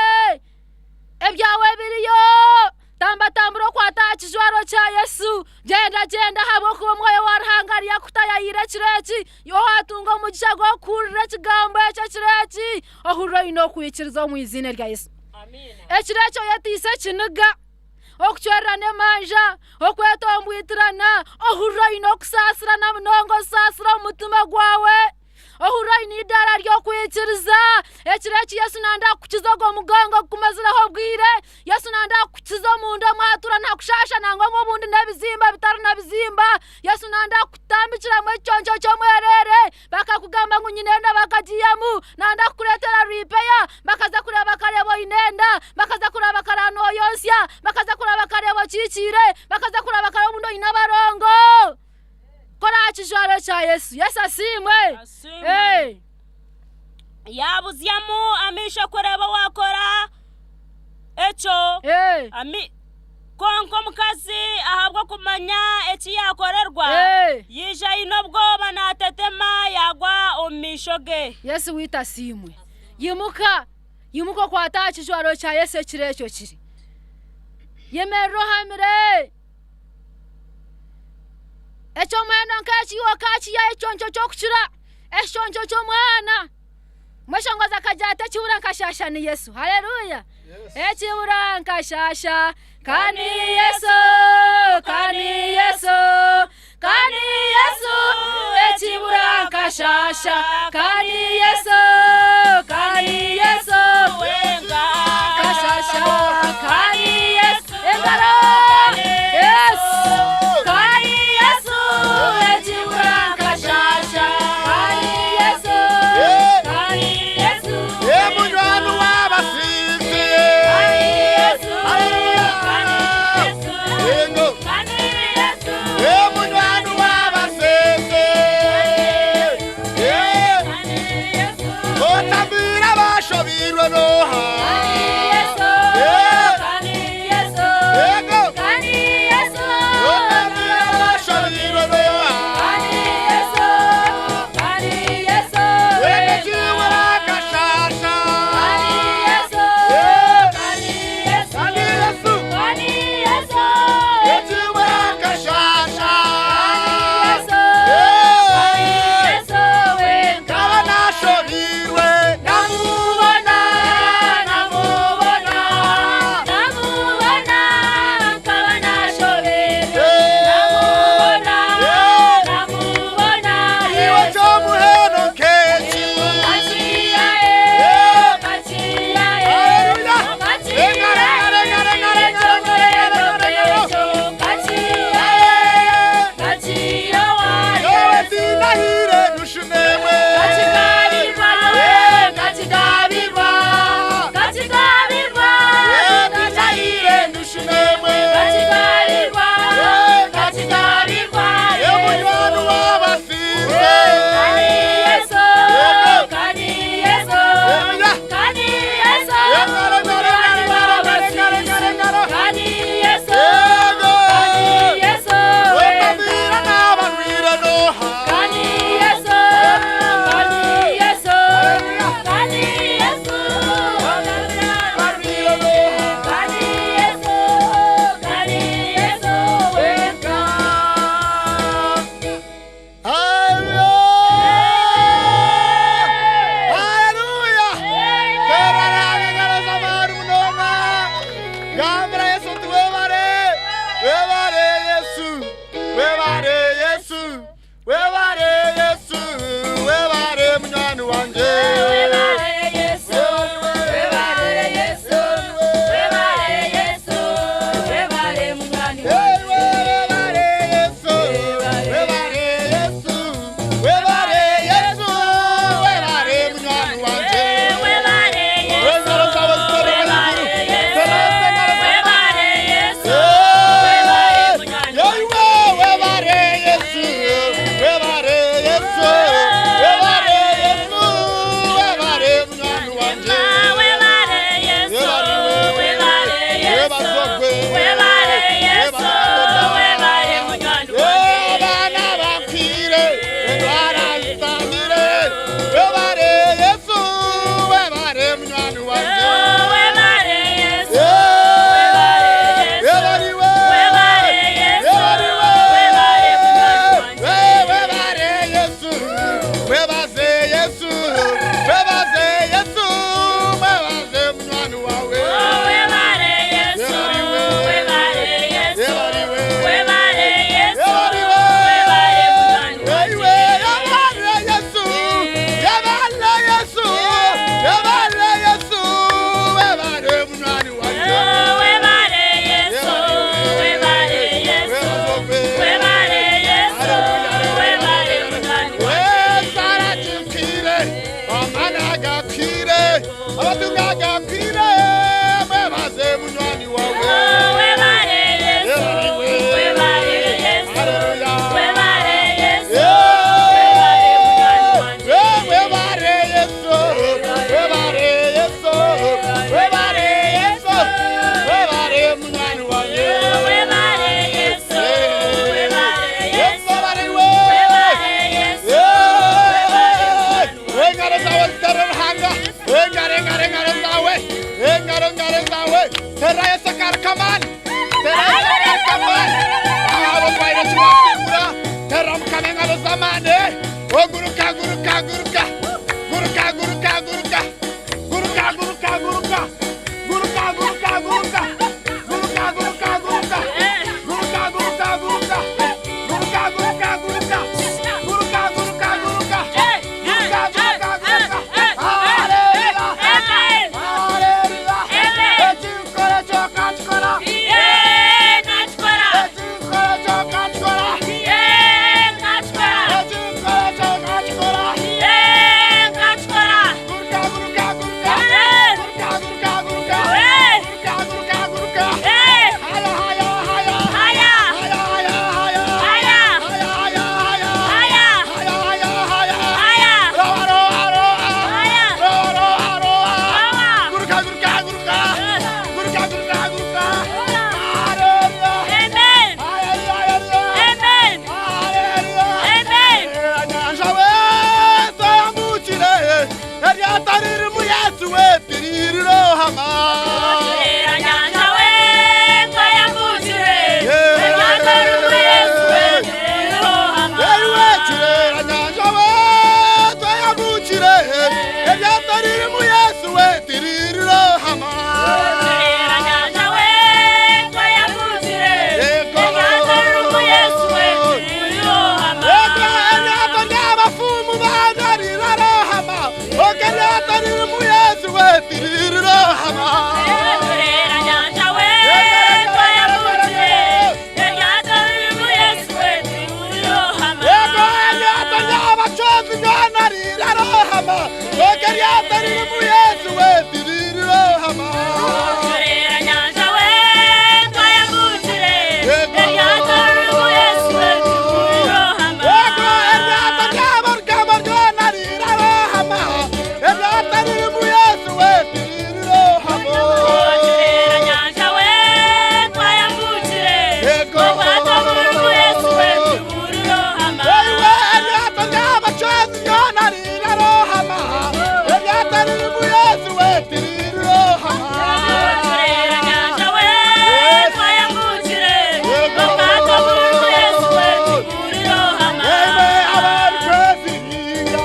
Ebyawe biriyo! Tambatambura okwate aha kijwaro kya Yesu. Gyenda, gyenda, ahabw'okuba Omwoyo wa Ruhanga ariyo akutaayaayira ekiro eki. Iwe waatunga omugisha gw'okuhurira ekigambo ekyo ekiro eki, ohurire oine okwikiriza omu iziina erya Yesu. Ekiro ekyo oyeteise ekiniga, okucwererana emanja, okwetombwitirana, ohurire oine okusaasirana munonga, osaasire omu mutima gwawe. Ohurire oine eidaara ry'okwikiriza. Ekiro eki Yesu nayenda kukukiza ogwo mugongo ogukumazireho obwire. Yesu nayenda kukukiza omunda omwatura nakushaasha nangwa ngu obundi n'ebizimba bitari na bizimba. Yesu nayenda kukutambikiramu ekiconco ky'omwereere. Bakakugamba ngu nyine enda bakagiihamu. Nayenda kukureetera ripeya. Bakaza kureeba bakareeba oine enda. Bakaza kureeba bakareeba noyonsya. Bakaza kureeba bakareeba okiikiire. Bakaza kureeba bakareeba obundi oine abarongo. Kora aha kijwaro kya Yesu. Yesu asiimwe. Asiimwe. Yaabuzyamu amaisho kureeba owaakora ekyo. Kwonka omukazi ahabw'okumanya eki yaakorerwa, yaija aine obwoba naatetema, yaagwa omu maisho ge. Yesu waitu asiimwe. Yimuka, yimuka okwate aha kijwaro kya Yesu ekiro ekyo kiri. Yemerera ohamire. Eky'omuhendo nk'eki iwe okaakiihaho ekiconco ky'okukira ekiconco ky'omwana. Mweshongozi akagira ati, Ekibura nkashaasha ni Yesu. Haleluya! Ekibura nkashaasha ka ni Yesu, ka ni Yesu, ka ni Yesu. Ekibura nkashaasha ka ni Yesu, ka ni Yesu. Nkashaasha ka ni Yesu. Engaro! Yes! Kari Yesu, ekibura nkashasha. Kari Yesu, kari Yesu. Munywani w'abasiisi. Kari Yesu, kari Yesu. Yego. Kari Yesu. Munywani w'abasiisi. Otambira abashobirwe n'oha. Engaro engaro zawe. Tera Yesu akari k'amaani. Tera Yesu akari k'amaani. Abo twaire kimwasimbura. Tera Mukama engaro z'amaani. Oguruka guruka guruka. Guruka guruka guruka. Guruka guruka guruka. Guruka guruka guruka. Guruka guruka guruka. Guruka guruka guruka. Guruka guruka guruka. Guruka guruka guruka. Guruka guruka guruka. Hallelujah. Hallelujah. Ekikora kyonka kikora. Ekikora kyonka kikora. Ekikora kyonka kikora. Guruka guruka guruka. Guruka guruka guruka. Guruka guruka guruka. Haya haya haya. Haya haya haya. Haya haya haya. Haya haya haya. Roa roa roa. Roa roa roa. Guruka guruka guruka. Guruka guruka guruka. Hallelujah. Hallelujah. Hallelujah. Nyanja we twayambukire eryato ririmu Yesu we tiririrohama. Ewe kirera nyanja we twayambukire eryato ririmu Yesu we tiririrohama. Ego eryato ry'abafumu bana rirarohama. Oga eryato ririmu Yesu we tiririrohama. Ego eryato ry'abacozi ryona rirarohama. Oga eryato ririmu Yesu we tiririrohama. Ego eryato ry'abarugamba ryona rirarohama. Eryato ririmu Yesu we tiririrohama. Ewe eryato ry'abacozi ryona rirarohama. Eryato ririmu Yesu we tiririrohama. Eme abari kweziringa.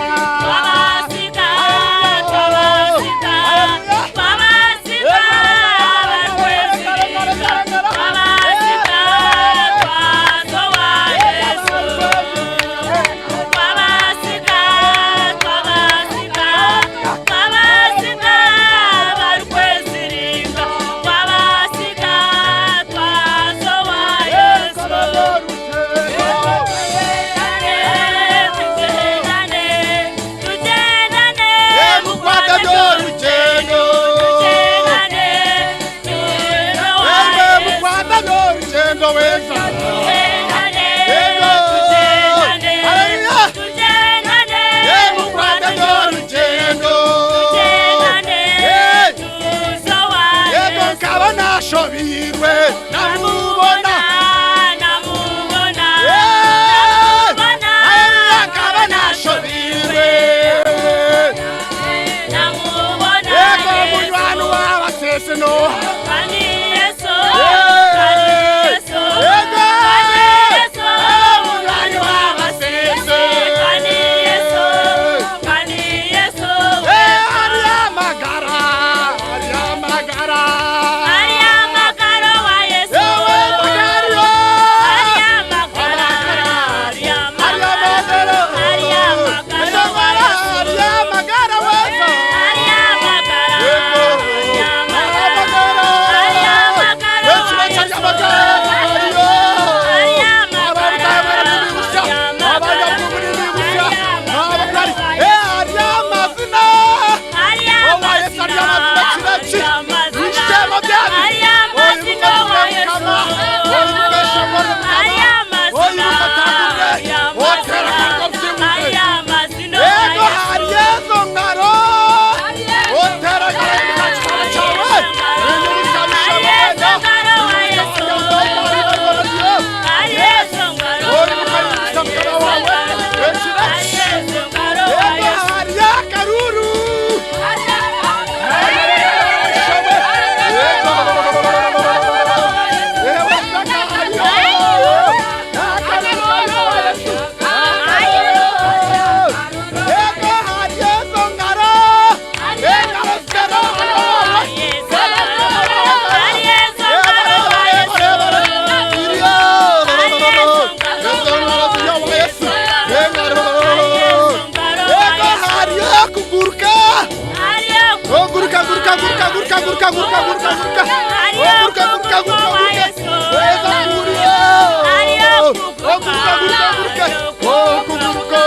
Mukwata n'orugendo. Eme mukwata n'orugendo weza. Ego. Hallelujah. Mukwata n'orugendo. Eh. Yego nkaba nashobirwe namubona. Eh. Hallelujah, nkaba nashobirwe. Yego munywani w'abasese noha. Yego. Munywani w'abasese. Eh, ari amagara, ari amagara. Ewe magari yo. Ari amagara. Ari amagara. Ari amagara weza. Yego. Amagara. Guruka guruka guruka guruka. Oh, guruka guruka guruka guruka. Weza kuriyo. Oh, guruka guruka guruka. Oh, kuguruka.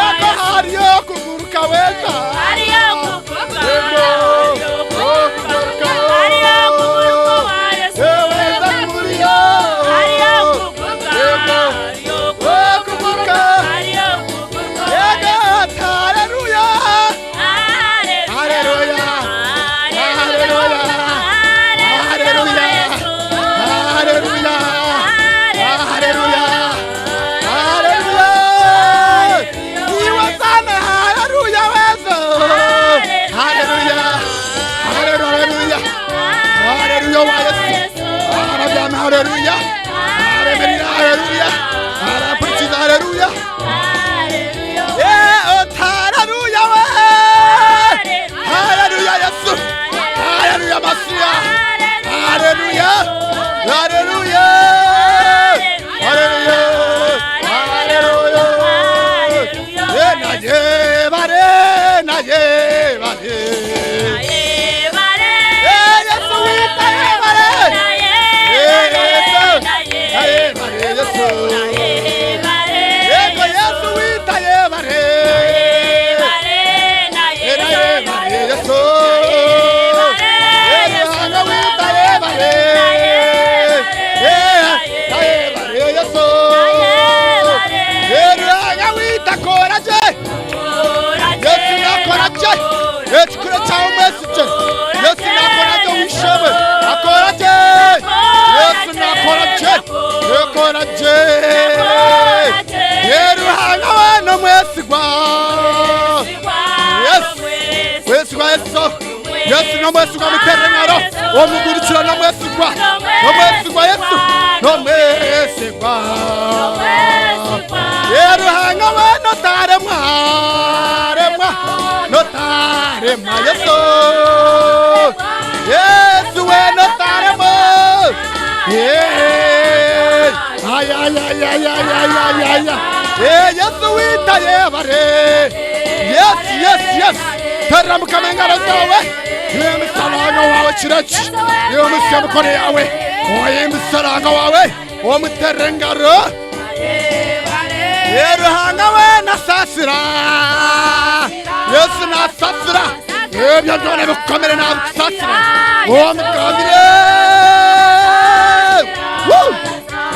Ego hariyo kuguruka weza. Ego. Oh, kuguruka. Eh, weza kuriyo. Ego. Oh, kuguruka. Ego, haleluya. Haleluya. Haleluya. Haleluya. Haleluya. Haleluya. Haleluya. Iwe sana haleluya wezo. Haleluya. Haleluya. Haleluya wa Yesu. Haleluya. Haleluya. Haleluya. Haleluya. Haleluya. Haleluya. Yeah, oh, haleluya we. Haleluya Yesu. Haleluya Masia. Haleluya. Haleluya. Haleluya. Haleluya. Eh, na ye bare, na ye bare. Eh, Yesu wita ye bare. Eh, Yesu. Na ye bare, Yesu. Yego Yesu wita ye bare. Eh, na ye bare, Yesu. Eh, Ruhanga wita ye bare. Eh, na ye bare, Yesu. Eh, Ruhanga wita kora je. Yesu nakora je. Ekikura kyawe mwesije. Yesu nakora je wisheme. Akora je. Yesu nakora je. Yakora je. Ye Ruhanga we nomwesigwa. Yes. Mwesigwa Yesu. Yesu nomwesigwa mutere ngaro. Omugurukira nomwesigwa. Nomwesigwa Yesu. Nomwesigwa. Ye Ruhanga we notaremwa. Remwa. Notaremwa Yesu. Yesu we notaremwa. Yeah. Ay ay ay ay ay ay ay ay. ay. Eh, Yesu wita yebare. Yes, yes, yes. Terra mukama engaro zawe. Yemusaranga wawe kiraki. Yemusya mikono yawe. Oye musaranga wawe. Omuterre engaro. Ye Ruhanga we nasasira. Yesu nasasira. Ebyo byona bikomere nabikusasira. Omugambire. Woo!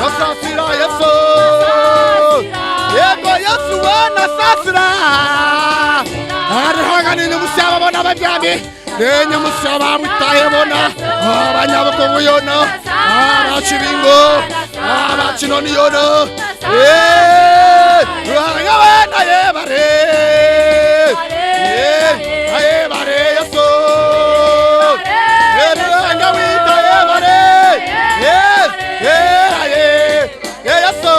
Nasasira Yesu. Yego Yesu we nasasira. Ruhanga ni musaba bona babyami. Nenye musaba mutahe bona. Abanyabukungu yona. Abakibingo. Abakinoni yona. Eh, Ruhanga we nayebare. Eh, nayebare Yesu. Eh, Ruhanga wita yebare. Eh, eh, eh, eh, Yesu.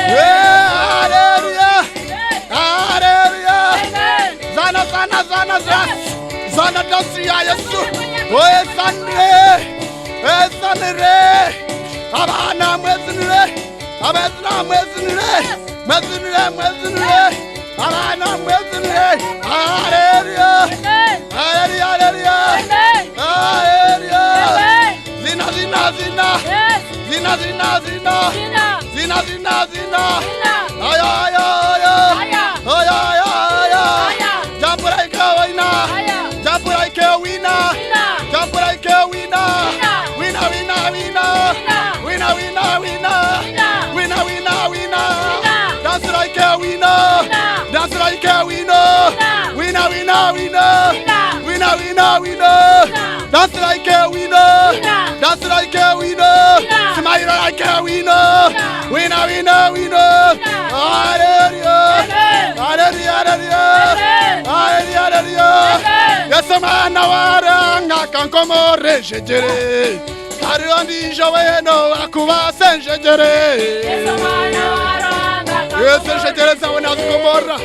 Eh, hallelujah. Hallelujah. Zana, zana, zana, zana. Zana dansi ya Yesu. Oye, sanre. Eh, sanre. Abana mwezinire. Abezina mwezinire. Mwezinire, mwezinire. Abana mwezinire. Hallelujah. Hallelujah, hallelujah. Hallelujah. Zina, zina, zina. Zina, zina, zina. Zina, zina, zina. Aya, aya, aya. Aya, aya, aya. Jump like a winner. Jump like a winner. Jump like a winner. Winner, winner, winner. Winner, winner, winner. Winner, winner, winner. Dance like a winner. Dance like a winner. Winner, winner, winner. Winner, winner, winner. Dance like a winner. Dance like a winner. Smile like a winner. Winner, winner, winner. Hallelujah. Hallelujah, hallelujah. Hallelujah, hallelujah. Yesu mwana waranga kankomore njegere. Hariho ndija weno akubase njegere. Yesu njegere zawe nazikomora.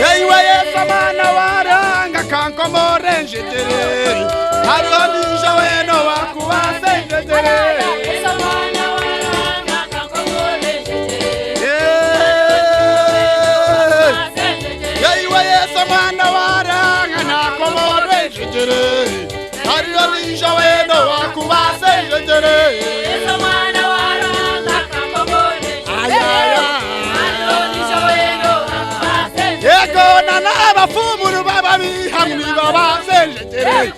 Yeiwe Yesu mwana waranga kankomore njegere. Hariho ndija weno akubase njegere. Yeiwe Yesu mwana ondiijo weena owakubaasa enjegyere. Yesu omwana wa Ruhanga Yego na n'abafumu nibababiha nibabaasa enjegyere.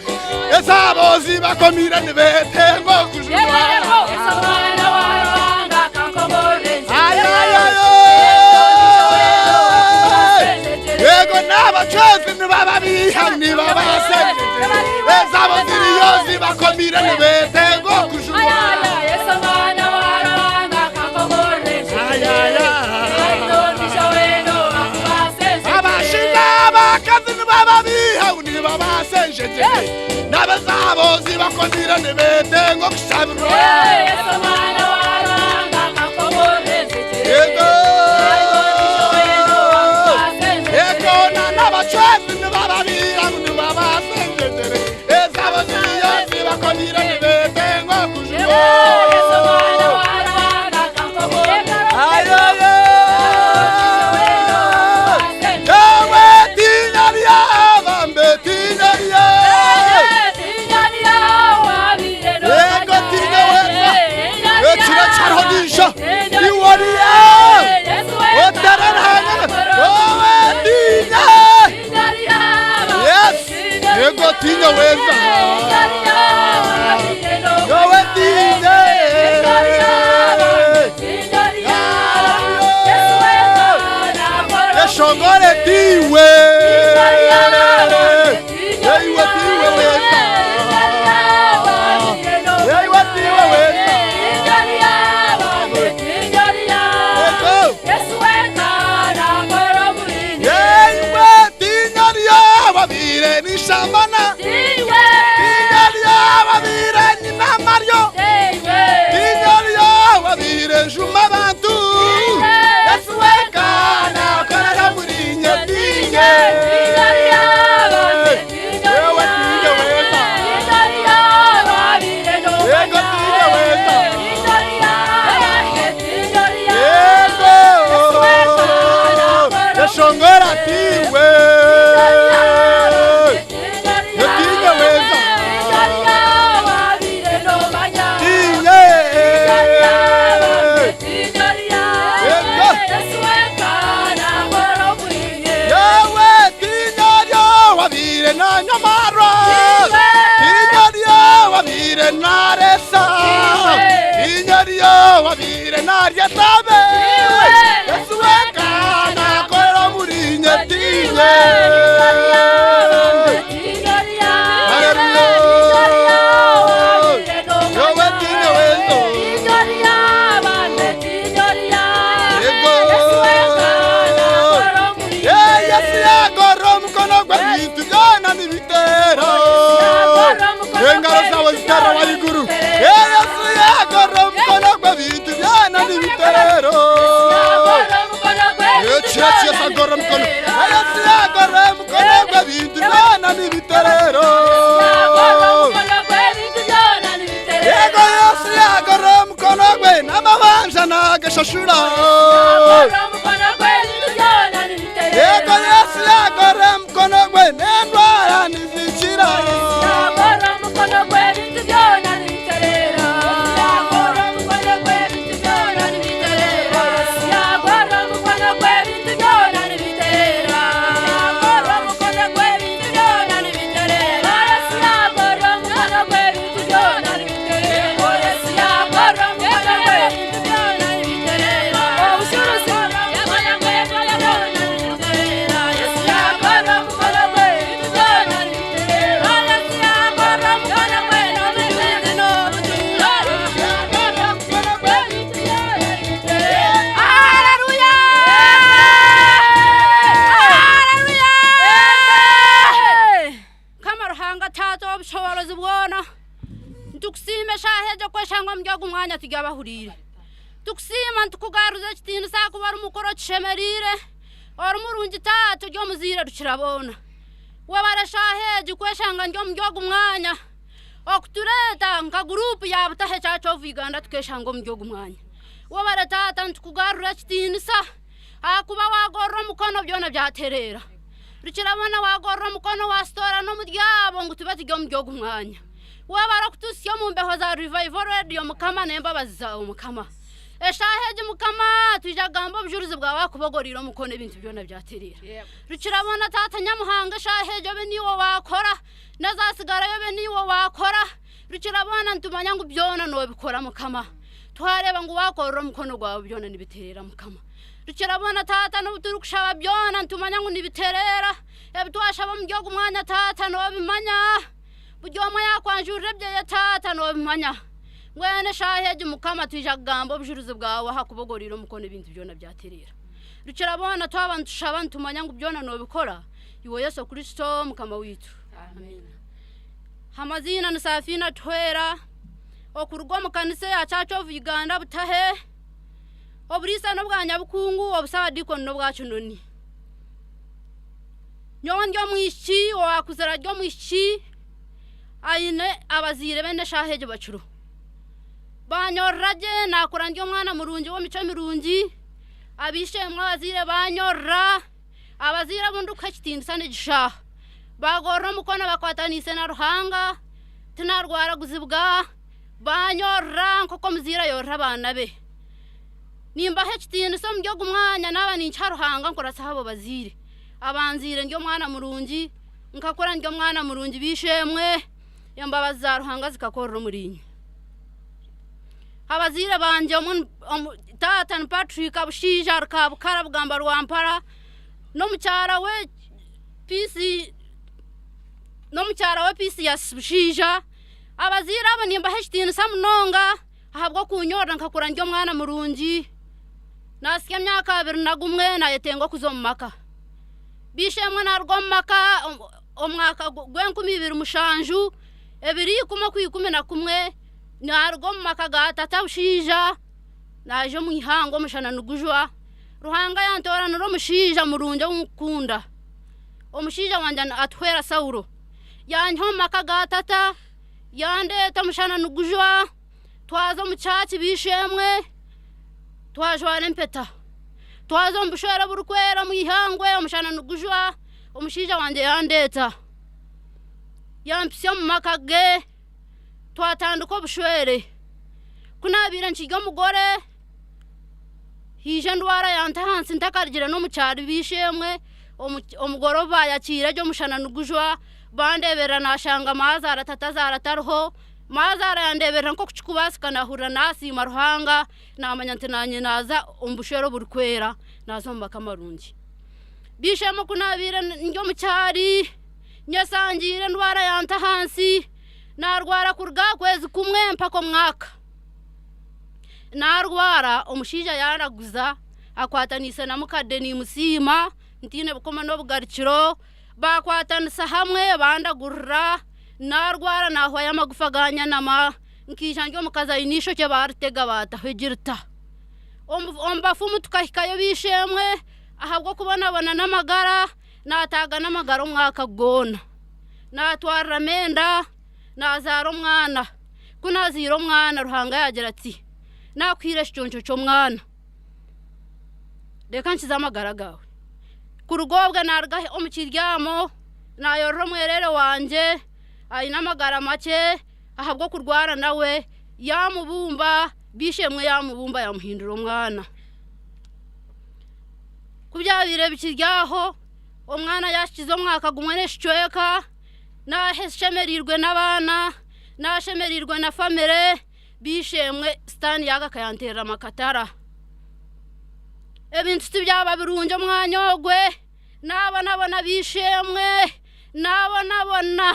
Ezaabo zibakomire nibeetenga okujunwa. Yego n'abacwezi nibababiha nibabaasa enjegyere. Ezaabo ziriyo zibakomire nibeetenga okujunwa. Abashinga abakazi nibababiha nibabaasa enjegyere. N'abazaabo zibakomire nibeetenga okushabirwa. Yego. Yego na n'abacwezi nibababiha nibabaasa enjegyere. Ezaabo ziriyo zibakomire nibeetenga okujunwa. Ewe tinya lyabambe tinya lya. Yego tinya weza. Ekiro kyariho nisho. Iworiya. Otararhanga. Ewe tinya. Yes. Yego tinya weza. Ewe tinya. Eshongore tiwe. Eiwe tiwe weza. Eiwe tiwe weza. Eiwe tinya ryababire nishambana. Tinya ryababire nyinamaryo. Tinya ryababire njuma bantu. Yesu weka nakorera muri nye tinye. Ewe tinya weza. Yego tinya weza. Yego. Yeshongora tiwe. Tinya weza. Tinye. Yego. Yewe tinya ryawabire na nyamara. Tinya ryawabire na resa. Tinya ryawabire na ryatabe. Yesu weka nakorera muri nye tinye. Hallelujah. Yewe tinya wezo. Yego. Eh, Yesu yagorora omukono gwe ebintu byona nibitera. Engaro zawe zitera waiguru. Eh, Yesu yagorora omukono gwe ebintu byona nibitera. Eh, kira Yesu agorora omukono. Eh, Yesu yagorora omukono gwe ebintu byona nibiterero. Yego Yesu yagorora omukono gwe n'amabanja nagashashura. Yego Yesu yagorora omukono gwe n'endwara nizikira. Kama Ruhanga taata obushoborozi bwona nitukusiima eshaaha egyo kweshangwa mu ogu mwanya turyabahuriire tukusiima nitukugaruza ekitiinisa kuba ori mukuru okishemereire ori murungi taata ori omuziire rukira boona webare eshaaha egi kweshanga ndi omu ogu mwanya okutureeta nka guruupu ya Butahe Church of Uganda tukeshanga omu ogu mwanya webare taata nitukugarura ekitiinisa ahakuba wagorora omukono byona byatereera rukirabona wagorora omukono wasitora n'omuryabo ngu tube turi omu ogu mwanya. Webare okutuhitsya omu mbeho za Revival Radio Mukama n'embabazi zaawe Mukama. Eshaaha egi Mukama twija kugamba obujurizi bwawe ahakuba ogoriire omukono ebintu byona byatereera. Rukirabona Taata Nyamuhanga eshaaha egi obe niiwe waakora n'ezaatsigarayo obe niiwe waakora. Rukirabona nitumanya ngu byona noobikora Mukama. Twareeba ngu waakorera omukono gwawe byona nibitereera Mukama. Rukirabona Taata n'obu turikushaba byona nitumanya ngu nibitereera. Ebi twashaba omuri ogu mwanya Taata noobimanya. Buri omwe yaakwanjurira ebyeye Taata noobimanya. Mbwenu eshaaha egi Mukama twija kugamba obujurizi bwawe ahakuba ogoriire omukono ebintu byona byatereera. Rukiraboona twaba nitushaba nitumanya ngu byona noobikora, iwe Yesu Kristo Mukama waitu. Amiina. Amaziina ni Safina Tuhwera, okuruga omu kanisa eya Church of Uganda Butahe, oburiisa n'obwa Nyabukungu, obusaabadiikoni n'obwa Kinoni. Nyowe ndi omwishiki owaakuzire ari omwishiki aine abazaire be n'eshaaha egi bakiriho. Baanyorora gye naakura ndi omwana murungi w'emicwe mirungi, ab'eishe-emwe abazaire baanyorora, abazaire abu ndikuha ekitiinisa n'egi shaaha. Baagorora omukono bakwataniise na Ruhanga, tinaarwara guzibwa, baanyorora nk'oku omuzaire ayorora abaana be. Nimbaha ekitiinisa omuri ogu mwanya naaba ninkiha Ruhanga nkuratseho abo bazaire. Abanzaire ndi omwana murungi, nkakura ndi omwana murungi b'eishe-emwe, embabazi za Ruhanga zikakorera omuriinye. Abazaire bangye taata ni Patrick Bushaija Rukabukara Bugamba Rwampara n'omukyara we Peace n'omukyara we Peace Bushaija. Abazaire abo nimbaha ekitiinisa munonga ahabw'okunyorora nkakura ndi omwana murungi. Naasya emyaka 21 naayetenga okuza omu maka. B'eishe-emwe naaruga omu maka omwaka gw'enkumi ibiri mushanju, ebiro ikumi okw'ikumi na kumwe, naaruga omu maka ga tata bushaija, naaja omu ihanga omushana nigujwa. Ruhanga yantooranira omushaija murungi ou ndikukunda. Omushaija wangye atuhwera Saulo. Yaanyiha omu maka ga tata, yandeeta omushana nigujwa. Twaza omu kyaki b'eishe-emwe, twajwara empeta. Twaza omu bushwere oburikwera omu ihangwe omushana nigujwa, omushaija wangye yandeeta. Yampitsya omu maka ge, twatandika obushwere. Ku naabaire nkiri omugore, haija endwara yanta ahansi ntakarugire n'omu kyaro b'eishe-emwe, omugore obu baayakiire gye omushana nigujwa, bandeeberera naashanga maazaara tatazaara tariho. Maazaara yandeeberera nk'oku kirikubaasika naahurira naasiima Ruhanga, naamanya nti naanye naaza omu bushwere oburikwera, naaza omu maka marungi. B'eishe-emwe ku naabaire ndi omu kyari, nyesangiire endwara yanta ahansi, naarwara kuruga aha kwezi kumwe mpaka omwaka. Naarwara omushaija yaaraguza akwataniise na mukade niimusiima ntaine bukoma n'obugarukiro, baakwatanisa hamwe bandagurira. Naarwara naahwayo amagufa gaanyanama, nkaija ndi omukazi aine eishokye baaritega baataho egirita. Omu bafumu tukahikayo b'eishe-emwe ahabw'okubonabona n'amagara, naataaga n'amagara omwaka gwona. Naatwariramu enda, naazaara omwana. Ku naazaire omwana Ruhanga yaagira ati, Naakuhaire ekiconco ky'omwana, reka nkize amagara gaawe. Kuruga obwo naaruga omu kiryamo. Naayorora omwereere wangye aine amagara makye ahabw'okurwara nawe yaamubumba, b'eishe-emwe yaamubumba yaamuhindura omwana. Ku byabaire bikiri aho, omwana yaahikiza omwaka gumwe n'ekicweka, naashemereirwe n'abaana, naashemereirwe na famire, b'eishe-emwe sitaani yaagaruka yanteerera amakatara. Ebintu tibyaba birungi omwanya ogwe. Naabonabona b'eishe-emwe, naabonabona,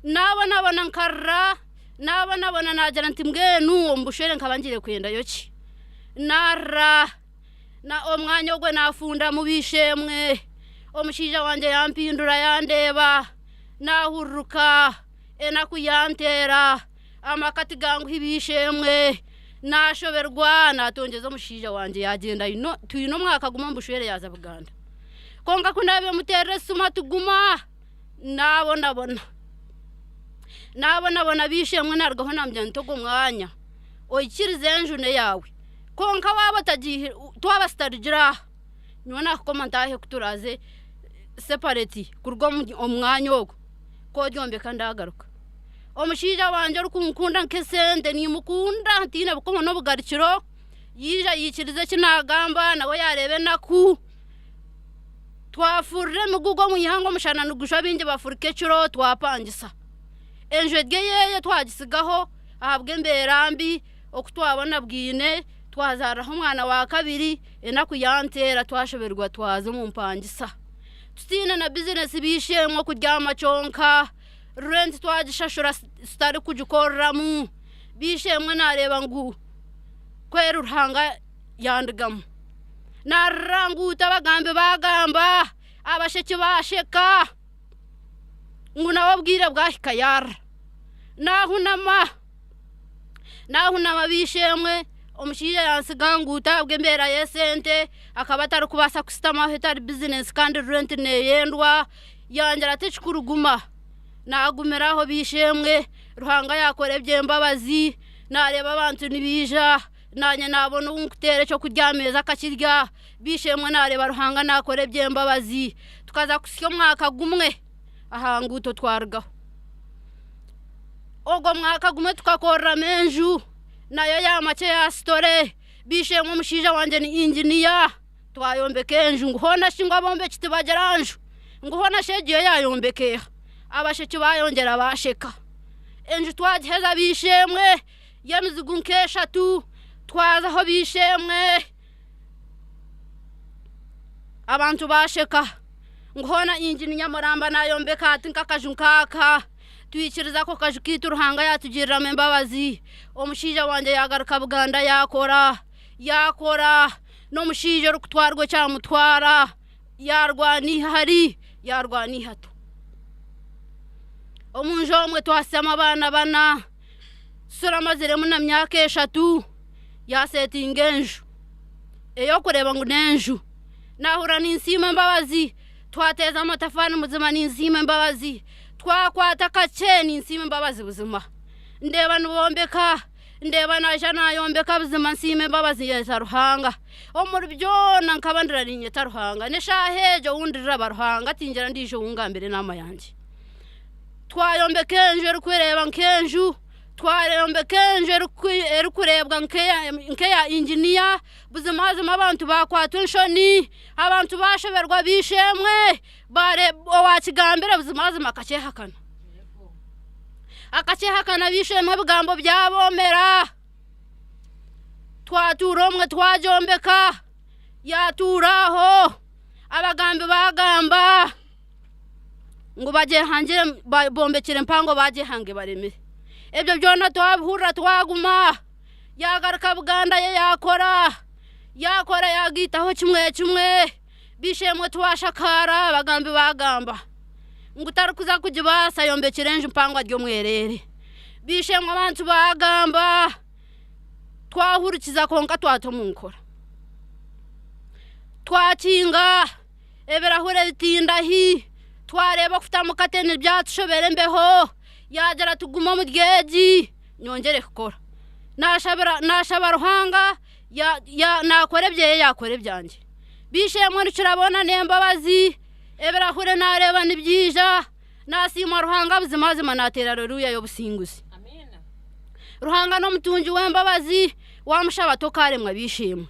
naabonabona nkarira, naabonabona naagira nti mbwenu omu bushwere nkaba ngiire kwendayo ki? Naarira, omwanya ogwo naafundamu b'eishe-emwe, omushaija wangye yampindura yandeeba, naahururuka, enaku yanteera. Amaka tiganguhi b'eishe-emwe, naashoberwa naatongyeza omushaija wangye yaagyenda twine omwaka gumwe omu bushwere yaaza Buganda. Kwonka ku naabaire muteerera esimu ati guma, naabonabona. Naabonabona b'eishe-emwe naarugaho naamugira nti ogu omwanya oikirize enju n'eyaawe kwonka waaba otagiihire twaba tutarugire aha, nyowe naakukoma ntaahe ku turaaze separate kuruga omu mwanya ogu, ku oryombeka ndaagaruka. Omushaija wangye orikunkunda nk'esente nimukunda ntaine bukomo n'obugarukiro, yaija yaikiriza eki naagamba nawe yaareeba enaku. Twafurura emigugu omu ihanga omushana nigujwa baingi bafuruka ekiro twapangisa. Enju eri eyeeye twagitsigaho ahabw'embeera mbi oku twabonabwine twazaariraho omwana wa kabiri enaku yanteera twashoberwa twaza omu mpangisa. Tutaine na bizinesi b'eishe-emwe okuryama kyonka. Renti twagishashura tutarikugikoreramu, b'eishe-emwe naareeba ngu kweri Ruhanga yandigamu. Naarira nguuto abagambi baagamba, abasheki baasheka ngu nawe obwire bwahika yaarira. Naahunama, naahunama b'eishe-emwe omushaija yantsiga nguuto ahabw'embeera y'esente akaba atarikubaasa kushutama aho etari bizinesi kandi renti neeyendwa. Yangira ati, Ekikuru guma. Naagumira aho b'eishe-emwe, Ruhanga yaakora eby'embabazi, naareeba abantu nibaija, naanye naabona ou nkuteera eky'okurya aha meeza akakirya. B'eishe-emwe naareeba Ruhanga naakora eby'embabazi. Tukaza kuhitsya omwaka gumwe aha nguuto twarugaho. Ogwo mwaka gumwe tukakoreramu enju, nayo yaamakye ya sitore. B'eishe-emwe omushaija wangye ni inginiya. Twayombeka enju ngu hoona shi ngu abombeki tibagira nju, ngu hoona shi egi yo yaayombeka eha? Abasheki baayongyera baasheka. Enju twagiheza b'eishe-emwe y'emizigu nk'eshatu, twazaho b'eishe-emwe abantu baasheka ngu hoona inginiya muramba naayombeka ati nk'akaju nk'aka. Twikiriza ako kaju kaitu Ruhanga yaatugiriramu embabazi, omushaija wangye yaagaruka Buganda yaakora. Yaakora n'omushaija orikutwarwa ekyamutwara, yaarwana eihari, yaarwana eihato. Omu nju omwe twasizamu abaana bana, turamaziremu na myaka eshatu, yaasetinga enju ey'okureeba ngu n'enju. Naahurira ninsiima embabazi, twateeza amatafaari buzima ninsiima embabazi, twakwata kakye ninsiima embabazi buzima. Ndeeba nibombeka. Ndeeba naija naayombeka buzima nsiima embabazi za Ruhanga. Omuri byona nkaba ndira niinyeta Ruhanga. N'eshaaha egyo ou ndiraba Ruhanga tingira ndiijo ou ngambira enaama yangye. Twayombeka enju erikureeba nk'enju, twayombeka enju erikureebwa nk'eya inginiya, buzimazima abantu baakwatwa enshoni, abantu baashoberwa b'eishe-emwe, owaakigambire buzimazima akakyehakana. Akakyehakana b'eishe-emwe ebigambo byaboomera. Twatuura omwe twagyombeka, yaatuura aho, abagambi baagamba ngu bagyehangire bombekire empango bagyehanga ebaremire. Ebyo byona twabihurira twaguma, yaagaruka Buganda ye yaakora, yaakora yaagaitaho kimwe kimwe. B'eishe-emwe twashakaara, abagambi baagamba ngu tarikuza kugibaasa ayombekire enju mpango ari omwereere. B'eishe-emwe abantu baagamba, twahurikiza kwonka twata omu nkora. Twakinga ebirahure bitindahi, twareeba okutamu kateni byatushobera embeho, yaagira ati guma omuri egi nyongyere kukora. Naashaba Ruhanga naakora ebyeye yaakora ebyangye. B'eishe-emwe nikirabona n'embabazi, ebirahure naareeba nibyija, naasiima Ruhanga buzimazima naateera Aleluya y'obusinguzi. Ruhanga n'omutungi w'embabazi, waamushaba tokaaremwa b'eishe-emwe.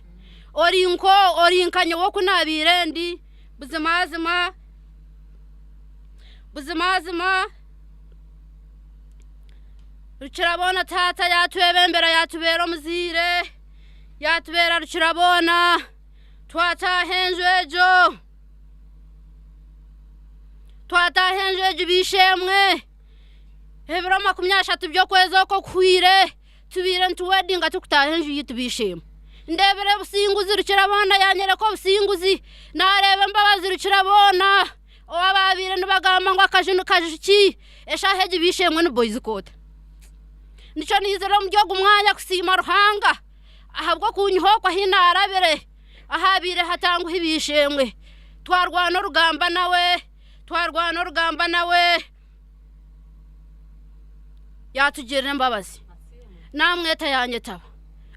Ori nko, ori nka nyowe oku naabaire ndi, buzimazima, buzimazima Rukiraboona taata yaatwebembera yaatubeera omuzaire, yaatubeera Rukiraboona. Twataaha enju egyo, twataaha enju egyo b'eishe-emwe, ebiro 30 by'okwezi oku okuhweire tubaire nituwedinga turikutaaha enju yaitu b'eishe-emwe. Ndeebire obusinguzi Rukiraboona yaanyoreka obusinguzi, naareeba embabazi Rukiraboona, ou abaabaire nibagamba ngu akaju ni kaju ki, eshaaha egi b'eishe-emwe ni boyizi koota. Nikyo naizire omuri ogu mwanya kusiima Ruhanga. Ahabw'okuunyiha okwo ahi naarabire, ahaabaire hatanguhi b'eishe-emwe, twarwana orugamba nawe, twarwana orugamba nawe, yaatugirira embabazi. Naamweta yaanyetaba,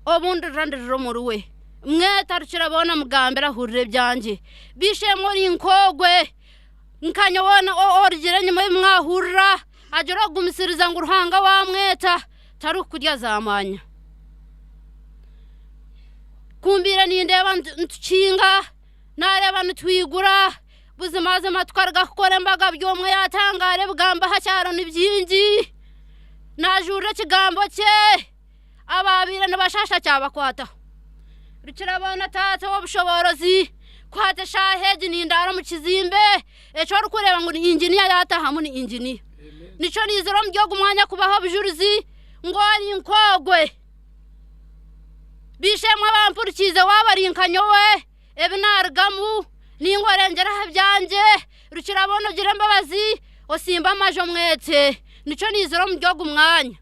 obu ndirira ndirira omuriwe. Mweta Rukiraboona mugambire ahurire ebyangye. B'eishe-emwe ori nk'ogwe, nka nyowe orugire enyima ebi mwahurira. Agire okugumisiriza ngu Ruhanga waamweta tarikukurya zaamanya. Ku mbaire nindeeba nitukinga, naareeba nitwigura, buzimazima tukaruga kukora embaga buri omwe yaatangaara ebigambo aha kyaro ni bingi. Naajurira ekigambo kye, abaabaire nibashasha kyabakwataho. Rukiraboona Taata ow'obushoboorozi, ku hati eshaaha egi nindaara omu kizimbe eki orikureeba ngu ni inginiya yaatahamu ni inginiya. Nikyo naizire omuri ogu mwanya kubaha obujurizi ngu ori nk'ogwe. B'eishe-emwe abampurikiize waaba ori nka nyowe, ebi naarugamu, nainga orengyera aha byangye, Rukiraboona ogire embabazi osimbe amaju omwete. Nikyo naizire omuri ogu mwanya.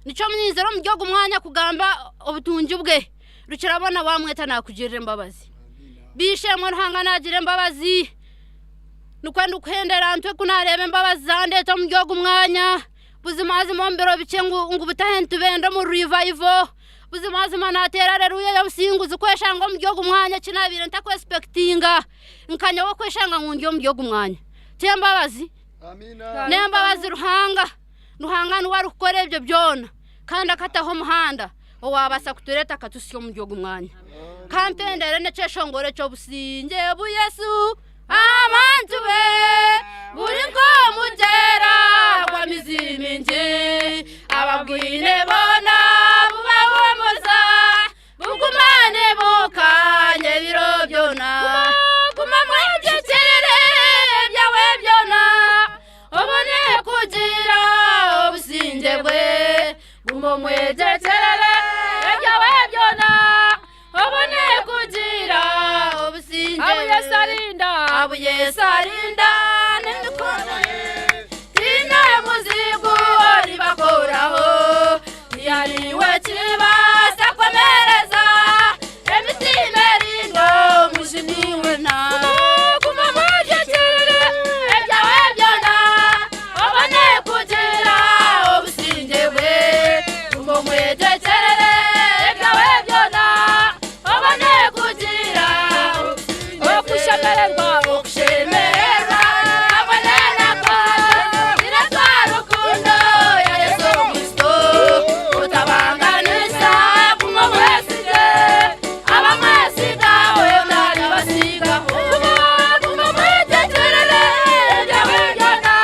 Nikyo naizire omuri ogu mwanya kugamba obutungi bwe. Rukiraboona waamweta naakugirira embabazi. B'eishe-emwe Ruhanga naagira embabazi, nikwo ndikuhendera ntyo ku naareeba embabazi zandeeta omuri ogu mwanya. Buzimazima omu biro bikye ngu butahe nitubenda omu revival. Buzimazima naateera areruya y'obusinguzi kweshanga omuri ogu mwanya eki naabaire ntakwesipekitinga. Nka nyowe kweshanga ngu ndi omuri ogu mwanya. T'embabazi? N'embabazi Ruhanga. Ruhanga niwe arikukora ebyo byona kandi akataho omuhanda owaabaasa kutureeta akatuhitsya omuri ogu mwanya. Ka mpendere n'ekyeshongoro eky'obusingye bu Yesu Abantu be buri nk'omugyera gw'amaizi maingi, ababwine boona bubahuumuza, buguma nibukanya ebiro byona. Guma mwegyekyerere ebyawe byona, obone kugira obusingye bwe. Guma omwegyekyerere ebyawe byona. Obone kugira obusingye. Abu Yesu arinda. Abu Yesu arinda n'emikono ye. Tiine muzigu oribakoraho. Tihariho ekibaasa kwemereza emitima erindwa omujuni weena. Guma omwegyekyerere ebyawe byona. Obone kugira obusingye bwe. Guma omwegyekyerere ebyawe byona. Obone kugira okushemererwa. Okushemererwa hamwe n'enako biretwa rukundo ya Yesu Kristo. Utabanganisa guma omwesige, abamwesiga we otaribasigaho. Guma omwegyekyerere ebyawe byona,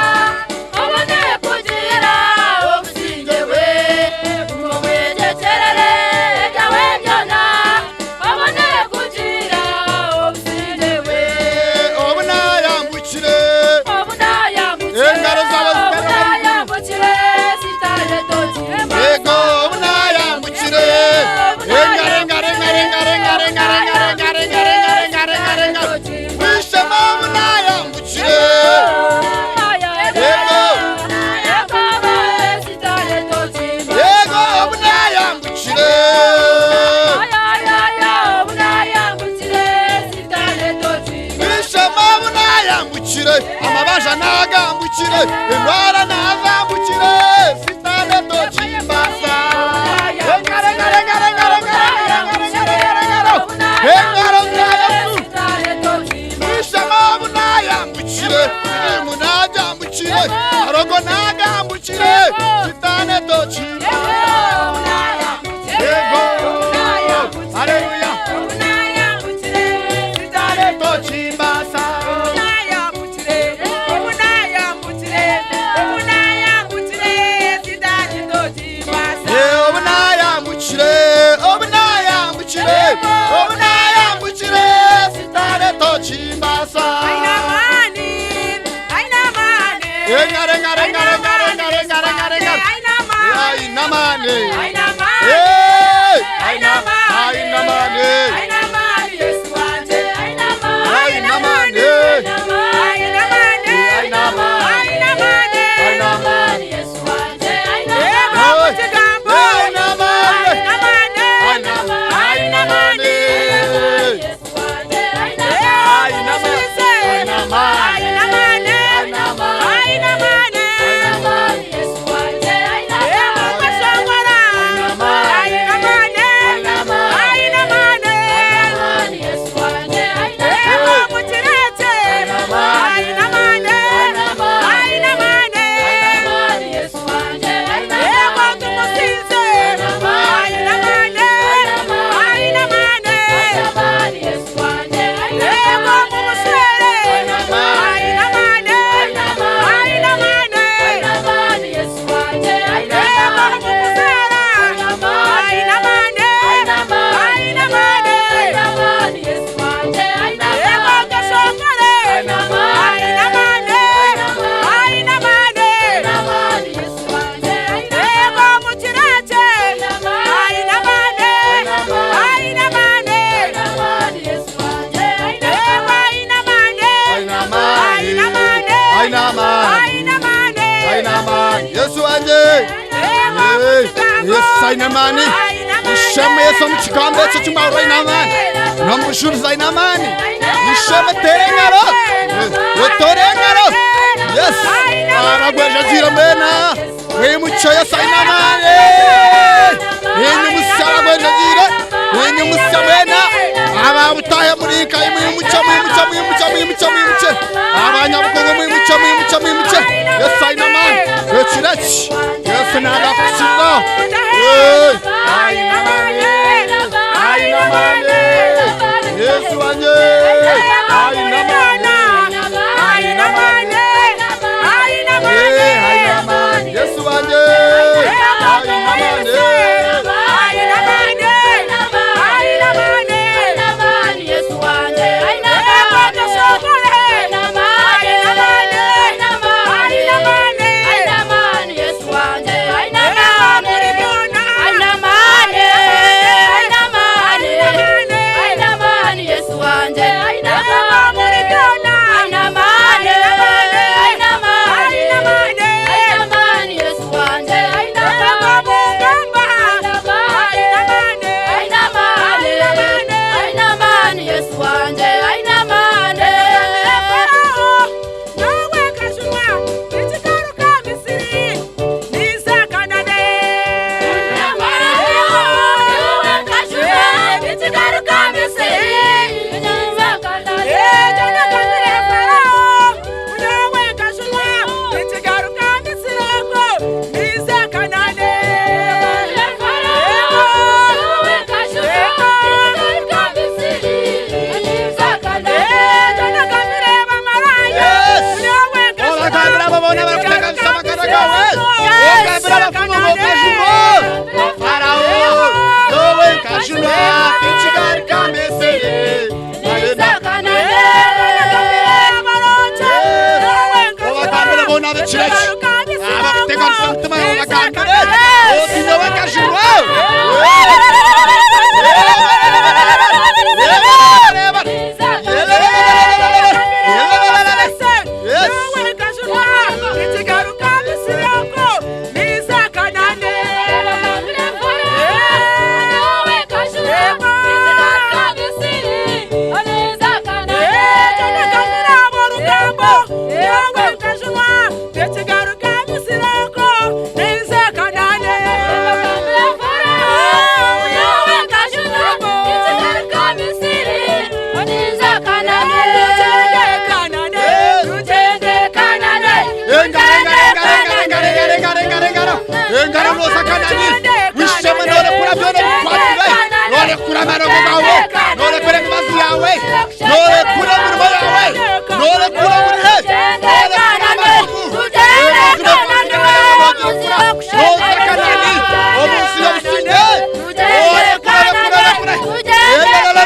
obone kugira obusingye bwe. Guma omwegyekyerere ebyawe byona, obone kugira obusingye bwe. Obu naayambukire. Obu naayambukire. Engaro zawe Obu zitari naayambukire, sitaane tokirema. Yego, obu naayambukire. Engaro, engaro, engaro, engaro, engaro, engaro, engaro, engaro, engaro, engaro, engaro, engaro, engaro. Wishema obu naayambukire. Yego. Yego, obu naayambukire. Wishema obu naayambukire. Amabanja naagambukire. Endwara naazambukire. Sitaane tokimbasa. Engaro, engaro, engaro, engaro, engaro, engaro, engaro, engaro, engaro. Engaro za Yesu. Wishema obu naayambukire. Sirimu naagambukire. Arogo naagambukire. Sitaane tokimbasa. Yego. Haleluya. Sitaane tokimbasa. Eh, obu naayambukire, obu naayambukire, obu naayambukire, sitaane tokimbasa. Engaro, engaro, engaro, engaro, engaro, engaro, engaro, engaro. Eh, aine amaani. Eh, aine aine amaani. Aine amaani. Aine amaani. Aine amaani. Aine amaani. Aine amaani. Aine amaani. Yesu wangye. Eh, Yesu aine amaani. Ishema Yesu omu kigambo ekyo kimwahurira aine amaani. N'omu bujulizi aine amaani. Ishema teera engaro. Eh, Otoore engaro. Yes. Aragwejagiire mwena. Mwimukye Yesu aine amaani. Mwimutsye aragwejagiire. Mwimutsye mwena. Ababutahe muri nkayi mwimukye mwimukye mwimukye mwimukye mwimukye. Abanyabukungu mwimukye mwimukye mwimukye. Yesu aine amaani. Ekiro eki Yesu naza kukiza. Eh, Aine amaani. Aine amaani. Yesu wangye. Aine amaani. Aine amaani. Eh, aine amaani. Yesu wangye. Aine amaani. Obagambira abo boona abarikuteganisa amagara gaawe. Ogambira abafumu ngu okajunwa. Farawo, yowe nkajunwa, tinkigaruka Misiri. Obagambire boona ab'ekiro eki, abarikuteganisa omutima gwawe, obagambire oti nyowe nkajunwa. Engaro noza Kanani, wishema norekura byona ebikukwatire, norekura amarogo gawe, norekura emibazi yawe, norekura emirimo yawe, norekura burihe, norekura amarogo, emibazi nokukwatire nogirekura, noza Kanani, omu nsi y'obusingye, orekura, rekura, rekura,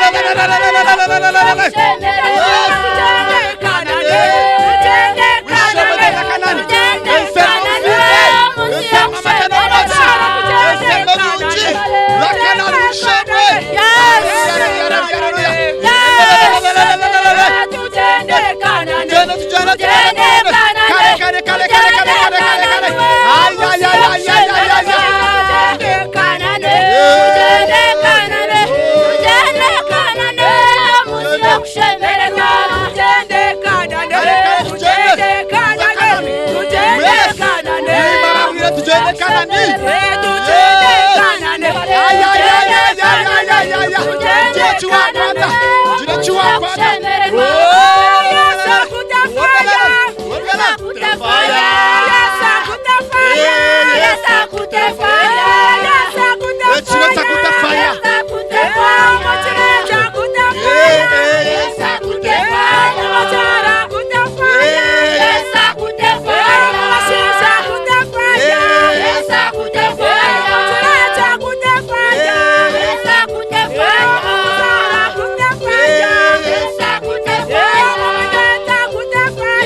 Tugende Kanani.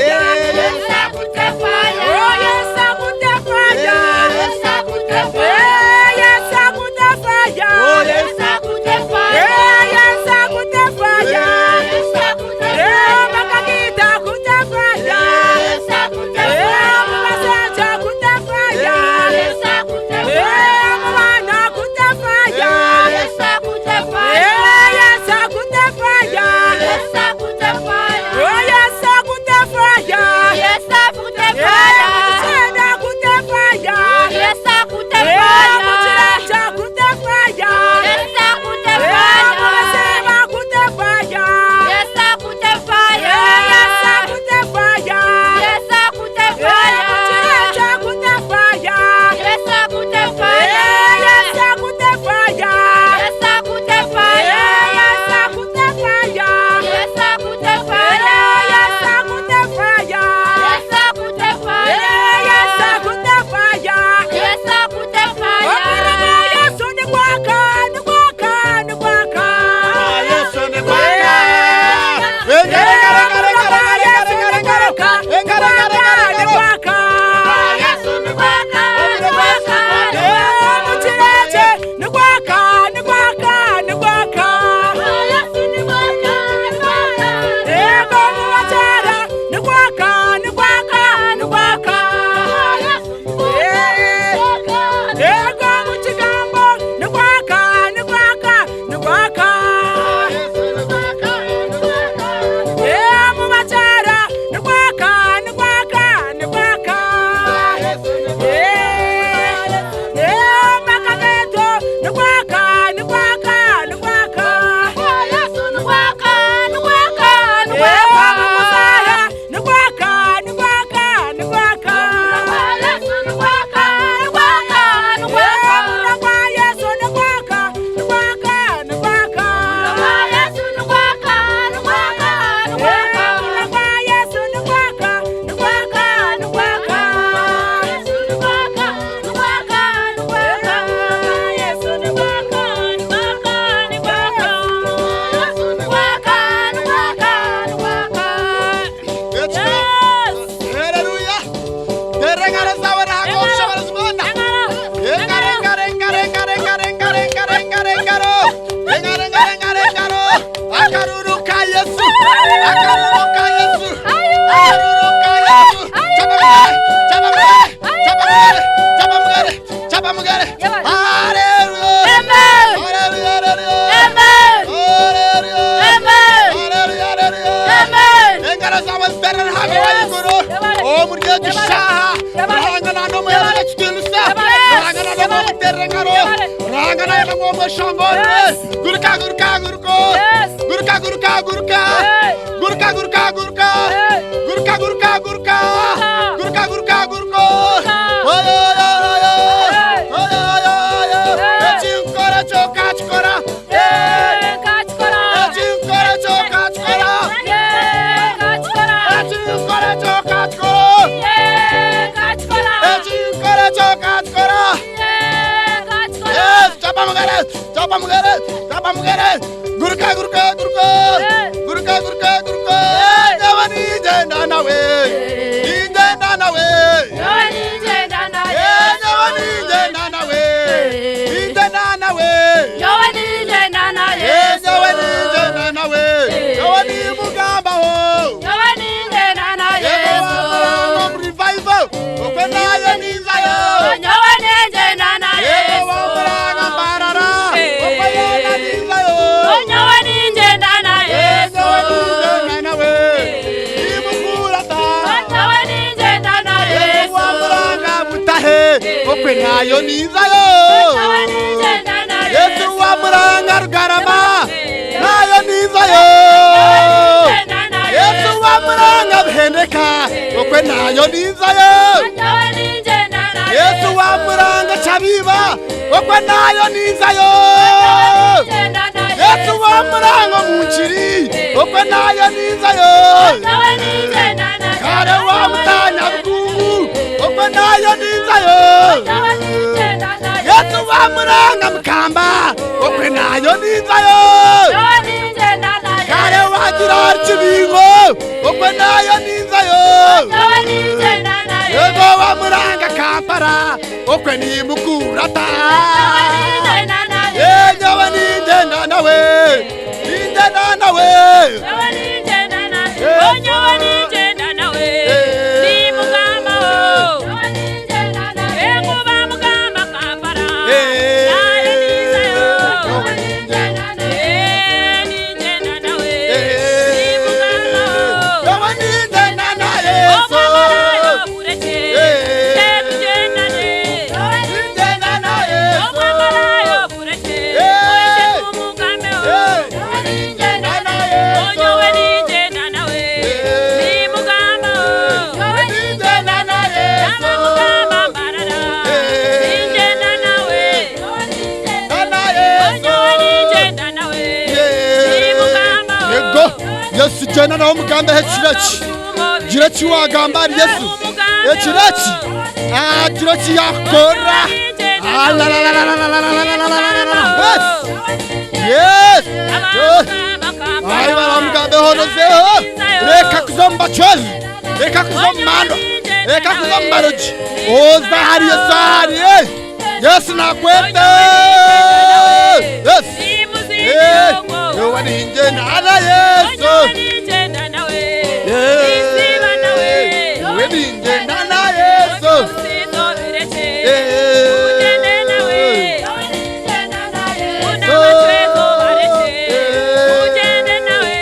Yeah. ow'ahaiguru omuri egi shaaha Ruhanga naanomuheerera ekitiinisa Ruhanga naanomuterera engaro Ruhanga naanomuomweshongorere guruka guruka guruka guruka guruka guruka guruka guruka guruka guruka guruka guruka guruka guruka guruka oyo oyo oyo oyo oyo oyo ekinkora kyo kakikora ekinkora kyo kakikora ekinkora kyo kakikora ekinkora kyo kakikora Yes, chapa mugere, chapa mugere, chapa mugere. Guruka, guruka, guruka. Guruka, guruka, guruka. Nyawa nijenda nawe. Nijenda nawe. Nyawa nijenda nawe. Eh, nyawa nijenda nawe. Nijenda nawe. Nyawa nijenda nawe. Eh, nyawa nijenda nawe. Nyawa nimugambaho. Nyawa nijenda nawe. Yego wa revival. Okwe nayo nizayo. Nyawa nijenda nawe. Yego wa muranga mbarara. Okwe yena nizayo. Nyawa nijenda nawe. Nyawa nijenda nawe. Nimukurata. Nyawa nijenda nawe. Yego wa muranga mutahe. Okwe nayo nizayo. Nyawa nijenda nawe. Yesu wa muranga rugarama. Nayo nizayo. Yesu wa muranga buhendeka. Okwe nayo nizayo. Nyawa nijenda nawe. Yesu wa muranga chabiba. Okwe nayo nizayo. Yesu wa muranga munchiri. Okwe nayo nizayo. Nyawa nijenda nawe. Kare wa mutanya bukungu. Okwe nayo nizayo. Nyawa nijenda nawe. Yesu wa muranga mukamba. Okwe nayo nizayo. Nyawa nijenda nawe. Kare wagira kibingo. Okwe nayo nizayo. Nyawa nijenda nawe. Yego wa muranga Kampala. Okwe nimukurata. Eh, nyawa nijenda nawe. Nijenda nawe. Nyawa nijenda nawe. Oh, nyawa nijenda nawe. Nimugamba oh. Enguba mugamba Kampala. Nayo nizayo. Eh, nijenda nawe. Nimugamba oh. Nyawa nijenda nawe. Omwamalayo bureke. Tetugendane. Omwamalayo bureke. Oise tumugambe oh. Onyowe nijenda nawe. Nimugamba oh. Namugamba mbarara. Nijenda nawe. Onyowe nijenda nawe. Nimugamba oh. Yego Yesu jenda nawe mugambe ekireki gira wagamba ari Yesu ekireki ah gira yakora Ah, la la la la la la la la la la la la la Yes Yes Ai baramugambe honozeho reka kuzomba chwezi reka kuzomba reka kuzomba roji oza hari Yesu hari eh. Yesu nakwete Yes Eh, yowe ninjenda na Yesu Nijenda nawe. Eh, Nisiba nawe. yowe ninjenda na Yesu Sizobireke. Eh, Ugende nawe. Unabachwezo bareke. Ugende nawe.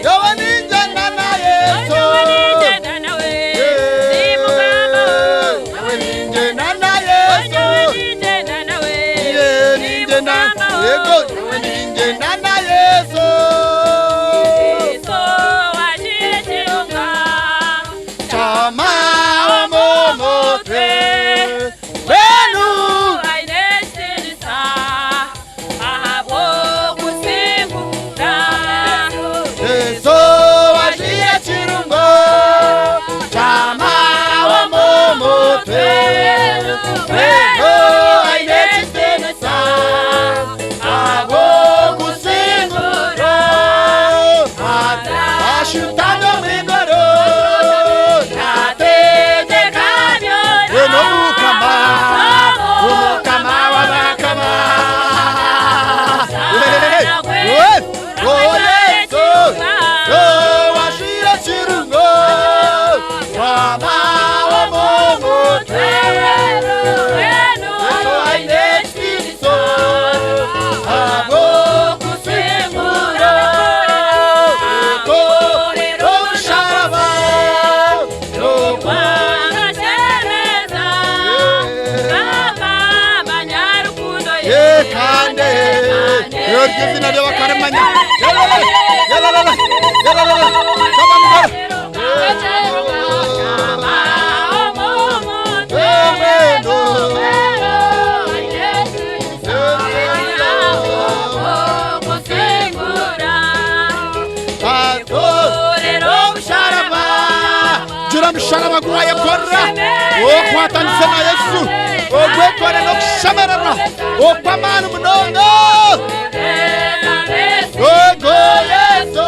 yowe ninjenda na Yesu Onyowe nijenda nawe. Nimugamba oh. yowe ninjenda na Yesu Onyowe nijenda nawe. Ye, ninjenda yego yowe ninjenda na Yesu Yesu wajire kirunga. chama momotwe benu Aine sirisa. Ahabwo kusingura. Yesu wajiye kirungo chama momotwe benu aine chitinisa abo kusingura ashutano mwigoro tate Eryo izina ryo bakarimanya. Yalala, yalala, yalala. Chama mugaro. Jura musharaba guwayekorera okwatanisa na Yesu ogwekore n'okushemererwa okw'amaani munonga ogo Yesu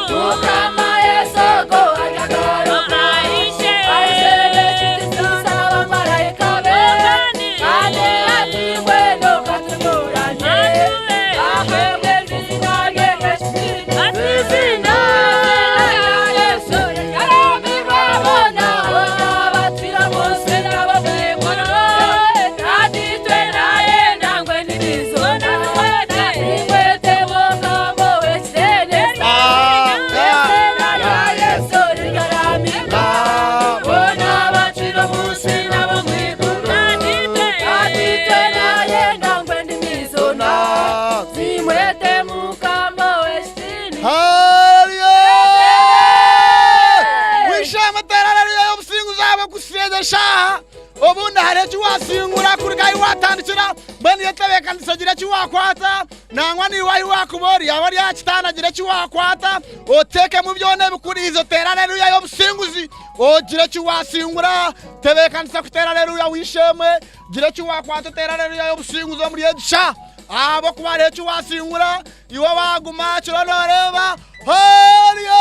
Mukama Yesu, Okuhitsya egi eshaaha, obundi hariho eki waasingura kuruga ahu waatandikira, mbwenu yetebeekanise gira eki waakwata, nangwa naiwe ahu waakuba ori, yaaba ori aha kitanda gira eki waakwata, oteekemu byona ebikuriize oteere aleluya y'obusinguzi, ogire eki waasingura, tebeekanisa kuteera aleluya w'eishe-emwe, gira eki waakwata oteere aleluya y'obusinguzi omuri egi shaaha, ahabw'okuba hariho eki waasingura, Iwe waaguma kiro nooreeba hariyo.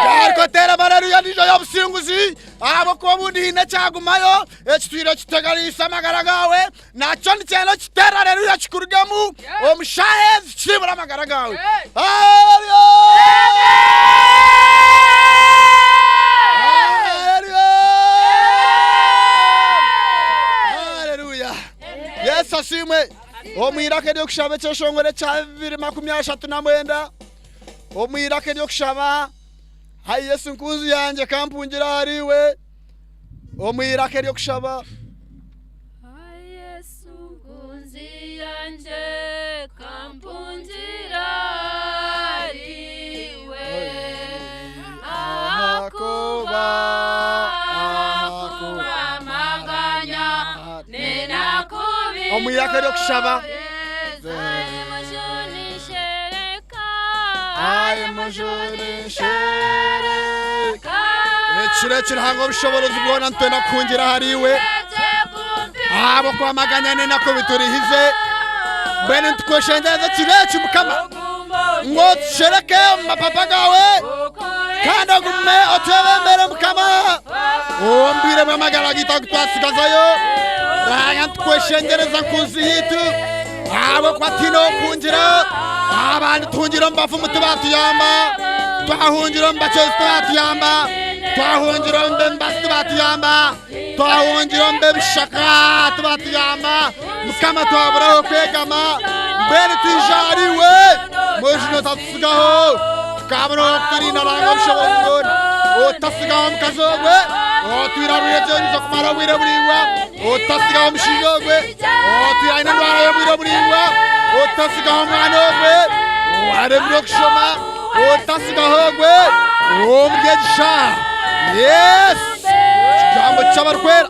Garuka oteere haleluya endiijo y'obusinguzi ahabw'okuba obundi haine ekyagumayo ekitwire kitegariise amagara gaawe nakyo nikyenda okiteere haleluya kikurugemu omu shaaha ezi kisiibure amagara gaawe. Haleluya! Haleluya! Haleluya! Yesu asiimwe. Omu iraka ery'okushaba ekyeshongoro ekya 239 omu iraka ery'okushaba hai Yesu nkunzi yangye kampungire ahari iwe omu iraka ery'okushaba. Ai Yesu nkunzi yangye kampungira ahariwe ahakuba ahakuba amaganya nenakubi Omu iraka ery'okushaba. Ai mujuni shereka Ai mujuni shereka Ekiro eki Ruhanga obushoboorozi bwona nitwenda kuhungira ahari iwe ahabw'okuba amaganya n'enaku biturihize mbwenu nitukweshengyereza ekiro eki mukama ngu otushereke omu mapapa gaawe kandi ogume otwebembere mukama omu bwire bw'amagara gaitu agu twasigazayo Ruhanga nitukweshengyereza nkunzi yaitu ahabw'okuba tihaine ow'okuhungira abandi tuhungira omu bafumu tibatuyamba twahungira omu bacwezi tibatuyamba twahungira omu b'embazi tibatuyamba twahungira omu b'ebishaka tibatuyamba mukama twaburaho kwegama mbwenu twija ahariiwe mujuni otatusigaho tukabura ow'okuturinda Ruhanga obushobozi bwona otasigaho omukazi ogwe otwire arwaire ekyonyizo kumara obwire buraingwa otasigaho omushaija ogwe otwire aine endwara y'obwire oburaingwa otasigaho omwana ogwe owaremire okushoma otasigaho ogwe omuri egi shaaha yes ekigambo ky'abarikwera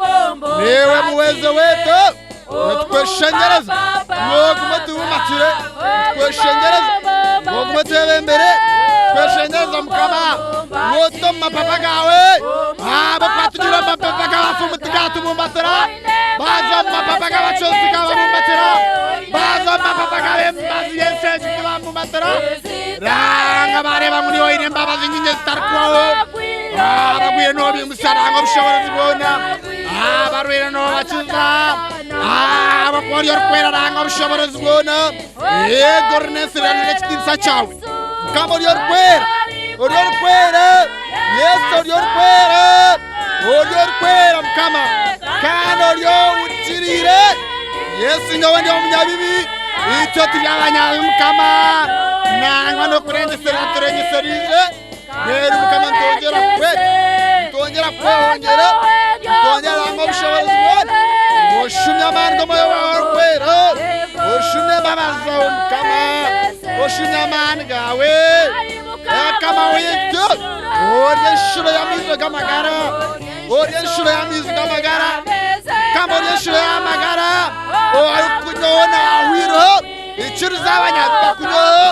newe muweze wetu nitukweshengyereza ngu ogume otubumatire nitukweshengyereza ngu ogume otwebembere tweshengyereza mukama ngu ote omu mapapa gaawe ahabw'okuba tugiire omu mapapa g'abafumu tigatubumbatira baza omu mapapa g'abacwezi tikababumbatira baza omu mapapa g'ab'embazi y'ensi egi tibabumbatira ranga bareeba ngu niiwe oine embabazi nyingi ezitarikuhwaho abagwire nobimusa ranga obushoboorozi bwona abarwaire nobakiza ahabw'okuba ori orikwera ranga obushoboorozi bwona yego ori n'ensi ekitiinisa kyawe mukama ori orikwera ori orikwera yesu ori orikwera ori orikwera mukama kandi ori owukiriire yesu nyowe ndi omunyabibi itwe turi abanyabibi mukama nangwa n'okurengesereza turengeseriize reero mukama nitwongyera kukwe nitwongyera kukwehongyera nitwongyera ranga obushobozi bwona oshumye amaani g'omwoyo waawe orikwera oshumye embabazi zaawe mukama oshumye amaani gaawe mukama waitu ori enshuro y'amaizi g'amagara ori enshuro y'amaizi g'amagara mukama ori enshuro y'amagara orikunywaho naahwireho ikiriza abanyazi bakunyweho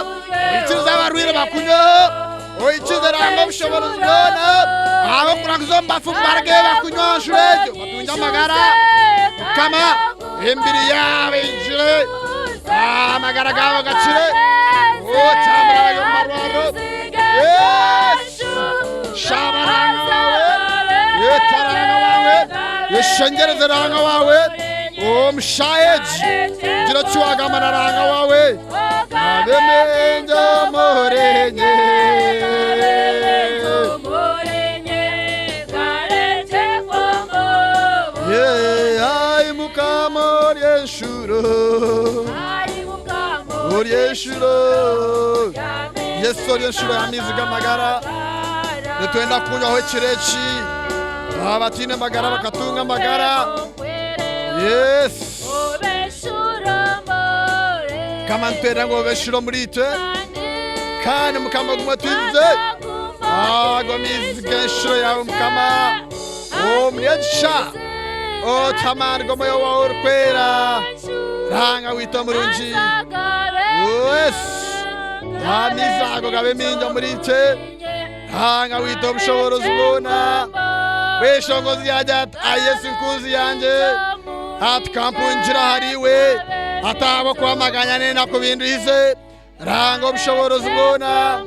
ikiriza abarwaire bakunyweho oikirize ranga obushoboorozi bwona ab'okuraguza omu bafu barge bakunywa aha nshuro egyo batungye amagara mukama emibiri yaabo eijure amagara gaabo gakire otambura abari omu marwariro yesu shaba ranga wawe yeta ranga wawe yeshengyereze ranga wawe omushaha egi gira eki wagamba na ranga wawe abemenjo murenye Ye, ai mukama ori enshuro ori enshuro yesu ori enshuro y'amaizi g'amagara nitwenda kunywaho ekiro eki abataine magara bakatunga amagara yes kama nitwenda ngu obe enshuro omuri itwe kandi mukama gumwe twijuze Ago maizi g'enshuro yaawe Mukama, omuri egi shaaha, otuhe amaani g'Omwoyo waawe Orikwera, Ruhanga waitu omurungi. Yes. Amaizi ago gabe maingi omuri itwe. Ruhanga waitu obushoboorozi bwona. Bweshongozi yaagira ati, Ai Yesu nkunzi yangye, hati kampungira ahariiwe, hataaba kwamaganya n'enaku binduhize. Ruhanga obushoboorozi bwona,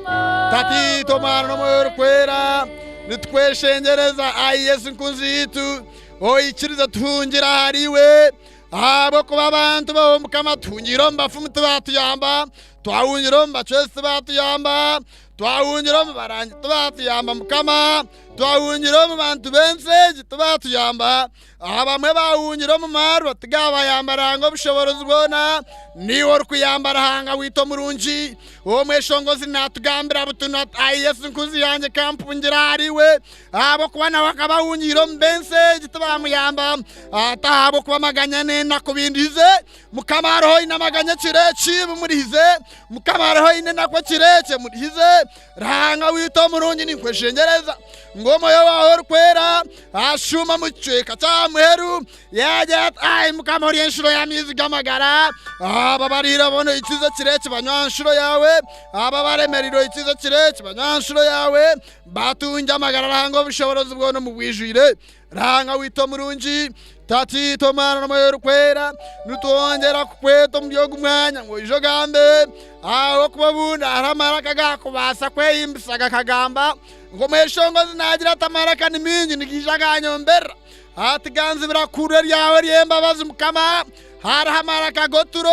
Tataitwe, Omwana n'Omwoyo Orikwera, nitukweshengyereza, ai Yesu nkunzi yaitu, oikirize tuhungire ahariiwe, ahabw'okuba abantu bawe Mukama tuhungiire omu bafumu tibaatuyamba, twahungira omu bacwezi tibaatuyamba, twahungira omu barangi tibaatuyamba Mukama, twahungira omu bantu b'ensi egi tibaatuyamba, Abamwe baahungira omu marwa tigabayamba Ruhanga obushoboorozi bwona. Niiwe orikuyamba Ruhanga waitu omurungi. Omweshongozi naatugambira butunu ati, Ai Yesu nkunzi yangye ka mpungire ahariiwe, ahabw'okuba nawe akaba ahungiire omu b'ensi egi tibaamuyamba. Ati ahabw'okuba amaganya n'enaku bindihize. Mukama hariho oine amaganya ekiro eki bimurihize. Mukama hariho oine enaku ekiro eki emurihize. Ruhanga waitu omurungi ninkweshengyereza ngu omwoyo waawe orikwera ashuuma omu kicweka ky'aha muheru yaagira ati ai mukama ori enshuro y'amaizi g'amagara aba bariire boona oikize ekiro eki banywa aha nshuro yaawe aba baremereirwe oikize ekiro eki banywa aha nshuro yaawe batungye amagara Ruhanga obushoboorozi bwona omu bwijwire Ruhanga waitu omurungi, Tataitwe, Omwana n'Omwoyo Orikwera, nitwongyera kukweta omuri ogu mwanya ngu oije ogambe, ahabw'okuba obundi hariho amaraka agakubaasa kwehimbisa gakagamba ngu omweshongozi naagira ati amaraka ni maingi nigaija ganyomberera. Hati ganzibira kuhurira eryawe ery'embabazi Mukama, hariho amaraka g'oturo,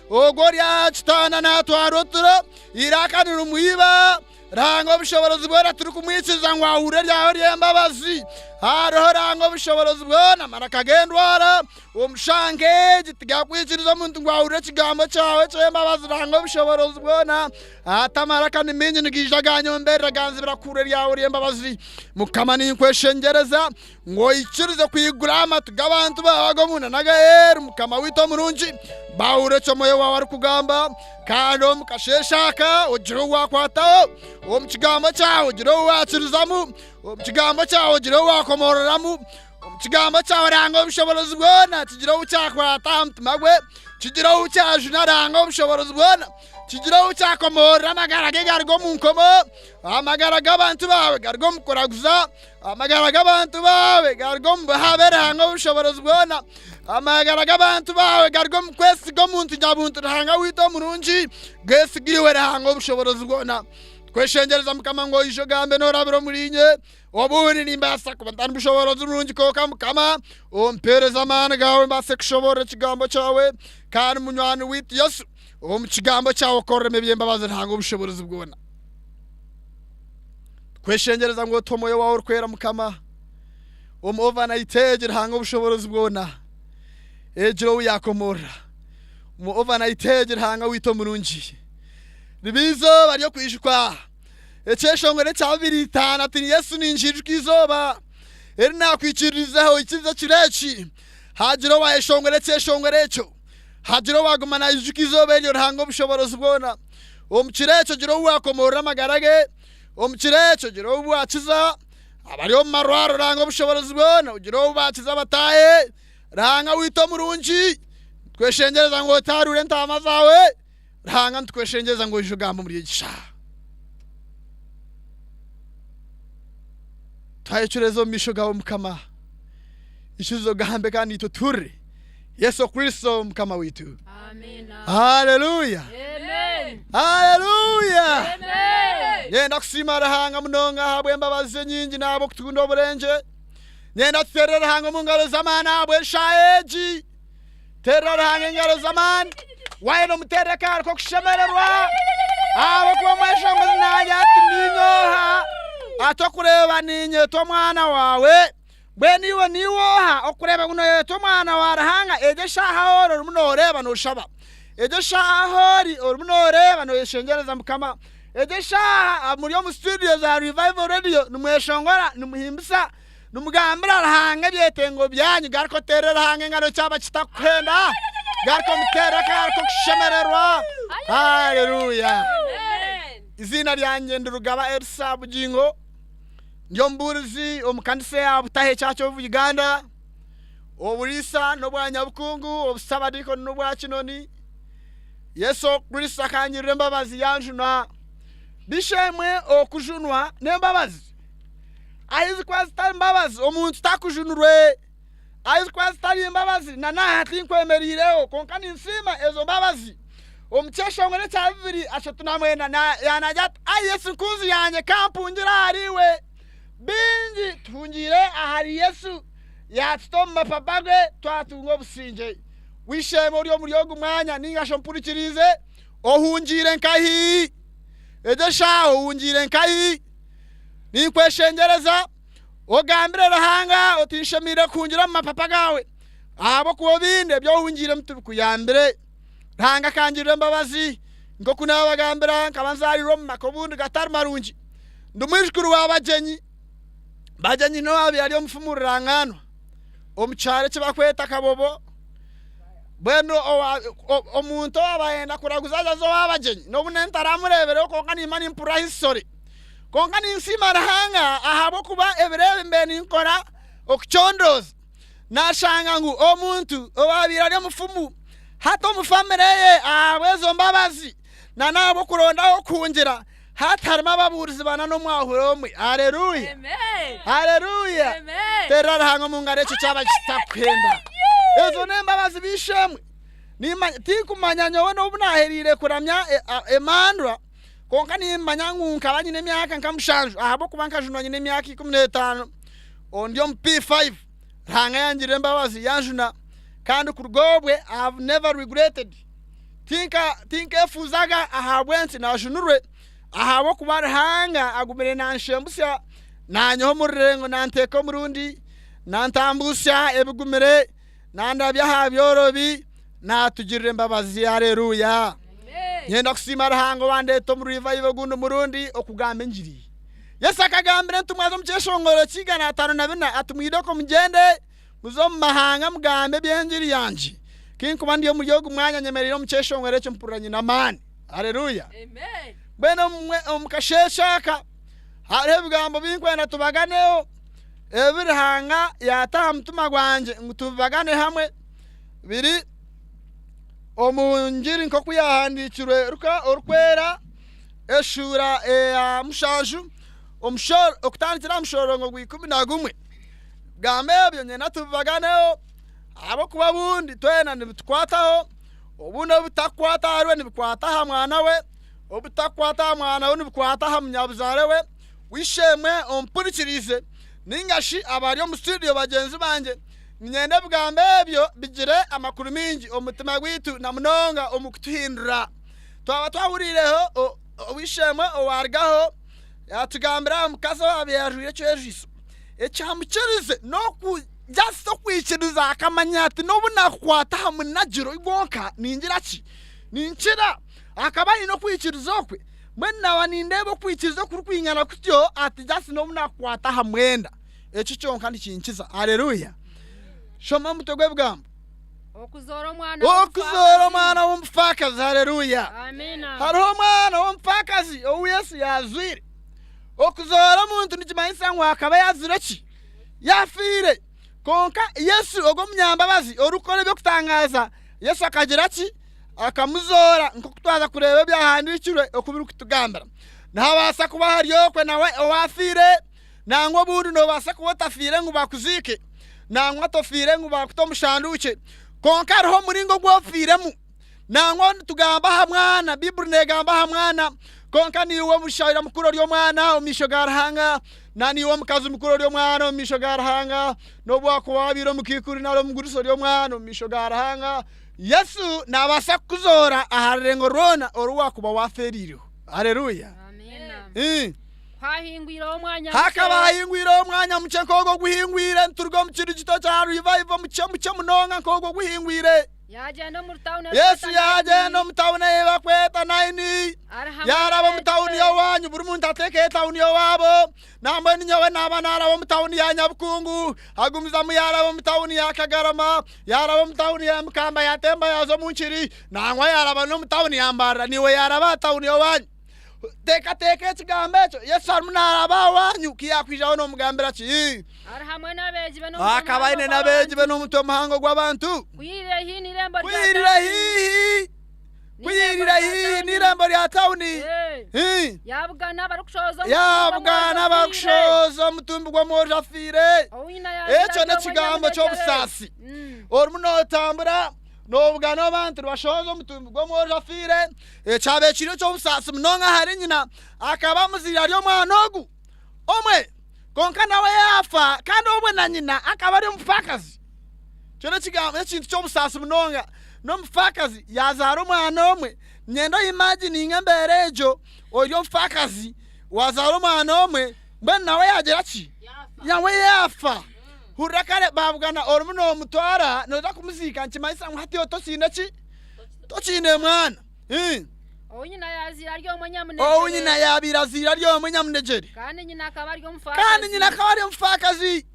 ogwo ori aha kitanda naatwara oturo, eiraka nirimwiba, Ruhanga obushoboorozi bwona turikumwikiriza ngu ahurire eryawe ry'embabazi. Hariho Ruhanga obushoboorozi bwona amaraka g'endwara, omushango egi tigakwikiriza omuntu ngu ahurire ekigambo kyawe ky'embabazi Ruhanga obushoboorozi bwona. Hati amaraka ni maingi nigaija ganyomberera ganzibira kuhurira eryawe ry'embabazi. Mukama ninkweshengyereza ngu oikirize kwigura amatu g'abantu baawe ag'omunda n'ag'aheeru, Mukama waitu omurungi, baahurira eki Omwoyo waawe arikugamba, kandi omu kasheeshe aka ogire ou waakwataho, omu kigambo kyawe ogire ou waakirizamu, omu kigambo kyawe ogire ou waakomororamu, omu kigambo kyawe Ruhanga ow'obushoboorozi bwona kigire ou kyakwata aha mutima gwe, kigire ou kyajuna Ruhanga ow'obushoboorozi bwona, kigire ou kyakomorora amagara ge garuge omu nkomo, amagara g'abantu baawe garuge omu kuraguza, Amagara g'abantu baawe garuge omu buhabe Ruhanga ow'obushoboorozi bwona. Amagara g'abantu baawe garuge omu kwesiga omuntu nyabuntu Ruhanga waitu omurungi. Geesige iwe Ruhanga ow'obushoboorozi bwona. Tweshengyereza Mukama ngu oije ogambe noorabira omuriinye. Obundi nimbaasa kuba ntari bushoboorozi burungi kwonka Mukama ompeereze amaani gaawe mbaase kushoboorora ekigambo kyawe. Kandi munywani waitu Yesu, omu kigambo kyawe okoreremu eby'embabazi Ruhanga ow'obushoboorozi bwona. Tweshengyereza ngu otuhe omwoyo waawe orikwera Mukama. Omu overnight egi Ruhanga obushoboorozi bwona egire ou yaakomorora. Omu overnight egi Ruhanga waitu omurungi. Riba eizooba ry'okwijukwa ekyeshongoro ekya 25 ati Yesu ningiijuka eizooba eri naakwikiririzeho oikirize ekiro eki haagira owaayeshongora ekyeshongoro ekyo haagira owaaguma naijuka eizooba eryo Ruhanga obushoboorozi bwona. Omu kiro ekyo gira ou waakomorora amagara ge. Omu kiro ekyo gira ou waakiza abari omu marwaro, Ruhanga obushoboorozi bwona, ogire ou baakiza bataahe. Ruhanga waitu omurungi, nitukweshengyereza ngu otaaruure entaama zaawe. Ruhanga nitukweshengyereza ngu oije ogambe omuri egi shaaha. Twayecureeza omu maisho gaawe Mukama. Ikiriza ogambe kandi itwe tuhurire. Yesu Kristo Mukama waitu. Haleluya! Haleluya! Nyenda kusiima Ruhanga munonga ahabw'embabazi ze nyingi n'ahabw'okutunda oburengye. Nyenda tuteerere Ruhanga omu ngaro z'amaani ahabw'eshaaha egi. Teerera Ruhanga engaro z'amaani. Waayenda omuteerere akaari k'okushemererwa ahabw'okuba omweshongozi naagira ati niinye oha ati okureeba niinyeta omwana waawe. Mbwenu iwe niiwe oha okureeba ngu nooyetwa omwana wa Ruhanga? Egyo eshaaha ahu ori orimu nooreeba nooshaba. Egyo eshaaha ahu ori orimu nooreeba nooyeshengyereza Mukama. Egyo eshaaha muri omu studio za Revival Radio nimweshongora, nimuhimbisa, nimugambira Ruhanga ebyetengo byanyu. Garuka oteerere Ruhanga engaro kyaba kitakuhenda. Garuka omuteerere akaari k'okushemererwa. Haleluya! Eiziina ryangye ndi Rugaba Elisa Bugingo, ndi omubuurizi omu kanisa eya Butahe Church of Uganda. Oburiisa n'obwa Nyabukungu, obusabadiikoni n'obwa Kinoni. Yesu Kristo akangirira embabazi yanjuna. B'eishe-emwe okujunwa n'embabazi. Ahu zikuba zitari mbabazi omuntu takujunirwe. Ahu zikuba zitari mbabazi na n'aha tinkwemereireho kwonka ninsiima ezo mbabazi. Omu kyeshongoro ekya 239 yanagira ati, Ai Yesu nkunzi yangye ka mpungire ahariiwe. Baingi tuhungiire ahari Yesu yaatuta omu mapapa ge twatunga obusingye. W'eishe-emwe ori omuri ogu mwanya ninga shi ompurikiriize ohungiire nkahi? Egyo eshaaha ohungiire nkahi? Ninkweshengyereza ogambire Ruhanga oti nshemereire kuhungira omu mapapa gaawe ahabw'okuba ebindi ebi ohungiiremu tibikuyambire. Ruhanga akangirira embabazi nk'oku naabagambira nkaba nzaarirwe omu maka obundi gatari marungi. Ndi mwijukuru wa Bagyenyi. Bagyenyi niwe waabaire ari omufumu rurangaanwa omu kyaro eki barikweta Kabobo. Mbwenu omuntu owaaba ayenda kuraguza aza owa Bagyenyi n'obu ntaramureebireho kwonka nimba nimpurira history. Kwonka ninsiima Ruhanga ahabw'okuba ebiro ebi mbaire ninkora okucondooza nashanga ngu omuntu owaabaire ari omufumu hati omu famire ye ahabw'ezo mbabazi nana ahabw'okurondaho okuhungira hati harimu ababuurizi bana n'omwahura omwe. Haleluya! Haleluya! Terera Ruhanga omu ngaro ekyo kyaba kitakuhenda. Ezo n'embabazi b'eishe-emwe. Tinkumanya nyowe n'obu naahereire kuramya emandwa. Kwonka nimmanya ngu nkaba nyine emyaka nka mushanju ahabw'okuba nkajunwa nyine emyaka 15 ndi omu P5. Ruhanga yangirira embabazi yanjuna kandi kuruga obwe I have never regretted. Tinka tinkefuuzaga ahabw'enki naajunirwe ahabw'okuba Ruhanga agumire nanshembusya nanyiha omu rurengo nanteeka omu rundi, nantambuusya ebigumire, nandabya aha byorobi, naatugirira embabazi. Haleluya! Nyenda kusiima Ruhanga owandeeta omu revival ogundi murundi okugamba engiri. Yesu akagambira entumwa ze omu kyeshongoro ky'eigana 54 ati, Mwidoko mugyende muze omu mahanga mugambe eby'engiri yangye. Kinkuba ndi omuri ogu mwanya nyemereire omu kyeshongoro ekyo mpurira nyine amaani. Haleluya! Mbwenu omu kasheeshe aka hariho ebigambo binkwenda tubaganeho ebi Ruhanga yaata aha mutima gwangye ngu tubibagane hamwe biri omu ngiri nk'oku yaahandiikirwe Luka orikwera eshuura eya mushanju okutandikira aha mushororongo gwa 11. Ebigambo ebyo nyenda tubibaganeho ahabw'okuba obundi twena nibitukwataho, obundi obutakukwata ahariwe nibikwata aha mwana we, obutakukwata aha mwana we nibikwata aha munyabuzaare we. W'eishe-emwe ompurikiriize nainga shi abari omu situdiyo bagyenzi bangye, Niinyenda ebigambo ebyo bigire amakuru maingi omu mutima gwaitu na munonga omu kutuhindura. Twaba twahuriireho ow'eishe-emwe owaarugaho yaatugambira aha mukazi owaabaire ajwaire ekyejwiso ekyamukirize n'oku just okwikiriza akamanya ati n'obu naakukwata aha munagiro gwonka ningira ki? Ninkira. Akaba aine okwikiriza okwe. Mbwenu naaba nindeeba okwikiriza okurikwingana kutyo ati just n'obu naakukwata aha mwenda. Eki kyonka nikinkiza. Haleluya! Shoma omutwe gw'ebigambo. Okuzoora omwana Okuzoora omwana w'omufaakazi. Haleluya! Amina. Hariho omwana w'omufaakazi ou Yesu yaazwire. Okuzoora omuntu nikimanyisa ngu akaba yaazire ki? Yaafiire. Kwonka Yesu ogwo omunyambabazi orikukora eby'okutangaaza, Yesu akagira ki? Akamuzoora nk'oku twaza kureeba ebyahandiikirwe oku birikutugambira. Nihabaasa kuba hari okwe nawe owaafiire. Nangwa obundi noobaasa kuba otafiire ngu bakuziike, nangwa tofiire ngu bakute omu shanduukye, kwonka hariho omuringo ogu ofiiremu. Nangwa nitugamba aha mwana, Baiburi neegamba aha mwana, kwonka niiwe omushaija mukuru ori omwana omu maisho ga Ruhanga, na niiwe omukazi mukuru ori omwana omu maisho ga Ruhanga, n'obu waakuba waabaire omukaikuru nari omugurusi ori omwana omu maisho ga Ruhanga. Yesu naabaasa kukuzoora aha rurengo rwona oru waakuba waafeereireho. Haleluya! Hahingwireho omwanya mukye. Hakaba hahingwireho omwanya mukye nk'ogwo oguhingwire nituruga omu kirigito kya Revival mukye mukye munonga nk'ogwo oguhingwire. Yagyenda omuri tawuni Yesu erikweta yagyenda Naini. omu tawuni ei bakweta Naini. Ari hamwe Yaaraba omu n'abeegi tawuni be. y'owaanyu buri muntu ateeka etawuni y'owaabo. Nambwenu nyowe naaba naaraba omu tawuni ya Nyabukungu, agumizamu yaaraba omu tawuni ya Kagarama, yaaraba omu tawuni ya Mukamba yatemba yaaza omu Nkiri, nangwa yaaraba n'omu tawuni ya Mbarara. Naiwe yaaraba aha tawuni y'owaanyu. Teekateeka ekigambo ekyo. Yesu arimu naaraba awanyu, ku yaakwijaho noomugambira ki? Ari hamwe n'abeegi be n'omutwe Akaba aine muhango n'abeegi be gw'abantu. n'omutwe muhango gw'abantu. Kuyirira haihi n'eirembo rya Kuyirira tauni. haihi, N'eirembo kuyirira rya haihi tauni. n'eirembo rya tauni. Eh. Hi. Yaabugana abarikushohoza omutumbi Yaabugana gw'omwojo afiire. abakushohoza omutumbi gw'omwojo afiire. Ou nyina yaabaire Ekyo ari omwe n'ekigambo nyamunegyere. ky'obusaasi. Orimu nootambura noobugana abantu nibashohoza omutumbi gw'omwojo afiire. Ekyabaire kiri eky'obusaasi munonga ahari nyina, akaba amuzaire ari omwana ogu omwe, kwonka nawe yaafa kandi obwe na nyina akaba ari omufaakazi. Ekyo n'ekigambo n'ekintu ky'obusaasi munonga. N'omufaakazi yaazaara omwana omwe. Niinyenda oimagininge embeera egyo, ori omufaakazi waazaara omwana omwe, mbwenu nawe yaagira ki? Nawe yaafa. Hurira kare baabugana orimu noomutwara nooza kumuziika nikimanyisa ngu hati iwe tokiine ki? Tokiine mwana. Ii. Ou nyina yaazaire ari omwe nyamunegyere. Ou nyina yaabaire azaire ari omwe nyamunegyere. Kandi nyina akaba ari omufaakazi. Kandi nyina akaba ari omufaakazi.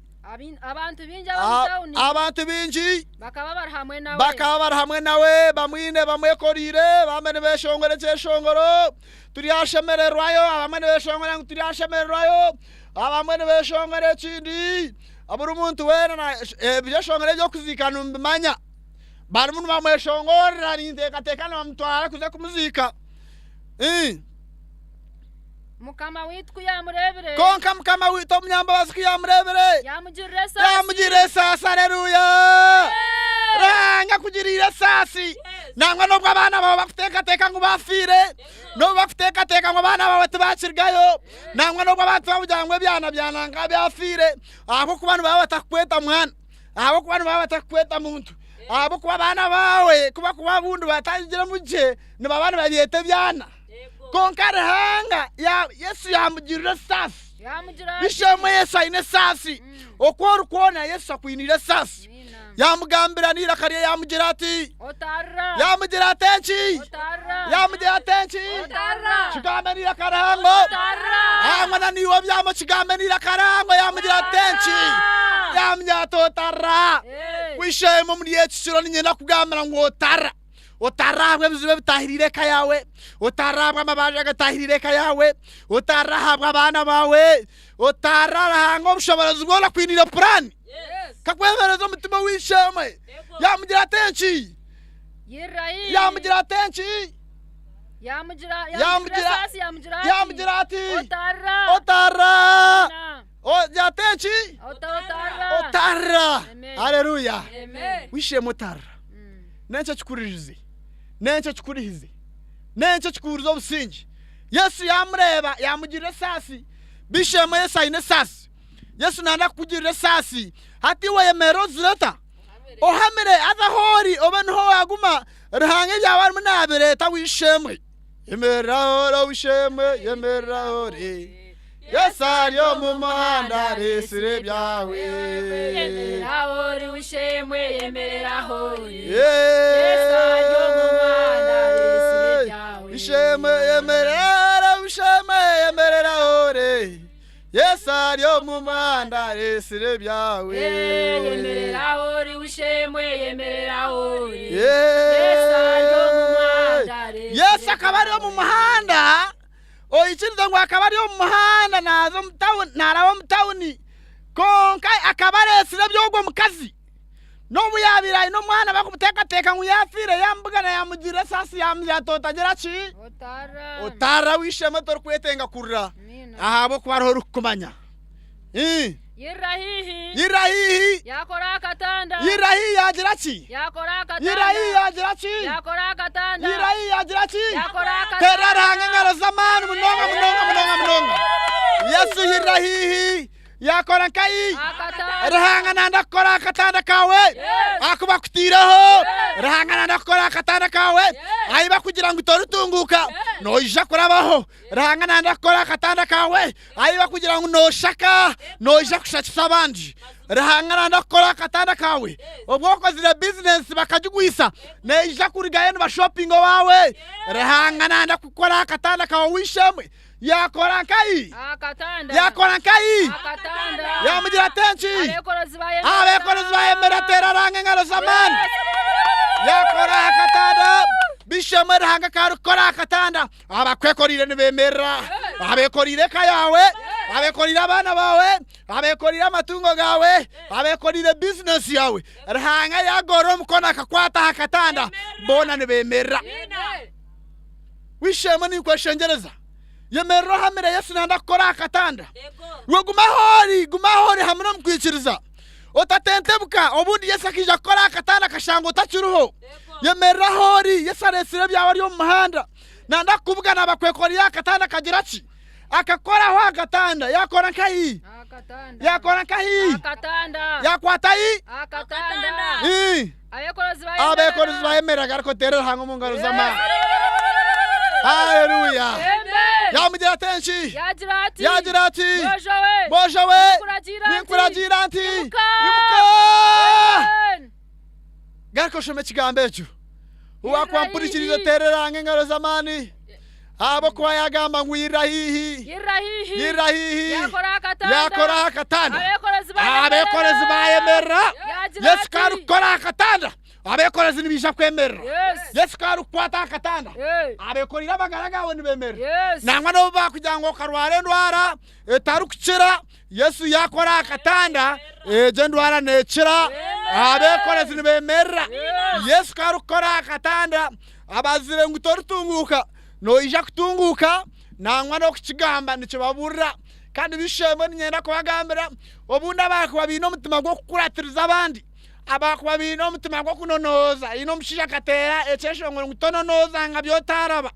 Abantu baingi ab'omu tauni. Abantu baingi. Bakaba bari hamwe nawe. Bakaba bari hamwe nawe, bamwine bamwekoreire, bamwe nibeeshongora ekyeshongoro, Turyashemererwayo, abamwe nibeeshongora ngu turyashemererwayo, abamwe nibeeshongora ekindi. Buri muntu weena ebyeshongoro eby'okuziika nimubimanya. Barimu nibamweshongorera ninteekateeka nibamutwara kuza kumuziika. Mukama waitu ku yaamureebire. Kwonka Mukama waitu omunyambabazi ku yaamureebire. Yaamugirira esaasi. Yaamugirira esaasi, Aleluya! Ruhanga akugiriire esaasi. Nangwa n'obu abaana baawe bakuteekateeka ngu baafiire, n'obu bakuteekateeka ngu abaana baawe tibakirigayo, nangwa n'obu abantu bakugira ngu ebyana bya nanka byafiire, ahabw'okuba nibaba batakukweta mwana, ahabw'okuba nibaba batakukweta muntu, ahabw'okuba abaana baawe ku bakuba obundi batangiremu gye, nibaba nibabyeta ebyana. Kwonka Ruhanga ya, Yesu yaamugirira esaasi. Yaamugira ati. Bishemwe Yesu aine esaasi. Oku ori kwona Yesu akwiniire esaasi. Yaamugambira n'eiraka rye yaamugira ati. Otarira. Yaamugira ati enki? Otarira. Yaamugira ati enki? Otarira. Kigambe n'eiraka rihango. Otarira. Hangwa na niiwe obyama okigambe n'eiraka rihango. Yaamugira ati enki? Yaamugira ati otarira. Wishemwe omuri eki kiro niinyenda kukugambira ngu otarira. Otarahabwa ebizibu ebitahiriire eka yaawe, otarahabwa amabanja agatahiriire eka yaawe, otarahabwa abaana baawe, otararuhanga obushoboorozi bwona akwiniire puraani. Kakwemereza omutima ow'eishe-emwe. Yaamugira ati enki? Yirira haihi. Yaamugira ati enki? Yaamugira Yaamugira esaasi yaamugira ati. Yaamugira ati Otarira. Otarira. Amina. Ogira ati enki? Otarira. Otarira. Amen. Haleluya. Amen. W'eishe-emwe otarira. N'enki ekikuririze? N'enki ekikurihize? N'enki ekikuhuriza obusingye? Yesu yaamureeba, yaamugirira esaasi. B'eishe-emwe, Yesu aine esaasi. Yesu naayenda kukugirira esaasi. Hati iwe yemerera ozire ota? Ohamire, haza ahu ori obe niho waaguma. Ruhanga ebi arimu naabireeta, w'eishe-emwe. Yemerera ahu ori, ow'eishe-emwe, yemerera ahu ori. Yesu ari omu muhanda areetsire ebyawe. Yemerera ahu ori w'eishe-emwe, yemerera ahu ori. Yesu ari omu muhanda areetsire ebyawe. W'eishe-emwe, yemerera, w'eishe-emwe, yemerera ahu ori. Yesu ari omu muhanda areetsire ebyawe. Yemerera ahu ori w'eishe-emwe, yemerera ahu ori. Yesu ari omu muhanda areetsire Yesu akaba ari omu muhanda. Oikirize ngu akaba ari omu muhanda naaza omu tawuni, naaraba omu tawuni, kwonka akaba areetsire eby'ogwo mukazi. N'obu yaabaire aine omwana barikumuteekateeka ngu yaafiire, yaamubugana yaamugirira esaasi yaamugira ati, Otagira ki? Otarira w'eishe-emwe torikwetenga kurira ahabw'okuba hariho orikukumanya. Ii. Yirira haihi. Yirira haihi. Yaakora aha katanda. Yirira haihi yaagira ki? Yaakora aha katanda. Yirira haihi yaagira ki? Yaakora aha katanda. Yirira haihi yaagira ki? Yaakora aha katanda. Teera Ruhanga engaro z'amaani munonga munonga munonga munonga. Yesu yirira haihi. Yaakora nkahi? Ruhanga nanda kukora aha katanda kaawe. Ahakuba akutaireho. Ruhanga nanda kukora aha katanda kaawe. Ahi bakugira ngu toritunguuka, noija kurabaho. Ruhanga nanda kukora aha katanda kaawe. Ahi bakugira ngu noshaka, noija kushakisa abandi. Ruhanga nanda kukora aha katanda kaawe. Obu okozire bizinesi bakagigwisa, neija kurugayo nibashopinga owaawe. Ruhanga nanda kukora aha katanda kaawe ow'eishe-emwe. Yaakora nkahi? Akatanda. Yaakora nkahi? Akatanda. Yaamugira ati enki? Abeekorozi bayemerera. Abeekorozi bayemerera, teera Ruhanga engaro z'amaani. Yaakora aha katanda. Bishemwe Ruhanga ka arikukora aha katanda, abakwekoriire nibemerera, abekoriire eka yaawe, abekoriire abaana baawe, abekoriire amatungo gaawe, abekoriire bizinesi yaawe. Ruhanga yagorora omukono akakwata aha katanda, boona nibemerera. Wishemwe ninkweshengyereza, yemerera ohamire Yesu nayenda kukora aha katanda. Iwe guma ahu ori, guma ahu ori hamwe n'omukwikiriza. Otatentebuka, obundi Yesu akaija kukora aha katanda akashanga otakiriho. Yemerera ahu ori, Yesu areetsire ebyawe ari omu muhanda. Nanda kukubugana abakwekoreire aha katanda akagira ki? Akakoraho aha katanda, yaakora nkahi? Yaakora nkahi? Yaakwata hi? Abeekorezi bayemerera garuka oteere Ruhanga omu ngaro z'amaani. Haleluya! Yaamugira ati enki? Yaagira ati, Mwojo we, ninkuragiira nti, imuka! Garuka oshome ekigambo ekyo. Owaakuba mpurikirize oteere Ruhanga engaro z'amaani. Ahabw'okuba yaagamba ngu yirira haihi, yirira haihi, yaakora aha katanda, abeekorezi baayemerera. Yesu ku arikukora aha katanda, abeekorezi nibaija kwemerera. Yesu ku arikukwata aha katanda, abeekoreire amagara gaawe nibeemerera. Nangwa n'obu baakugira ngu okarwara endwara etarikukira, Yesu yaakora aha katanda, egyo endwara neekira, abeekorezi nibeemerera. Yesu ku arikukora aha katanda, abazire ngu toritunguuka, noija kutunguuka, nangwa n'okukigamba nikibaburira. Kandi b'eishe-emwe niinyenda kubagambira, obundi abakuba baine omutima gw'okukuratiriza abandi, abakuba baine omutima gw'okunonooza, haine omushaija akateera ekyeshongoro ngu tononooza nka bi otaaraba.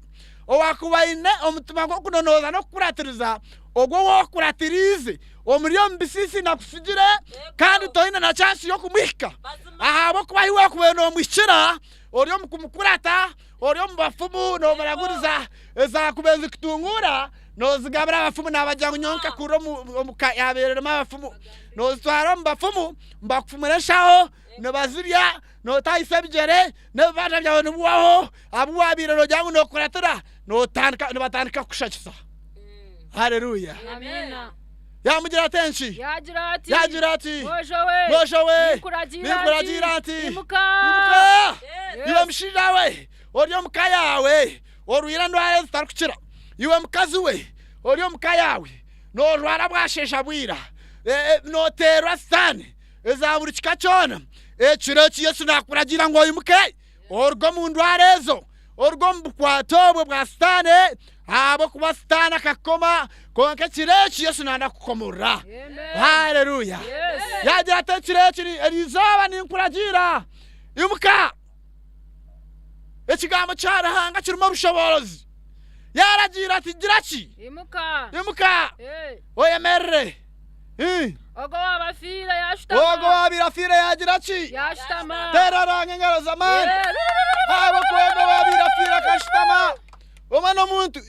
Owakuba aine omutima gw'okunonooza n'okukuratiriza, ogwo ou okuratiriize omuri omu bisiisi nakutsigire, kandi toine na chansi y'okumuhika, ahabw'okuba ahu wakubaire nomuhikira ori omu kumukurata, ori omu bafumu nomuraguriza, ezakubaire nizikutunguura nozigabira abafumu nabagira ngu nyowe nkakurira omu ka yabaire erimu abafumu, nozitwara omu bafumu nibakufumura enshaho, nibazirya, notahisa ebigyere, n'ebibanja byawe nibiwaho, abu wabaire nogira ngu nokuratira nibatandika kukushakisa. Haleluya. Amiina. Yaamugira ati enki? Yaagira ati, Yaagira ati, Mwojo we, Mwojo we, ninkuragiira ninkuragiira nti, nti, imuka! Imuka! Yes. Iwe mushaija we, ori omu ka yaawe, orwaire endwara ezitarikukira. Iwe mukazi we, ori omu ka yaawe, noorwara bwasheesha bwira, nooteerwa Sitaane eza buri kika kyona. Ekiro eki Yesu naakuragiira ngu oimuke, oruge omu ndwara ezo. Oruga omu bukwate obwo bwa Sitaane, ahabw'okuba Sitaane akakukoma, kwonka ekiro eki Yesu naayenda kukukomorora. Haleluya! Yaagira ati, Ekiro eki, eri izooba ninkuragiira, imuka! Ekigambo kya Ruhanga kirimu obushoboorozi. Yaaragiira ati, Gira ki? Imuka! Imuka! Oyemerere! Ogwo owaaba afiire yaashutama. Ogwo owaabaire afiire yaagira ki? Yaashutama. Teera Ruhanga engaro z'amaani. Ahabw'okuba ogwo owaabaire afiire akashutama. Omwe n'omuntu,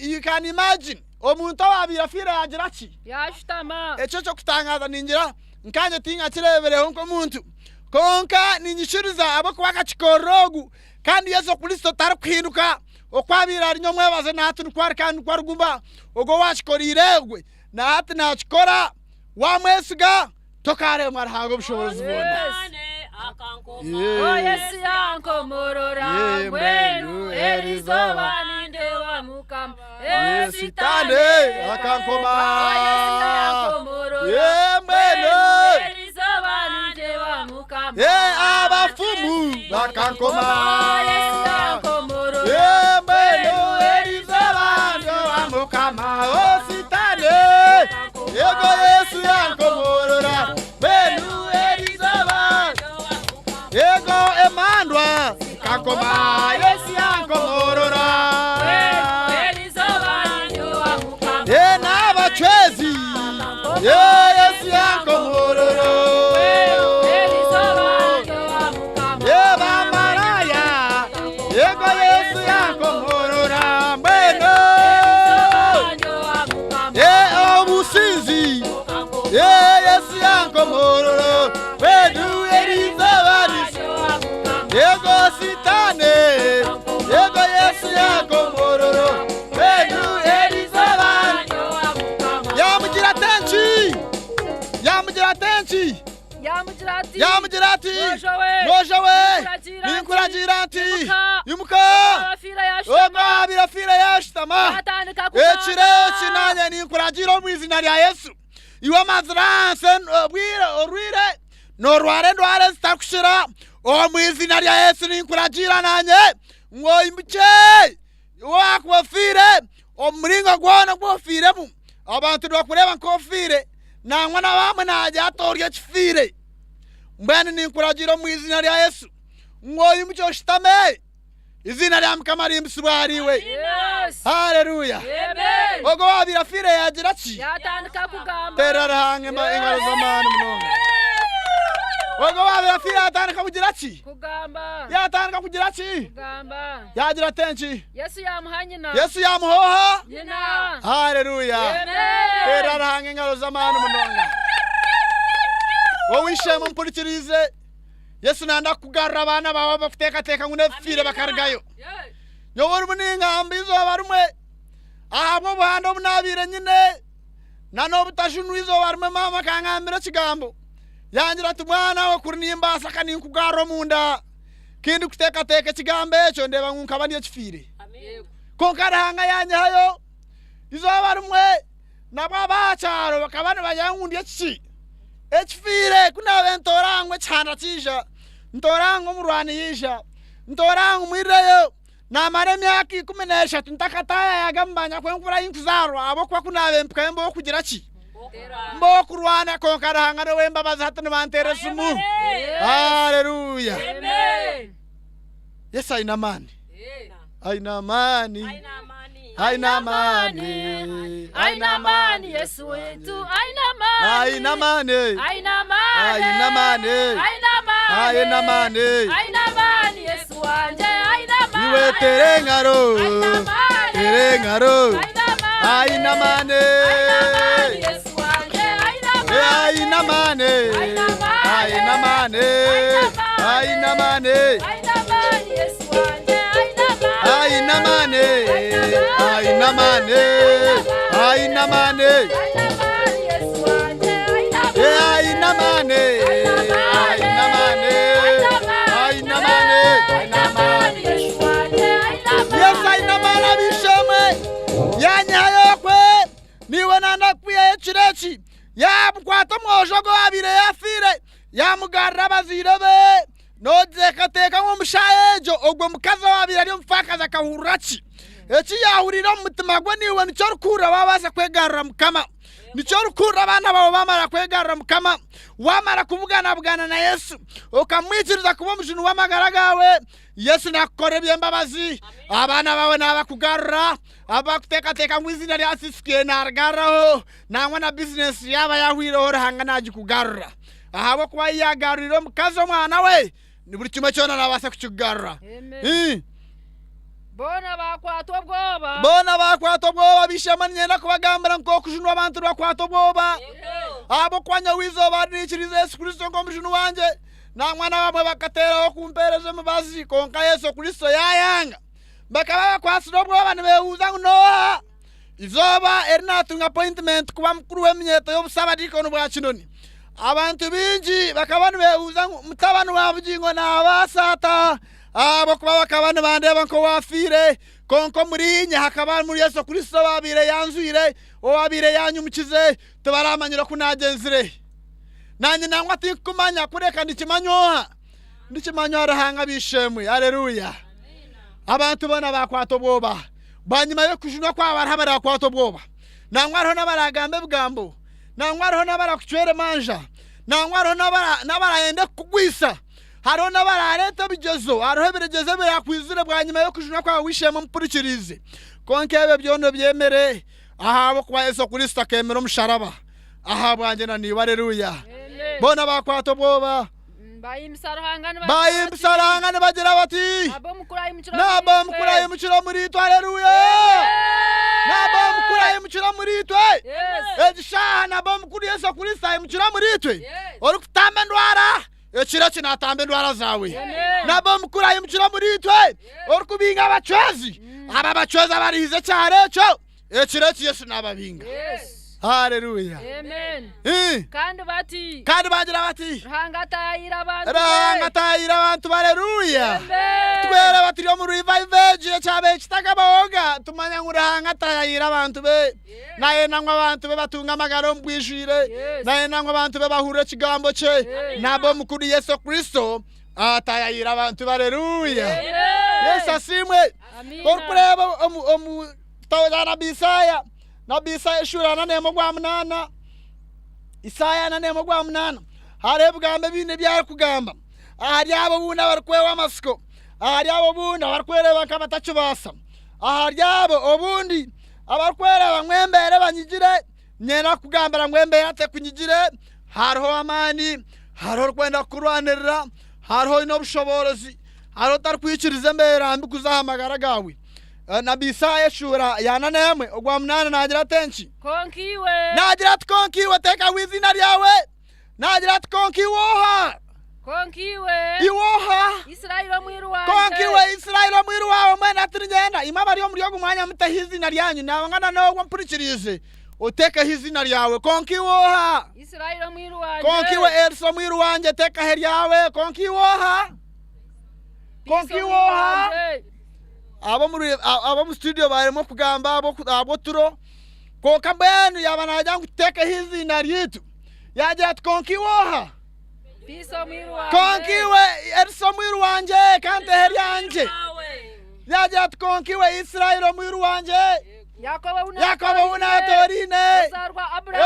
you can imagine, omuntu owaabaire afiire yaagira ki? Yaashutama. Ekyo eky'okutangaaza ningira nkanye tinkakireebireho nk'omuntu. Kwonka niinyikiriza ahabw'okuba akakikorera ogu, kandi Yesu Kristo tarikuhinduka. Oku abaire ari nyomwebaze na hati nikwo ari kandi nikwo ariguma. Ogwo owaakikoreire ogwe. Na hati naakikora, waamwesiga, tokaaremwa Ruhanga obushoboorozi bwona. Oh Yesu yankomorora mbwenu erizooba nindeeba Mukama Eh, Sitaane akankoma. Oh Yesu yankomorora Eh, mbwenu. erizooba nindeeba Mukama Eh, abafumu bakankoma. Oh Yesu yankomorora Eh, mbwenu erizooba nindeeba Mukama. Oh, Sitaane. Yego Yesu yankomorora. Mbwenu erizooba. Yego emandwa zikankoma. Yesu yankomorora. Ye n'abacwezi. Ye Yesu yankomorora. Ye bamaraya. Yego Yesu yankomorora. Mbwenu. Ye obusinzi. Ye Yesu yankomorora. Mbwenu erizooba Yego Sitaane. Yego Yesu yankomorora. Mbwenu erizooba yamugira ati enki? Yamugira ati enki? Yaamugira ati, Yaamugira ati, Mwojo we, Mwojo we, ninkuragiira nti, ninkuragiira nti, imuka. imuka. Ogwo afiire yaashutama. Ogwo abaire afiire yaashutama. Yaatandika kugamba. Ekiro eki naanye ninkuragiira omu izina rya Yesu, iwe amazire ahansi obwire orwire, noorwara endwara ezitarikukira, omu izina rya Yesu ninkuragiira naanye ngu oimukye. Iwe waakuba ofiire omu muringo gwona ogu ofiiremu, abantu nibakureeba nk'ofiire, nangwa n'abamwe naagira ati ori ekifiire. Mbwenu ninkuragiira omu izina rya Yesu ngu oimukye oshutame. Eiziina rya Mukama rihimbisibwe ahariiwe. Yes. Haleluya! Amen. Ogwo owaabaire afiire yaagira ki? Yaatandika kugamba. Teera Ruhanga engaro z'amaani munonga. Ogwo owaabaire afiire yaatandika kugira ki? Kugamba. Yaatandika kugira ki? Kugamba. Yaagira ati enki? Yesu yaamuha nyina. Yesu yaamuha oha? Nyina. Haleluya! Amen. Teera Ruhanga engaro z'amaani munonga. Ow'eishe-emwe ompurikiriize, Yesu nanda kukugarura abaana baawe abakuteekateeka ngu n'ebifiire bakarugayo. Nyowe orimu ningamba eizooba rimwe ahabw'obuhanda obu naabaire nyine na n'obutajunwa eizooba rimwe maama akangambira ekigambo yangira ati mwana we kuri nimbaasa ka ninkugarra omunda kindikuteekateeka ekigambo ekyo ndeeba ngu nkaba ndi ekifiire kwonka Ruhanga yanyihayo eizooba rimwe Nabwo ab'aha kyaro bakaba nibagira ngu ndi ekiki? Ekifiire! Ku naabaire ntoora ngu ekihanda kiija, ntoora ngu omurwani yaija, ntoora ngu mwirireyo, naamara emyaka 13 ntakataayayaga omu banyakwenkura ahi nkuzaarwa ahabw'okuba ku naabaire mpikayo mba ow'okugira ki? Mba ow'okurwana. Kwonka Ruhanga n'ow'embabazi hati nibanteera esimu. Haleluya! Yesu aine amaani. Aine amaani. Aine amaani. Aine amaani Yesu waitu aine amaani. Aine amaani. Aine amaani. Aine amaani. Aine amaani. Aine amaani. Aine amaani Yesu wangye aine amaani. Iwe tere engaro. Tere engaro. Aine Aine amaani. amaani Yesu wangye aine amaani. Aine amaani. Aine amaani. Aine amaani. Aine amaani Yesu wangye aine amaani. Aine amaani. Aine amaani. Aine amaani. Aine amaani. Aine amaani. Aine amaani. Aine amaani. Yesu aine amaani abishemwe. Yanyihayo okwe. Niiwe nanda kukwihayo ekiro eki. Yaamukwata omwojo ogu owaabaire yaafiire, yaamugarura abazaire be. Nooteekateeka ngu omu shaaha egyo ogwo mukazi owaabaire ari omufaakazi akahurira ki? Eki yaahuriire omu mutima gwe naiwe nikyo orikuhurira waabaasa kwegarura Mukama. Nikyo orikuhurira abaana baawe baamara kwegarura Mukama. Waamara kubuganabugana na Yesu, okamwikiriza kuba omujuni w'amagara gaawe, Yesu naakukorera eby'embabazi. Abaana baawe naabakugarura. Abakuteekateeka ngu eiziina rya Sisike naarigaruraho, nangwa na bizinesi yaaba yaahweireho Ruhanga naagikugarura. Ahabw'okuba yaagaruriire omukazi omwana we, ni buri kimwe kyona naabaasa kukikugarura. Amen. Boona baakwatwa obwoba. Boona baakwatwa obwoba. B'eishe-emwe niinyenda kubagambira ngu okujunwa abantu nibakwata obwoba. Ahabw'okuba nyowe eizooba niikiriza Yesu Kristo nk'omujuni wangye, nangwa n'abamwe bakateeraho kumpeereza emibazi, kwonka Yesu Kristo yaayanga. Bakaba bakwatsire obwoba nibeebuuza ngu n'oha? Eizooba eri naatunga apointimenti kuba mukuru w'eminyeeto y'obusabadiikoni bwa Kinoni, abantu baingi bakaba nibeebuuza ngu mutabani wa Bugingo naabaasa ata? Ahabw'okuba bakaba nibandeeba nk'owaafiire. Kwonka omuriinye hakaba harimu Yesu Kristo owaabaire yaanjwire, owaabaire yaanyumukize. Tibaramanyire oku naagyenzire. Naanye nangwa tinkukumanya, kureka nikimanywa oha? Nikimanywa Ruhanga b'eishe-emwe. Haleluya! Abantu boona baakwata obwoba. Bwanyima y'okujunwa kwabo hariho abarakwata obwoba. Nangwa hariho n'abaragamba ebigambo. Nangwa hariho n'abarakucwera emanja. Nangwa hariho n'abarayende kukugwisa. Hariho n'abarareeta ebigyezo. Hariho ebirigyezo ebirakwizire bwanyima y'okujunwa kwawe w'eishe-emwe ompurikiriize. Kwonka ebyo byona obyemere ahabw'okuba Yesu Kristo akeemera omusharaba ahabwangye na naiwe. Haleluya! Boona baakwata obwoba. Bayimbisa Ruhanga nibagira Bayimbisa bati, Ruhanga nibagira bati, Naba omukuru ayimukire Naba omuri omukuru itwe. ayimukire omuri itwe, haleluya! Naba omukuru ayimukire omuri itwe. Yes. Egi shaaha naba omukuru Yesu Kristo ayimukire omuri itwe. Yes. Orikutamba endwara, ekiro eki naatamba endwara zaawe. Amen. Naba omukuru ayimukire omuri itwe. Orikubinga abacwezi, abo abacwezi abarihize ekyaro ekyo, ekiro eki Yesu naababinga. Yes. Haleluya. Amen. Eh. Kandi bati. Kandi bagira bati. Ruhanga atayayira abantu. Ruhanga atayayira abantu haleluya. Amen. Twera turi omu revival egi ekyabaire kitakabahoga tumanya ngu Ruhanga atayayira abantu be. Nayenda ngu abantu be batunge amagara omu bwijwire. Nayenda ngu abantu be bahurire ekigambo kye. Naba omukuru Yesu Kristo atayayira abantu be. Haleluya. Yesu asiimwe. Orikureeba omu omu kitabo kya nabi Isaaya Nabi Isaaya eshuura ana n'emwe ogwa munaana, Isaaya ana n'emwe ogwa munaana, hariho ebigambo ebindi ebi arikugamba ahari abo obundi abarikwehwa amatsiko, ahari abo obundi abarikwereeba nk'abatakibaasa, ahari abo obundi abarikwereeba ngu embeera ebanyigire, niinyenda kukugambira ngu embeera tekunyigire, hariho amaani, hariho orikwenda kukurwanirira, hariho oine obushoboorozi, hariho otarikwikiriza embeera mbi kuza aha magara gaawe. Nabi Isaaya eshuura ya ana n'emwe ogwa munaana naagira ati enki? Kwonka iwe. Naagira ati, Kwonka iwe teekaho eiziina ryawe. Naagira ati, Kwonka iwe oha? Kwonka iwe. Iwe oha? Israeli omwiru wangye. Kwonka iwe Israeli omwiru waawe mbwenu hati niinyenda imwe abari omuri ogu mwanya muteho eiziina ryanyu. Naabangana n'ogwo mpurikiriize, oteekeho eiziina ryawe. Kwonka iwe oha? Israeli omwiru wangye. Kwonka iwe Elisa omwiru wangye teekaho eryawe. Kwonka iwe oha? Kwonka iwe oha? Ab'omu studio baremwa kugamba ahabw'oturo, kwonka mbwenu yaaba naagira ngu tuteekeho eiziina ryaitu, yaagira ati, Kwonka iwe oha? Kwonka iwe Elisa omwiru wangye, ka nteho eryangye. Yaagira ati, Kwonka iwe Israeli omwiru wangye, Yakobo ou naatooraine,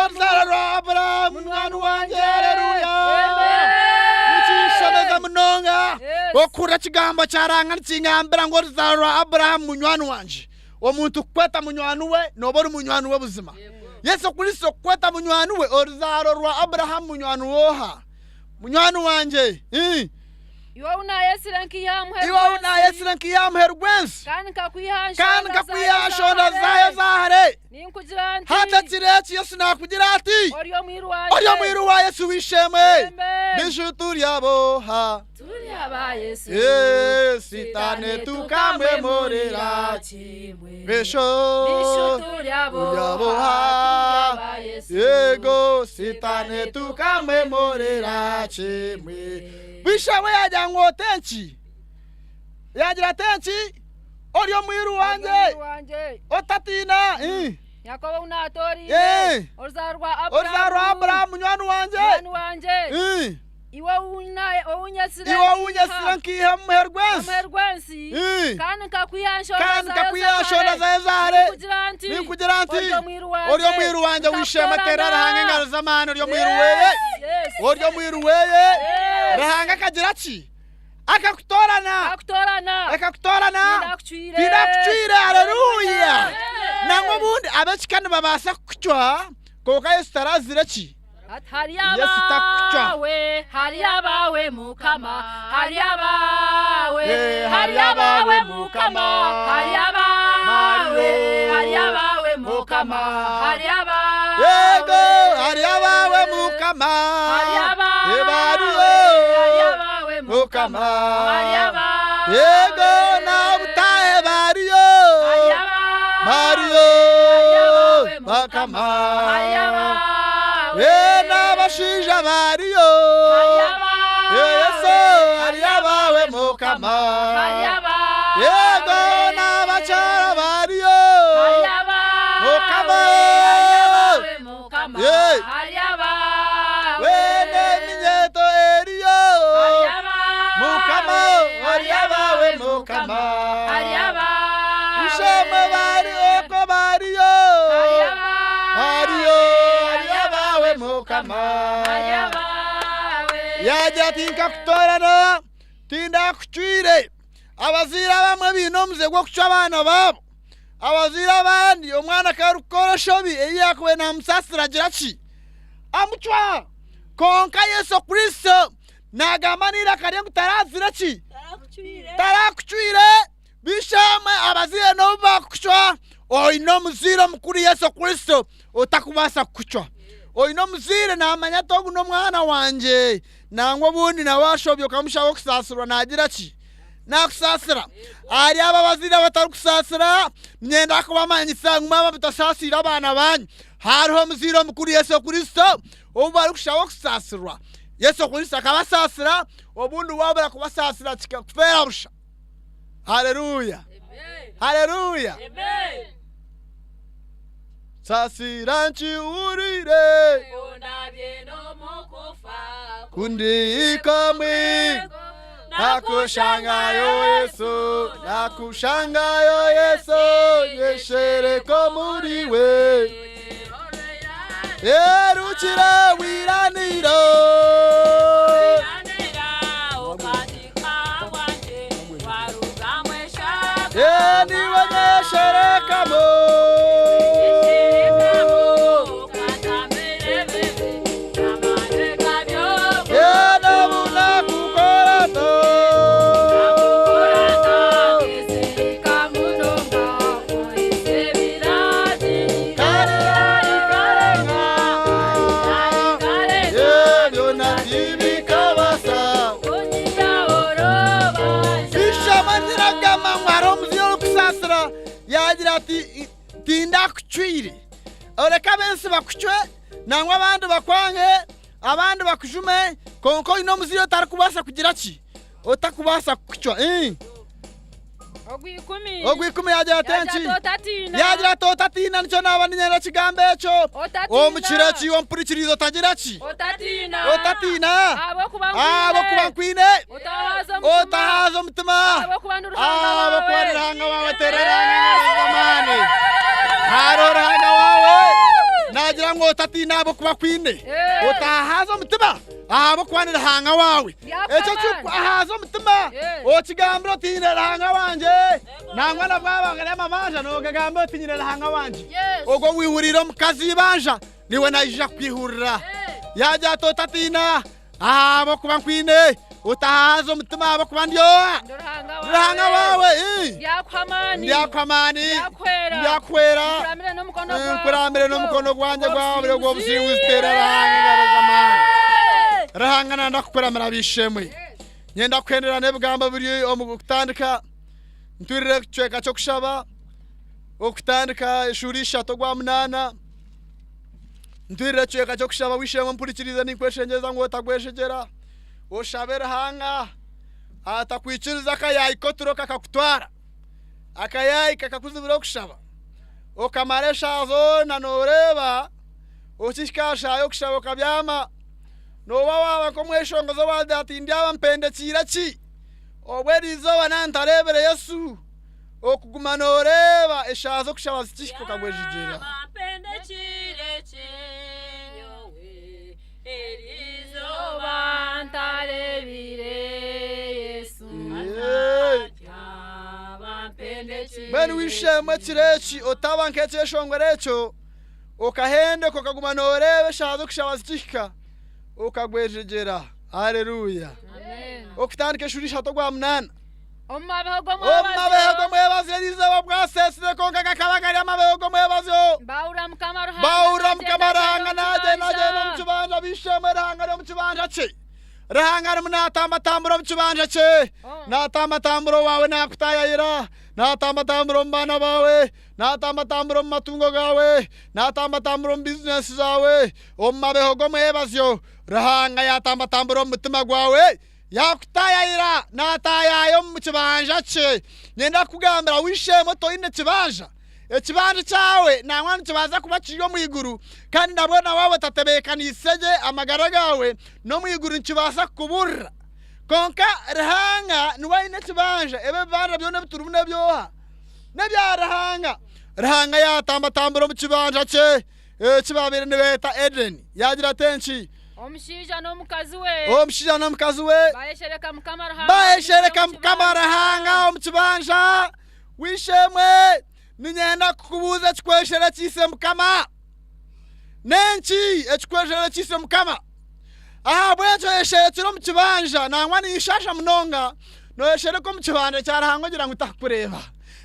oruzaaro rwa Abrahamu munywani wangye. Haleluya! Nikinshemeza munonga okuhurira ekigambo kya Ruhanga nikingambira ngu oruzaaro rwa Abrahamu munywani wangye. Omuntu kukweta munywani we, nooba ori munywani we buzima. Yesu Kristo kukweta munywani we, oruzaaro rwa Abrahamu munywani w'oha? Munywani wangye. Iwe ou naayetsire nkaiha aha muheru Iwe ou naayetsire nkaiha aha muheru gw'ensi. Kandi nkakwiha aha Kandi nkakwiha aha nshonda zaayo eza hare. Ninkugira nti. Hati ekiro eki Yesu naakugira ati. Ori omwiru wangye. Ori omwiru wa Yesu w'eishe-emwe. Biju turi ab'oha? Turi aba Yesu. Sitaane tukamwemurira kimwe. Bishu turi ab'oha? Yego Sitaane tukamwemurira kimwe. Bwishawe yaagira ngu ote enki? Yaagira ati enki? Ori omwiru wangye, otatiina. Yakobo ou naatooraine, oruzaaro rwa Oruzaaro rwa Abrahamu munywani wangye. Munywani wangye. Iwe ou nyetsire Iwe ou nyetsire nkaiha omu muheru gw'ensi. Omuheru gw'ensi. Kandi nkakwiha aha nshonda Kandi nkakwiha aha nshonda zaayo eza hare. Ninkugira nti. Ninkugira nti. Ori omwiru wangye. Ori omwiru wangye w'eishe-emwe teera Ruhanga engaro z'amaani ori omwiru weye. Ori omwiru weye. Ruhanga akagira ki? Akakutoorana. Akakutoorana. Akakutoorana. Tindakucwire. Tindakucwire. Haleluya. Nangwa obundi ab'ekika nibabaasa kukucwa kwonka Yesu tarazire ki? Hari Yesu takucwa. abawe, hari abawe Mukama, hari abawe, hari abawe Mukama, hari abawe, hari abawe Mukama, hari abawe. Yego, hari abawe Mukama. Hari abawe, Ebariyo. hari abawe Mukama. Hari abawe. Yego, n'obutahe bariyo. Hari abawe. Bariyo. Hari abawe Mukama. Hari abawe. Eh, n'abashaija bariyo. Hari abawe. Yesu, hari abawe Mukama. Hari abawe. Yego, n'abakyara bariyo. Hari abawe. Mukama. Hari abawe Mukama. Yeah. Hari abawe. Wene eminyeto eriyo. Hari abawe. Mukama, hari abawe Mukama. Hari abawe. Ishemwe bari oko bariyo. Hari abawe. Bariyo, hari abawe Mukama. Hari abawe. Yagira ati nkakutoorana tindakucwire. Abazaire abamwe baine omuze gw'okucwa abaana baabo. Abazaire abandi omwana ku arikukora enshobi ei yaakubaire naamusaasira agira ki? Amucwa. Kwonka Yesu Kristo naagamba n'eiraka rye ngu taraazire ki? Tarakucwire. B'eishe-emwe abazaire n'obu baakucwa, oine omuzaire omukuru Yesu Kristo otakubaasa kukucwa. Oine omuzaire naamanya ati ogu n'omwana wangye, nangwa obundi nawe ashobya okamushaba okusaasirwa naagira ki? Naakusaasira. Ahari abo abazaire abatarikusaasira, niinyenda kubamanyisa ngu mwaba mutasaasiire abaana baanyu, hariho omuzaire omukuru Yesu Kristo ou barikushaba okusaasirwa. Yesu Kristo akabasaasira, obundi waabura kubasaasira kikakufeera busha. Haleluya! Haleluya! Saasira nkiwurire kundikamwe nakushangayo Yesu nakushangayo Yesu nyeshereka omuriwe erukire wiraniro niwe nyesherekamo Bishamaniragamba ngu hariho omuzaire orikusaasira yaagira ati tindakucwire oreke ab'ensi bakucwe nangwa abandi bakwange abandi bakujume kwonka oine omuzaire otarikubaasa kugira ki otakubaasa kukucwa Ogwikumi. Ogwikumi yagira ati Yagira enki? ati, Otatiina. Yagira ati otatiina nikyo naaba niinyenda kigambo ekyo. Otatiina. Omu kiro eki iwe ompurikiriize otagira ki? Otatiina. Otatiina. Ahabw'okuba nkwine. Ahabw'okuba nkwine. Otahaaza omutima. Otahaaza omutima. Ahabw'okuba ndi Ruhanga waawe. Ahabw'okuba ndi Ruhanga waawe teera Ruhanga engaro z'amaani. Hariho Ruhanga waawe. Naagira ngu otatiina ahabw'okuba akwine. Otahaaza omutima. Ahabw'okuba ni Ruhanga waawe. Ekyo ekirikukuhahaza omutima, okigambire oti, Nyine Ruhanga wangye. Nangwa na bwaba gari amabanja, noogagamba oti, Nyine Ruhanga wangye. Ogwo owihuriire omukazi eibanja, niwe naija kukwihurira. Yaagira ati, Otatiina, ahabw'okuba nkwine. Otahahaza omutima ahabw'okuba ndi oha? Ruhanga waawe. Ndyakuha amaani. Ndyakuhwera. Nkuramire n'omukono gwangye gwa buryo gw'obusinguzi. Teera Ruhanga engaro z'amaani. Ruhanga nanda kukuramira b'eishe-emwe. Nyenda kuhendera n'ebigambo biri omu kutandika. Ntwirire ekicweka ky'okushaba. Okutandika eshuura ishatu ogwa munaana. Ntwirire ekicweka ky'okushaba w'eishe-emwe mpurikirize ninkweshengyereza ngu otagwejegyera. Oshabe Ruhanga atakwikiriza akayaayi k'oturo kakakutwara. Akayaayi kakakuzibira okushaba. Okamara eshaaha zoona nooreeba, okihika aha shaaha y'okushaba okabyama. Nooba waaba nk'omweshongozi owaagira ati ndyaba mpendekiire ki? Obwo eri izooba naaba ntareebire Yesu. Okuguma nooreeba eshaaha z'okushaba zikihika okagwejegyera. Erizooba ntareebire Yesu Mbwenu w'eishe-emwe ekiro eki otaba nk'ekyeshongoro ekyo, okahendeka okaguma nooreeba eshaaha z'okushaba zikihika, okagwejegyera. Haleluya! Okutandika eshuura ishatu ogwa munaana. Omu mabeho Omu mabeho g'omwebazyo g'omwebazyo eriizooba bwaseesire, kwonka gakaba gari amabeho g'omwebazyo. Baahurira Mukama Ruhanga Baahurira naagyenda Mukama agyenda Ruhanga omu naagyenda agyenda omu kibanja. kibanja. B'eishe-emwe, Ruhanga ari omu kibanja kye. Ruhanga arimu naatambatambura omu kibanja kye. Naatambatambura owaawe naakutaayayira. Naatambatambura omu baana baawe. Naatambatambura omu matungo gaawe. Naatambatambura omu bizinesi zaawe. Omu mabeho g'omwebazyo, Ruhanga yaatambatambura omu mutima gwawe. Yaakutaayayira, naataayaaya omu kibanja kye. Niinyenda kukugambira w'eishe-emwe toine kibanja. Ekibanja kyawe nangwa nikibaasa kuba kiri omu iguru, kandi nabwo na waaba otatebeekaniise gye amagara gaawe, n'omu iguru nikibaasa kukuburira. Kwonka Ruhanga niwe aine ekibanja, ebi ebibanja byona ebi turimu n'eby'oha? N'ebya Ruhanga. Ruhanga yaatambatambura omu kibanja kye eki baabaire nibeeta Edeni, yaagira ati enki? Omushaija n'omukazi we. Omushaija n'omukazi we. Baayeshereka Mukama Ruhanga. Baayeshereka Mukama Ruhanga omu kibanja. W'eishe-emwe, niinyenda kukubuuza ekikwesherekiise Mukama. N'enki ekikwesherekiise Mukama? Ahabw'enki oyesherekire omu kibanja? Nangwa ninshaasha munonga nooyeshereka omu kibanja kya Ruhanga ogira ngu takukureeba.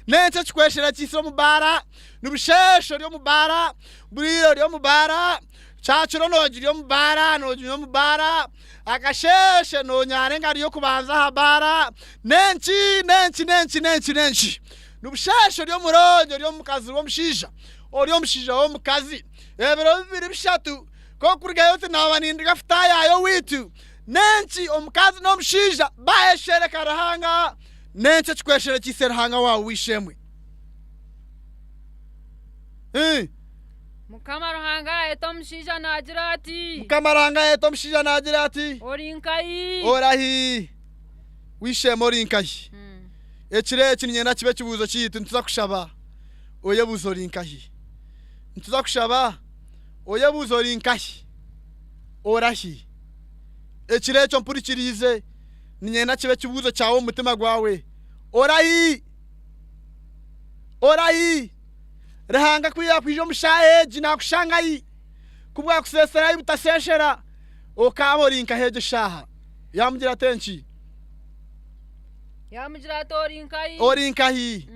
N'enki ekikwesherekiise omu baara? Nibusheesha ori omu baara, bwire ori omu baara. Kyakiro noogirya omu baara, nooginywa omu baara, akasheeshe noonyaara engaro y'okubanza aha baara, n'enki, n'enki, n'enki, n'enki, n'enki. Nibusheesha ori omurongi, ori omukazi w'omushaija, ori omushaija w'omukazi. Ebiro bibiri bishatu, ku orikurugayo oti naaba ninduga kutaayaayo owaitu. N'enki omukazi n'omushaija baayeshereka Ruhanga? N'enki ekikwesherekiise Ruhanga waawe w'eishe-emwe? Mukama Ruhanga yaayeta omushaija naagira ati. Mukama Ruhanga yaayeta omushaija naagira ati. Ori nkahi? Orahi? W'eishe-emwe ori nkahi? Ekiro eki niinyenda kibe ekibuuzo kyaitu nituza kushaba oyebuuze ori nkahi? Nituza kushaba oyebuuze ori nkahi? Orahi? Ekiro ekyo mpurikiriize niinyenda kibe ekibuuzo kyawe omu mutima gwawe. Orahi? Orahi? Ruhanga ku yaakwija omu shaaha egi naakushanga hi? Ku bwakuseesera hi butaseeshera, okaaba ori nkahi egyo shaaha? Yaamugira ati enki? Yaamugira ati ori nkahi? Ori nkahi?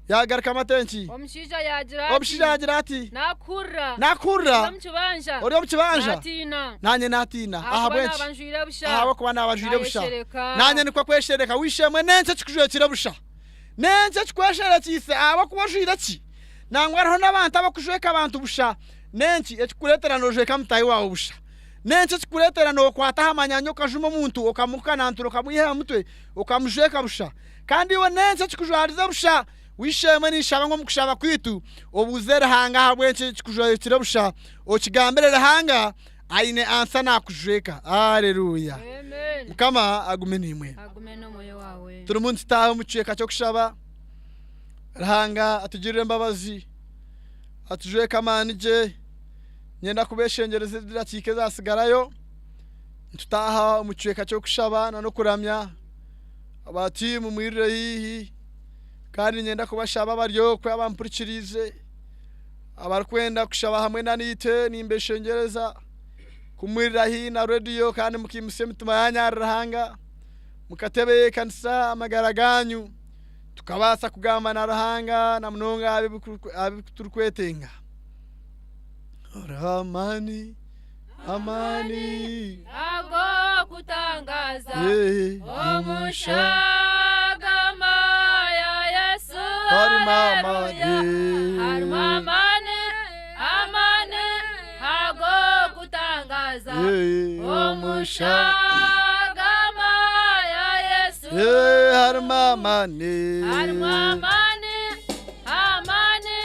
Yaagarukamu ati enki? Omushaija yaagira ati. Omushaija yaagira ati. Naakuhurira. Naakuhurira. Ori omu kibanja. Ori omu kibanja. Naatiina. Naanye naatiina. Ahabw'enki? Ahakuba naaba njwaire busha. Ahabw'okuba naaba ajwaire busha. Naanye nikwo kweshereka. W'eishe-emwe n'enki ekikujwekire busha? N'enki ekikwesherekyeise ahabw'okuba ojwaire ki? Nangwa hariho n'abantu abarikujweka abantu busha. N'enki ekikureetera noojweka mutaahi waawe busha? N'enki ekikureetera nookwata aha manyaanya okajuma omuntu, okamukanantura okamwiha aha mutwe, okamujweka busha? Kandi iwe n'enki ekikujwarize busha? W'eishe-emwe ninshaba ngu omu kushaba kwaitu obuuze Ruhanga ahabw'enki ekikujwekire busha, okigambire Ruhanga aine ansa naakujweka. Aleluya! Mukama agume naimwe. Agume n'omwoyo waawe. Turimu nitutaaha omu kicweka ky'okushaba. Ruhanga atugirire embabazi, atujweke amaani gye. Niinyenda kubeeshengyereza edakiika ezaatsigarayo, nitutaaha omu kicweka ky'okushaba n'okuramya. Aba tiimu mwirire haihi kandi niinyenda kubashaba abari okwe abampurikiriize abarikwenda kushaba hamwe nanaitwe nimbeshengyereza kumwirira haihi na rediyo kandi mukaimutsya emitima yaanyu ahari Ruhanga mukatebeekanisa amagara gaanyu tukabaasa kugamba na Ruhanga na munonga aha bi turikwetenga. Hariho amaani amaani Ag'okutangaza Eh. omushagama ya Yesu Harimu amaani. Haleluya. Harimu amaani amaani ag'okutangaza Eh, omushagama ya Yesu Eh, harimu amaani Harimu amaani amaani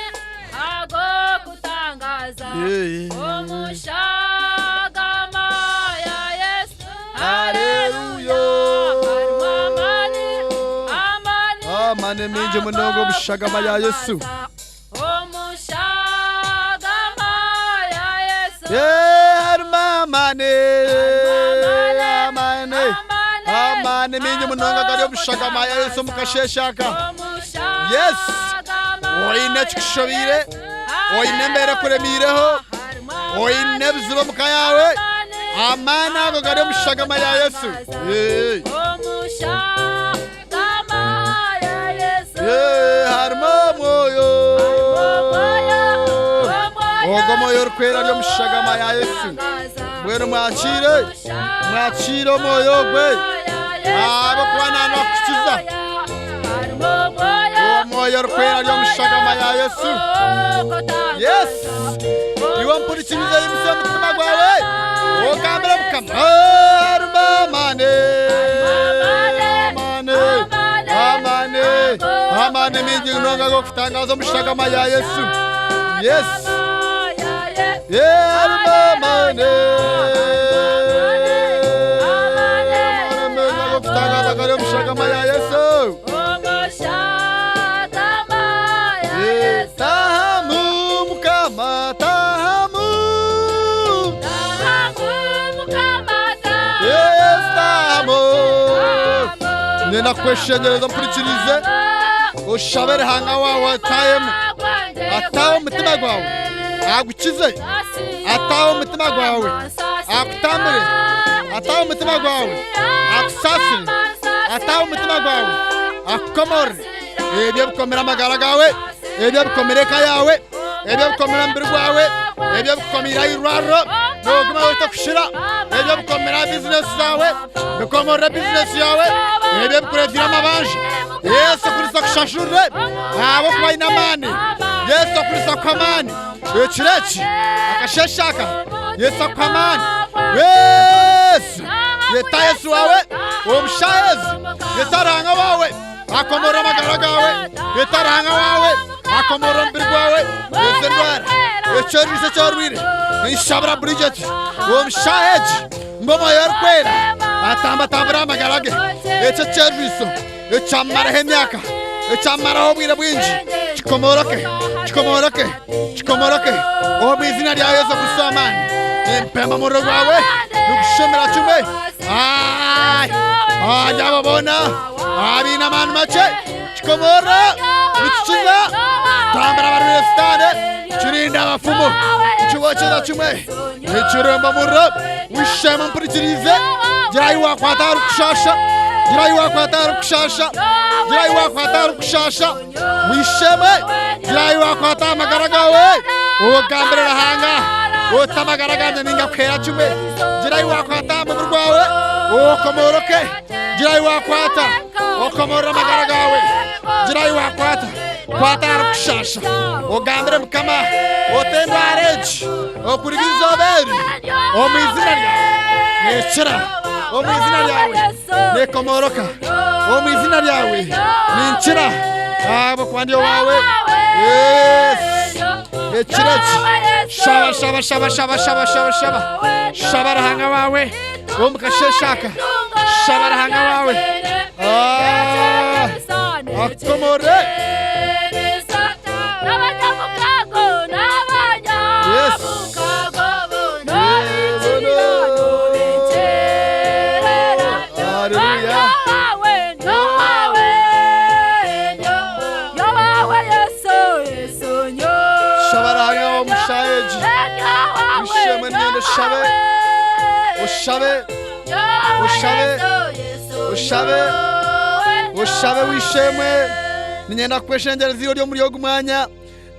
ag'okutangaza Yeah. omushagama ya Yesu. Haleluya. Harimu amaani amaani Amaani mingi munonga omushagama ya Yesu. omushagama ya Yesu. Yeah, harimu amaani amaani amaani mingi munonga gari omushagama ya Yesu omu kasheeshe aka. Yes! Oine ekikushobeire, oine embeera ekuremiireho, oine ebizibu omu ka yaawe, amaani ago gari omu shagama ya Yesu. Hey. Hey, harimu omwoyo ogwo omwoyo orikwera ari omu shagama ya Yesu. Mbwenu mwakiire, mwakiire omwoyo ogwe ahabw'okuba naanakukiza. Omwoyo orikwera ari omu shagama ya Yesu. Yes! Iwe mpurikirize yimutsya omutima gwawe ogambire Mukama harimu amaani amaani amaani amaani mingi munonga ag'okutangaza omu shagama ya Yesu. Yes! Yeah, harimu amaani amaani mingi ag'okutangaza gari omu shagama ya Yesu. Yeah, Tahamu Mukama tahamu Yes, tahamu Nina kweshengyereza mpurikirize oshabe Ruhanga wawe atahemu atahe omutima gwawe agukize atahe omutima gwawe akutambire atahe omutima gwawe akusaasire atahe omutima gwawe akukomorere ebyo ebikomire amagara gawe ebyo ebikomire eka yawe ebyo ebikomire omubiri gwawe ebyo ebikukomiire aha irwariro. Noguma otakushira ebyo bikomera bizinesi zawe bikomorera bizinesi yawe ebyo bikureetera amabanja Yesu Kristo akushashurire ahabw'okuba aine amaani Yesu Kristo akuha amaani ekiro eki akasheshe aka Yesu akuha amaani Yesu yeta Yesu wawe omu shaaha ezi yeta Ruhanga wawe akomorora amagara gawe yeta Ruhanga wawe akomorora omubiri gwawe ezi endwara ekyerurizo ekyorwire nishabira Bridget omu shaaha egi ngu Omwoyo Orikwera atambatambure amagara ge ekyo ekyerurizo ekyamumaraho emyaka ekyamumaraho obwire bwingi kikomoroke kikomoroke kikomoroke omu izina rya Yesu Kristo amaani nimpemba omuriro gwawe nigushemera kimwe Ai, ai, abo boona abaine amaani makye kikomorora nikikiza kitambira abarwaire sitaane kirinda abafumu nikibokyeza kimwe nikiremba omuriro wishema mpurikiriize gira ahi wakwata aharikushasha gira ahi wakwata aharikushasha gira ahi wakwata aharikushasha wisheme gira ahi wakwata aha magara gawe ogambire Ruhanga oti amagara gangye ningakuheera kimwe gira ahi wakwata aha mubiri gwawe okomoroke gira ahi wakwata okomorora amagara gawe gira ahi wakwata kwata aharikushasha ogambire Mukama oti endwara egi okuruga eizooba eri omu izina ryawe nekira omu izina ryawe nekomoroka omu izina ryawe ninkira ahabw'okuba ndi owaawe Yes. Ekiro eki shaba shaba shaba shaba shaba shaba shaba shaba Ruhanga waawe omu kasheeshe aka shaba Ruhanga waawe Ah, akomore Yes. Hallelujah. Shaba Ruhanga wawe omu shaaha egi wishemwe niinyenda oshabe oshabe oshabe oshabe oshabe wishemwe niinyenda kukweshengyereza iwe ori omuri ogu mwanya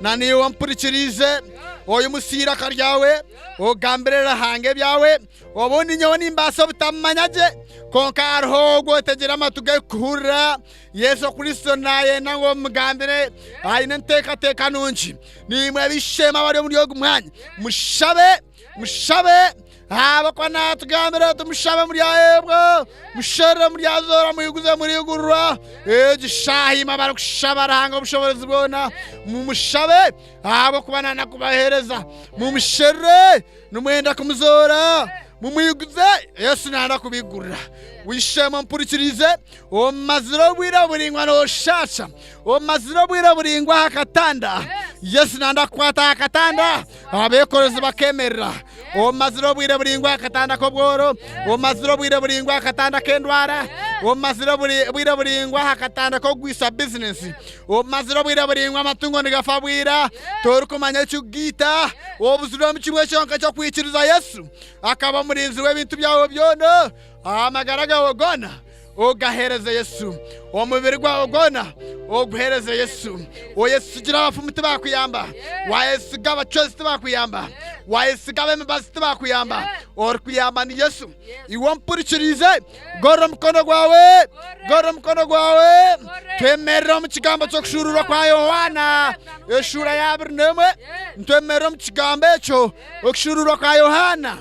na naiwe wampurikiriize oyimutsye eiraka ryawe ogambire Ruhanga ebyawe Obundi nyowe nimbaasa obutamumanya gye, kwonka hariho ogwo otegire amatu ge kuhurira. Yesu Kristo naayenda ngu omugambire aine enteekateeka nungi. Naimwe ab'eishe-emwe abari omuri ogu mwanya, mushabe, mushabe, ahabw'okuba naatugambira ati, Mushabe muryaheebwa, musherure muryazoora, mwiguze murigurwa. Egi shaaha imwe abarikushaba Ruhanga obushoboorozi bwona, mumushabe, ahabw'okuba naana kubaheereza. Mumusherure. Nimwenda kumuzoora? Mumwiguze. Yesu naayenda kubaigurira. W'eishe-emwe mpurikiriize, omazire obwire buraingwa nooshaasha, omazire obwire buraingwa aha katanda. Yesu naayenda kukukwata aha katanda, abeekorezi bakeemerera. Omazire obwire buraingwa aha katanda k'obworo, omazire obwire buraingwa aha katanda k'endwara, omazire obwire buraingwa aha katanda k'okugwisa bizinesi, Omazire obwire buraingwa amatungo nigafa bwira, torikumanya ekikugaita. Obuzirwe omu kimwe kyonka eky'okwikiriza Yesu akaba omurinzi w'ebintu byawe byona. Amagara gawe goona ogaheereze Yesu. Omubiri gwawe gwona oguheereze Yesu. Oyesigire abafumu tibakuyamba, wayesiga abacwezi tibakuyamba, wayesiga ab'emibazi tibakuyamba. Orikuyamba ni Yesu. Iwe ompurikiriize, Gorora omukono gwawe, gorora omukono gwawe. Twemerera omu kigambo ky'okushuuruurwa kwa Yohaana, eshuura ya 21. Nitwemerera omu kigambo ekyo, okushuuruurwa kwa Yohaana,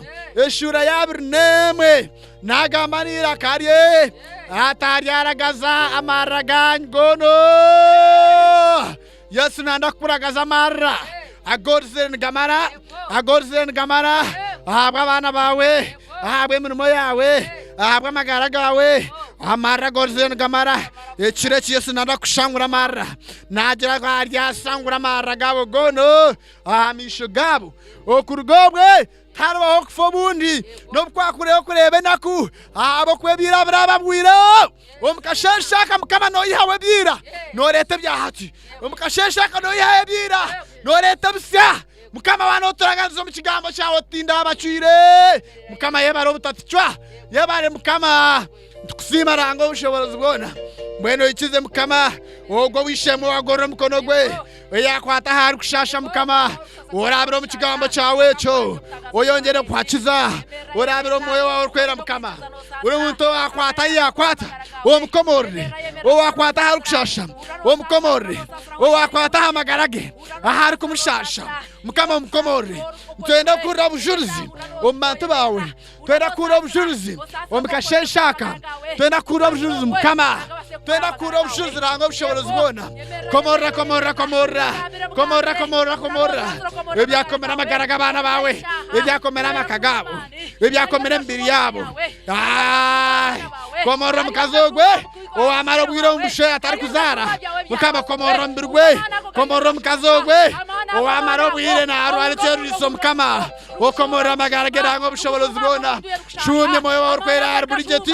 eshuura ya 21. Naagamba n'eiraka rye, ati aryaragaza amarira ganyu goona. Yesu nanda kukuragaza amarira agorizire nigamara, agorizire nigamara ahabw'abaana baawe, ahabw'emirimo yaawe, ahabw'amagara gaawe, amarira agorizire nigamara. Ekiro eki Yesu nanda kukushangura amarira, nagira ngu aryashangura amarira gaabo goona aha maisho gaabo. Okuruga obwe Tiharibaho okufa obundi, n'obu kwakureeba okureeba enaku, ahabw'okuba eby'ira biraba bihweireho. Omu kasheeshe aka Mukama noihaho eby'ira, nooreeta ebya hati. Omu kasheeshe aka noihaho eby'ira, nooreeta ebisya. Mukama waaba nooturaganisa omu kigambo kyawe oti tindabacwire. Mukama yebare obutaticwa, yebare Mukama. Nitukusiima Ruhanga ow'obushoboorozi bwona. Mbwenu oikize Mukama, ogwo ow'eishe-emwe owagorora omukono gwe, eyakwata aha arikushasha Mukama, orabire omu kigambo kyawe ekyo, oyongyere kuhakiza, orabire omu mwoyo wawe orikwera Mukama. Buri muntu owakwata ahi yakwata, omukomorore, owakwata aha arikushasha, omukomorore, owakwata aha magara ge, aha arikumushasha, Mukama omukomorore. Nitwenda kuhurira obujurizi omu bantu baawe. Twenda kuhurira obujurizi omu kasheeshe aka. Twenda kuhurira obujurizi Mukama. Twenda kuhurira obujurizi Ruhanga obushoboorozi bwona. Komorora, komorora, komorora. Komorora, komorora, komorora. Ebyakomera amagara g'abaana baawe, ebyakomera amaka gaabo, ebyakomera emibiri yaabo. Ai, Komorora omukazi ogwe owamara obwire omu busheya atarikuzaara. Mukama komorora omubiri gwe. Komorora omukazi ogwe owamara obwire naarwara ekyeruriso Mukama. Okomorora amagara ge Ruhanga obushoboorozi bwona. Shumya omwoyo wawe orikwera ahari Bridget.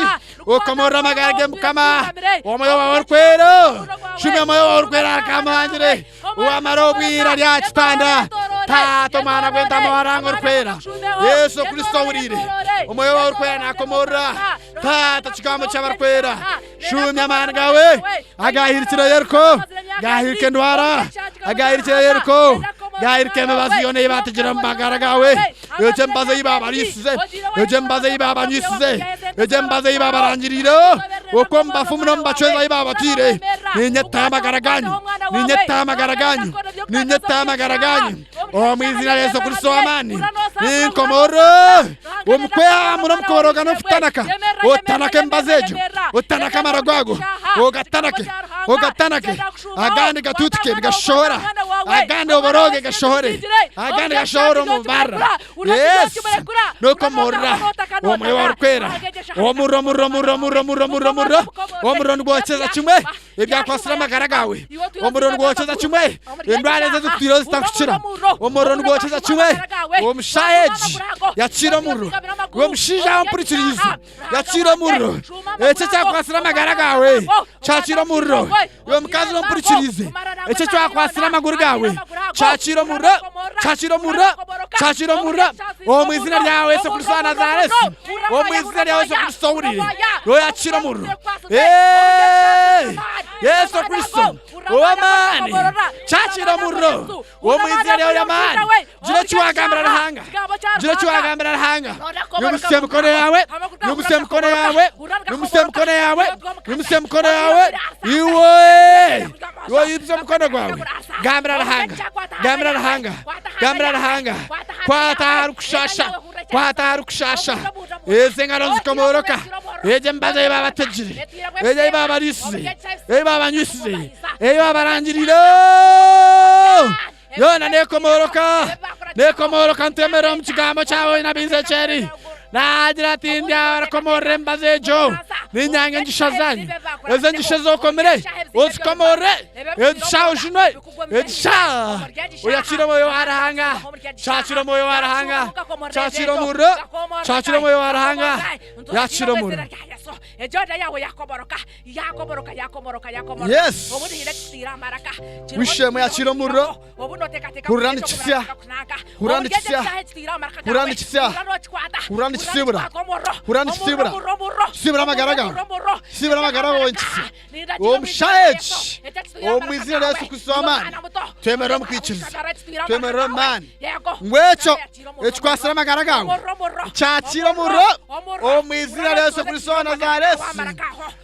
Okomorora amagara ge Mukama. Omwoyo wawe orikwera. Shumya omwoyo wawe orikwera ahari Kamuhangire. Owamara obwire ari aha kitanda. Taata omwana gw'entama wa Ruhanga orikwera. Yesu Kristo ohuriire. Omwoyo wawe orikwera nakomorora. Taata kigambo ky'abarikwera. Shumya amaani gawe agahirikire Yeriko, gahirika endwara, agahirikire Yeriko, gahirika emibazi yoona ei baategire omu magara gawe, egyo emibazi ei baabariisize, egyo emibazi ei baabanywisize, egyo emibazi ei baabarangiriireho, okwo omu bafumu n'omu bacwezi ahu baabataire. Niinyeta amagara ganyu, niinyeta amagara ganyu, niinyeta amagara ganyu omu iziina rya Yesu Kristo ow'amaani. Ninkomorora omu kwehahamura, omu kuboroga n'okutanaka, otanake emibazi egyo, otanake amarago ago, ogatanake, ogatanake, agandi gatuutike nigashohora, agandi oboroge gashohore, agandi gashohore omu barra. Yes! N'okomorora omwoyo wawe orikwera, omuriro, omuriro, omuriro, omuriro, omuriro, omuriro, omuriro, omuriro nigwokyeza kimwe ebyakwasire amagara gaawe. Omuriro nigwokyeza kimwe endwara ezi ezikutwireho zitarikukira. Omuriro nigwokyeza kimwe omu shaaha egi yakiira omuriro. Iwe mushaija aho mpurikiriize yakiira omuriro. Eki ekyakwasire amagara gaawe kyakiira omuriro. Iwe mukazi ompurikiriize eki ekyakwasire amaguru gaawe kyakiira omuriro, kyakiira omuriro, kyakiira omuriro omu izina rya Yesu Kristo wa Nazareesi, omu izina rya Yesu Kristo ohuriire, oyakiira omuriro. Ee, Yesu Kristo ow'amaani, kyakiira omuriro omu izina ryawe ry'amaani. Gira eki waagambira Ruhanga, gira eki waagambira Ruhanga. Yimutsya emikono yaawe, yimutsya emikono yaawe, yimutsya emikono yaawe, yimutsya emikono yaawe. Iwe, iwe oyimutsya omukono gwawe. Gambira Ruhanga, gambira Ruhanga, gambira Ruhanga. Kwata aharikushaasha, kwata aharikushaasha. Ezi engaro nizikomoroka, egyo emibazi ei baabategire, egyo ei baabariisize, ei baabanyweisize, ei baabarangiriire. Yoona nekomoroka, nekomoroka ntemerera omu kigambo kyawe nabi Ezekyeri. Naagira ati ndyakomorora emibazi egyo, niinyanga engisha zanyu. Ezo engisha ezi okomire, ozikomorore, egisha ojunwe, egisha oyakiire omwoyo wa Ruhanga, kyakira omwoyo wa Ruhanga, kyakira omuriro, kyakira omwoyo wa Ruhanga, yakira omuriro. Yes! Wishemu yakira omuriro, hurira nikisya, hurira nikisya, hurira nikisya, hurira nikisibura, hurira nikisibura, sibura amagara gawe, sibura amagara gawe nikisya. Omu shaaha egi, omu izina rya Yesu Kristo w'amaani, twemerera omu kwikiriza, twemerera omu maani, ngu ekyo ekikwasire amagara gaawe kyakira omuriro omu izina rya Yesu Kristo wa Nazareesi.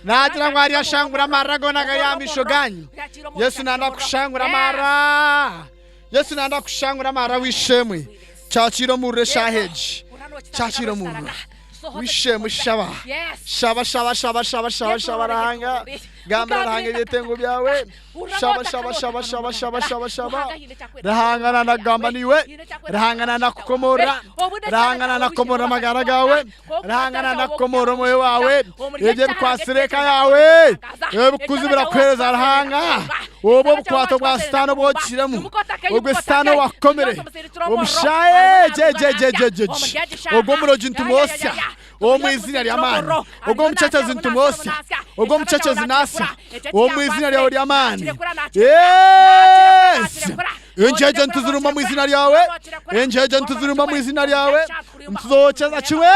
Naagira ngu aryashangura amarira goona agari aha maisho gaanyu. Yesu nanda kushangura amarira. Yesu nanda kushangura amarira w'eishe-emwe. Kyakira omuriro eshaaha egi. Kyakira omuriro. W'eishe-emwe shaba. Shaba, shaba, shaba, shaba, shaba, shaba Ruhanga. Gambira Ruhanga ebyetengo byawe. Shaba, shaba, shaba, shaba, shaba, shaba, shaba. Ruhanga nanda kugamba naiwe. Ruhanga nanda kukomorora. Ruhanga nanda kukomorora amagara gawe. Ruhanga nanda kukomorora omwoyo wawe. Ebyo ebikwasire eka yawe. Ebikukuzibira kuheereza Ruhanga. Obwo obukwato bwa Sitaane obu ogiremu. Ogwo Sitaane owakukomire. Omu shaaha egi, egi, egi, egi, egi, egi. Ogwo omurogi nitumwosya. Omu izina ry'amaani. Ogwo omucecezi nitumwosya. Ogwo omucecezi naasya. Omu izina ryawe ry'amaani. Yes! Enjeje nituziruma omu izina ryawe. Enjeje nituziruma omu izina ryawe. Nituzokyeza kimwe.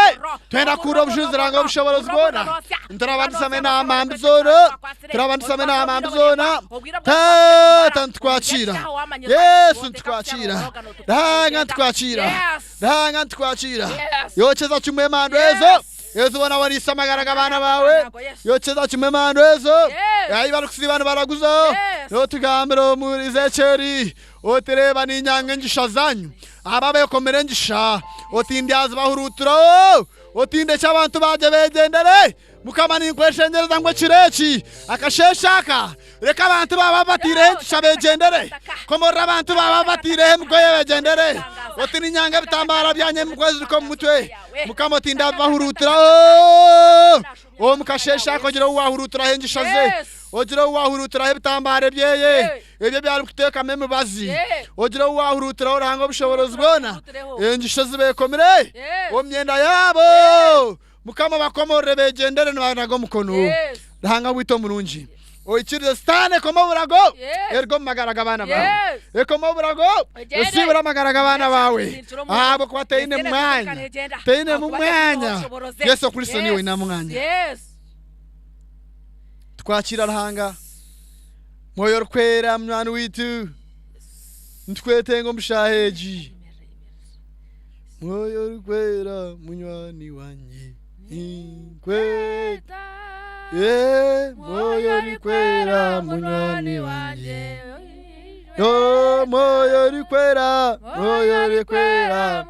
Twenda kuhurira obujurizi Ruhanga w'obushoboorozi bwona. Niturabanisemu enaama mbi zoona. Turabanisemu enaama mbi zoona. Taata nitukwakira. Yesu nitukwakira. Ruhanga nitukwakira. Ruhanga nitukwakira. Yokyeza kimwe emandwa ezo. Ezibonaboniise amagara g'abaana baawe. Yokyeza kimwe emandwa ezo. Ahi barikusiiba nibaraguza. Otugambire omuri Ezekieli oti, Reeba niinyanga engisha zaanyu. Abo abeekomire engisha, oti ndyazibahuruuturaho. Oti ndekye abantu bangye beegyendere. Mukama ninkweshengyereza ngu ekiro eki, akasheeshe aka, reka abantu baawe abu bataireho engisha beegyendere. Komorora abantu baawe abu bataireho emigoye beegyendere. Oti niinyanga ebitambaara byanyu ebi mukwezirika omu mutwe. Mukama oti ndabibahuruutiraho. Omu kasheeshe ako ogire ou waahuruutiraho engisha ze, ogire ou waahuruutiraho ebitambaara ebyeye, ebyo ebi arikuteekamu emibazi, ogire ou waahuruutiraho Ruhanga Ow'obushoboorozi bwona, engisha ezi beekomire omu myenda yaabo. Mukama obakomorore beegyendere nibanaga omukono. Ruhanga waitu omurungi, oikirize Sitaane ekome oburago eruge omu magara g'abaana baawe. Ekome oburago esiibure amagara g'abaana baawe ahabw'okuba teine mwanya, teinemu mwanya. Yesu Kristo niiwe oine omwanya. Twakiira Ruhanga, Mwoyo Orikwera munywani waitu, nitukwetenga omu shaaha egi. Mwoyo Orikwera munywani wangye ninkweta Eh, Mwoyo Orikwera munywani wangye Oh, Mwoyo Orikwera Mwoyo Orikwera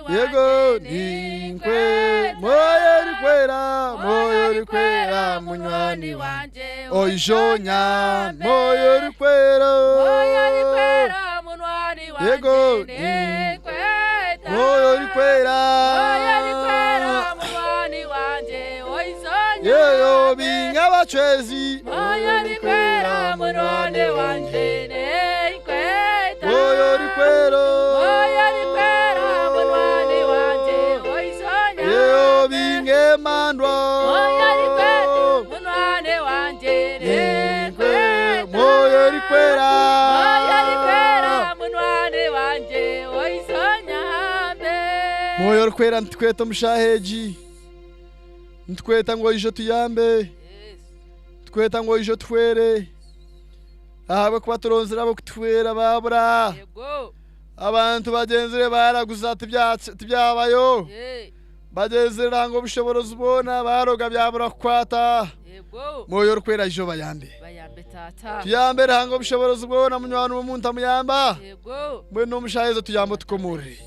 yego ninkwe Mwoyo Orikwera Mwoyo Orikwera munywani wangye oijonya Mwoyo Orikwera yego Mwoyo Orikwera yeyo binga abacwezi Mwoyo Orikwera munywani wangye Mwoyo Orikwera yeyo binga emandwa Mwoyo Orikwera Mwoyo Orikwera nitukweta omu shaaha egi nitukweta ngu oije otuyambe nitukweta ngu oije otuhwere ahabw'okuba turonzire ab'okutuhwera baabura abantu bagyenzire baaraguza tibyabayo Bagyenzire Ruhanga obushoboorozi bwona, baaroga byabura kukwata. Mwoyo Orikwera aije obayambe. Tuyambe Ruhanga obushoboorozi bwona, munywani w'omuntu amuyamba. Mbwenu n'omu shaaha ezo tuyambe otukomoorere.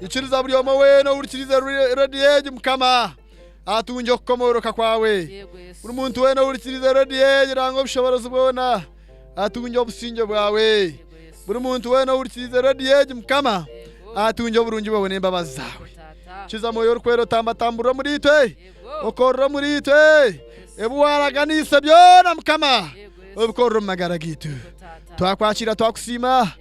Ikiriza buri omwe weena ohurikiriize rediyo egi Mukama atungye okukomooroka kwawe. Buri muntu weena ohurikiriize rediyo egi Ruhanga obushoboorozi bwona atungye obusingye bwawe. Buri muntu weena ohurikiriize rediyo egi Mukama atungye oburungi bwawe n'embabazi zaawe. Kiza Mwoyo Orikwera otambatamburire omuri itwe, okorere omuri itwe ebi waraganiise byona Mukama, obikorere omu magara gaitu. Twakwakira twakusiima,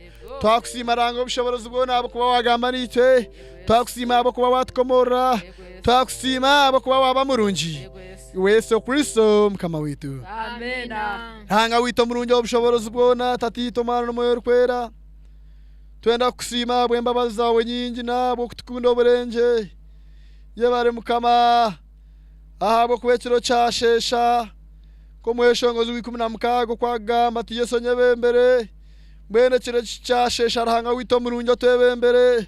twakusiima Ruhanga w'obushoboorozi bwona ahabw'okuba wagamba naitwe, twakusiima ahabw'okuba watukomorora, twakusiima ahabw'okuba waba murungi. Iwe Yesu Kristo Mukama waitu. Ruhanga waitu omurungi ow'obushoboorozi bwona, Tataitwe, Omwana n'Omwoyo Orikwera, Twenda kukusiima ahabw'embabazi zaawe nyingi n'ahabw'okutukunda oburengye. Yebare Mukama, ahabw'okuba ekiro kyasheesha, nk'omweshongozi w'ikumi na mukaaga oku akugamba ati, Yesu onyebembere. Mbwenu ekiro eki kyasheesha Ruhanga waitu omurungi otwebembere,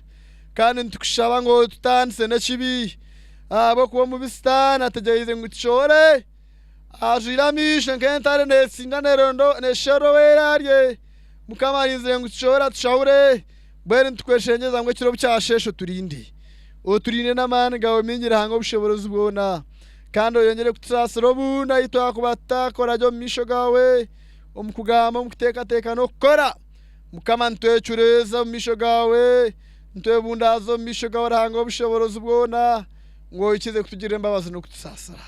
kandi nitukushaba ngu otutaanise n'ekibi, ahabw'okuba omubi Sitaane ategyereize ngu tushohore. Ajwire amaisho nk'entare neetsinda neesherura ou eraarye. Mukama arinzire ngu tushohore atushahure. Mbwenu nitukweshengyereza ngu ekiro obu kyasheesha oturinde. Oturinde n'amaani gaawe maingi Ruhanga w'obushoboorozi bwona. Kandi oyongyere kutusaasira obundi ahu twakuba tutakora gye omu maisho gaawe, omu kugamba, omu kuteekateeka n'okukora. Mukama nitwecureeza omu maisho gaawe, nitwebundaaza omu maisho gaawe Ruhanga w'obushoboorozi bwona, ngu oikirize kutugirira embabazi n'okutusaasira.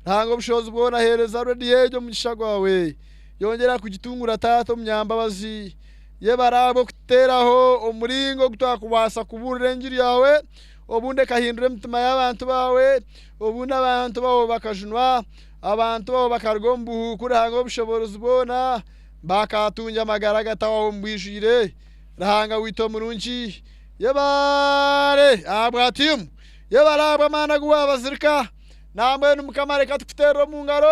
Ruhanga obushobozi bwona heereza rediyo egyo omugisha gwawe. Yongyera kugitungura Taata omunyambabazi. Yebare ahabw'okututeeraho omuringo ogu twakubaasa kubuurira engiri yaawe. Obundi ekahindura emitima y'abantu baawe, obundi abantu baawe bakajunwa, abantu baawe bakaruga omu buhuuku Ruhanga w'obushoboorozi bwona, bakaatunga amagara agatahwaho omu bwijwire. Ruhanga waitu omurungi, yebare ahabwa tiimu, yebare ahabw'amaani agu waabazirika. Nambwenu Mukama reka tukuteerere omu ngaro.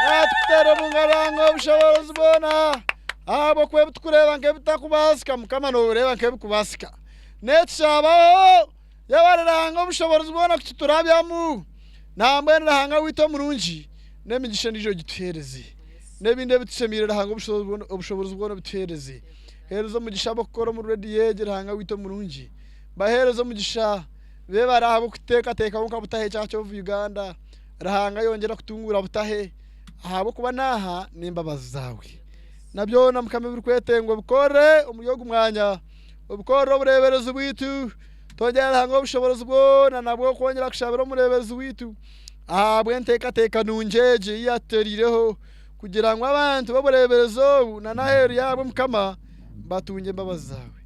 Reka tukuteerere omu ngaro Ruhanga w'obushoboorozi bwona, ahabw'okuba ebi turikureeba nk'ebitakubaasika, Mukama noobireeba nk'ebirikubaasika. N'eki kyabaho, yebare Ruhanga w'obushoboorozi bwona kukiturabyamu. Nambwenu Ruhanga waitu omurungi, n'emigisha endiijo ogituheereze. N'ebindi ebitushemereire Ruhanga w'obushoboorozi bwona obituheereze. Heereza omugisha ab'okukora omuri rediyo egi Ruhanga waitu omurungi. Baheereze omugisha. Bebare ahabw'okuteekateekaho nka Butahe Church of Uganda. Ruhanga yongyera kutunguura Butahe ahabw'okuba naaha n'embabazi zaawe. Na byona Mukama ebirikwetengwa obikore omuri ogu mwanya, obikorere obureeberezi bwaitu. Twongyera Ruhanga ow'obushoboorozi bwona nabwo kwongyera kushabira omureeberezi waitu ahabw'enteekateeka nungi egi ei yaatutereireho kugira ngu abantu b'obureeberezi obu n'aheeru yaabwo Mukama batungye embabazi zaawe.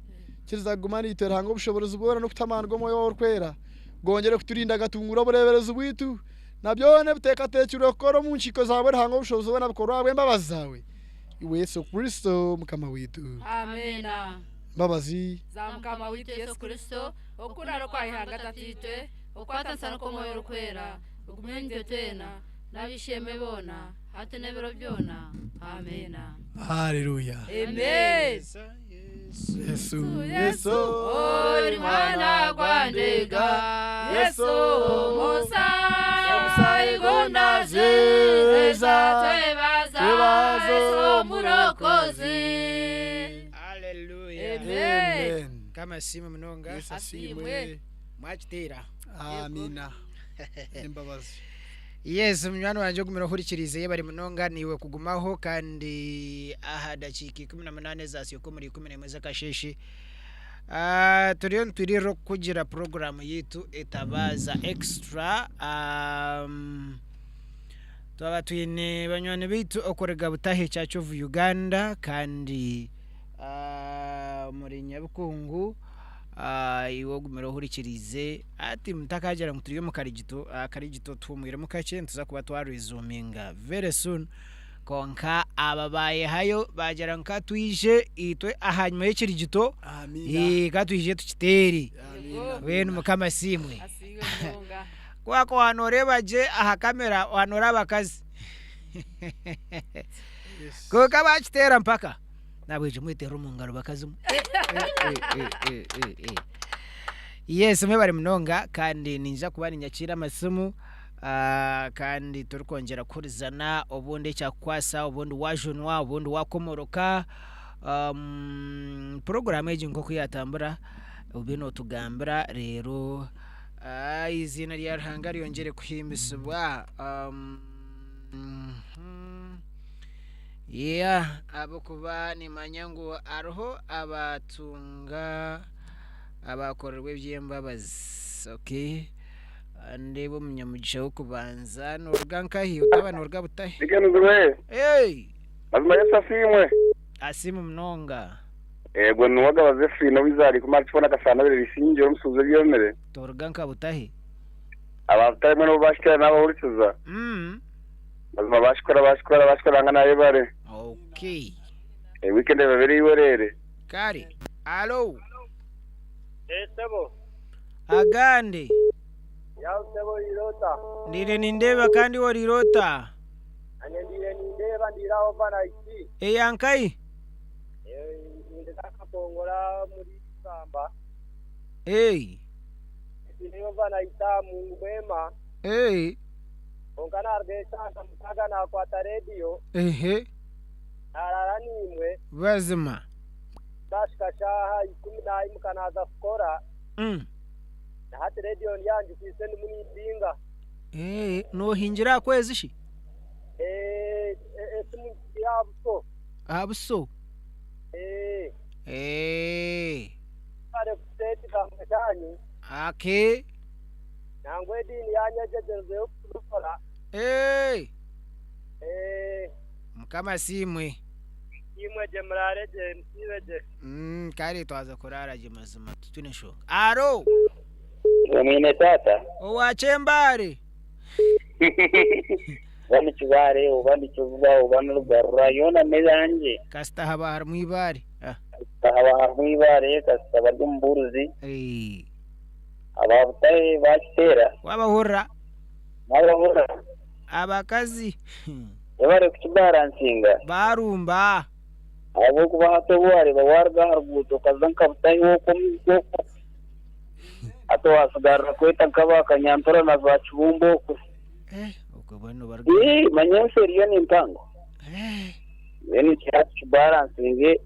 Kiriza kuguma naitwe Ruhanga obushoboorozi bwona n'okutuha amaani g'Omwoyo waawe Orikwera, gongyere kuturinda gatuungure obureeberezi bwaitu, na byona ebiteekateekirwe kukora omu nkiiko zaawe Ruhanga obushoboorozi bwona bikorwe ahabw'embabazi zaawe, Iwe Yesu Kristo Mukama waitu. Amiina. Mbabazi. Za Mukama waitu Yesu Kristo, okukundana okwa Ruhanga Tataitwe, okukwatanisa n'okw'Omwoyo Orikwera, bigume naitwe twena, n'ab'eishe-emwe boona, hati n'ebiro byona. Amiina. Haleluya. Amen. Yesu, Yesu, ori mwana gwa ndega Yesu omusaayi gundaziza twebaza Yesu omurokozi. Hallelujah. Amen. Mukama asiimwe munonga. Yesu asiimwe. Mwakiteera. Amina. Embabazi. Yes, munywani wangye ogumire ohurikiriize yebare munonga naiwe kugumaho kandi aha dakiika 18 ezasyoka omuri 11 z'akasheeshe ah, turiyo nitwiririra okukugira puroguraamu yaitu Etabaaza Extra. Um, twaba twine banywani baitu okuruga Butahe Church of Uganda kandi ah, omuri Nyabikungu ah, iwe ogumire ohurikiriize Hati mutakagira ngu turi omu karigito, akarigito tuhumwiremu kakye nituza kuba twa resuminga very soon kwonka aba bayehayo bagira ngu katwije itwe ahanyima y'ekirigito katwije tukiteere mbwenu Mukama asiimwe. Kubera ku waaba noreeba gye aha kamera waaba noreeba abakazi kwonka bakiteera mpaka nahabwekyo mweterere omu ngaro bakazi mwe. Yes mwebare munonga kandi ninza kuba ninyakiira amasimu kandi turikwongyera kuhurizana obundi ekyakukwasa obundi wajunwa obundi wakomoroka puroguraamu egi nk'oku yatambura obe notugambira reero eiziina rya Ruhanga ryongyere kuhimbisibwa. Ahabw'okuba nimanya ngu hariho abatunga. Abaakorerwa eby'embabazi. Okay. Ndeeba omunyamugisha w'okubanza nooruga nkahi? Otaba nooruga Butahe? Bigenuzirwe. Hey! Mazima Yesu asiimwe. Asiimwe munonga. Yego ni Wagaba Zephine ow'izaari kumara kifo na Kasana abiri Risingye omusuubuzi w'ebyomire. Toruga nka Butahe? Aba Butahe mbwenu obu baashitera naabahurikiza. Mazima baashikora baashikora baashikora nanga naayebare. Okay. Weekend ebabere eiwereere. Kare. Alo. Eh, sebo. Agande. Yawe sebo oriire ota? Ndiire nindeeba kandi iwe oriire ota? Nanye ndiire nindeeba ndiire aho overnight. Eya nkahi? Eh, nindeka Kakongola muri Ibamba. Hey. Ndiire overnight aha Mungu Mwema. Hey. Kwonka naruga eshaaha mukaaga nakwata rediyo. Ehe. Naaraara naimwe. Bazima. Zaahika shaaha ikumi naimuka naaza kukora. Na hati rediyo ndi aha ngikwaitse ndimu nimpinga. Noohingira aha kwezi shi? Esimu ngitaire aha buso. Aha buso? Mwebare kutuha ekigambo kyanyu. Okay. Nangwa ediini yaanyu egyegyerizeho kutubikora. Mukama asiimwe. Musiimwe gye muraare gye musiibe gye. Kare twaza kuraara gye mazima titwine nshonga. Aro! Mwine taata. Owa Kyembare. Oba ni Kibaare oba ni Kivuba oba ni Rugarura yoona n'eyangye. Kasita haba harimu eibaare. Kasita haba harimu eibaare kasita bari omu buurizi. Aba Butahe baakiteera. Waabahurira? Naabahurira. Abakazi. Webare kukibaransinga. Barumba. Ahabw'okuba hati obu wareeba waruga aha ruguuto okaza nka Butahi okwo okwo hati wasigarira kweta nk'aba Kanyantura na za Kibumba okwo. Ii manya ensi eriyo ni mpango. Mbwenu ekyo tukibaransinge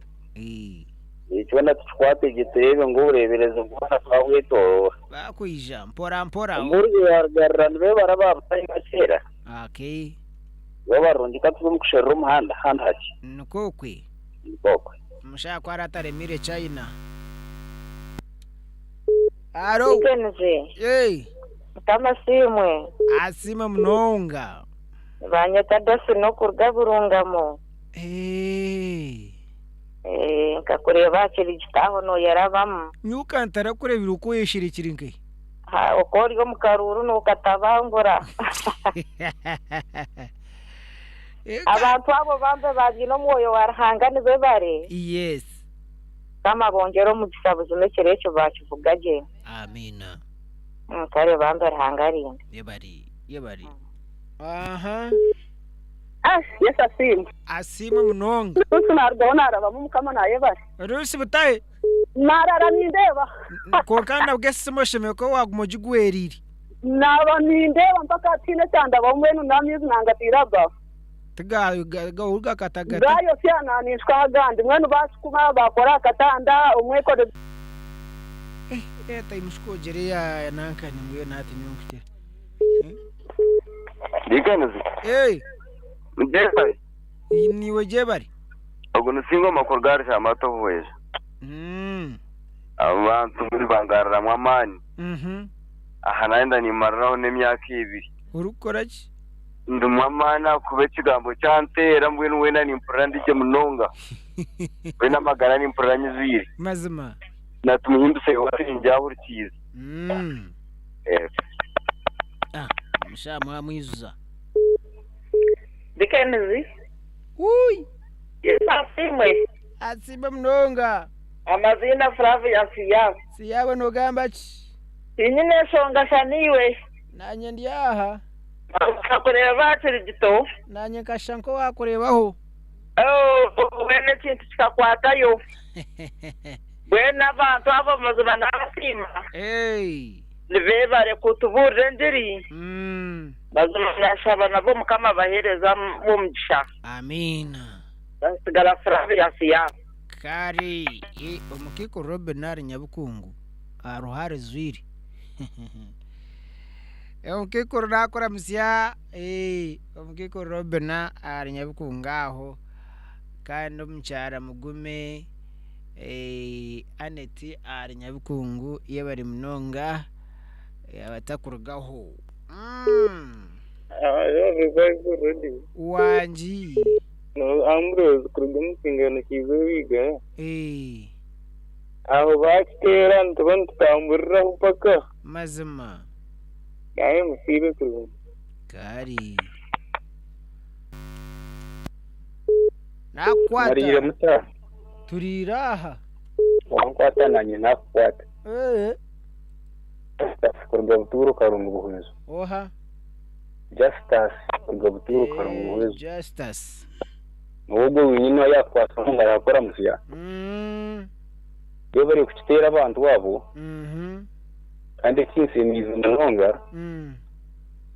kyona tukikwate gye tureebe ngu obureeberezi bwona twabwetoroora. Bakwija mpora mpora. Omubuurizi yarugarira nibebara aba Butahi bakyeera. Okay. Bo barungi ka tuze omu kusherura omuhanda handi hakye. Nikwo okwe. Nikwo okwe. Omushaija ku arataremire China. Aro. Dickens. Hey. Mukama asiimwe. Asiimwe munonga. Nibanyeta Daphne okuruga Burungamo. Hey. Eh, nkakureeba aha kirigita aho nooyerabamu. Nyowe ka ntarakureebire oku oyesherekire nkahi. Ha, oku ori omu karuuru nookatabangura. Abantu abo bambe baine omwoyo wa Ruhanga nibe bari. Yes. Mukama abongyere omugisha buzima ekiro ekyo baakivuga gye. Amiina. Kare bambe Ruhanga arinde. Yebare, yebare. Aha. Ah, Yesu asiimwe. Asiimwe munonga. Rusi narugaho narabamu Mukama nayebare. Rusi butahe. Narara nindeeba. Kwonka nabwo esimu oshemereire kuba waguma ogigwereire. Naaba nindeeba mpaka tihaine ekyandabaho mbwenu n'amaizi nangatiire aha. Tigakatagata. Gayosya naninshukwaho agandi mbwenu bakikuma bakora aha katanda omwekore. Eh, taimushuka ogyere ya nankani mbwenu hati nyowe nkugyere. Dickens. Hey. Jebare. Niiwe Jebare. Ogu ni Singoma kuruga ahari Shamata Obuhwezi. Abantu nibangaruramu amaani. Aha nayenda nimariraho n'emyaka ebiri. Orikukora ki? Ndimu amaani ahakuba ekigambo kyanteera mbwenu weena nimpurira ndi gye munonga. Mbwenu amagara nimpurira nyijwire. Mazima. Na Tumuhimbise Yoweri ningyahurikiize. Ah, omushaija mwamwijuza. Dickens. Ui! Yesu asiimwe. Asiimwe munonga. Amaziina Flavia Siyabo. Siyabo nogamba ki? Tinyine enshonga sha niiwe. Nanye ndi aha. Nkakureeba aha kirigito. Nanye nkashusha nk'owakureebaho. Oh, mbwenu ekintu kikakwatayo. Mbwenu abantu abo mazima nabasiima. Nibebare kutubuurira engiri. Mazima nashaba nabo Mukama abaheereze omugisha. Amiina. Basigara Flavia Siyabo. Kare omukiiko Robin ahari Nyabukungu aha Ruhare Zwire. Omukiikuru naakuramutsya omukiikuru Robin ahari Nyabukungu aho kandi omukyara Mugume Annet ahari Nyabukungu yebare munonga abatakurugaho. Wangi. Ambrose kuruga omu kingano ky'eizooba igana. Aho bakiteera nituba nitutamburiraho mpaka. Mazima. Naye musiibe kurungi. Kare. Nakukwata. Mariire muta? Turiire aha. Wankwata nanye nakukwata. Ee. Justus kuruga Butuuro Karungu Buhwezo. Oha? Justus kuruga Butuuro Karungu Buhwezo. Justus. Niwe ogwo wenyini owayakukwasa ngu yakora musya. Yebare kukiteera abantu abo. Kandi ekinshemeize munonga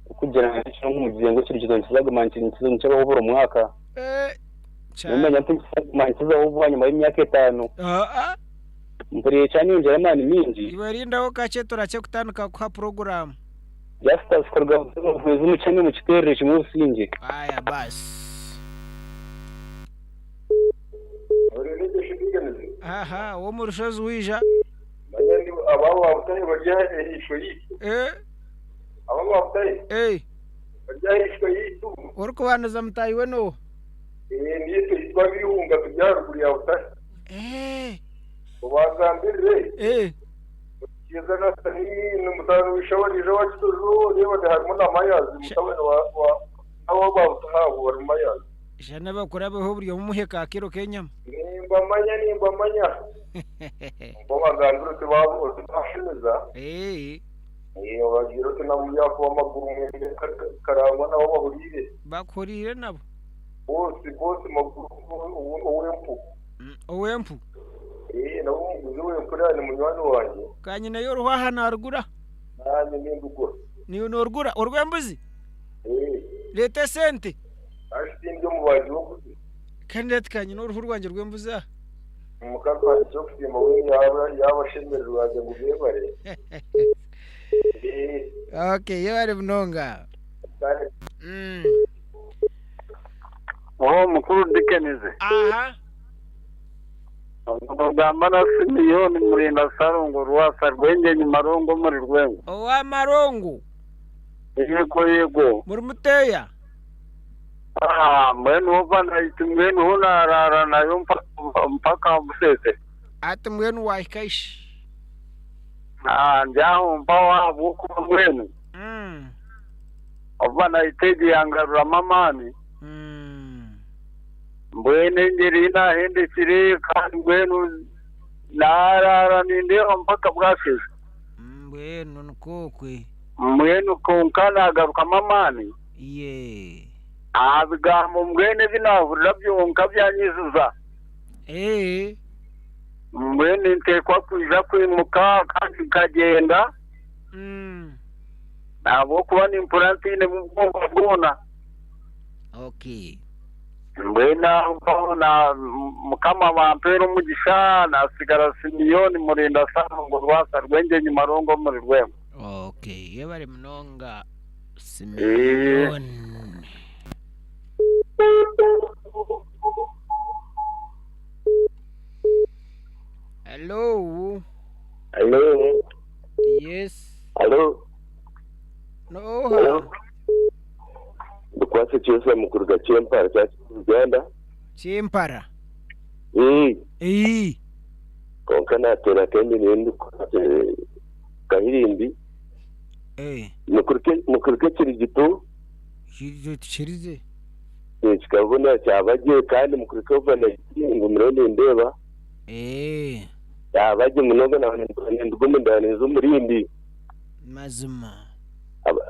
kugira ngu ekiro ngu ngu ekirugiro nikizaguma nikibaho buri mwaka. Nomanya nti nikizaguma nikizaho bwanyima y'emyaka etaano. Mpuriire kyanyongyera amaani maingi. Iwe rindaho kakye turakye kutandika kuha puroguraamu. Justus kuruga Buhwezi omukyanya omu kiteerero kimwe obusingye. Aya basi. Aha, ow'omu rushozi waija. Manya ndi aba ba Butahe bari ahaifo yaitu. Aba ba Butahe bari ahaifo yaitu. Orikubandiza mutaahi we n'oha? Nitwe itwe ab'eihunga turi aharuguru ya Butare. Obagambirire. Kiza na Sani ni mutabani w'ishabarija wa Kitojo reeba harimu na Mayazi mutabani wa wa nabo ba Butahabu bari mu Mayazi. Shana bakurabeho buri omwe omuhe ka kiro k'enyama. Nimbamanya nimbamanya. Obagambire oti oti bashemeza. Obagire oti na Muyaafu w'amaguru mwende Karangwa nabo bahuriire. Bakuhuriire nabo. Bose bose maguru ow'empu. Ow'empu. Nabo omuguzi w'empu ni munywani wangye. Kanyina y'oruhwaha narugura. Nanye nindugura. Niwe norugura orw'embuzi? Reeta esente. Ashitindi omubaagi w'obuzi. Kandi ati kanyina oruhu rwangye rw'embuzi aha. Omukazi wangye ekyokusiima we yaba yabashemererwa ngu beebare. Okay, yebare munonga. Oh, mukuru Dickens. Aha. Ogamba na Simiyoni Murinda Sarongo Rwasa Rwenge Marongo muri Rwengo. Owa Marongo. Yego yego. Muri muteya. Ah, mbwenu ova naiti mbwenu hunarara nayo mpaka busese. Ati mbwenu wahika ishi. Ah, njaho mpaho ahabw'okuba mbwenu. Ova naitegi yangaruramu amaani. Mbwenu engyeri nahendekire kandi mbwenu narara nindeeba mpaka bwashesha. Mbwenu nikokwe. Mbwenu konka nagarukamu amaani. Ye. Aha bigambo mbwenu ebi nahurira byonka byanyiziza. Mbwenu nteekwa kwija kwimuka kandi nkagenda. Ahabw'okuba nimpurira ntiine bwonko bwona. Okay. Mbwenu aho mpaho na Mukama bampeera omugisha nasigara Simiyoni Murinda Sarongo Rwasa Rwengyenyi Marongo muri Rwengo. Okay, yebare munonga Simiyoni. Hello. Hello. Yes. Hello. No. Hello. Ndikwasa Kyesa mukuruga Kyempara kya Uganda. Kyempara. Konka nateera kendi niyo ndikwasa Kahirimbi. Mukuruke Kirigito. Kirize. Kikabona kyabagye kandi mukuruke ova ngu muriyo nindeeba. Kyabagye munonga nduga omu omurindi. Mazima.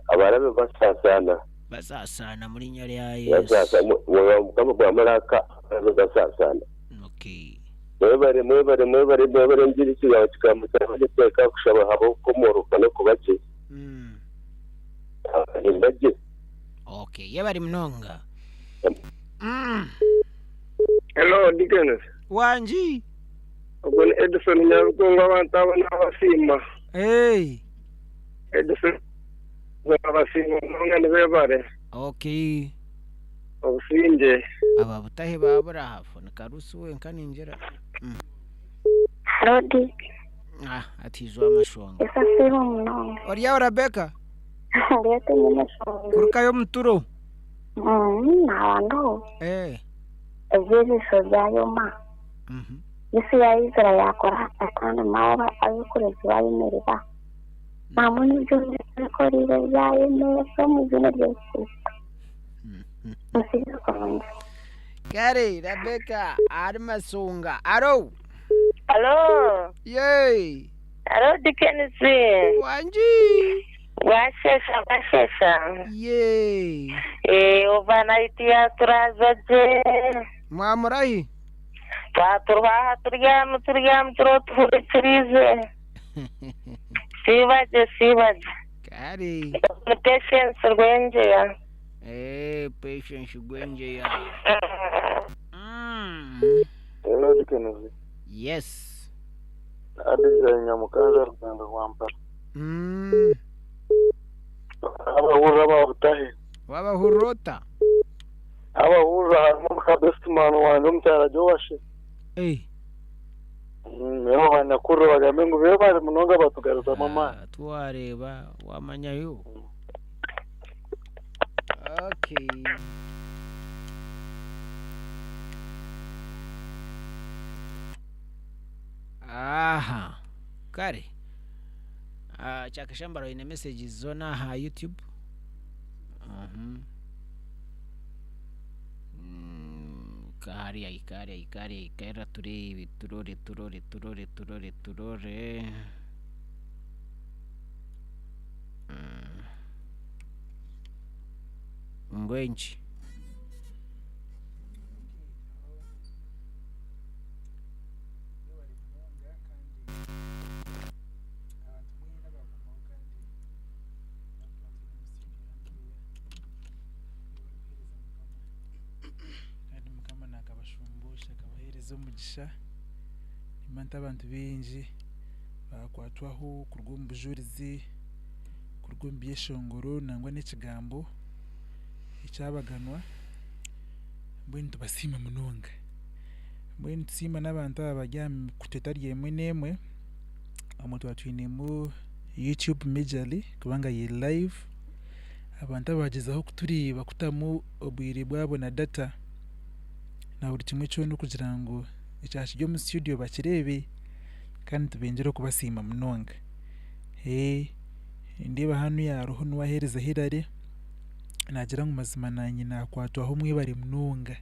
Abarabe basaasana. Basaasana muri linya lya Yesu. Basaasana. Mukama gwa maraka abarabe basaasana. Okay. Mwebare mwebare mwebare mwebare ngira ekigambo kigambo kyabagye kushaba ahabw'okukomoroka n'okubagye. Bagye. Okay, yebare munonga. Hello, Dickens. Wanji. Ogwo ni Edison Nyarugunga abantu abo n'abasiima. Hey. Edison abasiima munonga nibebare. Okay. Obusinge. Aba butahe babura hafu ni karusi wenka ninjira. Hello, Dick. Ah, atizwa amashonga. Esasiima munonga. Oriya Rebecca. Ndiyete nyine shonga. Kurukayo muturo. Nawandu. Eby'ebiso byayoma. Isi ya Israel yakora kandi nawe abikorezi bayemerera. Namwe nibyo bikorire byayemera mu izina rya Yesu Kristo. Musibe konje. Kare Rebecca ari masunga. Aro. Alo. Yey. Alo Dickens. Wanji. Washesha washesha. Yey. Overnight ya turaza je. Mwamurahi. Twaturwaha turyama turyama turotuhurikirize. Sibaje sibaje. Kare. Ni Patience Rwengeya. Patience Rwengeya. Hello Dickens. Yes. Adija Nyamukanza Ruganda rwa Mpara. Abahurira babutahe. Wabahurota. Abahurira harimo nka best man wanjye omukyara Jowashe. Nibo banyakurira bagambe ngu bebare munonga batugaruzamu amaani. Twareba wamanyayo. Okay. Aha kare Ah, Kyakashambara oine messages zoona aha YouTube Mhm. Kariya kariya kariya kariya turebe turore turore turore turore turore Ngwenki Kandi Mukama naakabashumbuusha akabaheereza omugisha. Nimanya abantu baingi baakwatwaho kuruga omu bujurizi, kuruga omu byeshongoro nangwa n'ekigambo ekyabaganwa. Mbwenu nitubasiima munonga. Mbwenu nitusiima n'abantu aba abari aha mikutu etari emwe n'emwe. Obumwe tuba twinemu YouTube majorly kubanga eri live. Abantu abagyezaho kutureeba kutamu obwire bwabo na data na buri kimwe kyona okugira ngu ekyaba kiri omu studio bakireebe kandi nitubengyera okubasiima munonga. Nindeeba hanuya hariho n'owaheereza Hillary naagira ngu mazima naanye naakwatwaho mwebare munonga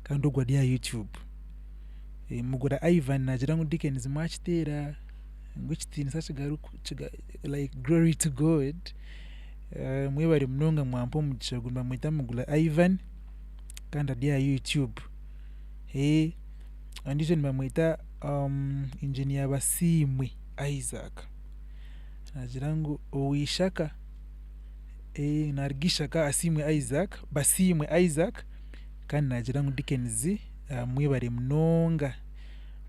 kandi ogwo ari aha YouTube. Mugura Ivan naagira ngu Dickens mwakiteera ngu ekitiinisa like glory to God mwebare munonga mwampa omugisha ogu nibamweta Mugura Ivan kandi ari aha YouTube. Ondiijo nibamweta Engineer Basiimwe Isaac naagira ngu ow'eishaka naaruga Ishaka Asiimwe Isaac Basiimwe Isaac kandi naagira ngu Dickens mwebare munonga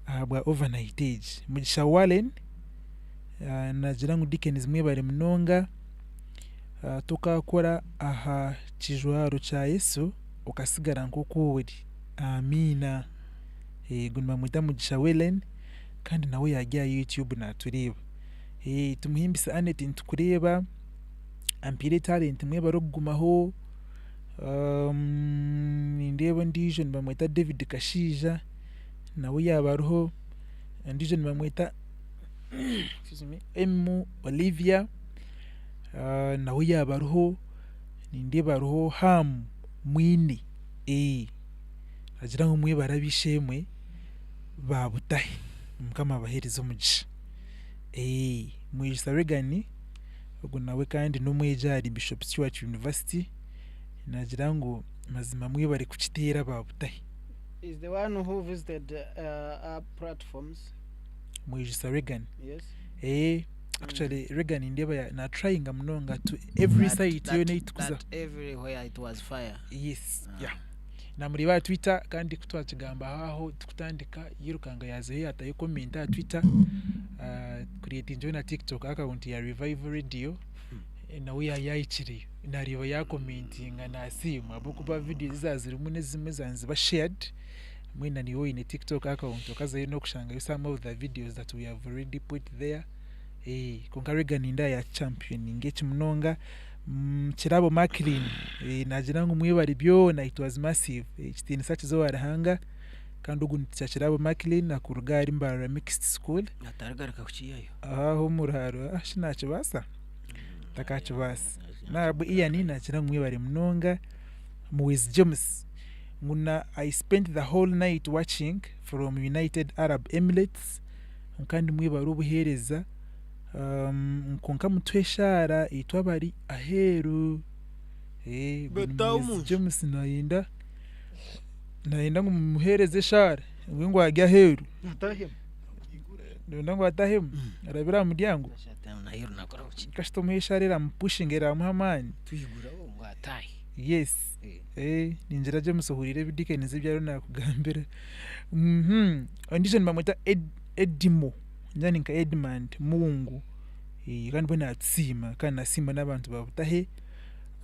ahabwa overnight egi. Mugisha Warren naagira ngu Dickens mwebare munonga tokaakora aha kijwaro kya Yesu okasigara nk'oku ori. Amiina. Ogu nibamweta Mugisha Wellen kandi nawe yaarya aha YouTube naatureeba. Tumuhimbise Annet nitukureeba, Ampiire Talent mwebare okugumaho, nindeeba ondiijo nibamweta David Kashaija nawe yaaba ariho, ondiijo nibamweta Emu Olivia nawe yaaba ariho, nindeeba hariho Ham Mwine. Naagira ngu mwebare ab'eishe-emwe ba Butahe, Mukama abaheereze omugisha. Mwijutsa Reagan, ogwo nawe kandi n'omwegi ahari Bishop Stuart University, naagira ngu mazima mwebare kukiteera aba Butahe. Is the one who visited our platforms. Mwijutsa Reagan. Yes. Actually Reagan nindeeba na tryinga munonga to every site yoona ei turikuza. That everywhere it was fire. Yes, yeah. Namureeba aha Twitter kandi ku twakigambaho aho tukutandika yirukanga yaazayo yaatayo comment aha Twitter creatingireho na TikTok account ya Revival Radio nawe yaahikireyo naareeba yaakomentinga naasiima ahabw'okuba videos ezaaba zirimu n'ezimwe zaaba niziba shared mbwenu naiwe oine TikTok account okazayo n'okushangayo some of the videos that we have already put there kwonka Reagan nindeeba yaachampioninga eki munonga. Kirabo Macklin naagira ngu mwebare byona it was massive ekitiinisa kize owa Ruhanga kandi ogu ni teacher Kirabo Macklin akuruga ahari Mbarara Mixed School. Atarigaruka kukiihayo. Aho omu ruharo shi naakibaasa? Takakibaasa. Nahabwe Ian naagira ngu mwebare munonga. Muhwezi James ngu na I spent the whole night watching from United Arab Emirates kandi mwebare obuheereza. Kwonka mutuhe eshaara itwe abari aheeru. James nayenda nayenda ngu mumuheereze eshaara we ngu ari aheeru. Noyenda ngu atahemu arabire aha muryango? Kasita omuhe eshaara eramupushinga eramuha amaani. Yes ningira James ohuriire ebi Dickens ebi ariyo nakugambira. Ondiijo nibamweta Edimo. Ningira nka Edmund Mungu kandi mbwenu naatusiima kandi naasiima n'abantu ba Butahe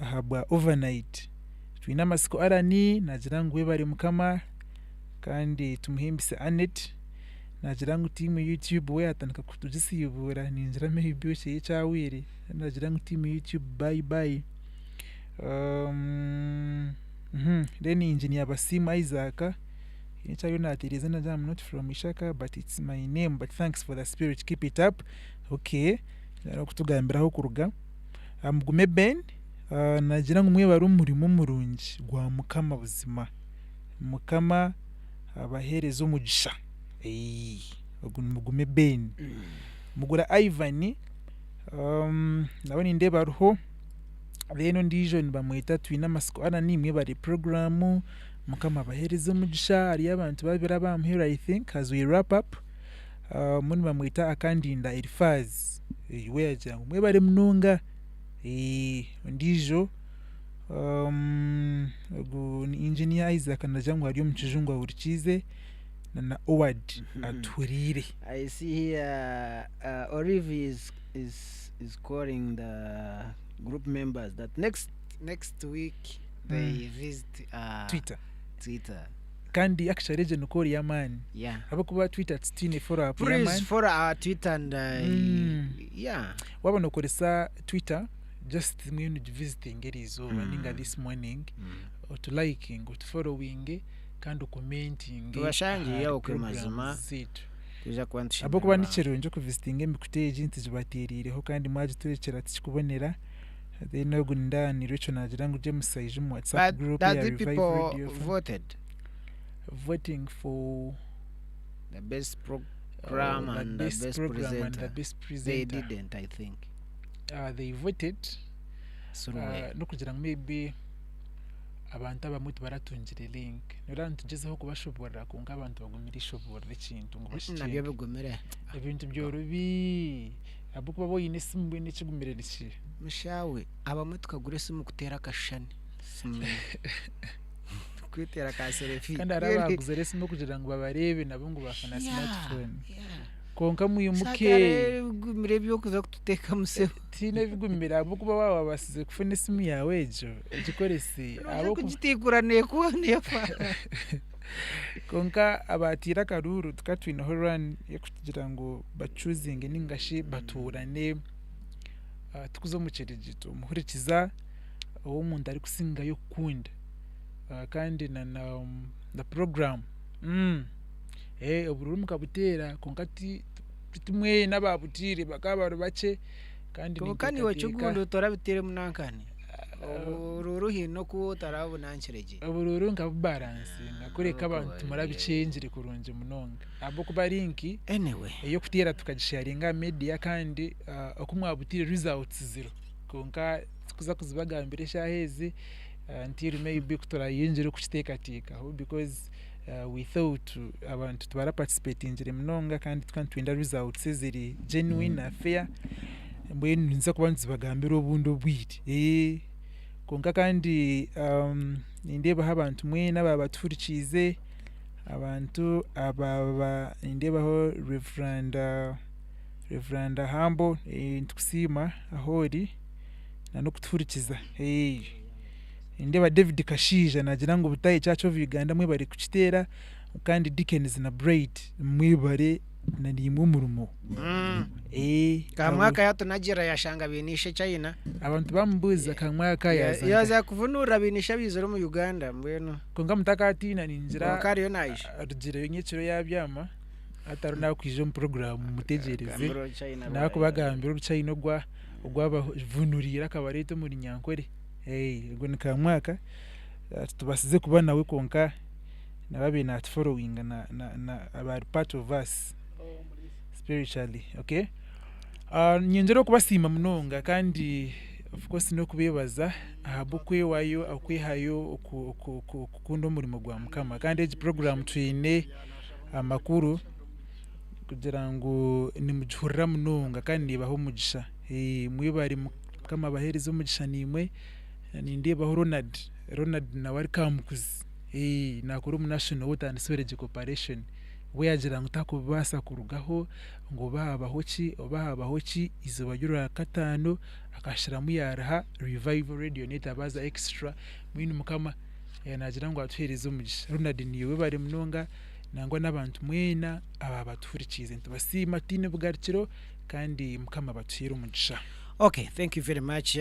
ahabwa overnight. Twine amatsiko Allan naagira ngu webare Mukama kandi tumuhimbise Annet naagira ngu tiimu YouTube we yaatandika kutugisiibuura ningira maybe ekyo ekyahweire naagira ngu tiimu YouTube bye bye. Then Engineer Basiima Isaac. Haine eki ariyo naatereeza naagira ngu I'm not from Ishaka but it's my name but thanks for the spirit keep it up. Okay, arikutugambira ah'okuruga. Mugume Ben, naagira ngu mwebare omurimo murungi gwa Mukama buzima. Mukama abaheereze omugisha. Ogu ni Mugume Ben. Mugura Ivan, nawe nindeeba ariho. Then ondiijo nibamweta Twinamatsiko Allan mwebare puroguraamu, Mukama abaheereze omugisha. Hariyo abantu babiri abamuheru I think as we wrap up, omwe nibamweta Akandinda Eliphaz we yaagira ngu mwebare munonga. Ondiijo ogu ni Engineer Isaac naagira ngu ari omu kijungu ahurikiize na Oward atuhuriire. I see here Olive is, is, is calling the group members that next next week they visit Twitter. Twitter. Kandi actually egyo nikwo ori y'amaani. Yeah. Ahabw'okuba Twitter titwine follow up Please y'amaani. follow our Twitter and yeah. Waaba nookoresa Twitter just mbwenu givisitinge eriizooba ninga this morning otulikinge, otufollowinge kandi okomentinge Tubashangye ahari okwe programs mazima zaitu. twija kuba Ahabw'okuba nitushemererwa. ni kirungi okuvisitinga emikutu egi nitugibateeriireho kandi mwagiturekyera tikikubonera. Then ogu nindaanirwa ekyo naagira ngu James aije omu WhatsApp But group does ya the Revive people Radio FM. voted Voting for the best program oh, the and the best best program and presenter? the best They presenter. didn't, I think. They voted Surwe. n'okugira ngu maybe abantu abamwe tibaratungire link. Noreeba nitugyezaho kubashoboorora kwonka abantu bagumire ishoboorora ekintu ngu Nabyo bakikyenge. bigumire. Ebintu byorobi ahabw'okuba waaba oine esimu mbwenu ekigumire niki? Mushawe, abamwe tukagura esimu kuteera akashushani. Simu kwetera ka selfie. Kandi hariho abaaguzire esimu kugira ngu babareebe nabo ngu baafuna smartphone. Kwonka mwimuke. Bigumire eby'okuza kututeekamu sebo. Tihaine ebigumire ahabw'okuba waaba waabaasize kufuna esimu yaawe egyo, ogikorese. Noija kugitiikura neekuba neefa. Kwonka abaatiire akaruuru tukaba twineho run y'okugira ngu bacuuzinge ninga shi batoorane tukuza omu kirigito omuhurikiza ou omuntu arikusingayo kukunda kandi na na puroguraamu. Oburuuru mukabuteera kwonka ti timwena abaabutiire bakaba bari bakye kandi Kwonka niiwe ninteekateeka kigundi torabiteiremu nankani? Oburuuru haine oku otarabunankire gye. Oburuuru nkabubaransinga kureka abantu timurabikyengire kurungi munonga ahabw'okuba link Anyway. ey'okuteera tukagisharinga aha media kandi oku mwabutiire results ziro kwonka tikuza kuzibagambira eshaaha ezi until maybe ku turayeyongyere kukiteekateekaho because we thought abantu tibaraparticipatingire munonga kandi tukaba nitwenda results eziri genuine na fair mbwenu ninza kuba nizibagambira obundi obwire. Kwonka kandi nindeebaho abantu mwena abaaba batuhurikiize, abantu abaaba nindeebaho Reverand Reverand Humble nitukusiima ahu ori na n'okutuhurikiza. Nindeeba David Kashaija naagira ngu Butaayi Church of Uganda mwebare kukiteera kandi Dickens na Bright mwebare na naimwe omurimo. Kamwaka yatunagira yashanga biine ishe China. Abantu bamubuuza Kamwaka yaaza nkahi? Yaaza kuvunurira biine ishe abaizire omu Uganda mbwenu. Kwonka mutakatiina ningira Kwonka ariyo naija. arugireyo nyekiro yaabyama hati ariyo naakwija omu puroguraamu mutegyereze. Gambira oruchina rwa Naakubagambira oruchina ogwa ogwabavunuriire akabareeta omu runyankore. Ogwo ni Kamwaka titubaasize kuba nawe kwonka nawe abaire naatuforowinga na na na aba ari part of us spiritually okay. Niinyongyera okubasiima munonga kandi of course n'okubeebaza ahabw'okwewayo okwehayo kukunda omurimo gwa Mukama kandi egi puroguraamu twine amakuru kugira ngu nimugihurira munonga kandi neebaha omugisha. Mwebare Mukama abaheereze omugisha naimwe. Nindeebaho Ronald, Ronald nawe ari Kamukuzi naakora omu National Water and Sewerage Corporation. We yaagira ngu takubaasa kurugaho ngu oba haabaho ki, oba haabaho ki, eizooba ry'orwakataano akasharamu yaariha Revival Radio n'etabaaza Extra mbwenu Mukama naagira ngu atuheereze omugisha. Ronald naiwe webare munonga nangwa n'abantu mwena abaabatuhurikiize nitubasiima tutaine bugarukiro kandi Mukama abatuheere omugisha. Okay, thank you very much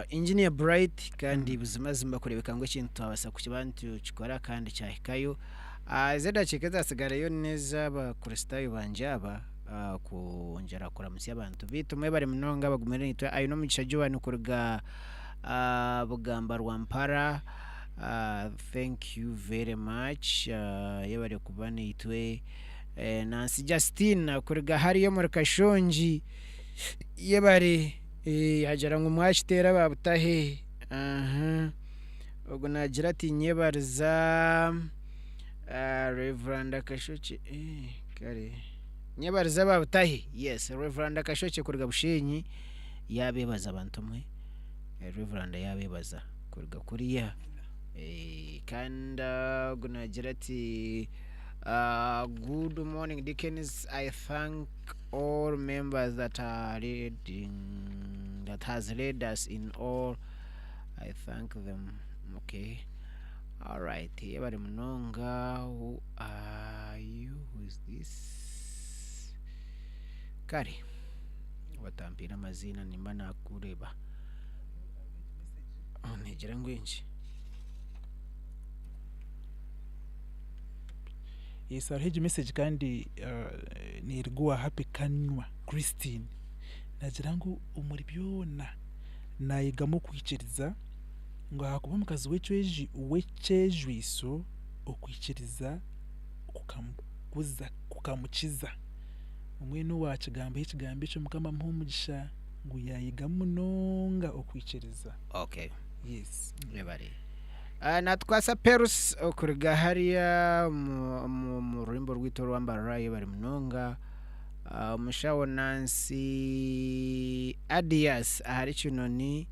Engineer Bright kandi buzimazima kureebeka ngu ekintu twabasa kukiba nitukikora kandi kyahikayo. Ah, ezi edakiika ezasigarayo n'ez'abakristaayo bangye aba ah, kwongyera kuramutsya abantu baitu mwebare munonga abagumire naitwe. Aine omugisha Joan kuruga ah, Bugamba Rwampara. Ah, thank you very much. Ah, yebare kuba naitwe. Eh, Nancy Justine kuruga hariya omuri Kashongi yebare eh, yagira ngu mwakiteera babutahe. Aha. Ogu nagira ati nyebariza Rev. Kashokye kare nyebariza aba Butahe yes Rev. Kashokye kuruga Bushenyi yabebaza bantu mwe Rev. Yabebaza kuruga kuriya kandi ogu nagira ati good morning Deacons I thank all members that are leading that has led us in all I thank them okay alright yebare munonga who are you who is this kare batampiire amaziina nimba nakureeba negira ngu enki Yes hariho egi message kandi neruga owa Happy Kanywa Christine nagira ngu omuri byona Naayegamu okwikiriza ngu ahakuba omukazi w'ekyejwiso okwikiriza kukamukuza, kukamukiza. Mbwenu owaakigambaho ekigambo ekyo Mukama amuhe omugisha ngu yaayegamu munonga okwikiriza. Okay. Yes. Mwebare. Natukwasa Perus okuruga hariya omu rurembo rwaitu orwa Mbarara yebare munonga. Omushaho Nancy Adias ahari Kinoni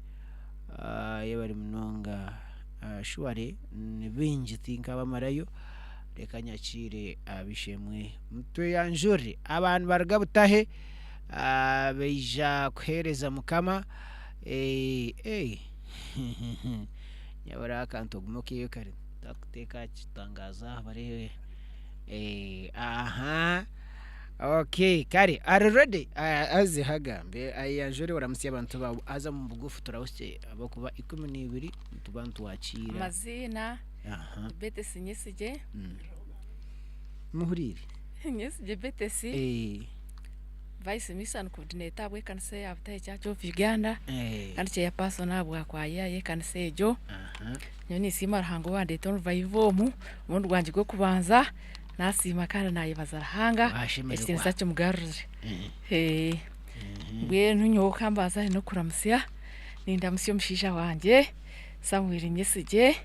yebare munonga surely ni baingi tinkabamarayo reka nyakiire ab'eishe-emwe mutweyanjurire abantu baruga Butahe baija kuheereza Mukama nyabura akantu ogume okaiheyo kare ntakuteeka aha kitangaazo aha bareebe aha. Okay, kare ari ready aze agambe ayeyanjure oramutsye abantu baawe haza omu bugufu turahusye ahabw'okuba 12 nituba nitwakiira. Amaziina Aha. ni Betesi Nyesigye. Muhuriire. Nyesigye Betesi, Vice Mission Coordinator ahabw'ekanisa eya Butahe Church of Uganda kandi Chairperson ahabwa kwaya y'ekanisa egyo. Nyowe ninsiima Ruhanga owandeeta omu revival omu, omurundi gwangye gw'okubanza. Nasiima kandi nayebaza Ruhanga Washemererwa. ekitiinisa kimugarurire. Eh, Mbwenu nyowe ka mbanze ahi n'okuramutsya, nindamutsya omushaija wangye Samuel Nyesigye,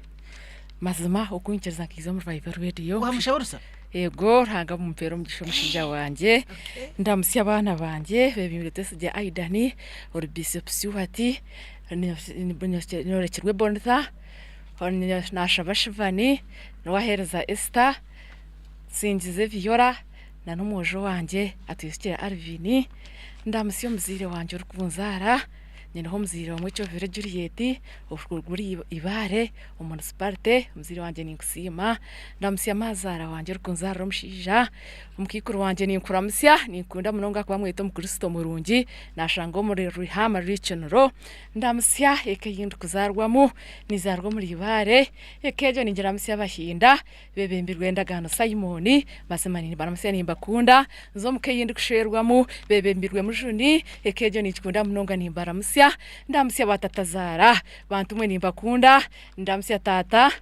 mazima okunyikiriza nkaija omu Revival Radio. Wamushaburusa? Yego, Ruhanga amumpeere omugisha omushaija wangye. Ndamutsya abaana bangye Bebimbire Twesigye Aidan, ori Bishop Stuart, Nyorekirwe Bonitha, Nashaba Shivani, Niwaheereza Esther, Nsingize Viola na n'omwojo wangye Atwizikire Alvin, ndamutsya omuzaire wangye orikunzaara, nyineho omuzaire omwe Kyovire Juliet orikuruga Ibare omu munisiparite, omuzaire wangye ninkusiima, ndamutsya maazaara wangye orikunzaarira omushaija, omukaikuru wangye ninkuramutsya ninkunda munonga ahakuba amweta omukristo murungi naashangwa omuri Rwihama Rwikiniro, ndamutsya eka ei ndikuzaarwamu nizaarwa omuri Ibare, eka egyo ningiramutsya Abahinda. Beebembirwe Endagaano Simon, Mazima nimbaramutsya nimbakunda, nza omuka ei ndikushwerwamu, beebembirwe Mujuni, eka egyo ningikunda munonga nimbaramutsya, ndamutsya ba tatazaara, bantu mwe nimbakunda, ndamutsya taata,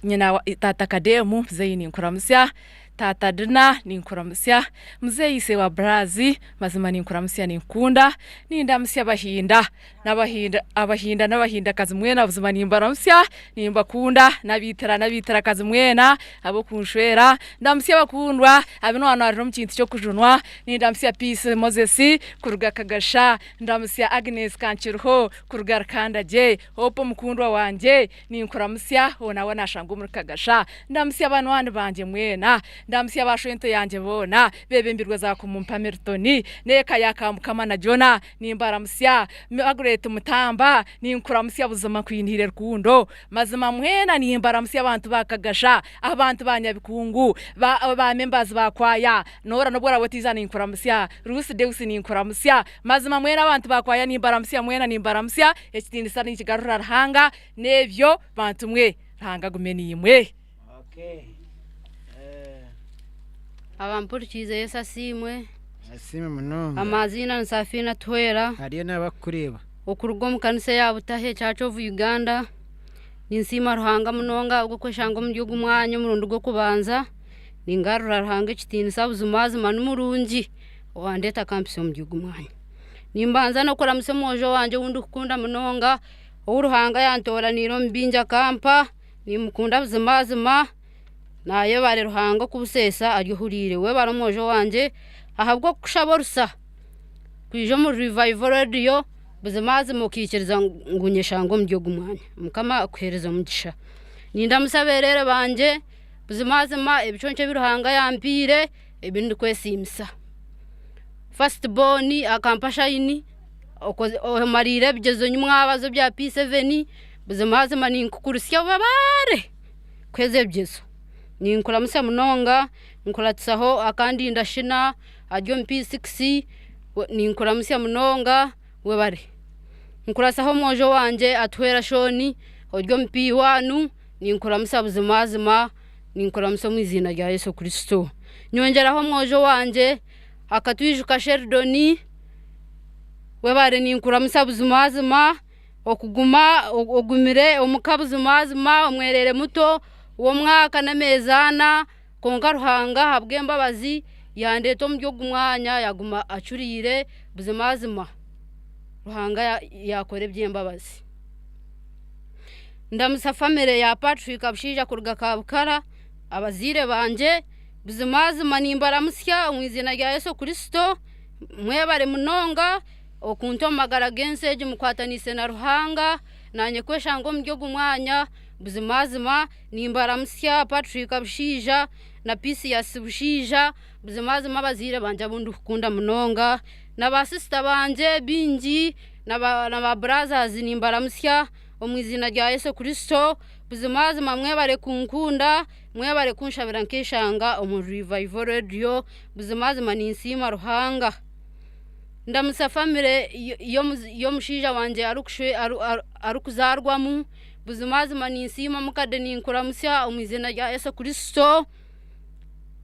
nyina wa taata Kadeemu, muzeeyi ninkuramutsya, taata Dina ninkuramutsya, muzeeyi ise wa Burazi, mazima ninkuramutsya ninkukunda, nindamutsya Abahinda. N'abahinda abahinda n'abahindakazi mwena buzima nimbaramutsya, nimbakunda, n'abaitira n'abaitirakazi mwena ab'okunshwera, ndamutsya abakundwa abu naanarira omu kintu ky'okujunwa, nindamutsya Peace Moses kuruga Kagasha, ndamutsya Agnes Kankiriho kuruga Rukandagye, Hope omukundwa wangye ninkuramutsya ou nawe naashangwa omuri Kagasha, ndamutsya banywani bangye mwena, ndamutsya baashwento yangye boona, beebembirwe Zaakumumpa Milton n'eka ya Kamukama na Jonah. Nimbaramutsya Margaret Mutamba, ninkuramutsya buzima nkwiniire rukundo. Mazima mwena nimbaramutsya abantu ba Kagasha, abantu ba Nyabikungu, ba ba members ba kwaya, Norah nobu oraabe otiija ninkuramutsya, Ruth Deus ninkuramutsya. Mazima mwena abantu ba kwaya nimbaramutsya mwena nimbaramutsya, ekitiinisa ninkigarura Ruhanga, n'ebyo bantu mwe Ruhanga agume naimwe. Okay. Abampurikiize Yesu asiimwe. Asiimwe munonga. Amaziina ni Safina Tuhwera. Hariyo n'abakukureeba. Okuruga omu kanisa eya Butahe Church of Uganda. Ninsiima Ruhanga munonga ahabw'okweshanga omuri ogu mwanya omurundi gw'okubanza. Ningarura Ruhanga ekitiinisa buzimazima ni murungi owandeeta akampitsya omuri ogu mwanya. Nimbanza n'okuramutsya omwojo wangye ou ndikukunda munonga ou Ruhanga yantooraniire omu bingi akampa. Nimukunda buzimazima. Naayebare Ruhanga okubuseesa ari ohuriire. Webare omwojo wangye ahabw'okukushaba orusa kwija omuri Revival Radio buzimazima okaikiriza ngu nyeshange omuri ogu mwanya. Mukama akuheereze omugisha. Nindamutsya abeereere bangye, buzimazima ebiconco ebi Ruhanga yampaire ebi ndikwesiimisa. First born akampa shayini, omariire ebigyezo nyimwabazo bya P7, buzimazima ninkukurutsya webare! Kuheza ebigyezo. Ninkuramutsya munonga, nkuratisaho akandinda Shina ari omu P6, ninkuramutsya munonga webare. Nkuratsaho omwojo wangye Atuhwera Shon ori omu P1, ninkuramutsya buzimazima, ninkuramutsya omu iziina rya Yesu Kristo. Nyongyeraho omwojo wangye Akatwijuka Sheldon, webare ninkuramutsya buzimazima. Okuguma ogumire omuka buzimazima omwereere muto w'omwaka n'ameezi ana kwonka Ruhanga ahabw'embabazi yandeeta omuri ogu mwanya yaguma acuriire buzimazima Ruhanga yakora eby'embabazi. Ndamutsya famire ya Patrick Bushaija kuruga Kabukara, abazaire bangye buzimazima nimbaramutsya omu eiziina rya Yesu Kristo mwebare munonga. Okunta omu magara g'ensi egi mukwataniise na Ruhanga, naanye kweshanga omuri ogu mwanya, buzimazima nimbaramutsya Patrick Bushaija na Pisias Bushaija, buzimazima abazaire bangye abu ndikukunda munonga, na ba sisita bangye baingi na ba burazazi nimbaramutsya omu eiziina rya Yesu Kristo, buzimazima mwebare kunkunda, mwebare kunshabira nkeshanga omuri Revival Radio, buzimazima ninsiima Ruhanga. Ndamutsa famire y'omushaija wangye arikuzaarwamu, buzimazima ninsiima mukade ninkuramutsya omu eiziina rya Yesu Kristo,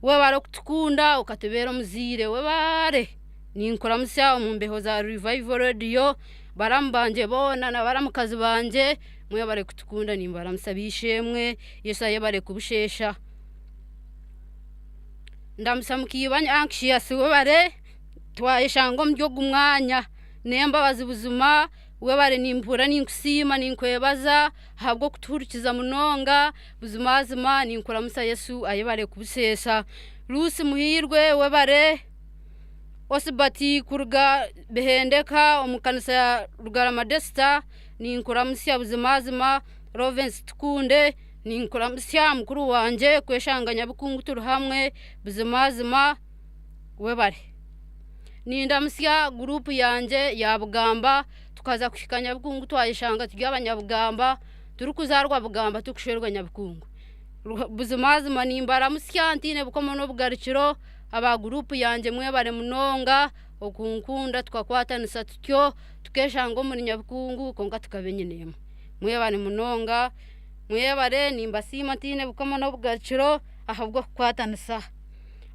webare kutukunda okatubeera omuzaire webare! Ninkuramutsya omu mbeho za Revival Radio, baramu bangye boona na baramukazi bangye mwebare kutukunda nimbaramutsya b'eishe-emwe, Yesu ayebare kubusheesha. Ndamutsa mukiibanyi Anxious webare! Twayeshanga omuri ogu mwanya n'embabazi buzima webare nimpurira ninkusiima ninkwebaza ahabw'okutuhurikiza munonga buzimazima ninkuramutsya Yesu ayebare kubuseesa. Lucy Muhiirwe webare, Osbert kuruga Bihendeka omu kanisa ya Rugarama Desita ninkuramutsya buzimazima, Lovens Tukunde ninkuramutsya mukuru wangye kweshanga Nyabikungu turi hamwe buzimazima. Webare. Nindamutsya guruupu yangye ya Bugamba tukaza kuhika Nyabikungu twayeshanga turi abanyabugamba turikuzaarwa Bugamba turikushwerwa Nyabikungu. Buzimazima nimbaramutsya ntaine bukomo n'obugarukiro aba guruupu yangye mwebare munonga okunkunda tukakwatanisa tutyo tukeshanga omuri Nyabikungu kwonka tukaba enyina emwe. Mwebare munonga, mwebare nimbasiima ntaine bukomo n'obugarukiro ahabw'okukwatanisa.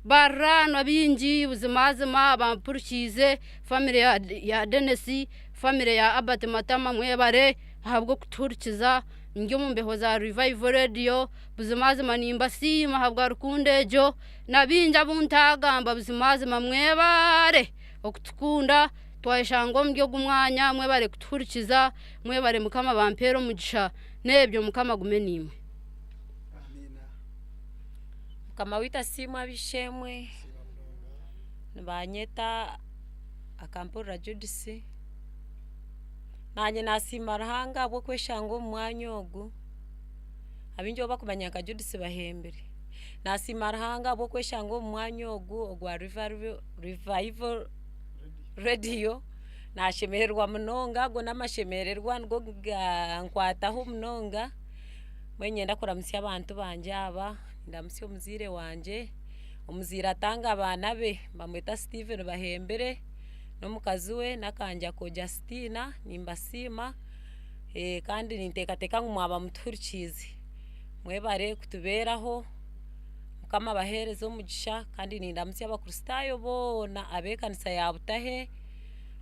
Baruraanwa baingi buzimazima bampurikiize, famire ya Denis, famire ya Albert Matama mwebare ahabw'okutuhurikiza ndi omu mbeho za Revival Radio, buzimazima nimbasiima ahabwa rukundo egyo na baingi abu ntagamba buzimazima mwebare okutukunda twayeshanga omuri ogu mwanya mwebare kutuhurikiza mwebare Mukama abampeere omugisha n'ebyo Mukama agume naimwe. Mukama waitu asiimwe ab'eishe-emwe, nibanyeta Akampurira Judith, naanye nasiima Ruhanga ahabw'okweshanga omu mwanya ogu, abaingi obu bakumanya nka Judith Bahembire, nasiima Ruhanga ahabw'okweshanga omu mwanya ogu ogwa Revival Radio, nashemererwa munonga ago n'amashemererwa nigo gankwataho munonga. Mbwenu niinyenda kuramutsya abantu bangye aba, ndamutsye omuzaire wangye, omuzaire atanga abaana be nibamweta Steven Bahembire n'omukazi we Nakanjako Justina nimbasiima kandi ninteekateeka ngu mwaba mutuhurikiize. Mwebare kutubeeraho. Mukama abaheereze omugisha kandi nindamutsya Abakristaayo boona ab'ekanisa ya Butahe,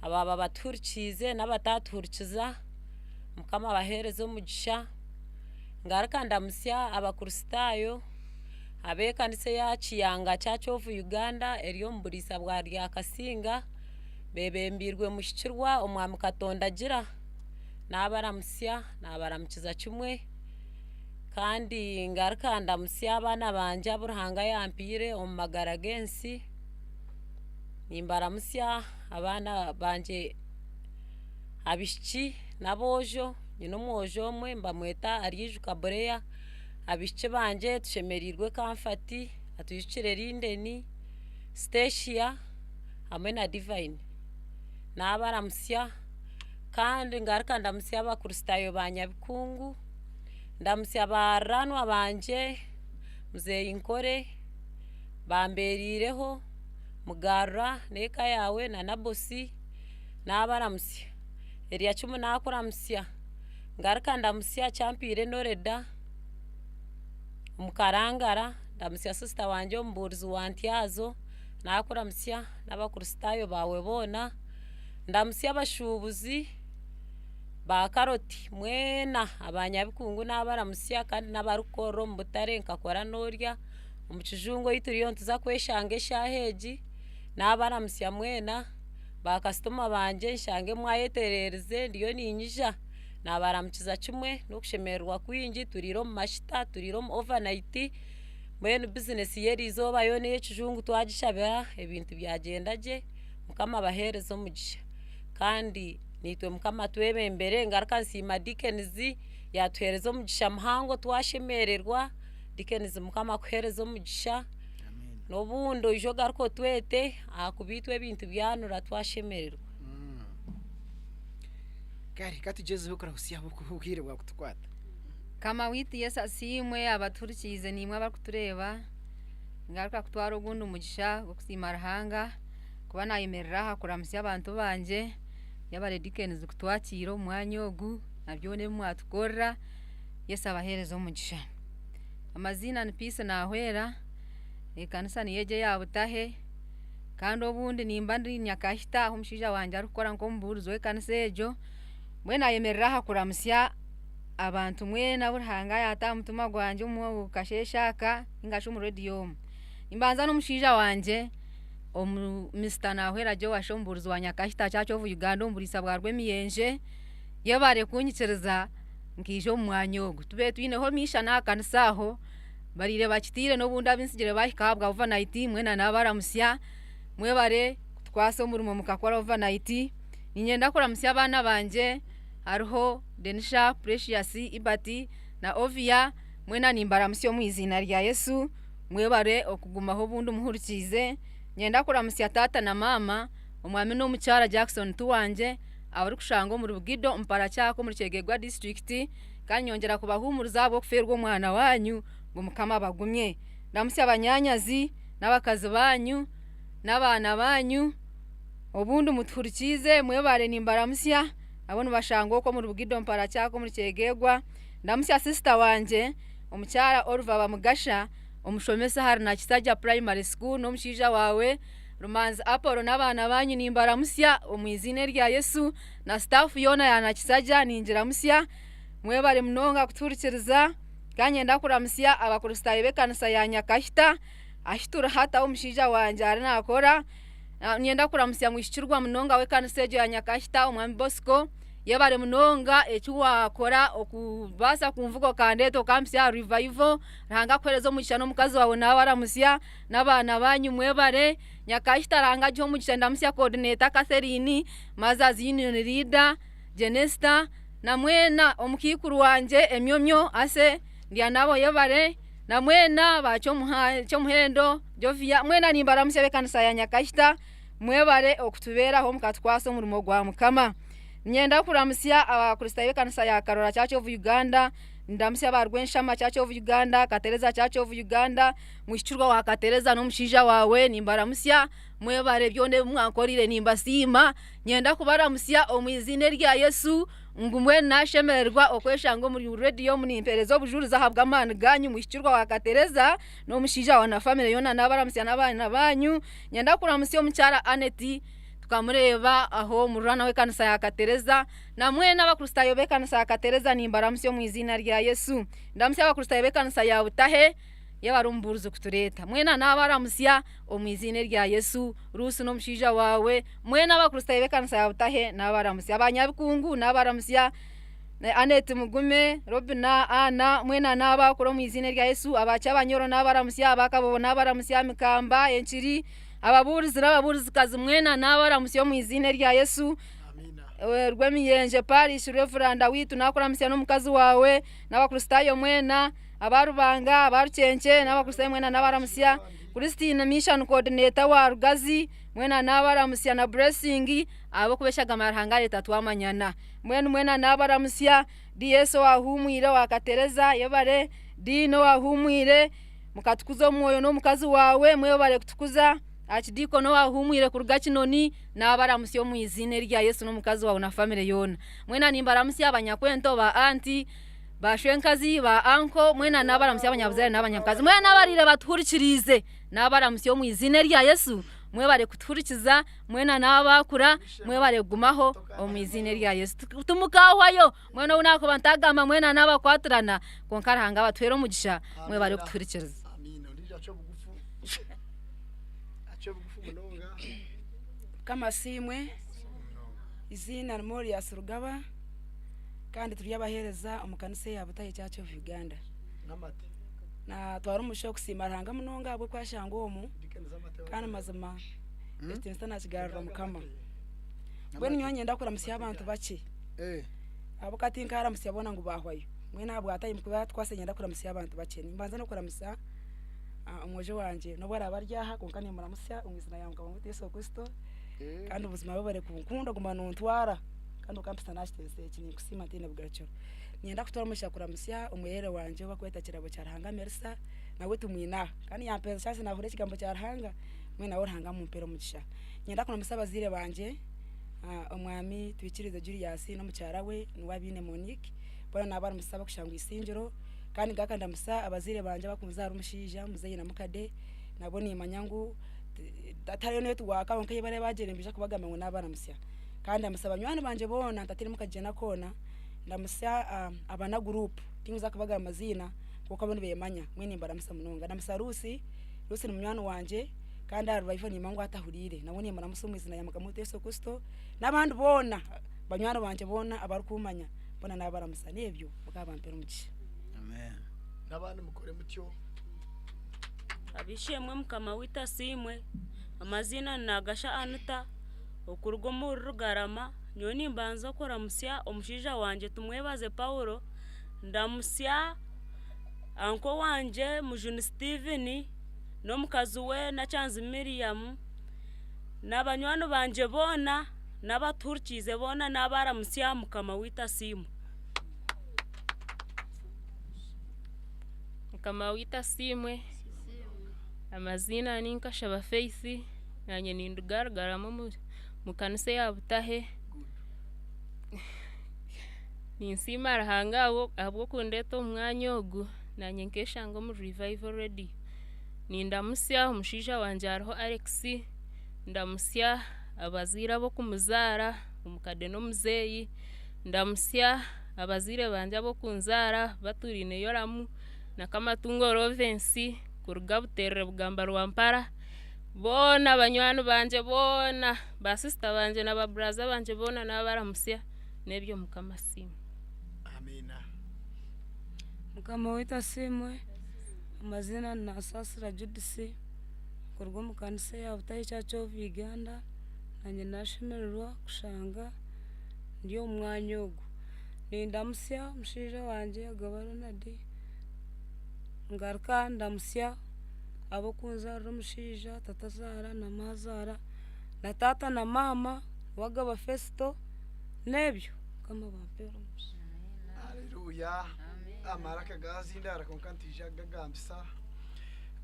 abaaba batuhurikiize n'abatatuhurikiza, Mukama abaheereze omugisha. Ngaruka ndamutsya Abakristaayo ab'ekanisa eya Kiyanga Church of Uganda eri omu buriisa bwa Ryakasinga, beebembeirwe Muhikirwa Omwami Katonda Agira. Naabaramutsya, naabaramukiza kimwe. Kandi ngaruka ndamutsya abaana bangye abu Ruhanga yampaire omu magara g'ensi. Nimbaramutsya abaana bangye abaishiki n'aboojo, nyine omwojo omwe nibamweta Aryijuka Bureya. Abaishiki bangye tushemereirwe Comfort, Atwijukire Linden, Stecia hamwe na Divine. Naabaramutsya kandi ngaruka ndamutsya Abakristaayo ba Nyabikungu. Ndamutsya baranwa bangye muzeeyi Nkore bambereireho, Mugarura n'eka yaawe na Nabosi naabaramutsya. Eliakimu naakuramutsya. Ngaruka ndamutsya Kyampiire Noreda omu Karangara, ndamutsya sisita wangye omubuurizi wa Ntyazo naakuramutsya n'Abakristaayo baawe boona. Ndamutsya abashuubuzi. Ba karoti mwena aba Nyabikungu nabaramutsya kandi n'abarikukorera omu butare nka Kora Norya omu kijungu ei turiyo nituza kweshanga eshaaha egi nabaramutsya mwena ba kasitoma bangye nshange mwayetererize ndiyo niinyija nabaramukiza kimwe n'okushemererwa kwingi turiire omu mashita turiire omu overnight mbwenu bizinesi y'eriizooba yoona ey'ekijungu twagishabira ebintu byagyenda gye Mukama abaheereze omugisha kandi Naitwe Mukama atwebembere. Ngaruka nsiima Dickens yatuhereza omugisha muhango twashemererwa. Dickens Mukama akuhereze omugisha. N'obundi oije ogaruke otwete ahakuba itwe ebintu byanura twashemererwa. Kare katugyezeho kurahutsya ahabw'okuba obwire bwakutukwata. Mukama waitu Yesu asiimwe abatuhurikiize naimwe abarikutureeba. Ngaruka kutwara ogundi mugisha gw'okusiima Ruhanga. Kuba naayemerera aha kuramutsya abantu bangye, yebare Dickens kutwakiira omu mwanya ogu na byona ebi mwatukorera, Yesu abaheereze omugisha. Amaziina ni Peace Nahwera, ekanisa niyo egi eya Butahe, kandi obundi nimba ndi Nyakahita ahu omushaija wangye arikukora nk'omubuurizi w'ekanisa egyo, mbwenu naayemerera aha kuramutsya abantu mwena abu Ruhanga yaata aha mutima gwangye omu kasheeshe aka ninga shi omu rediyo omu. Nimbanza n'omushaija wangye. Omu Mister Nahwera Joash omubuurizi wa Nyakahita Church of Uganda omu buriisa bwa Rwemiyenje, yebare kunyikiriza nkaija omu mwanya ogu. Tubaire twineho mission aha kanisa aho, bariire bakitiire n'obundi abu ntsigire baahika aha bwa overnight mwena nabaramutsya, mwebare kutukwasa omurimo mukakora overnight. Niinyenda kuramutsya abaana bangye hariho Denisha, Precious, Ibert na Ovia, mwena nimbaramutsya omu iziina rya Yesu. Mwebare okugumaho obundi muhurikiize. Niinyenda kuramutsya taata na maama, omwami n'omukyara Jackson Tuwangye abarikushangwa omuri Bugido Mparakyaka omuri Kyegegwa disiturikiti kandi nyongyera kubahuumuriza ahabw'okufeerwa omwana waanyu ngu Mukama abagumye. Ndamutsya banyaanyazi n'abakazi baanyu n'abaana baanyu obundi mutuhurikiize mwebare nimbaramutsya nabo nibashangwa okwo omuri Bugido Mparakyaka omuri Kyegegwa. Ndamutsya sisita wangye. Omukyara Oliver Bamugasha, omushomesa ahari Nakisaja Primary School n'omushaija waawe Rumanzi Apollo n'abaana baanyu nimbaramutsya omu eiziina erya Yesu na sitaafu yoona ya Nakisaja ningiramutsya. Mwebare munonga kutuhurikiriza. Ka niinyenda kuramutsya Abakristaayo b'ekanisa ya Nyakahita ahu turi hati ahu omushaija wangye ari naakora. Niinyenda kuramutsya mwishikirwa munonga w'ekanisa egyo ya Nyakahita Omwami Bosco. Yebare munonga eki waakora okubaasa kunvuga okandeeta okampitsya aha revival. Ruhanga akuheereze omugisha n'omukazi waawe nawe aramutsya n'abaana baanyu mwebare. Nyakahita Ruhanga agihe omugisha ndamutsya coordinator Catherine, Mothers Union leader Jenesta na mwena omukaikuru wangye Emyomyo Ase Ndyanabo yebare na mwena ba Kyomuhendo Jovia mwena nimbaramutsya ab'ekanisa ya Nyakahita. Mwebare okutubeeraho mukatukwasa omurimo gwa Mukama. Niinyenda kuramutsya Abakristaayo b'ekanisa ya Karora Church of Uganda. Ndamusya aba Rwenshama Church of Uganda, Katereza Church of Uganda, Mwishikirwa wa Katereza n'omushaija waawe nimbaramusya, mwebare byona ebi mwankoreire nimbasiima. Nyenda kubaramusya omu iziina erya Yesu ngu mbwenu nashemererwa okweshanga omuri rediyo omu nimpereza obujurizi ahabw'amaani gaanyu Mwishikirwa wa Katereza n'omushaija waawe na famire yoona nabaramusya n'abaana baanyu. Nyenda kuramusya omukyara Annet tukamureeba aho omu rurana w'ekanisa ya Katereza. Na mwena Abakristaayo b'ekanisa ya Katereza nimbaramutsya omu iziina rya Yesu. Ndamutsya Abakristaayo b'ekanisa ya Butahe yebare omubuurizi kutureeta. Mwena nabaramutsya omu iziina erya Yesu. Ruusi n'omushaija waawe. Mwena Abakristaayo b'ekanisa ya Butahe nabaramutsya. Abanyabikungu nabaramutsya. Annet Mugume, Robina, Anna, mwena nabakura omu iziina erya Yesu. Aba Kyabanyoro nabaramutsya, aba Kabobo nabaramutsya, Mikamba, Enkiri, ababuurizi n'ababuurizikazi mwena nabaramutsya omu iziina erya Yesu. Rwemiyenje Parish Reveranda waitu nakuramutsya n'omukazi waawe n'abakristaayo mwena aba Rubanga aba Rukyenkye n'abakristaayo mwena nabaramutsya Christine Mission Coordinator wa Rugazi mwena nabaramutsya na Blessing ahabw'okuba eshagama ya Ruhanga areeta twamanyana mbwenu mwena nabaramutsya DS owahumwire owa Katereza yebare Dean owahumwire mukatukuza omwoyo n'omukazi waawe mwebare kutukuza Archdeacon owahumwire kuruga Kinoni Naabaramutsya omu iziina erya Yesu n'omukazi waawe na famire yoona. Mwena nimbaramutsya abanyakwento, ba anti, ba shwenkazi, ba anko, mwena naabaramutsya abanyabuzaare n'abanyankazi. Mwena abariire batuhurikiriize, naabaramutsya omu iziina erya Yesu. Mwebare kutuhurikiza, mwena n'abaakura, mwebare kugumaho omu iziina erya Yesu. Timukahwayo, mwena ou naakuba ntagamba mwena naabakwatirana, kwonka Ruhanga abatuheere omugisha, mwebare kutuhurikiriza. Mukama asiimwe, eiziina ni Morius Rugaba kandi turi abaheereza omu kanisa eya Butahe Church of Uganda. Natwara omugisha okusiima Ruhanga munonga ahabw'okwashanga omu kandi mazima ekitiinisa nakigarurira Mukama. Mbwenu nyowe niinyenda kuramutsya abantu bakye ahabw'okuba tinkaramutsya boona ngu baahwayo, mbwenu ahabwa time kuba tukwase niinyenda kuramutsya abantu bakye. Nimbanza n'okuramutsya omwojo wangye nobu araabe ari aha kwonka nimuramutsya omu iziina rya mukama waitu Yesu Kristo kandi buzima webare kunkunda oguma nontwara kandi okampitsya n'aha kitenso eki ninkusiima ntaine bugarukiro. Niinyenda kutoora omugisha kuramutsya omwerere wangye ou barikweta Kirabo kya Ruhanga Melisa nawe tumwine aha kandi yampeereza chance naahurira ekigambo kya Ruhanga mbwenu nawe Ruhanga amumpere omugisha. Niinyenda kuramutsya abazaire bangye omwami Twikirize Julius n'omukyara we niwe Abiine Monique boona nabaramutsya abarikushangwa Isingiro. Kandi ngaruka ndamutsya abazaire bangye abakunzaara omushaija muzeeyi na mukade nabo nimanya ngu tihariho netiwaaka kwonka ei bariba bagyire nibaija kubagambira ngu nabaramutsya. Kandi ndamutsya banywani bangye boona ntatairemu kagyena koona, ndamutsya abana guruupu tinkuza kubagamba amaziina kwonka bo nibeemanya mbwenu nimbaramutsya munonga. Ndamutsya Ruusi, Ruusi ni munywani wangye kandi aha rubaju nimanya ngu atahuriire nawe nimuramutsya omu iziina rya mukama waitu Yesu Kristo n'abandi boona banywani bangye boona abarikumanya boona nabaramutsya n'ebyo Mukama abampere omugisha. N'abandi mukore mutyo. Ab'eishe-emwe Mukama waitu asiimwe. Amaziina ni Nagasha Anita okuruga omuri Rugarama. Nyowe nimbanza kuramutsya omushaija wangye Tumwebaze Paulo, ndamutsya anko wangye Mujuni Steven n'omukazi we Nakyanzi Miriam na banywani bangye boona n'abatuhurikiize boona naabaramutsya Mukama waitu asiimwe. Mukama waitu asiimwe, amaziina ni Nkashaba Faith, naanye ninduga Rugarama omu kanisa eya Butahe. Ninsiima Ruhanga ahabw'okundeeta omu mwanya ogu, naanye nkeshanga omuri Revival Radio. Nindamutsya omushaija wangye hariho Alex, ndamutsya abazaire ab'okumuzaara omukade n'omuzeeyi, ndamutsya abazaire bangye ab'okunzaara Baturiine Yoramu na Kamatungo Rovensi kuruga Buterere Bugamba Rwampara, boona banywani bangye boona, ba sisita bangye na ba buraza bangye boona naabaramutsya n'ebyo Mukama asiimwe. Amiina. Mukama waitu asiimwe, amaziina ni Nasasira Judith kuruga omu kanisa eya Butahe Church of Uganda, nanye nashemererwa kushanga ndi omu mwanya ogu. Nindamutsya omushaija wangye Agaba Ronald, ngaruka ndamutsya ab'okunzaarira omushaija tatazaara na maazaara na taata na maama Wagaba Festo n'ebyo Mukama abampere omugisha. Haleluya. Amaraka gaazindaara kwonka nitwija kugagambisa.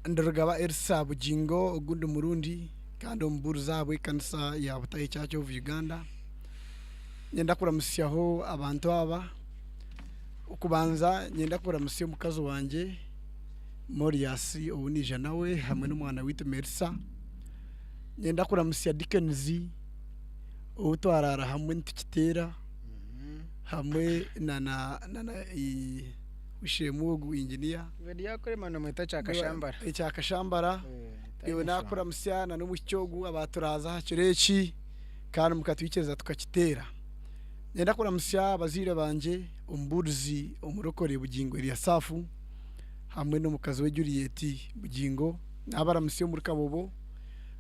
Ndi Rugaba Elsa Bugingo ogundi murundi kandi omubuurizi ahabw'ekanisa ya Butahe Church of Uganda. Niinyenda kuramutsyaho abantu aba. Okubanza niinyenda kuramutsya omukazi wangye Morias ou naija nawe hamwe n'omwana waitu Melisa. Niinyenda kuramutsya Dickens ou twaraara hamwe nitukiteera hamwe na na ow'eishe-emwe ogu engineer. Ekyakashambara. Iwe naakuramutsya na n'omwishiki ogu abaaturaaza aha kiro eki kandi mukatwikiriza tukakiteera. Niinyenda kuramutsya abazaire bangye, omubuurizi omurokore Bugingo Eliasafu hamwe n'omukazi we Juliet Bugingo. Naabaramutsya omuri Kabobo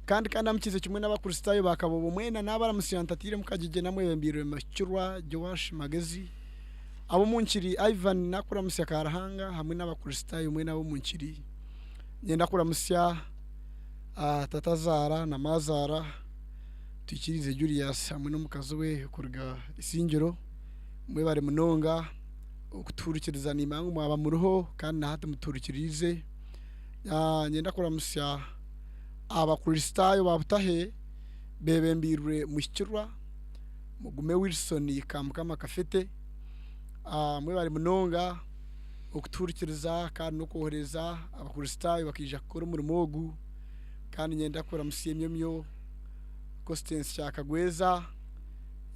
kandi ka ndamukize kimwe n'Abakristaayo ba Kabobo mwena naabaramutsya ntatairemu kagigye namwebembeirwe Makirwa Joash Magezi. Ab'omu nkiri Ivan naakuramutsya Karuhanga hamwe n'Abakristaayo mwena ab'omu nkiri. Niinyenda kuramutsya tatazaara na maazaara Twikirize Julius hamwe n'omukazi we kuruga Isingiro. Mwebare munonga okutuhurikiriza niimanya ngu mwaba muriho kandi na hati mutuhurikiriize. Niinyenda kuramutsya Abakristaayo ba Butahe beebembeirwe Muhikirwa Mugume Wilson Kamukama Kafete. Mwebare munonga okutuhurikiriza kandi n'okwohereza Abakristaayo bakaija kukora omurimo ogu. Kandi niinyenda kuramutsya emyomyo Constance Kyakagweza.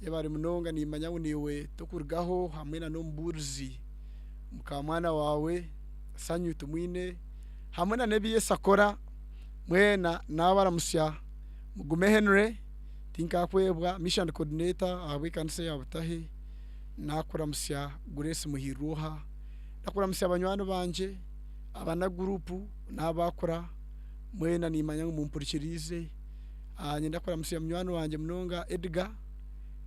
Yebare munonga niimanya ngu naiwe tokurugaho hamwe na n'omubuurizi mukamwana waawe Sanyu Tumwine hamwe na n'ebi Yesu akora mwena naabaramutsya. Mugume Henry tinkakwebwa mission coordinator ahabw'ekanisa eya Butahe naakuramutsya Grace Muhirwoha ndakuramutsya banywani bangye abana guruupu n'abaakura mwena niimanya ngu mumpurikiriize. Niinyenda kuramutsya munywani wangye munonga Edgar,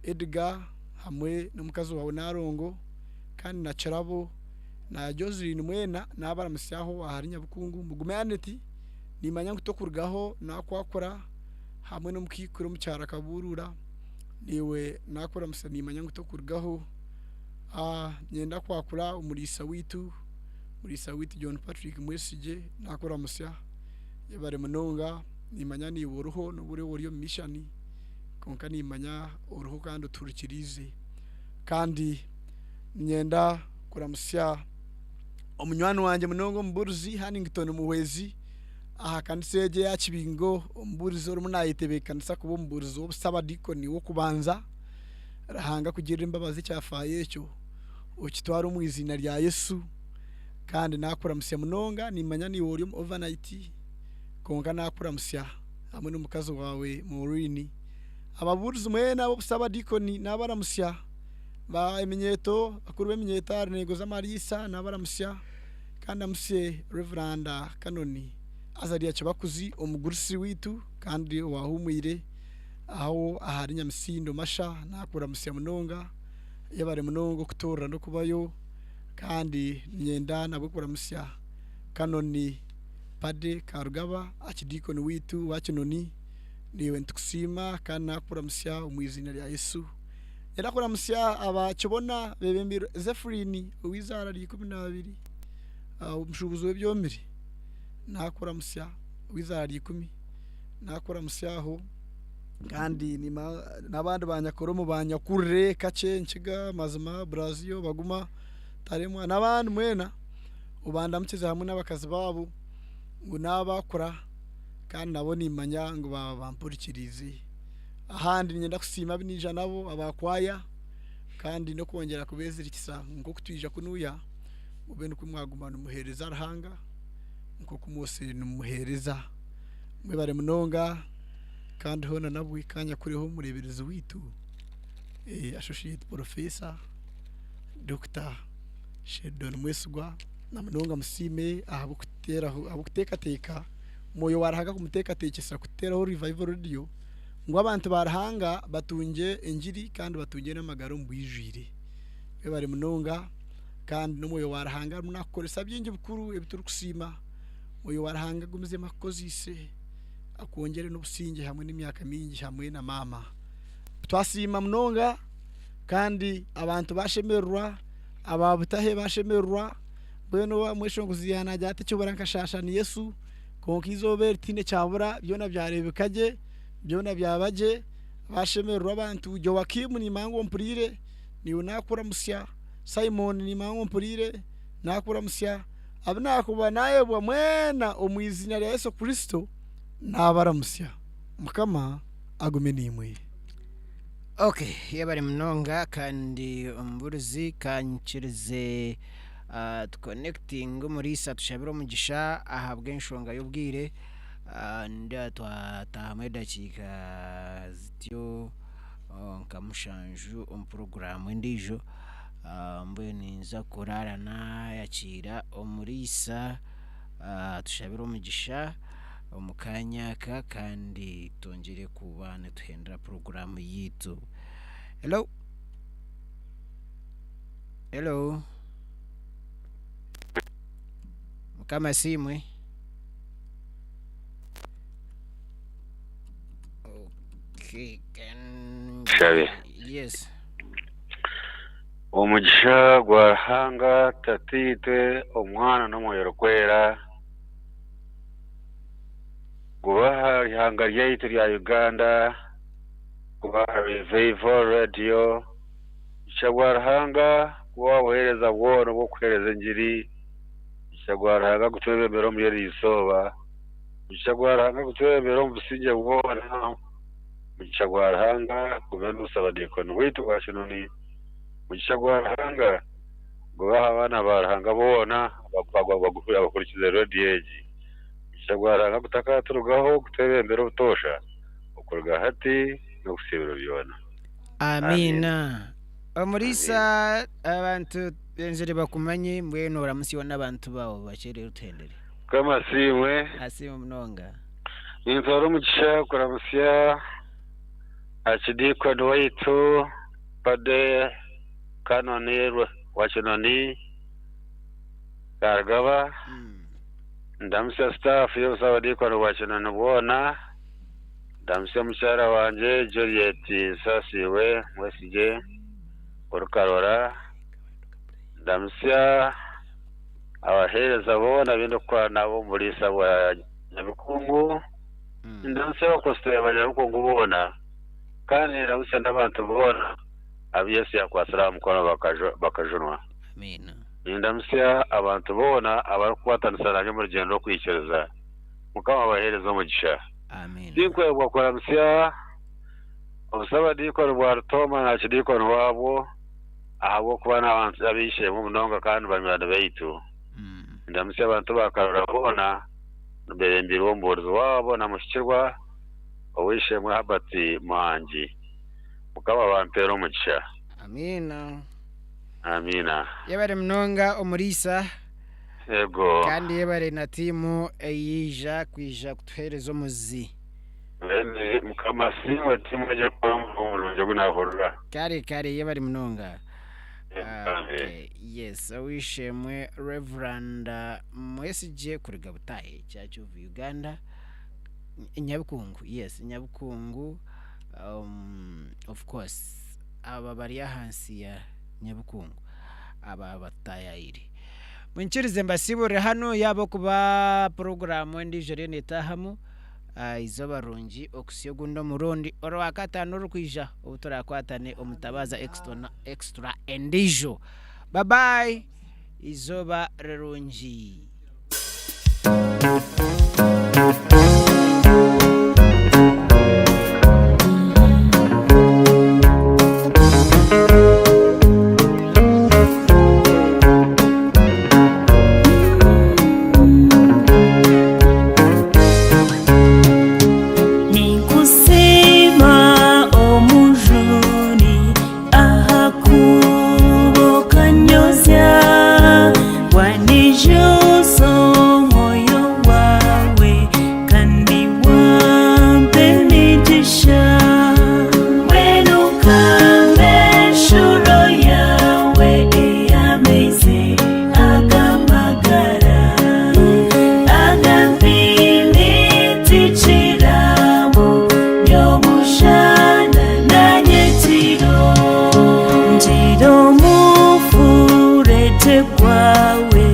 Edgar hamwe n'omukazi waawe Nalongo kandi na Kirabo na Joseline mwena naabaramutsyaho ahari Nyabukungu. Mugume Annet niimanya ngu tokurugaho naakwakura hamwe n'omukaikuru omu kyaro akabuurura, naiwe naakuramutsya niimanya ngu tokurugaho. Niinyenda kwakura omuriisa waitu, omuriisa waitu John Patrick Mwesigye naakuramutsya yebare munonga. Niimanya naiwe oriho n'obu oriba ori omu mishani kwonka niimanya oriho kandi otuhurikiriize. Kandi niinyenda kuramutsya omunywani wangye munonga omubuurizi Hannington Muhwezi aha kanisa egi eya Kibingo, omubuurizi orimu naayetebeekanisa kuba omubuurizi w'obusabadiikoni w'okubanza. Ruhanga akugirire embabazi ekyafaayo ekyo okitware omu iziina rya Yesu. Kandi naakuramutsya munonga niimanya naiwe ori omu overnight. Kwonka naakuramutsya hamwe n'omukazi waawe Maureen. Ababuurizi mwena ab'obusabadiikoni naabaramutsya, ba eminyeeto, bakuru b'eminyeeto ahari Ntego z'Amariisa naabaramutsya, kandi ndamutsye Rev. Canon Azaria Kibakuzi omugurusi waitu kandi owahuumwire aho ahari Nyamisindo Masha naakuramutsya munonga. Yebare munonga okutoorera n'okubayo kandi niinyenda nabwo kuramutsya Canon Paddy Karugaba, Archdeacon waitu wa Kinoni, naiwe nitukusiima kandi nakuramutsya omu iziina rya Yesu. Nyenda kuramutsya aba Kibona bebembeirwe Zephyrine ow'izaara rya 12, omushuubuzi w'ebyomire, nakuramutsya ow'izaara rya ikumi, nakuramutsya aho kandi n'abandi banyakoromo banyakurire Kakye, Nkiga, Mazima, Brazil, Baguma, Taremwa n'abandi mwena. Obandamukize hamwe n'abakazi baabo ngu naabakura kandi nabo nimmanya ngu baaba bampurikiriize. Ahandi niinyenda kusiima abu naija nabo aba kwaya kandi n'okwongyera kubeezirikisa nk'oku twija kunuya mube nikwo mwaguma nimuheereza Ruhanga nk'oku mwosire nimumuheereza. Mwebare munonga kandi hoona nabwe ka nyakureho omureeberezi waitu Associate Professor Doctor Sheldon Mwesigwa na munonga musiime ahabw'okuteeraho ahabw'okuteekateeka Omwoyo wa Ruhanga kumuteekateekyesa kuteeraho Revival Radio ngu abantu ba Ruhanga batungye engiri kandi batungye n'amagara omu bwijwire. Webare munonga kandi n'Omwoyo wa Ruhanga arimu naakukoresa bingi bikuru ebi turikusiima. Omwoyo wa Ruhanga agumizemu akukozeise akwongyere n'obusingye hamwe n'emyaka mingi hamwe na maama. Twasiima munonga kandi abantu bashemererwa. Aba Butahe bashemererwa. Mbwenu owa mweshongozi yaanagira ati ekibura nkashaasha ni Yesu, kwonka eizooba eri tihaine kyabura, byona byareebeka gye, byona byaba gye, baashemererwa abantu. Joakim niimanya ngu ompuriire, naiwe naakuramutsya. Simon niimanya ngu ompuriire, naakuramutsya. Abu naakuba naayebwa mwena omu iziina rya Yesu Kristo, naabaramutsya. Mukama agume naimwe. Okay, yebare munonga kandi omuburizi kanyikirize ah, tuconnectinge omuriisa tushabire omugisha ahabw'enshonga y'obwire ah, nindeeba twatahamu edakiika zityo oh, nka mushanju omu puroguraamu endiijo ah, mbwenu ninza kuraara naayakiira omuriisa ah, tushabire omugisha omu kaanya aka kandi twongyere kuba nituhendera puroguraamu yaitu. Hello? Hello? Mukama asiimwe. Okay, can... Tushabe. Yes. Omugisha gwa Ruhanga Tataitwe, Omwana n'Omwoyo Orikwera gube aha ihanga ryaitu rya Uganda, gube aha Revival Radio. Omugisha gwa Ruhanga gube aha buheereza bwona obw'okuheereza engiri. Omugisha gwa Ruhanga gutwebembere omuri eri izooba. Omugisha gwa Ruhanga gutwebembere omu busingye bwona. Omugisha gwa Ruhanga gube n'omusabadiikoni waitu wa Kinoni. Omugisha gwa Ruhanga gube aha baana ba Ruhanga boona abahurikize radiyo egi. Omugisha gwa Ruhanga gutakaturugaho gutwebembere obutoosha okuruga hati n'okuhitsya ebiro byona. Amiina. Omuriisa abantu benzire bakumanye mbwenu oramutsye n'abantu baawe bakye reero tuhendere. Mukama asiimwe. Asiimwe munonga. Nintwara omugisha kuramutsya Archidiikoni waitu Pade Canon Rwakinoni Karugaba, ndamutsya staff y'obusabadiikoni bwa Kinoni bwona, ndamutsya mukyara wangye Juliet Nsasiibwe Mwesigye ori Karora, ndamutsya abaheereza boona abu ndikukora nabo omu buriisa bwa Nyabikungu, ndamutsya abakositore ba Nyabikungu boona, kandi ndamutsya n'abantu boona abu Yesu yaakwatsire aha mukono bakajunwa. Nindamutsya abantu boona abarikukwatanisa naanye omu rugyendo rw'okwikiriza. Mukama abaheereze omugisha. Tinkwebwa kuramutsya obusabadiikoni bwa Rutooma na Archidiikoni waabwo ahabw'okuba n'abantu ab'eishe-emwe munonga kandi banywani baitu. Nindamutsya abantu ba Karora boona beebembeirwe omubuurizi waabo na muhikirwa Ow'eishe-emwe Herbert Muhangi. Mukama abampeere omugisha. Amiina. Amiina. Yebare munonga omuriisa. Yego. Kandi yebare na tiimu eyaija kwija kutuheereza omuzi. Mbwenu Mukama asiimwe tiimu egi erikukora omurimo murungi ogu naahurira. Kare kare yebare munonga. Okay, yes, ow'eishe-emwe Reverand Mwesigye kuruga Butaahe Church of Uganda. Nyabikungu yes Nyabikungu of course aba bari ahansi ya Nyabikungu aba bataayaayire. Munyikirize mbasiiburire hanu yaaba okuba puroguraamu endiijo eriyo neetaahamu eizooba rirungi okuhitsya ogundi omurundi orwakataano orurikwija obu turaakwatane omu Tabaaza Extra endiijo. Babayi! Eizooba rirungi. Ninkusiima omujuni ahakuba okanyozya wanijuza omwoyo wawe kandi wampa emigisha mbwenu nkampa enshuro yawe ey'amaizi ag'amagara agampimba tikiramu nyomushana na nyekiro ngira omufuregye gwawe.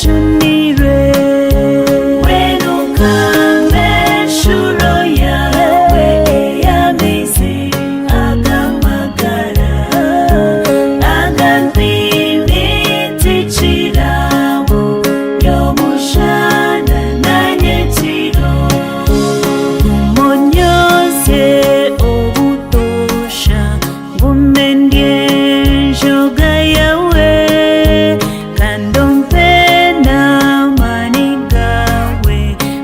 Wanjunire Wenuka meshuro yawe Eyamezi agamagara Agampimitichiramo Yomushana nanyekiro Umonyoze obutosha Ngumendye njoga yawe Kandi umpe n'amani gawe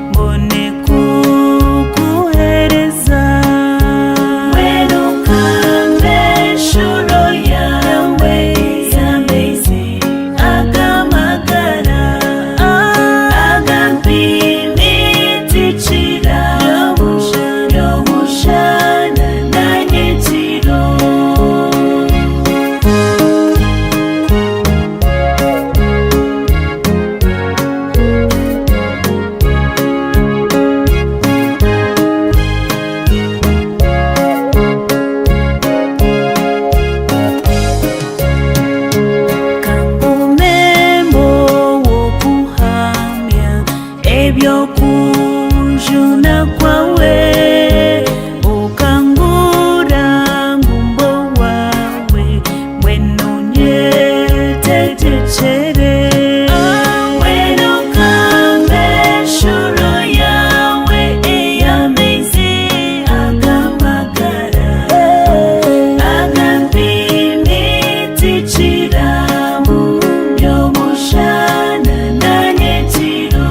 Mbone kukuhereza Wenuka mbeshuro yawe Y'amezi agamagara Agampimitichiramo Yomushana nanyekiro Umembo wokuhamya ebyokujuna kwawe ukangura ngumbo wawe mbwenu nyetegekere Wenuka mbeshuro yawe ey'amaizi agamagara agampimitichiramo yomushana nanyekiro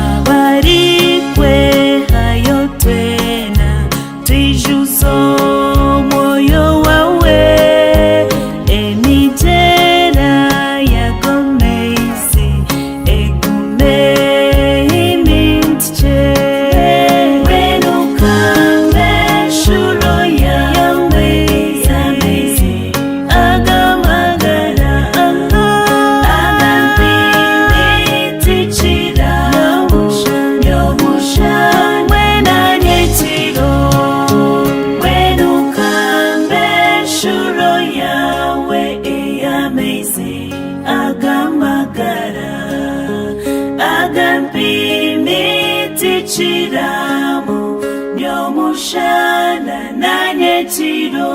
abarikwehayo twena twijuza omwoyo wawe emigyera yagomeizi egume imintikye wenuka mbeshuro yawe y'amaizi agamagara agampimitichiramo yomushana nanyekiro wenuka mbeshuro yawe ey'amaizi agamagara agampimitichiramo nyomushana nanyekiro.